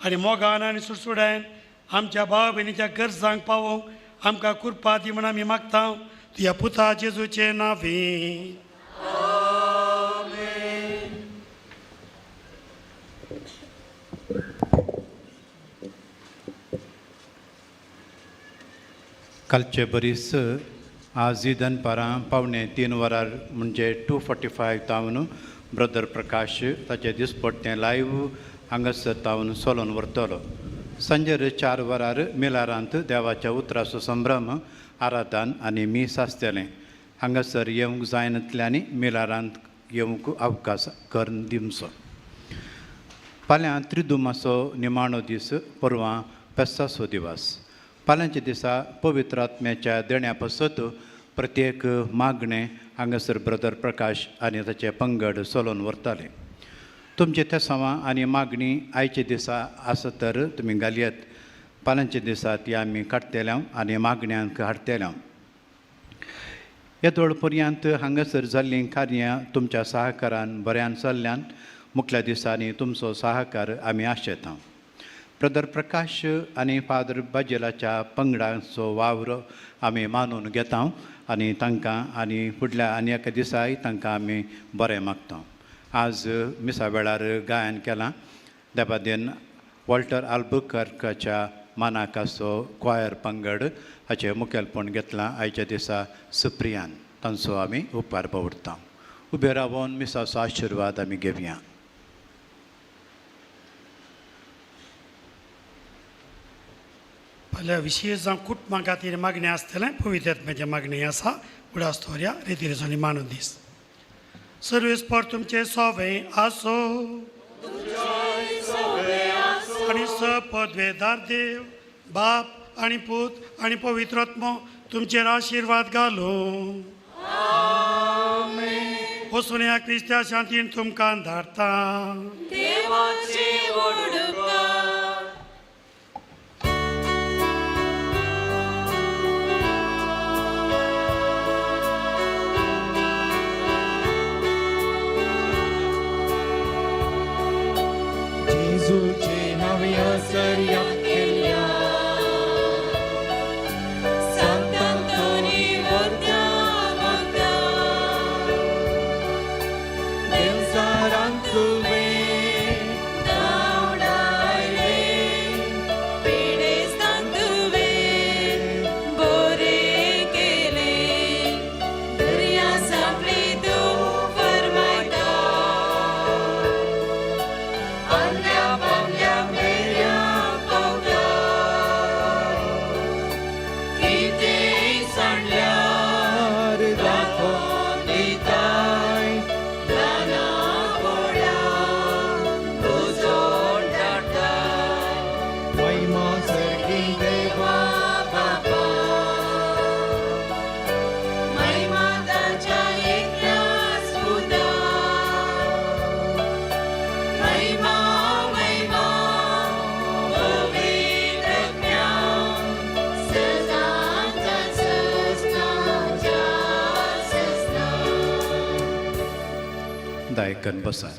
आनी मोगान आनी सुडसुडायन आमच्या भाव भयणीच्या गरजांक पावोवंक आमकां कृपा दी म्हूण आमी मागता तुज्या पुता जेजूचे नांवी। कालचे बरीस आज दनपारां 2:45 वरार म्हणजे 2:45 तावन ब्रदर प्रकाश ताचे दिसपट्टें लायव्ह हांगासर तावन सोलोन व्हरतलो। सांजेर 4 वरार मिलारांत देवाच्या उतराचो संभ्रम आराधन आनी मीस आसतलें। हांगासर येवंक जायनातल्यांनी मिलारांत येवंक अवकाश करून दिवचो। फाल्यां त्रिदुमाचो निमाणो दीस, परवां पेसाचो दिवस। फाल्यांच्या दिसा पवित्र आत्म्याच्या देण्या पासत प्रत्येक मागणें हांगासर ब्रदर प्रकाश आनी ताचे पंगड चलोवन व्हरताले। तुमचे तेसांवां आनी मागणी आयच्या दिसा आसत तर तुमी घालयात। फाल्यांच्या दिसा ती आमी काडटले आनी मागण्यांक हाडटले। येदोळ पर्यंत हांगासर जाल्लीं कार्यां तुमच्या सहकारान बऱ्यान चल्ल्यान मुखल्या दिसांनी तुमचो सहकार आमी आशेता। ब्रदर प्रकाश आनी फादर बाजेलाच्या पंगडाचो वावर आमी मानून घेता आनी तांकां आनी फुडल्या आनी एका दिसाय तांकां आमी बरें मागता। आज मिसा वेळार गायन केलां। देबादेन वॉल्टर आल्बुकर्काच्या मानाकाचो क्वायर पंगड हाचें मुखेलपण घेतलां आयच्या दिसा सुप्रियान। तांचो आमी उपकार दवरता। उबे रावन मिसाचो आशिर्वाद आमी घेवया. फाल्यां विशेश जावं कुटुंबा खातीर मागणें आसतलें, पवित्र आत्म्याचें मागणें आसा. उडास दवरया रिती मानून दीस. सर्वेस्पर तुमचें सोवें आसो आनी स पदवेदार देव बाप आनी पूत आनी पवित्र आत्मो तुमचेर आशिर्वाद घालूं. वचून ह्या क्रिस्त्या शांतीन तुमकां धाडटा. जेजूचे नव्या सर्या केल्या सांतांतोनी वरत्या वरत्या देवसारांत तुवें धांवडायले पिडेस्तांक तुवें बरें केलें दर्या सांपळी तूं फरमायता आंगल्या पांगल्या मेऱ्या पावता कितें सांडल्यार दाखोवन दिताय ल्हाना व्हडा उजोड धाडटाय महिमा सर्गी देवा बापा महिमा ताच्या एकल्याच पुता महिमा महिमा पवित्र ज्ञान सदांचा ससनाच्या ससना. दायकन बसात.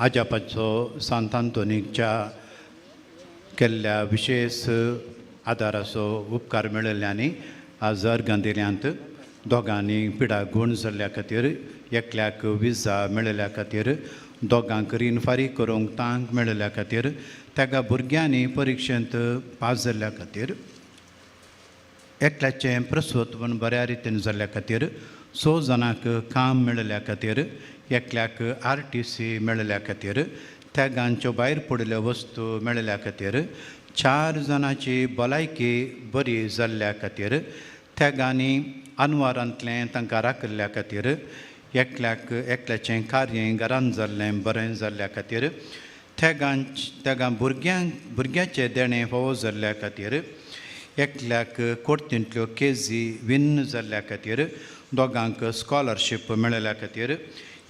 आजापाचो सांत आंतोनीच्या केल्ल्या विशेश आदाराचो उपकार मेळिल्ल्यांनी आज अर्गां दोगांनी पिडा गूण जाल्ल्या खातीर, एकल्याक विजा मेळिल्ल्या खातीर, दोगांक रीण फारीक करूंक तांक मेळिल्ल्या खातीर, तेगा भुरग्यांनी परिक्षेंत पास जाल्ल्या खातीर, एकल्याचें प्रसूत म्हूण बऱ्या रितीन जाल्ल्या खातीर, 6 जाणांक काम मेळिल्ल्या खातीर, एकल्याक RTC मेळिल्ल्या खातीर, त्यागांच्यो भायर पडिल्ल्यो वस्तू मेळिल्ल्या खातीर, 4 जाणांची भलायकी बरी जाल्ल्या खातीर, त्यागांनी अनवारांतलें तांकां राखिल्ल्या खातीर, एकल्याक एकल्याचें कार्य घरान जाल्लें बरें जाल्ल्या खातीर, त्यागां भुरग्यांक भुरग्याचें देणें फावो जाल्ल्या खातीर, एकल्याक कोर्तींतल्यो केजी विन्न जाल्ल्या खातीर, दोगांक स्कॉलरशीप मेळिल्ल्या खातीर,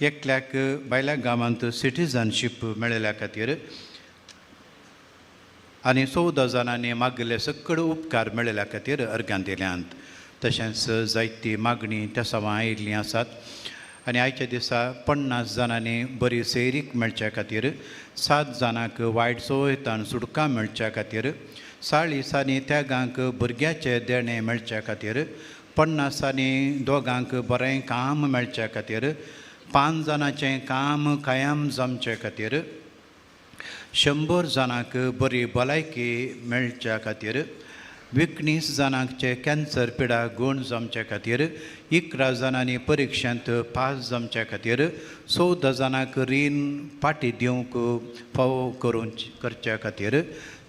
एकल्याक भायल्या गांवांत सिटीजनशीप मेळिल्ल्या खातीर आनी 14 जाणांनी मागिल्ले सकळ उपकार मेळिल्ल्या खातीर अर्गां दिल्यांत. तशेंच जायती मागणी त्या सवां आयिल्लीं आसात आनी आयच्या दिसा 50 जाणांनी बरी सैरीक मेळच्या खातीर, 7 जाणांक वायट संवयतान सुटका मेळच्या खातीर, 40 आनी त्यागांक भुरग्याचें देणें मेळच्या खातीर, 50 आनी दोगांक बरें काम मेळच्या खातीर, 5 जाणांचें काम कायम जमचे खातीर, 100 जाणांक बरी भलायकी मेळच्या खातीर, 19 जाणांचे कॅन्सर पिडा गूण जमचे खातीर, 11 जाणांनी परिक्षेंत पास जमचे खातीर, 14 जाणांक रीण फाटी दिवंक फावो करून करच्या खातीर,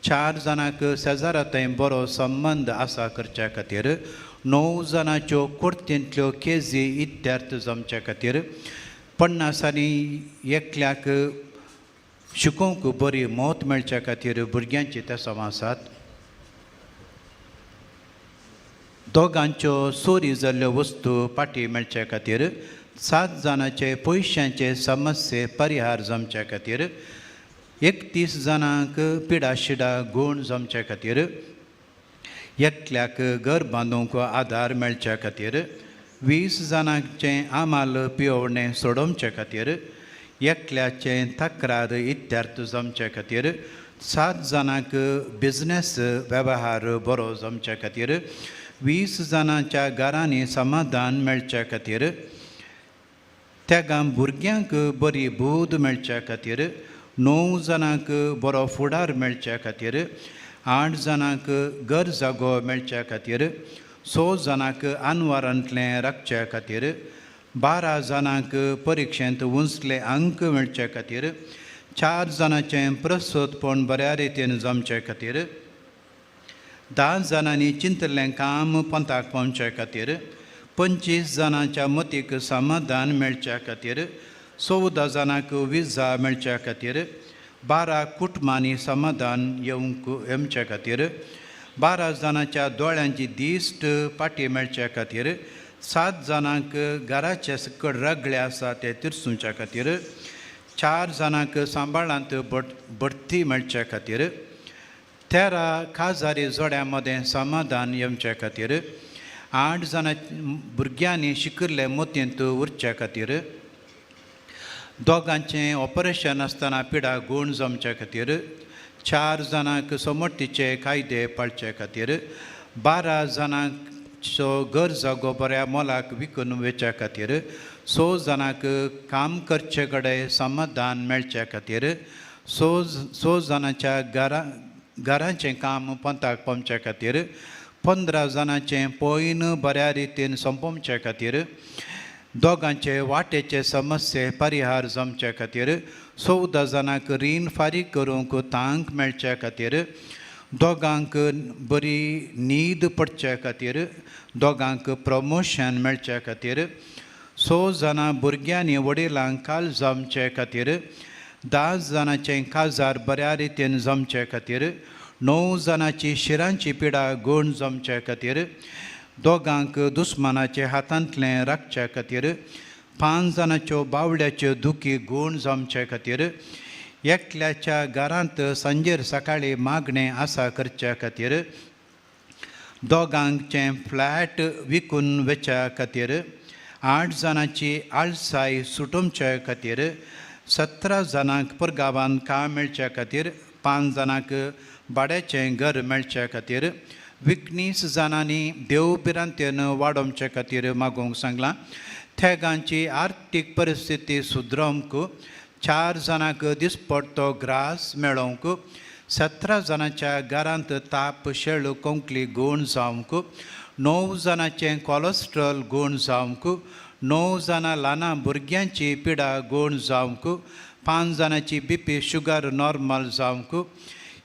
4 जाणांक शेजारा थंय बरो संबंद आसा करच्या खातीर, 9 जाणांच्यो कोर्तींतल्यो केजी इत्यार्थ जमच्या खातीर, 50 आनी एकल्याक शिकोवंक बरी मौत मेळच्या खातीर भुरग्यांची त्या सवां आसात. दोगांच्यो चोरी जाल्ल्यो वस्तू फाटी मेळच्या खातीर, 7 जाणांचे पयशांचे समस्ये परिहार जमच्या खातीर, 31 जाणांक पिडा शिडा गूण जमच्या खातीर, एकल्याक घर बांदूंक आदार मेळच्या खातीर, 20 जाणांचें आमाल पियोवणें सोडोवचे खातीर, एकल्याचें तक्रार इत्यार्थ जमचे खातीर, 7 जाणांक बिजनेस वेव्हार बरो जमचे खातीर, 20 जाणांच्या घरांनी समाधान मेळच्या खातीर, त्या भुरग्यांक बरी बूद मेळच्या खातीर, 9 जाणांक बरो फुडार मेळच्या खातीर, 8 जाणांक घर जागो मेळच्या खातीर, 6 जाणांक आनवारांतलें राखचे खातीर, 12 जाणांक परिक्षेंत उंचले अंक मेळचे खातीर, 4 जाणांचें प्रस्तुतपण बऱ्या रितीन जमचे खातीर, 10 जाणांनी चिंतलें काम पंथाक पावचे खातीर, 25 जाणांच्या मतीक समाधान मेळच्या खातीर, 14 जाणांक विजा मेळच्या खातीर, 12 कुटुंबांनी समाधान येवंक येवचे खातीर, 12 जाणांच्या दोळ्यांची दिश्ट पाटी मेळच्या खातीर, 7 जाणांक घराचे सकड रगळे आसा ते तिरसुच्या खातीर, 4 जाणांक सांबाळांत बढती मेळच्या खातीर, 13 काजारी जोड्यां मदें समाधान येवचे खातीर, 8 जाणां भुरग्यांनी शिकिल्ले मतींत उरच्या खातीर, दोगांचें ऑपरेशन आसतना पिडा गूण जमचे खातीर, 4 जाणांक समटीचे कायदे पाळचे खातीर, 12 जाणांचो घर जागो बऱ्या मोलाक विकून वेच्या खातीर, 6 जाणांक काम करचे कडेन समाधान मेळचे खातीर, 6 जाणांच्या घरांचें काम पंथाक पावचे खातीर, 15 जाणांचें पयन बऱ्या रितीन सोंपोवचे खातीर, दोगांचे वाटेचे समस्ये परिहार जमचे खातीर, 14 जाणांक रीण फारीक करूंक तांक मेळचे खातीर, दोगांक बरी न्हीद पडचे खातीर, दोगांक प्रमोशन मेळचे खातीर, 6 जाणां भुरग्यांनी वडिलांक काल जमचे खातीर, 10 जाणांचें काजार बऱ्या रितीन जमचे खातीर, 9 जाणांची शिरांची पिडा गूण जमचे खातीर, दोगांक दुस्मानाचे हातांतलें राखचे खातीर, 5 जाणांच्यो बावड्याच्यो दुखी गूण जमचे खातीर, एकल्याच्या घरांत सांजेर सकाळीं मागणें आसा करच्या खातीर, दोगांचें फ्लॅट विकून वेच्या खातीर, 8 जाणांची आळसाय सुटोवचे खातीर, 17 जाणांक परगांवांत काम मेळचे खातीर, 5 जाणांक भाड्याचें घर मेळचे खातीर, 19 जाणांनी देव भिरांतेन वाडोवचे खातीर मागूंक सांगलां. थेगांची आर्थीक परिस्थिती सुदरोवंक, 4 जाणांक दिसपडतो ग्रास मेळोवंक, 17 जाणांच्या घरांत ताप शेळ कोंकली गूण जावंक, 9 जाणांचें कॉलेस्ट्रॉल गूण जावंक, 9 जाणां ल्हान भुरग्यांची पिडा गूण जावंक, 5 जाणांची बीपी शुगर नॉर्मल जावंक,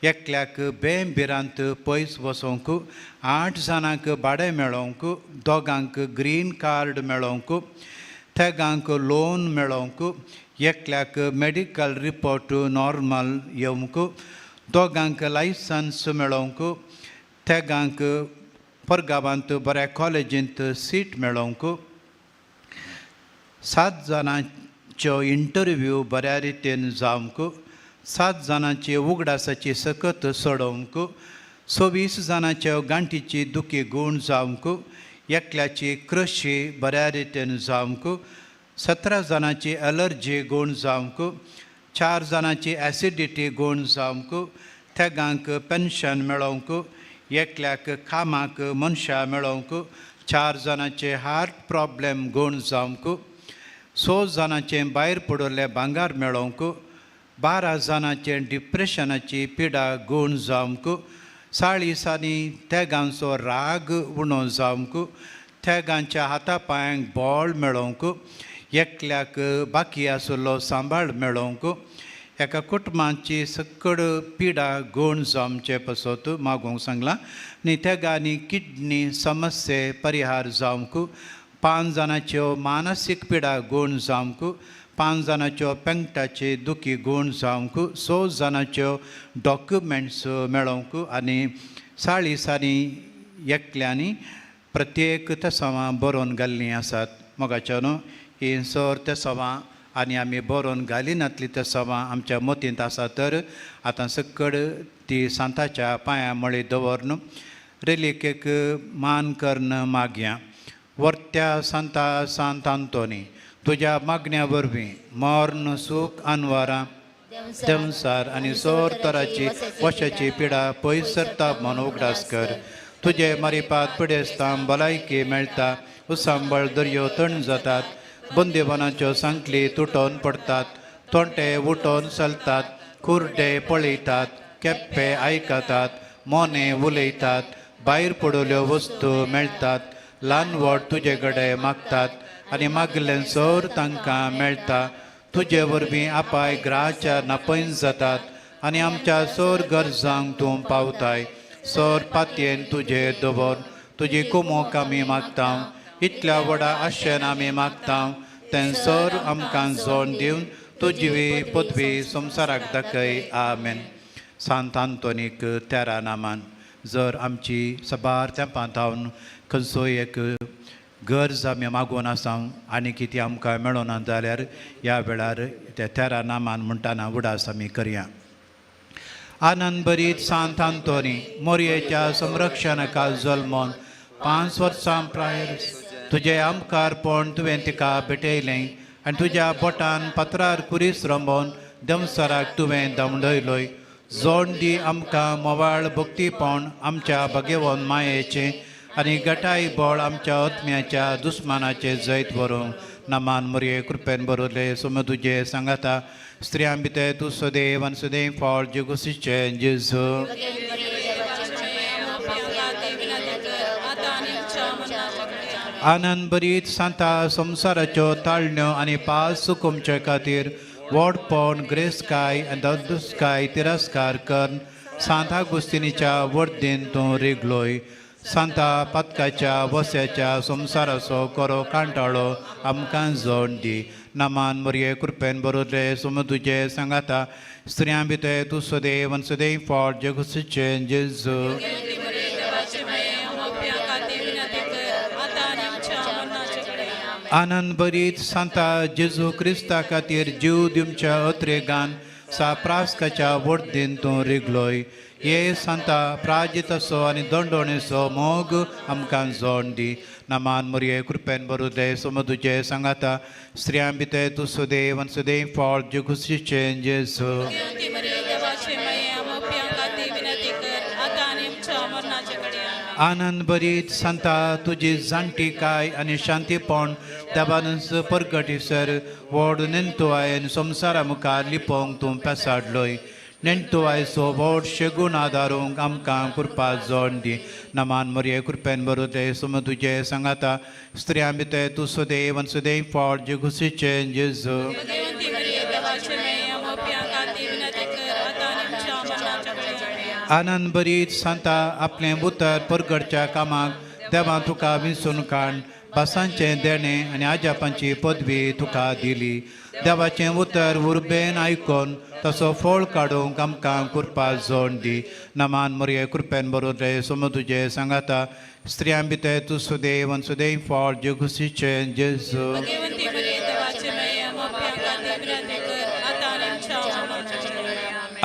एकल्याक बें भिरांत पयस वचोंक, 8 जाणांक भाडें मेळोवंक, दोगांक ग्रीन कार्ड मेळोवंक, तेगांक लोन मेळोवंक, एकल्याक मेडिकल रिपोर्ट नॉर्मल येवंक, दोगांक लायसन्स मेळोवंक, तेगांक परगांवांत बऱ्या कॉलेजींत सीट मेळोवंक, 7 जाणांच्यो इंटरव्यू बऱ्या रितीन जावंक, 7 जाणांची उगडासाची सकत सोडोवंक, 26 जाणांच्यो गांठीची दुखी गूण जावंक, एकल्याची कृशी बऱ्या रितीन जावंक, 17 जाणांची एलर्जी गूण जावंक, 4 जाणांची एसिडिटी गूण जावंक, तेगांक पेन्शन मेळोवंक, एकल्याक कामाक मनशां मेळोवंक, 4 जाणांचे हार्ट प्रॉब्लेम गूण जावंक, 6 जाणांचें भायर पडिल्लें भांगर मेळोवंक, 12 जाणांचें डिप्रेशनाची पिडा गूण जावंक, 40 तेगांचो राग उणो जावंक, तेगांच्या हाता पांयांक बळ मेळोवंक, एकल्याक बाकी आशिल्लो सांबाळ मेळोवंक, एका कुटुंबाची सकड पिडा गूण जावचे पासत मागूंक सांगलां. आनी तेगांनी किडनी समस्ये परिहार जावंक, 5 जाणांच्यो मानसीक पिडा गूण जावंक, 5 जाणांच्यो पेंगटाची दुखी गूण जावंक, 6 जाणांच्यो डॉक्युमेंट्स मेळोवंक आनी 40 एकल्यांनी प्रत्येक तेसांवां बरोवन घाल्लीं आसात. मोगाच्या न्हू ही सर तेसांवां आनी आमी बरोवन घालिनातली तेसांवां आमच्या मतींत आसा तर आतां सकड ती सांताच्या पांयां मळी दवरन रेलिकेक मान करून मागया. वर्त्या सांता सांत आंतोनी तुज्या मागण्या वरवीं मर्ण सूख अनवारां देंवसार आनी सोर तराची वशाची पिडा पयस सरता म्हूण उगडास कर. तुजे मारिपात पिडेस्तां भलायकी मेळटा, उसांबळ दर्यो थंड जातात, बंदेवनाच्यो सांकली तुटोन पडटात, तोंटे उठोन चलतात, कुर्डे पळयतात, केप्पे आयकतात, मोने उलयतात, भायर पडलेल्यो वस्तू मेळटात. ल्हान व्हड तुजे कडेन मागतात आनी मागलें सर तांकां मेळटा. तुजे वरवीं आपाय ग्राच्या नापयन जातात आनी आमच्या सर गरजांक तूं पावताय. सर पातयेन तुजे दवर तुजी कुमोक आमी मागता. इतल्या व्हडा आशेन आमी मागता तें सर आमकां जोड दिवन तुजी पदवी संवसाराक दाखय. आमेन. सांत आंतोनीक तेरा नामान जर आमची सबार तेंपां थावन खंयचोय एक गरज आमी मागून आसा आनी कितें आमकां मेळना जाल्यार ह्या वेळार त्या तेरा नामान म्हणटाना उडास आमी करया. आनंद भरीत सांत आंतोनी मोरयेच्या संरक्षणका जल्मोन 5 वर्सां प्रायर तुजें आमकारपण तुवें तिका भेटयलें आनी तुज्या बोटान पत्रार कुरीस रंबोवन दमसराक तुवें दमडयलोय. जोड दी आमकां मोवाळ भक्तीपण आमच्या भगेवन मायेचें आनी गटाय बळ आमच्या आत्म्याच्या दुस्मानाचें जैत व्हरूंक. नमान मोरये कृपेन बरोवले सोम तुजें सांगाता. स्त्रियां भितर तूं सदैव आनी सदैव फळ जेगुसीचें जेजू. आनंद भरीत सांता संवसाराच्यो ताळण्यो आनी पास चुकोवचे खातीर व्हडपण ग्रेसकाय आनी ददुसकाय तिरस्कार करून सांता गुस्तिनीच्या वर्दीन तूं रिगलोय. सांता पातकाच्या वस्याच्या संवसाराचो करो कांटाळो आमकां जोड दी. नमान मोरये कृपेन बरोवले सोम तुजें सांगाता. स्त्रियां भितर तूं सदैव आनी सदैव फळ जेगुसीचें जेजू. आनंद भरीत सांता जेजू क्रिस्ता खातीर जीव दिवच्या अत्रेगान सा प्रास्काच्या वर्दीन तूं रिगलोय. ये सांता प्राजिताचो आनी दंडोणेचो मोग आमकां जोड दी. नमान मोरये कृपेन बरोवले सोम तुजें सांगाता. स्त्रियां भितर तूं सदैव आनी सदैव फळ जेगुसीचें जेजू. आनंद भरीत सांता तुजी जाणटीकाय आनी शांतीपण देवानच परगटीसर व्हड नेणटुवाय आनी संवसारा मुखार लिपोवंक तूं पेसाडलोय. नेणटुवायचो व्हड शेगूण आदारूंक आमकां कृपा जोड दी. नमान मोरये कृपेन बरोवले सोम तुजें सांगाता. स्त्रियां भितर तूं सदैव आनी सदैव फळ जेगुसीचें जेजू. आनंद भरीत सांता आपलें उतर परगडच्या कामाक देवान तुका विंचून काड भासांचें देणें आनी आजापांची पदवी तुका दिली. देवाचें उतर उर्बेन आयकून तसो फळ काडूंक आमकां कृपा जोड दी. नमान मोरये कृपेन बरोवले सोम तुजें सांगाता. स्त्रियां भितर तूं सदैव आनी सदैव फळ जेगुसीचें जेजू.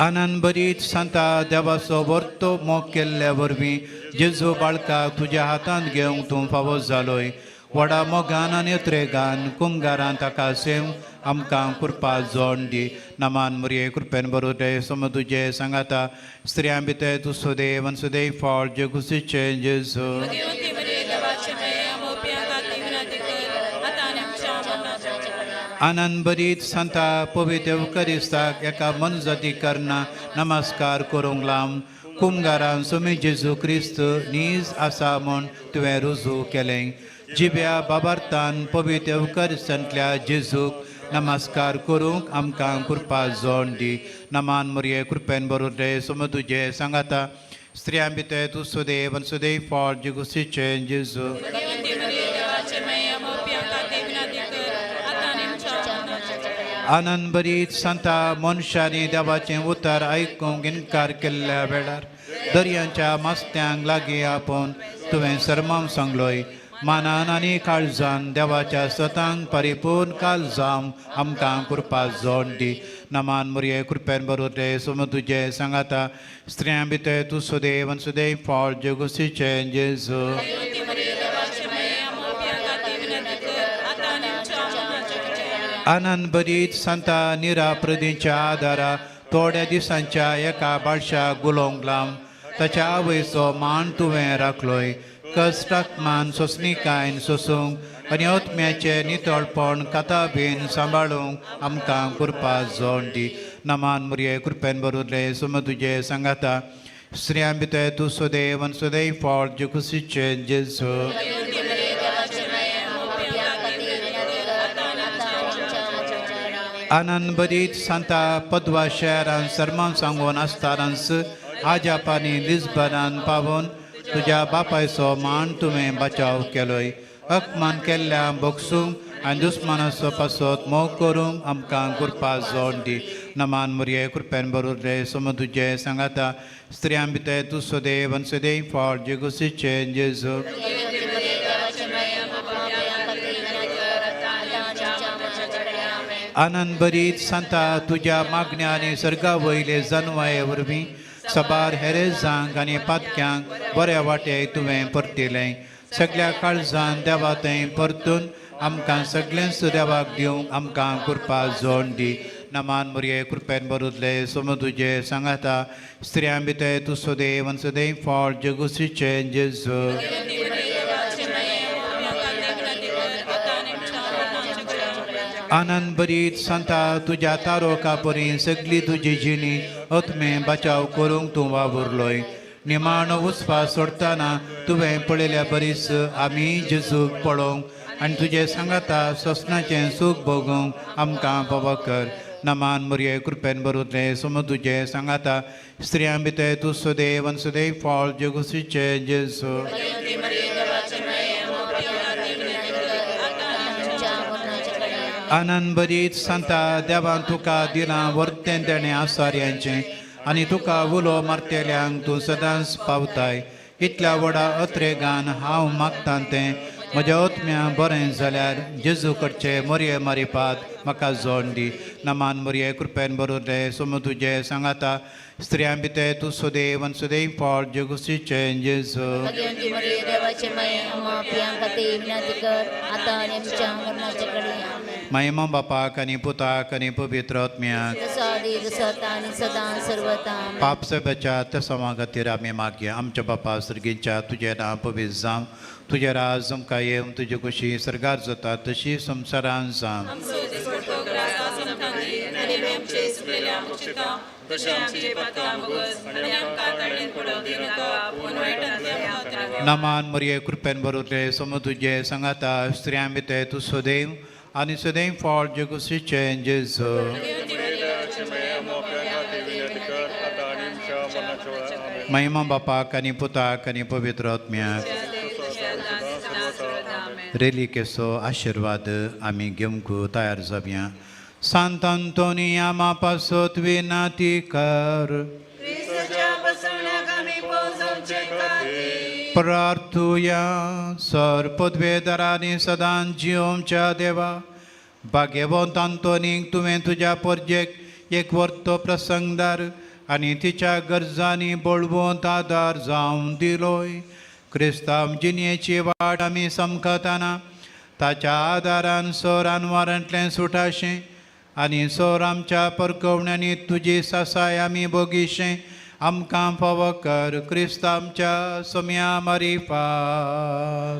आनंद भरीत सांता देवाचो वर्तो मोग केल्ल्या वरवीं जेजू बाळकाक तुज्या हातांत घेवंक तूं फावो जालोय. व्हडा मोगान आनी त्रेगान कुमगारान ताका सेव आमकां कृपा जोड दी. नमान मोरये कृपेन बरोवले सोम तुजें सांगाता. स्त्रियां भितर तूं सदैव आनी सदैव फळ जेगुसीचें जेजू. आनंद भरीत सांता पवित्र करिस्ताक एका मनजाती करना नमस्कार करूंक लावन कुमगारान सोमी जेजू क्रिस्त नीज आसा म्हूण तुवें रुजू केलें. जिब्या बाबार्थान पवित्र करिस्तांतल्या जेजूक नमस्कार करूंक आमकां कृपा जोड दी. नमान मोरये कृपेन बरोवले सोम तुजें सांगाता. स्त्रियां भितर तूं सदैव आनी सदैव फळ जेगुसीचें जेजू. आनंद भरीत सांता मनशांनी देवाचें उतर आयकूंक इनकार केल्ल्या वेळार दर्यांच्या मास्त्यांक लागीं आपोवन तुवें सर्माम सांगलोय. मानान आनी काळजान देवाच्या सतांक परिपूर्ण काळजांव आमकां कृपा जोड दी. नमान मोरये कृपेन बरोवले सोम तुजें सांगाता. स्त्रियां भितर तूं सदैव आनी सदैव फळ जेगुसीचें जेजू. आनंद भरीत सांता निराप्रदींच्या आदारा थोड्या दिसांच्या एका बाळशाक गुलोवंक लावन ताच्या आवयचो मान तुवें राखलोय. कश्टाक मान सोंसणीकायन सोसूंक आनी आत्म्याचें नितळपण कथाबीन सांबाळूंक आमकां कृपा जोड दी. नमान मोरये कृपेन बरोवले सोम तुजें सांगाता. स्त्रियां भितर तूं सुदैव आनी सुदैव फळ जेकुसीचें जेजू. आनंद भरीत सांता पदवा शहरान सर्मान सांगून आसतानाच आजापानी लिस्बनान पावून तुज्या बापायचो मान तुवें बचाव केलोय. अपमान केल्ल्या बोगसूंक आनी दुस्मानाचो पासत मोग करूंक आमकां कृपा जोड दी. नमान मुरये कृपेन बरोबर सोम तुजें सांगाता स्त्रियां भितर तूं सदैव आनी सदैव फळ जेगुसीचें जेजू. आनंद भरीत सांता तुज्या मागण्या आनी सर्गा वयले जनवाये वरवीं सबार हेरेजांक आनी पातक्यांक बऱ्या वाटे तुवें परतिलें. सगळ्या काळजान देवा थंय परतून आमकां सगळेंच देवाक दिवंक आमकां कृपा जोड दी. नमान मुरये कृपेन बरुतले सोम तुजें सांगाता स्त्रियां भितर तूं सदैव आनी सदैव फळ जगुसीचें जेजू. आनंद भरीत सांता तुज्या तारोका परी सगळी तुजी जिणी आत्मे बचाव करूंक तूं वावुरलोय. निमाणो उस्वास सोडटना तुवें पळयल्या बरीच आमी जेजूक पळोवंक आनी तुजें सांगाता सोसनाचें सूख भोगूंक आमकां पावो कर. नमान मुरये कृपेन बरुतले सोम तुजें सांगाता स्त्रियां भितर तूं सदैव आनी सदैव फळ जेगुसीचें जेजू. आनंद भरीत सांता देवान तुका दिलां वर्तें देणें आसार्यांचें आनी तुका उलो मारतेल्यांक तूं सदांच पावताय. इतल्या व्हडा अत्रेगान हांव मागतां तें म्हज्या आत्म्या बरें जाल्यार जेजू कडचे मोरये मारिपात म्हाका जोड दी. नमान मोरये कृपेन बरोवले सोम तुजें सांगाता स्त्रियां भितर तूं सदैव आनी सदैव फळ जेगुसीचें जेजू. महिमा बापाक आनी पुताक आनी पवित्र आत्म्याक पाप सभेच्या तसमा खातीर आमी मागया. आमच्या बापा सर्गीच्या तुजें नांव पवित्र जावं, तुजें राज आमकां येवं, तुजी खुशी सर्गार जाता तशी संवसारान जावं. नमान मरिये कृपेन बरोवले सोम तुजें सांगाता स्त्रियां भितर तूं सदैव आनी सदैव फळ जेगुसीचें जेजू. महिमा बापाक आनी पुताक आनी पवित्र आत्म्याक. रेलिकेचो आशिर्वाद आमी घेवंक तयार जावया. सांत अंतोनी आमा पासत विनती कर. प्रार्थुया. सर पदवेदारांनी सदां जियोमच्या देवा भाग्यवंत अंतोनीक तुवें तुज्या परजेक एक वर्तो प्रसंगदार आनी तिच्या गरजांनी बळवंत आदार जावन दिलोय. क्रिस्तांव जिणेची वाट आमी समकताना ताच्या आदारान सोर अनवारांतलें सुटाशें आनी सोर आमच्या परकवण्यांनी तुजी सासाय आमी भोगिशें आमकां फावो कर. क्रिस्त आमच्या सोम्या मारिफात.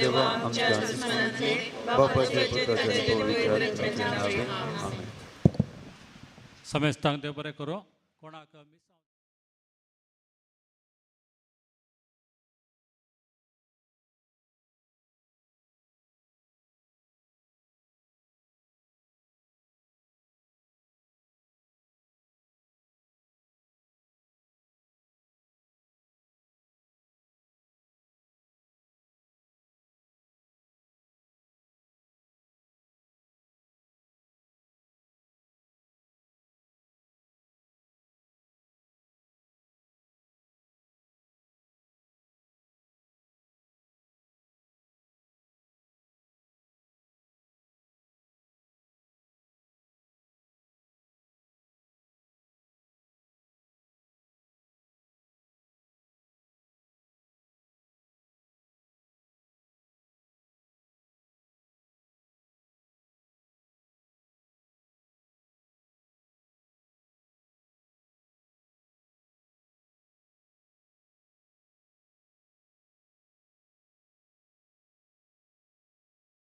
देवा आमच्या दुस्मानांतले बापाचे पुत्राचे पवित्र आत्म्याचे नावे आमेन. समेस्तांक देव बरें करूं. कोणाक मिसाक